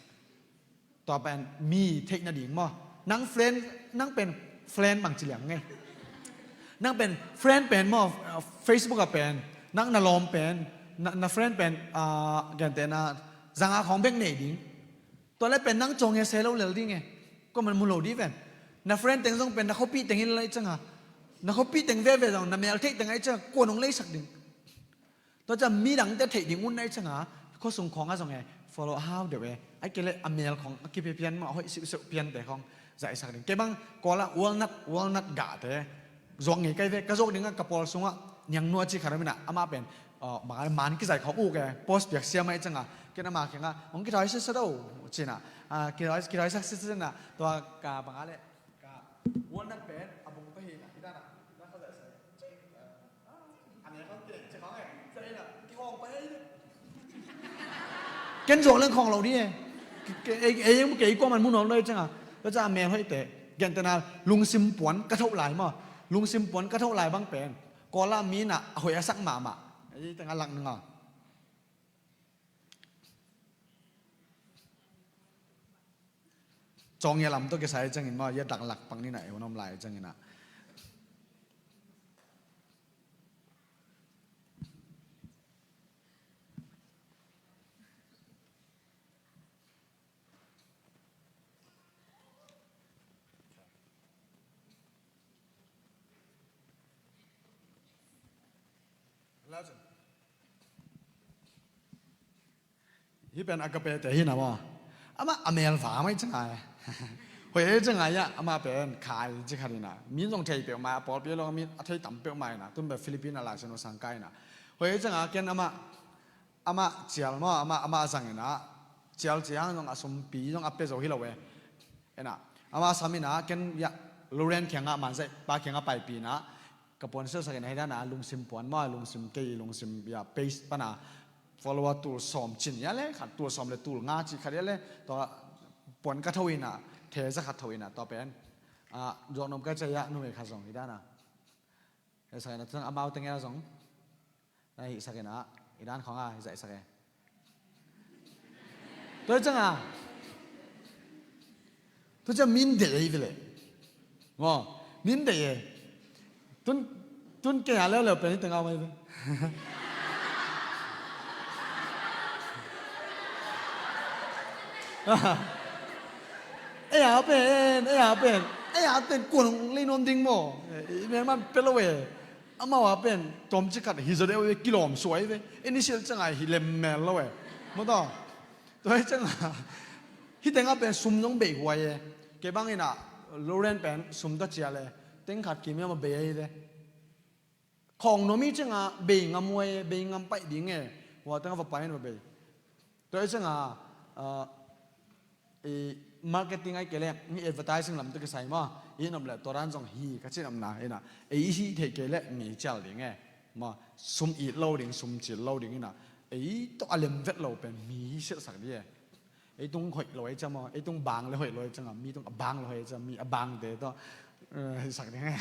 Tua pen mi theih nading maw. Nang friend, nang pen friend bang ci liang ngei. Nang pen friend pen maw, Facebook ah pen nang na lawm pen, na, na friend pen, ah, gentehna za nga khawng bek nei ding. Tua le pen nang cawngia se lo lel ding e. Kuaman mu lo ding ven. Na friend teng zong pen na khuapi teng hi lel ahih ciangin, na khuapi teng veve zong na mel theih teng ahih ciangin kua nong leisak ding. Tua ciang midangte theih ding un ahih ciangin khuasung khawng ah zong e follow hau deuh e. Ahih kei leh a mel khawng a kipia pian maw, a hoih siuhsiuh piante khawng zaihsak ding. Kei bang Kawl ah walnut, walnut gahte zuak ngei ka hi ve. Ka zuak dingin ka pawl sungah Niang Nu a ci khat om in ah, amah pen, ah, bang a le man kizaih khawng uk e, post piak siam ahih ciangin ken ama kiangah hong kithawi sitset o ci-in ah, ah, kithawi, kithawi sak sitset in ah, tua ka bang a le ka walnut pen a bung pahih in ah, hih dan ah na kha zaihsak. Ken zuak leng khawng lo ding e. Kei, kei, kei kuaman mu nuam lo ahih ciangin. Tua ciang a mel hoihte, gentehna Lungsim puan ka thoh lai maw. Lungsim puan ka thoh lai bang pen Kawl ah mi in ah a hoih a sak mahmah. Ei teng a lak ning a. Cawngia lam tawh kisai ciangin maw, hih a dak lak pang ni in ah, ei hun om lai ciangin ah. Hih pen Agape te hi na maw. Amah a mel va mai ciang ai. Hoih ei ciang ai ah, amah pen Khai ci khat hi na. Min zong thei peuhmah, a pawlpi lo min a thei tam peuhmah hi na. Tun pen Philippine a lai sian uh sang kai hi na. Hoih ei ciang a ken amah, amah cial maw, amah, amah a zang hi na. Cial ciang zong a sumpi zong a pia zo hi lo e. Hi na. Amah sam hi na, ken ya, Lorraine kiangah, manzaih pa kiangah paipih na. ka puan silhsak in a hi dan a lungsim puan maw, lungsim kei, lungsim ya page pan a follower tul sawm cin ya le khat, tul sawm le tul nga cih khat ya le, tua puan ka tho in a, the za khat tho in a, tua pen a zuak nuam ka ci a, numei khat zong hi dan a. Hih sak in a, amau teng ya zong na hih sak in a, i dan khawng a hih zaih sak e. Tua hi ciang a, tua ciang min deih ei ve le. Maw, min deih e. Tun, tun kei a leuleu pen i teng au mai ve. Ei a pen, ei a pen, ei a pen kuan hong lei nuam ding maw? I men man pe lo e. Amau a pen tawmcik khat hi zaw deuh ve, kilawm suai ve. Initial ciang a hi lemmel lo e. Maw taw. Tua hi ciang a, hih teng a pen sum zong bei huai e. Kei bang in a, Loren pen sum ta cial e. Teng khat kim hiam a bei ahi ve. Khawng nuam hi ciang a bei ngam huai e, bei ngam paih ding e. Hua teng a va pai in va bei. Tua hi ciang a, a, i marketing ahih kei leh, i advertising lam tawh kisai maw, i nop leh tua dan zong hi ka cih nopna in a, ei i hih theih kei leh ngei cial ding e. Maw, sum it lo ding, sum cil lo ding in a, ei tawh a lem vet lo pen mi hi silhsak ding e. Ei tung hoih lo ei ciang maw, ei tung bang le hoih lo ei ciang a, mi tung a bang le hoih ei ciang, mi a bangte tawh, eh, hi sak ding e.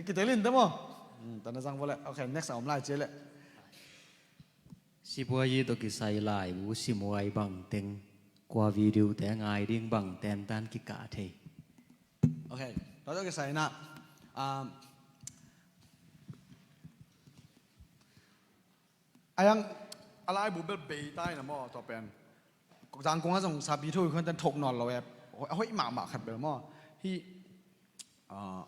Kitel in te maw. Hmm, tana zang vawleh. Ok, next a om lai cia leh. Sipuayi tawh kisai laibu simhuai bangteng, kua video te ngai ding bangten tan kikah thei. Ok, tua tawh kisai na, um, a yang a laibu bel bei ta in a maw, tua pen. Zangkong a zong sapi thu i khon tan thok nawn lo e, a hoih mahmah khat bel maw. Hi, uh,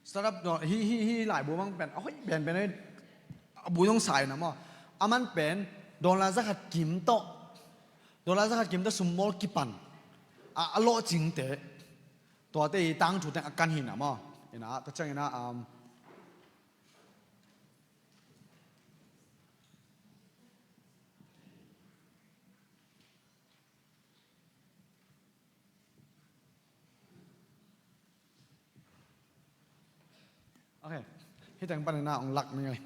Startup no, hi, hi, hi, laibu mang pen, a hoih pen pen, a bu zong sai na maw. A man pen, dollar za khat kim tawh, dollar za khat kim tawh sum mawl kipan. A, a lawh cingte, tuate i tangthu teng a kan hi na maw. Ina, ta ciang ina, um, Ok. Hih teng panin ah hong lak ning ei.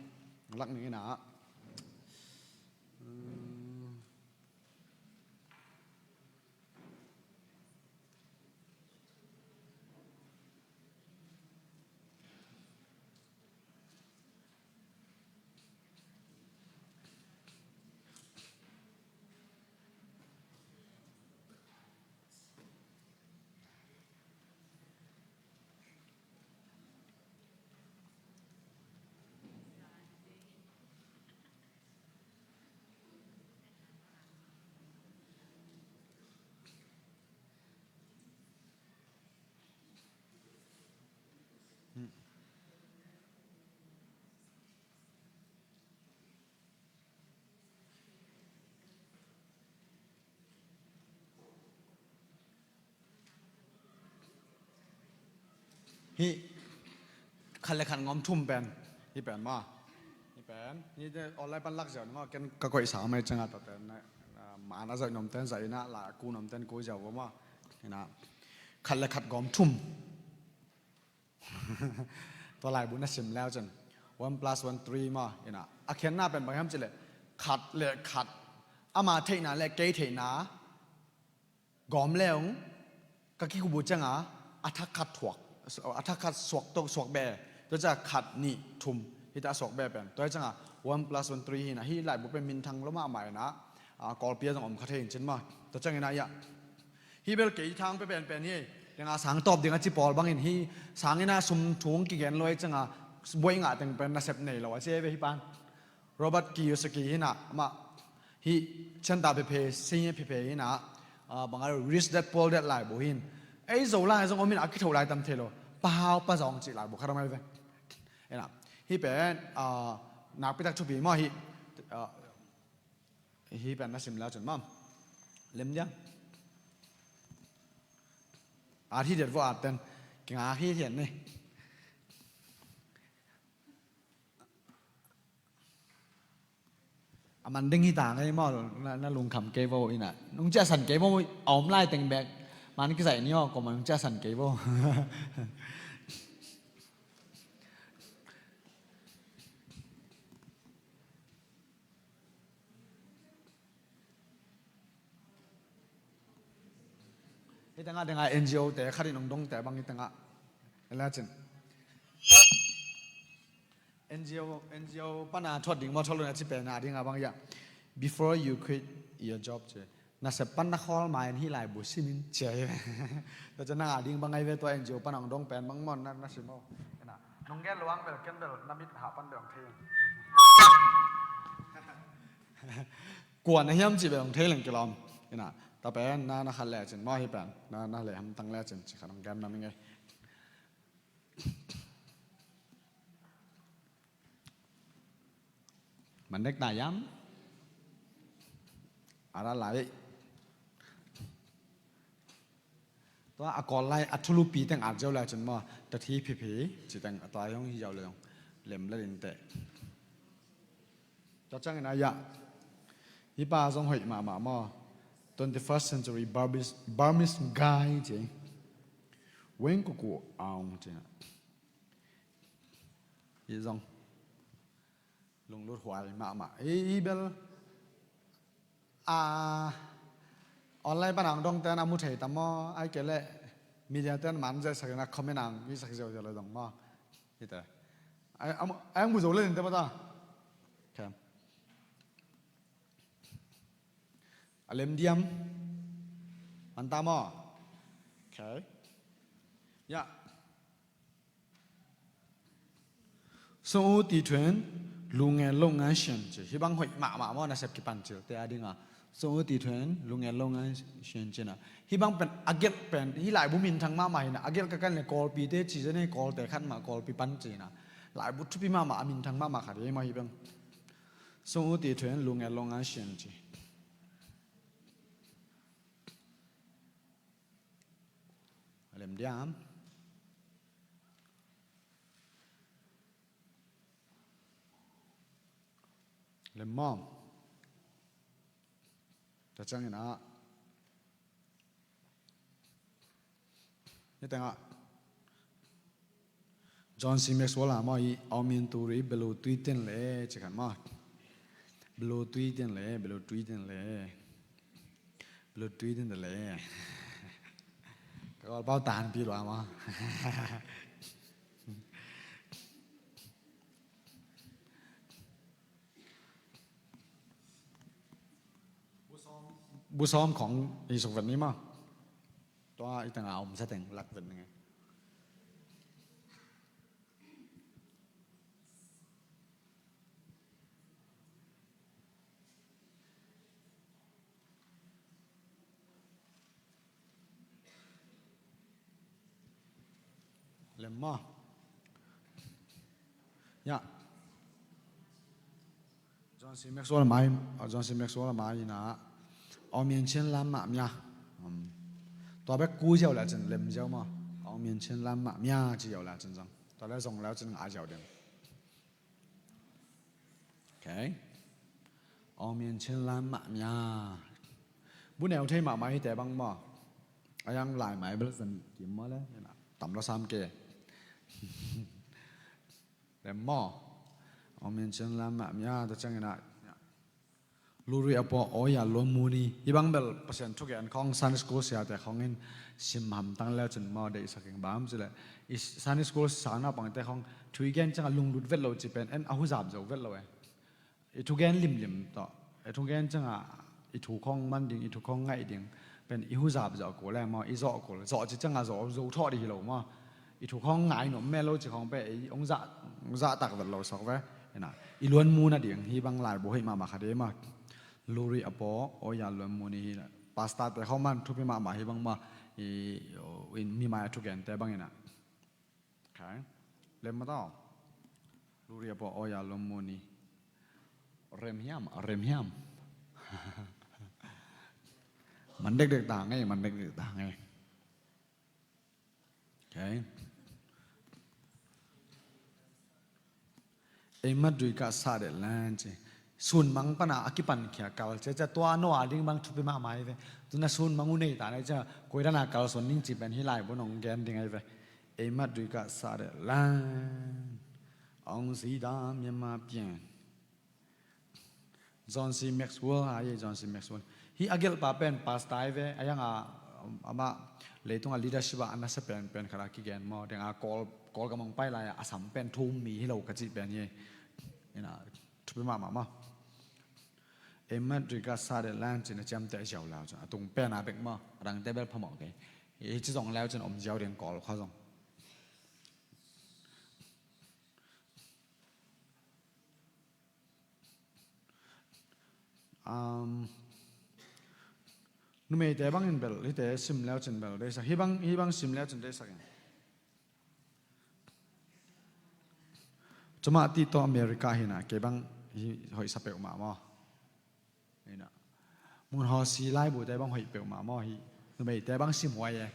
Hong lak ning in ah. Hih khat le khat ngawm thum pen, hih pen maw. Hih pen, hih te online pan lak ziau ni maw, ken ka koih sa mai ciang a ta pen, ah, man a zoih nuam ten zoih in ah, la ku nuam ten ku ziau maw. Hi na, khat le khat ngawm thum. Tua laibu na sim leu cun one plus one three maw, hi na. A khiatna pen bang hiam cih leh khat le khat, ama theihna le kei theihna gawm le ung, ka kikhup uh ciang a, a thak khat thuak, a thak khat suak tok suak beh. Tua ciang khat, nih, thum, hita a suak beh pen. Tua ciang a one plus one three hi na, hih laibu pen minthang lo mahmah in ah, a, Kawlpi ah zong om kha thei in cin maw. Tua ciang in ah, ia. Hih bel kei thang pe pen pen hi. Teng a sang tawp ding a ci pawl bangin hih sang in ah sum thu kigen lo ei ciang a, buai ngah teng pen nasep nei lo a ci ei ve hih pan. Robert Kiyosaki hi na, amah hih center phephe, senior phephe hi na, ah, bang a Rich Dad Poor Dad laibu hi in. Ei Zolai zong om in a kitho lai tam thei lo. Pa hau pa zawng cih laibu khat om ei ve. Hi na, hih pen, ah, nakpi tak thupi maw hih, ah, hih pen na sim leu cun maw. Lem dia. At hi diat vua at ten. Kingak hi hian ni. A man ding hi ta ngei maw, na, na lungkham kei vo ina. Nung ciahsan kei vo, a om lai teng bek man kizaih ni aw, kua man nung ciahsan kei vo. Hih tengah, tengah N G O te khat in hong dongte bang hih tengah. Ela cin. N G O, N G O pana thuat ding maw, thuat lo na ci pen a dingah bang hiah. Before you quit your job, ci. Nasep pan na khawl ma-in hih laibu sim in, ci hi. Tua ciang nang a ding bang ahi ve, tua N G O pana hong dong pen bang maw, na, na sim aw. Nong gen lo ang bel, ken bel na mit hah pan bel hong thei. Kua na hiam cih bel hong thei leng kilawm. Ina, ta pen na, na khat le cin maw, hih pen na, na le hamtang le cin, ci khat hong gen na mi ngei. Man dek ta hiam? A ra lai. Tua a Kawl lai a thulupi teng at ziau lai cin maw, ta thi phiphi ci teng a tua hong hi ziau le zong lem le ding teh. Tua ciangin a hiah, hih pa zong hoih mahmah maw. Twenty-first century Burmese, Burmese guy ci. Weng Kuku Aung ci. Hih zong lunglut huai mahmah. Hih, hih bel a online pan ang dongte na mu thei tam maw. Ai kei leh media ten man zia sakin a comment ang i sak ziauziau le dong maw. Hite. Ai, am, ai ang bu zo le ding te ba ta. Okay. A lem diam. Man ta maw. Okay. Ya. Sung U Ti Thuan, Lu Ngen Lo Ngan Sian ci. Hih bang hoih mahmah maw, nasep kipan cil te a dingah. Sung U Ti Thuan, Lu Ngen Lo Ngan Sian ci na. Hih bang pen a gelh pen, hih laibu minthang mahmah hi na. A gelh ka kan le Kawlpi te ci zia nei Kawlte khat mah Kawlpi pan ci na. Laibu thupi mahmah a minthang mahmah khat hi maw hih bang. Sung U Ti Thuan, Lu Ngen Lo Ngan Sian ci. A lem diam. Lem maw. Tua ciangin a. Ni tengah. John C Maxwell a maw i Aung Min Tu Ri Belu Tui Ten Le ci khan maw. Belu Tui Ten Le, Belu Tui Ten Le. Belu Tui Ten Le. Ka Kawl pau tan pi lua maw. Bu sawm khong i suk vet ni maw. Tua i tengah om sa teng lak vet ni. Lem maw. Ya. John C Maxwell mai, John C Maxwell mai ina. Aung Mien Chin lam mah mia. Um. Tua bek ku ziau le cin lem ziau maw. Aung Mien Chin lam mah mia ci ziau le cin zong. Tua le zong le cin ngai ziau ding. Okay. Aung Mien Chin lam mah mia. Bu neu thei mahmah hi te bang maw. A yang lai mai bel zan kim maw le. Tam lo sam ke. Lem maw. Aung Mien Chin lam mah mia ta ciangin a. Lu Ri A Paw Aw Ya Luan Mu Ni. Hih bang bel Pasian thugen khong Sunday school siate khong in sim hamtang le cin maw deihsak ing bam ci le. I Sunday school sang naupangte khong thu i gen ciangah lunglut vet lo ci pen en a huzap zo vet lo e. I thugen limlim tawh. I thugen ciangah i thu khong man ding, i thu khong ngaih ding. Pen i huzap zo kul e maw, i zawh kul. Zawh ci ciangah zo, zo thawh dih hi lo maw. I thu khong ngai nuam mel lo ci khong pen, i hong zah, hong zah tak vet lo sawk ve. Ina, i luan mu nading, hih bang laibu hoih mahmah khat hi maw. Lu Ri A Paw Aw Ya Luan Mu Ni hi na. Pastor te khong man thupi mahmah hih bang maw. I, in mi mai a thugente bang ina. Okay. Lem mah tawh. Lu Ri A Paw Aw Ya Luan Mu Ni. Rem hiam, rem hiam. Man dekdek ta ngei, man dekdek ta ngei. Okay. Ei mat dui ka sa de lan ci. sunmang pana a kipankhia kal ciacia tua no a ding bang thupi mahmah hi ve. Tuna sunmang uh nei ta na ciah koidan a kalsuan ding ci pen hih laibu nong gen ding ahi ve. Ei mat dui ka sa de lan ong si da Myanmar pian. John C Maxwell a ye John C Maxwell. Hih a gelhpa pen pastor ahi ve a yang a ama leitung a leadership a a nasa pen pen khat a kigen maw deng a Kawl Kawl ka mong pai lai a a sam pen thum mi hi lo ka cih pen hi. Ina thupi mahmah maw. Ei mat dui ka sa de lan cin a ciamteh ziau lau cun a tung pen a bek maw a dangte bel phamawh kei. Hi ci zong lau cin om ziau deng Kawl khua zong. Um, numeite bangin bel hite sim leu cin bel deisak hi bang hi bang sim leu cin deisak in. Cuma ti tawh America hina kei bang hi hoih sa peuhmah maw. Hina mun haw si laibute bang hoih peuhmah maw hi. Numeite bang sim huai e.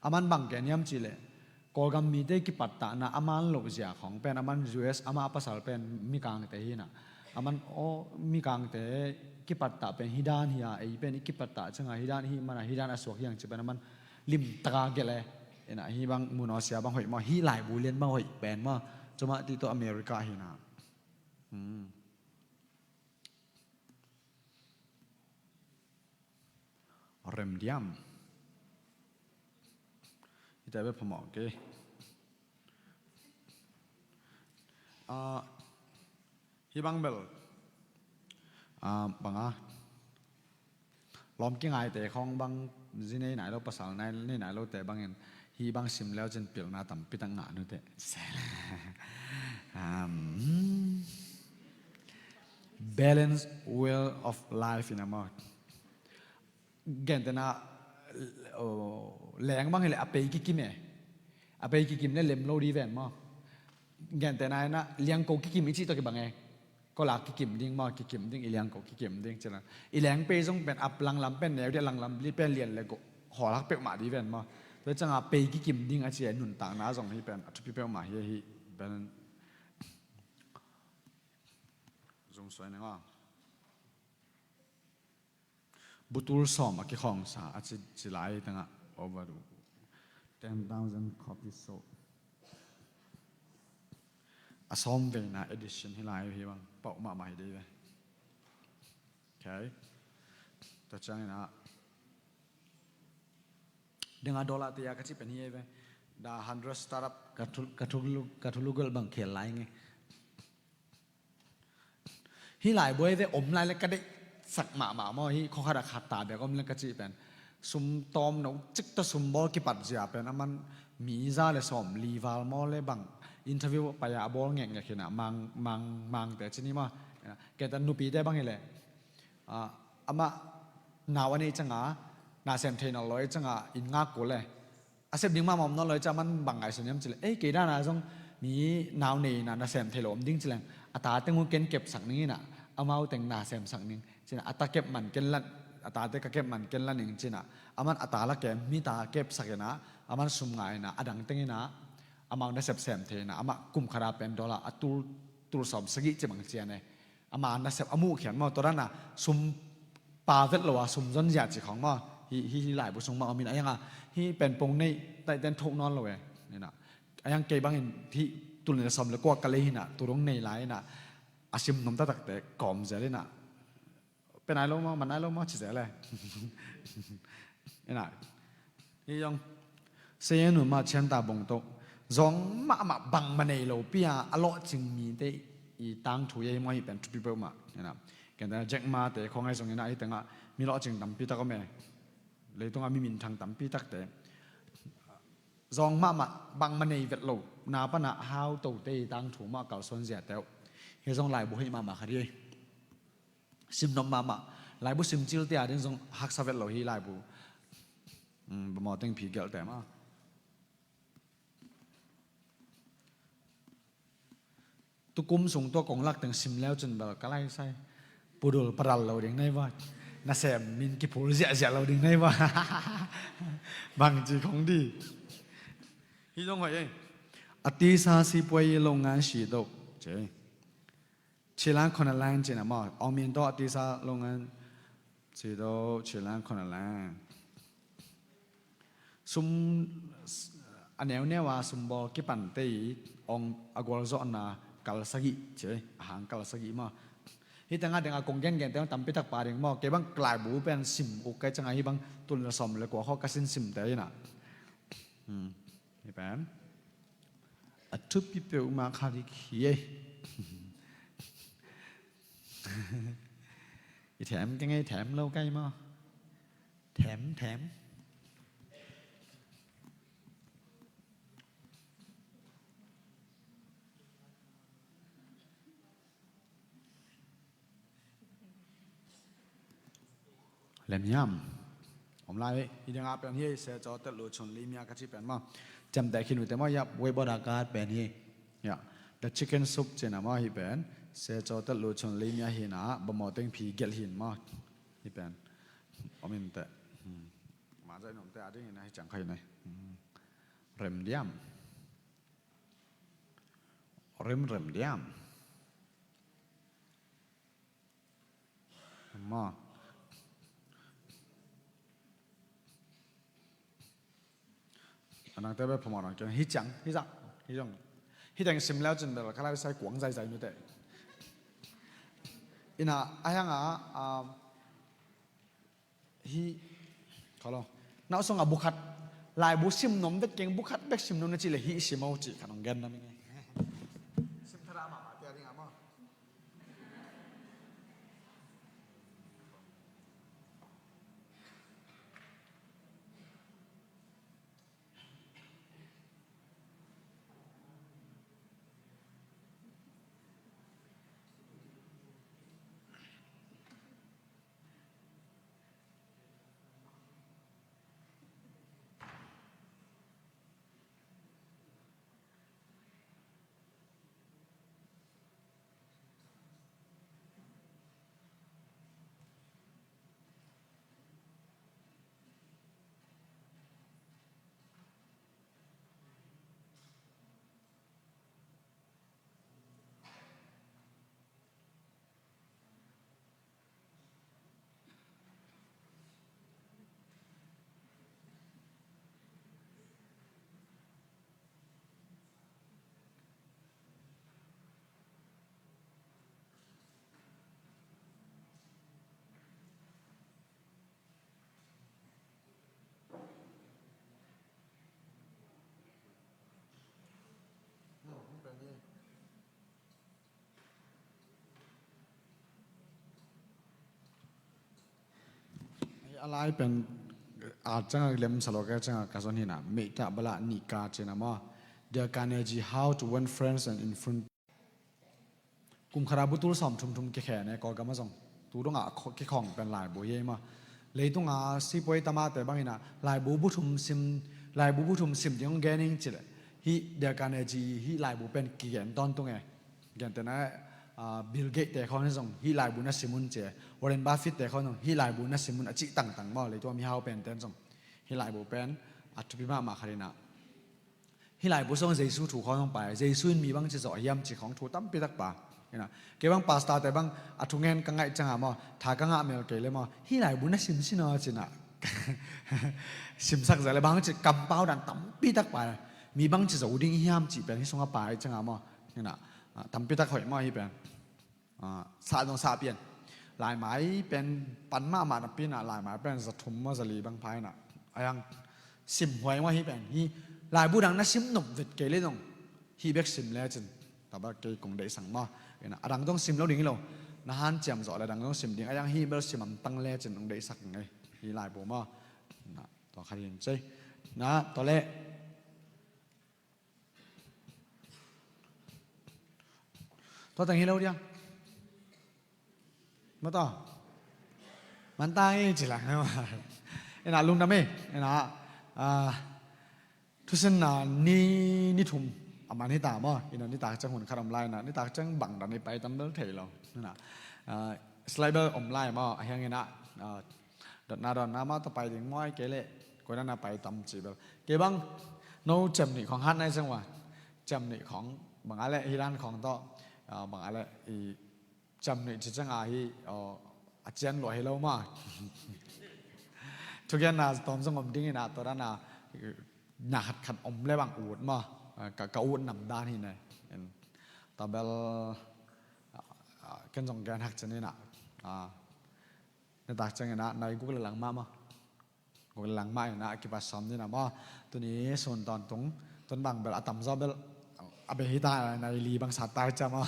A man bang ke niam cih leh Kawlgam mite kipattahna a man loh zia khawng pen a man U S amah a pasal pen mikangte hina a man aw mikangte kipattah pen hi dan hi a ei pen i kipattah cianga hi dan hi mana hi dan a suak hiang ci pen a man limtaka gelh e. Ina hi bang mun aw sia bang hoih maw hi laibu lian bang hoih pen maw. Cuma ti tawh America hina. Remdiam. Hita be phamawh kei. Ah, hi bang bel. Ah, banga. Lawm kingaite khawng bang zi nei nai lo pasal nei nai lote bangin hi bang sim leu cin pilna tampi tak ngah nute. Um, balance wheel of life in a mouth. Gentena leng bang hileh a pei kikim e. A pei kikim le lem lo di ven maw. Gentena ina liangko kikim i cih tawh kibang e. Kolak kikim ding maw kikim ding i liangko kikim ding cila i leng pei zong pen a langlam pen neu dia langlam li pen lian le go hawlak peuhmah di ven maw. Tua canga pei kikim ding a ci e nuntakna zong hi pen a thupi peuhmah hi hi pen. Zung suai ning aw. Butul sawm a kikhawngsa a ci, ci lai tengah over ten thousand copies sold. A sawm veina edition hi lai hi bang pauh mahmah hi dei ve. Okay. Tua ciangin ah denga dollar te a ka cih pen hi ve. The hundred startup ka thu, ka thu, ka thulu gelh bang khel lai nge. Hih laibu hi ve om lai le ka deihsak mahmah maw hih khuakhat a khat ta bek om le ka cih pen sum tawm no cik tawh sum bawl kipat zia pen a man mi za le sawm li val maw le bang interview pai a bawl ngekngek hinah mang mang mangte cini maw. Keta nupite bang hileh amah nau a neih canga na sem thei nawn lo ei canga inn ngak kul le a sep ding mahmah om nawn lo ei ca man bang ngaihsun hiam cileh ei kei dana zong mi nau nei ina na sem thei lo om ding cileng a ta teng uh ken kepsak ning ina amau teng na semsak ning cina a ta kep man ken lan a tate ka kep man ken lan ning cina a man a ta la kem mi ta kepsak ina a man sum nga ina a dang teng ina amau na sep sem thei ina amah kum khara pen dola a tul tul sawm sagih ci bang cian e. Ama nasep a muh khian maw tua dana sum pa vet lo a sum zon zia ci khawng maw hi hi hi laibu sung mah om in a yang a hi pen pong nei taiten thoh nawn lo e. Ina a yang kei bangin hi tul ni sawm le kuak ka lei hina tu dong nei lai ina a sim nom taktakte kawm zel ina pe nai lo maw man nai lo maw ci zel e. Ina Hi zong, se nu ma cian ta bong to zong mahmah bang ma nei lo pia a lawhcing mite i tangthu ye hi maw hi pen thupi peuhmah. Ken ta Jack Ma te khawng ai zong ina hi tengah mi lawhcing tampi tak om e. Leitungah mi minthang tampi takte zong mahmah bang ma nei vet lo na pana hau tote i tangthu mah kalsuan zia teuh hi zong laibu hei mahmah khat hi. Sim nop mahmah laibu sim cilte a ding zong haksa vet lo hi laibu. Bamaw teng phi gelh te ma tukum sung tua kong lak teng sim leu cun bel ka lai sai pudul padal lo ding nei va nasem min kiphul ziahziah lo ding nei va. Bangci khong di hi zong hoi ei a tisa sipuai lo ngan si do ce. Chilang Konalang cina maw, ong min tawh tisa longan ci do Chilang Konalang. Sum a neuneu a sumbawl kipante i ong a gualzawhna kal sagih ci, a hang kal sagih maw. Hih tengah ding a kong gengen teng tampi tak pa ding maw, kei bang laibu pen sim uk kai canga hih bang tul le sawm le kua khaw ka sin simte ina. Hmm. Hih pen a thupi peuhmah kha dik hi ei. I them keng ei, them lo kai maw. Them, them. Lem hiam? Om lai, i ding a pen hi, se caw tel lu chun li mia ka ci pen maw. Cem te khin u te maw, yap, wei boda ka pen hi. Ya, the chicken soup cina maw hi pen. Se caw tel lu chun li mia hi na, ba maw teng phi gel hin maw. Hi pen. Om in te. Hmm. Ma zai nom te a ding in a hi chang khai nei. Hmm. Rem diam. Rem rem diam. Maw. Anang te be phamawh nang kiang. Hi ciang, hi zak, hi zong. Hi teng sim leu cin bel, khalai sai kuang zai zai nu te. Ina, a hiang a, um, hi, kalo. Nau song a bukhat, laibu sim nom vet keng bukhat bek sim nom na ci le hi sim au ci, kanong gen na mi nge. Sim thara ma ma tia ring a maw. A lai pen a canga lem salo ka canga ka zon hina, mei ta bala ni ka cina maw. Dale Carnegie, How to Win Friends and Influence. Kum khata butul sawm thum thum kikhen e, Kawlgam a zong. Tu dong a kikhawng pen laibu hi ei maw. Leitung a sipuai tamate bangin a laibu buthum sim, laibu buthum sim ding hong gen ing ci le. Hi Dale Carnegie hi laibu pen kigen tawntung e. Gentehna, ah, Bill Gates te khawng zong hi laibu na sim un ci e. Warren Buffett te khawng zong hi laibu na sim un a cih tangtang maw. Leitung a mihau pen ten zong hi laibu pen a thupi mahmah khat ina. Hi laibu sung Jesu thu khawng hong pai. Jesu in mi bang ci zawh hiam ci khawng thu tampi tak pa. Ina, kei bang pastor te bang a thungen ka ngaih canga maw, tha ka ngah mel kei le maw, hi laibu na sim sin aw cina. Simsak zah le bang ci kampau dan tampi tak pa. Mi bang ci zawh ding hiam ci pen hi sung a pai canga maw. Ina, ah, tampi tak hoih maw hi pen. Ah, sah zong sah pian. Laimai pen pan mahmah napi ina, laimai pen za thum maw za li bang pha ina. A hiang sim huai maw hi pen. Hi laibu dang na sim nop vet kei le zong hi bek sim le cin. Taba kei kong deihsak maw. Ina, a dang zong sim lo ding hi lo. Na hanciam zawh le dang zong sim ding. A hiang hi bel sim am tang le cin kong deihsak ngai. Hi laibu maw. Ina, tua khat hi in cei. Ina, tua le. Tua teng hi lo dia. Mata. Manta ngi ci la. Ina lungdam e. Ina, ah, thusinna ni, ni thum a man hi ta maw. Ina nitak ciang hun khat om lai ina. Nitak ciang bang dan i pai tam bel thei lo. Ina, ah, slide bel om lai maw. A hiang ina, ah, dotna dotna mah tawh pai ding maw, ahih kei leh koi na na pai tam cih bel. Kei bang no cem nih khawng hat nai ciang ua. Cem nih khawng bang a leh hi dan khawng tawh, ah, bang a leh i Ciamnuih ci ciangah hi, aw, a cian luah hi lo maw. Thugenna tawm zong om ding inah, tua dana na khatkhat om le bang ut maw. Ka, ka ut nam dan hi nei. Tabel, ah, ken zong gen hak cian inah, ah, nitak cianginah nai guk le lang mah maw. Guk le lang mah inah a kipat sawm dina maw. Tuni sun tawntung tun bang bel a tamzaw bel a bei hi ta, nai li bang sat tai cia maw.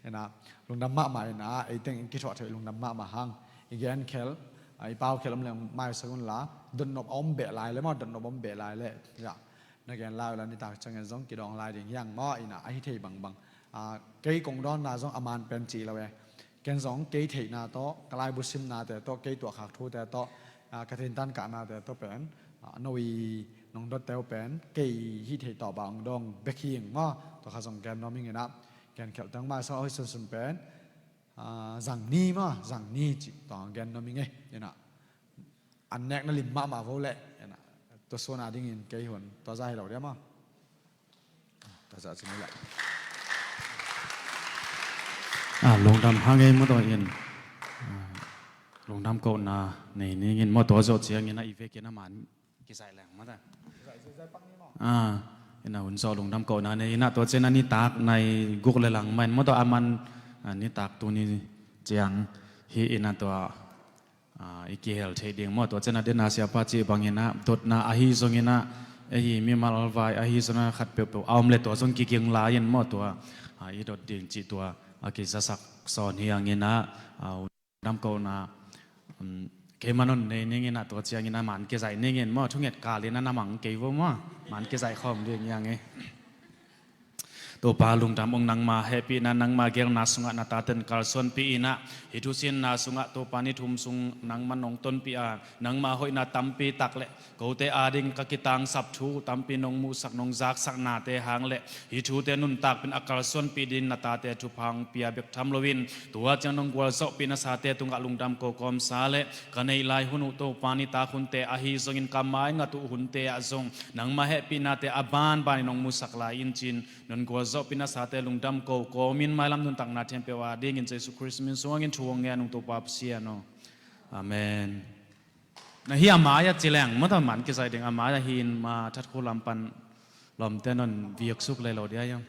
Inah lungdam mahmah inah, ei teng in kithuah theih lungdam mahmah hang. I gen khel, i pau khel om leng maisak unla, dotnop a om beh lai le maw, dotnop a om beh lai le. Ya, na gen lai ula nitak ciangin zong kidawng lai ding hiang maw, inah a hi thei bangbang. Ah, kei kong dawnna zong a man pen ci lo e. Ken zong kei theihna tawh, ka laibu simnate tawh, kei tuahkhak thute tawh, ah, ka thintan kahnate tawh pen, ah, no i nong dotte uh pen kei hih theih tawh bang dong bek hi ing maw. Tua kha zong gen nuam ing inah, gen khialh teng mah sa hoi sunsun pen, ah, zang ni maw, zang ni cih tua gen nuam ing e. Inah an nek na lim mahmah vo leh, inah tua suan a dingin kei hun tua za hi lo dia maw. Tua za cin hi lai. Ah, lungdam hang ei maw tua in. Ah, lungdam kohna nei ningin maw, tua zawh ciangin a i vekin a man kizaih leng maw ta. Ah, inah hun zawh lungdam kohna nei inah tua cian a nitak nai guk le lang mah in maw tua a man, ah, nitak tuni ciang hi inah tua, ah, i kihel theih ding maw. Tua cian a dena siapa cih banginah dotna ahi zonginah, ei hi mimal vai ahi zonginah khat peuhpeuh a om le tua zong kiging lai in maw tua, ah, i dot ding cih tua a kizasak sawn hi hanginah, ah, lungdam kohna, um, keimah non nei ninginah tua cianginah man kizaih ningin maw, thunget kalin a na mang kei vo maw, man kizaih khawm ding hi hang e. Topa lungdam ung, nangma hehpihna, nangma gelna sungah na taten kalsuanpih inah, hih thusinna sungah Topa ni thum sung nangma nong tonpih a, nangma hoihna tampi tak le kote ading ka kitangsap thu tampi nong muhsak nong zaksaknate hang le hih thute nuntakpin a kalsuanpih dingin na tate thupha hong pia bek tham loin, tua ciang nong gualzawhpih nasate tungah lungdam ko kawmsa le ka neih lai hun uh Topa nitak hunte ahi zongin ka maingat uh hunte ah zong nangma hehpihnate a banbanin nong musak lai in cin, non gualzawhpih nasate lungdam ko kawmin mailam nuntakna thempeuh adingin Jesu Khrist min sungin thu hong ngen ung Topa Pasian aw. Amen. Na hi a mai a ci leng maw ta man kizaih ding, a mai a hi in ma thatkhu lam pan lawmte non viaksuk lei lo dia ia.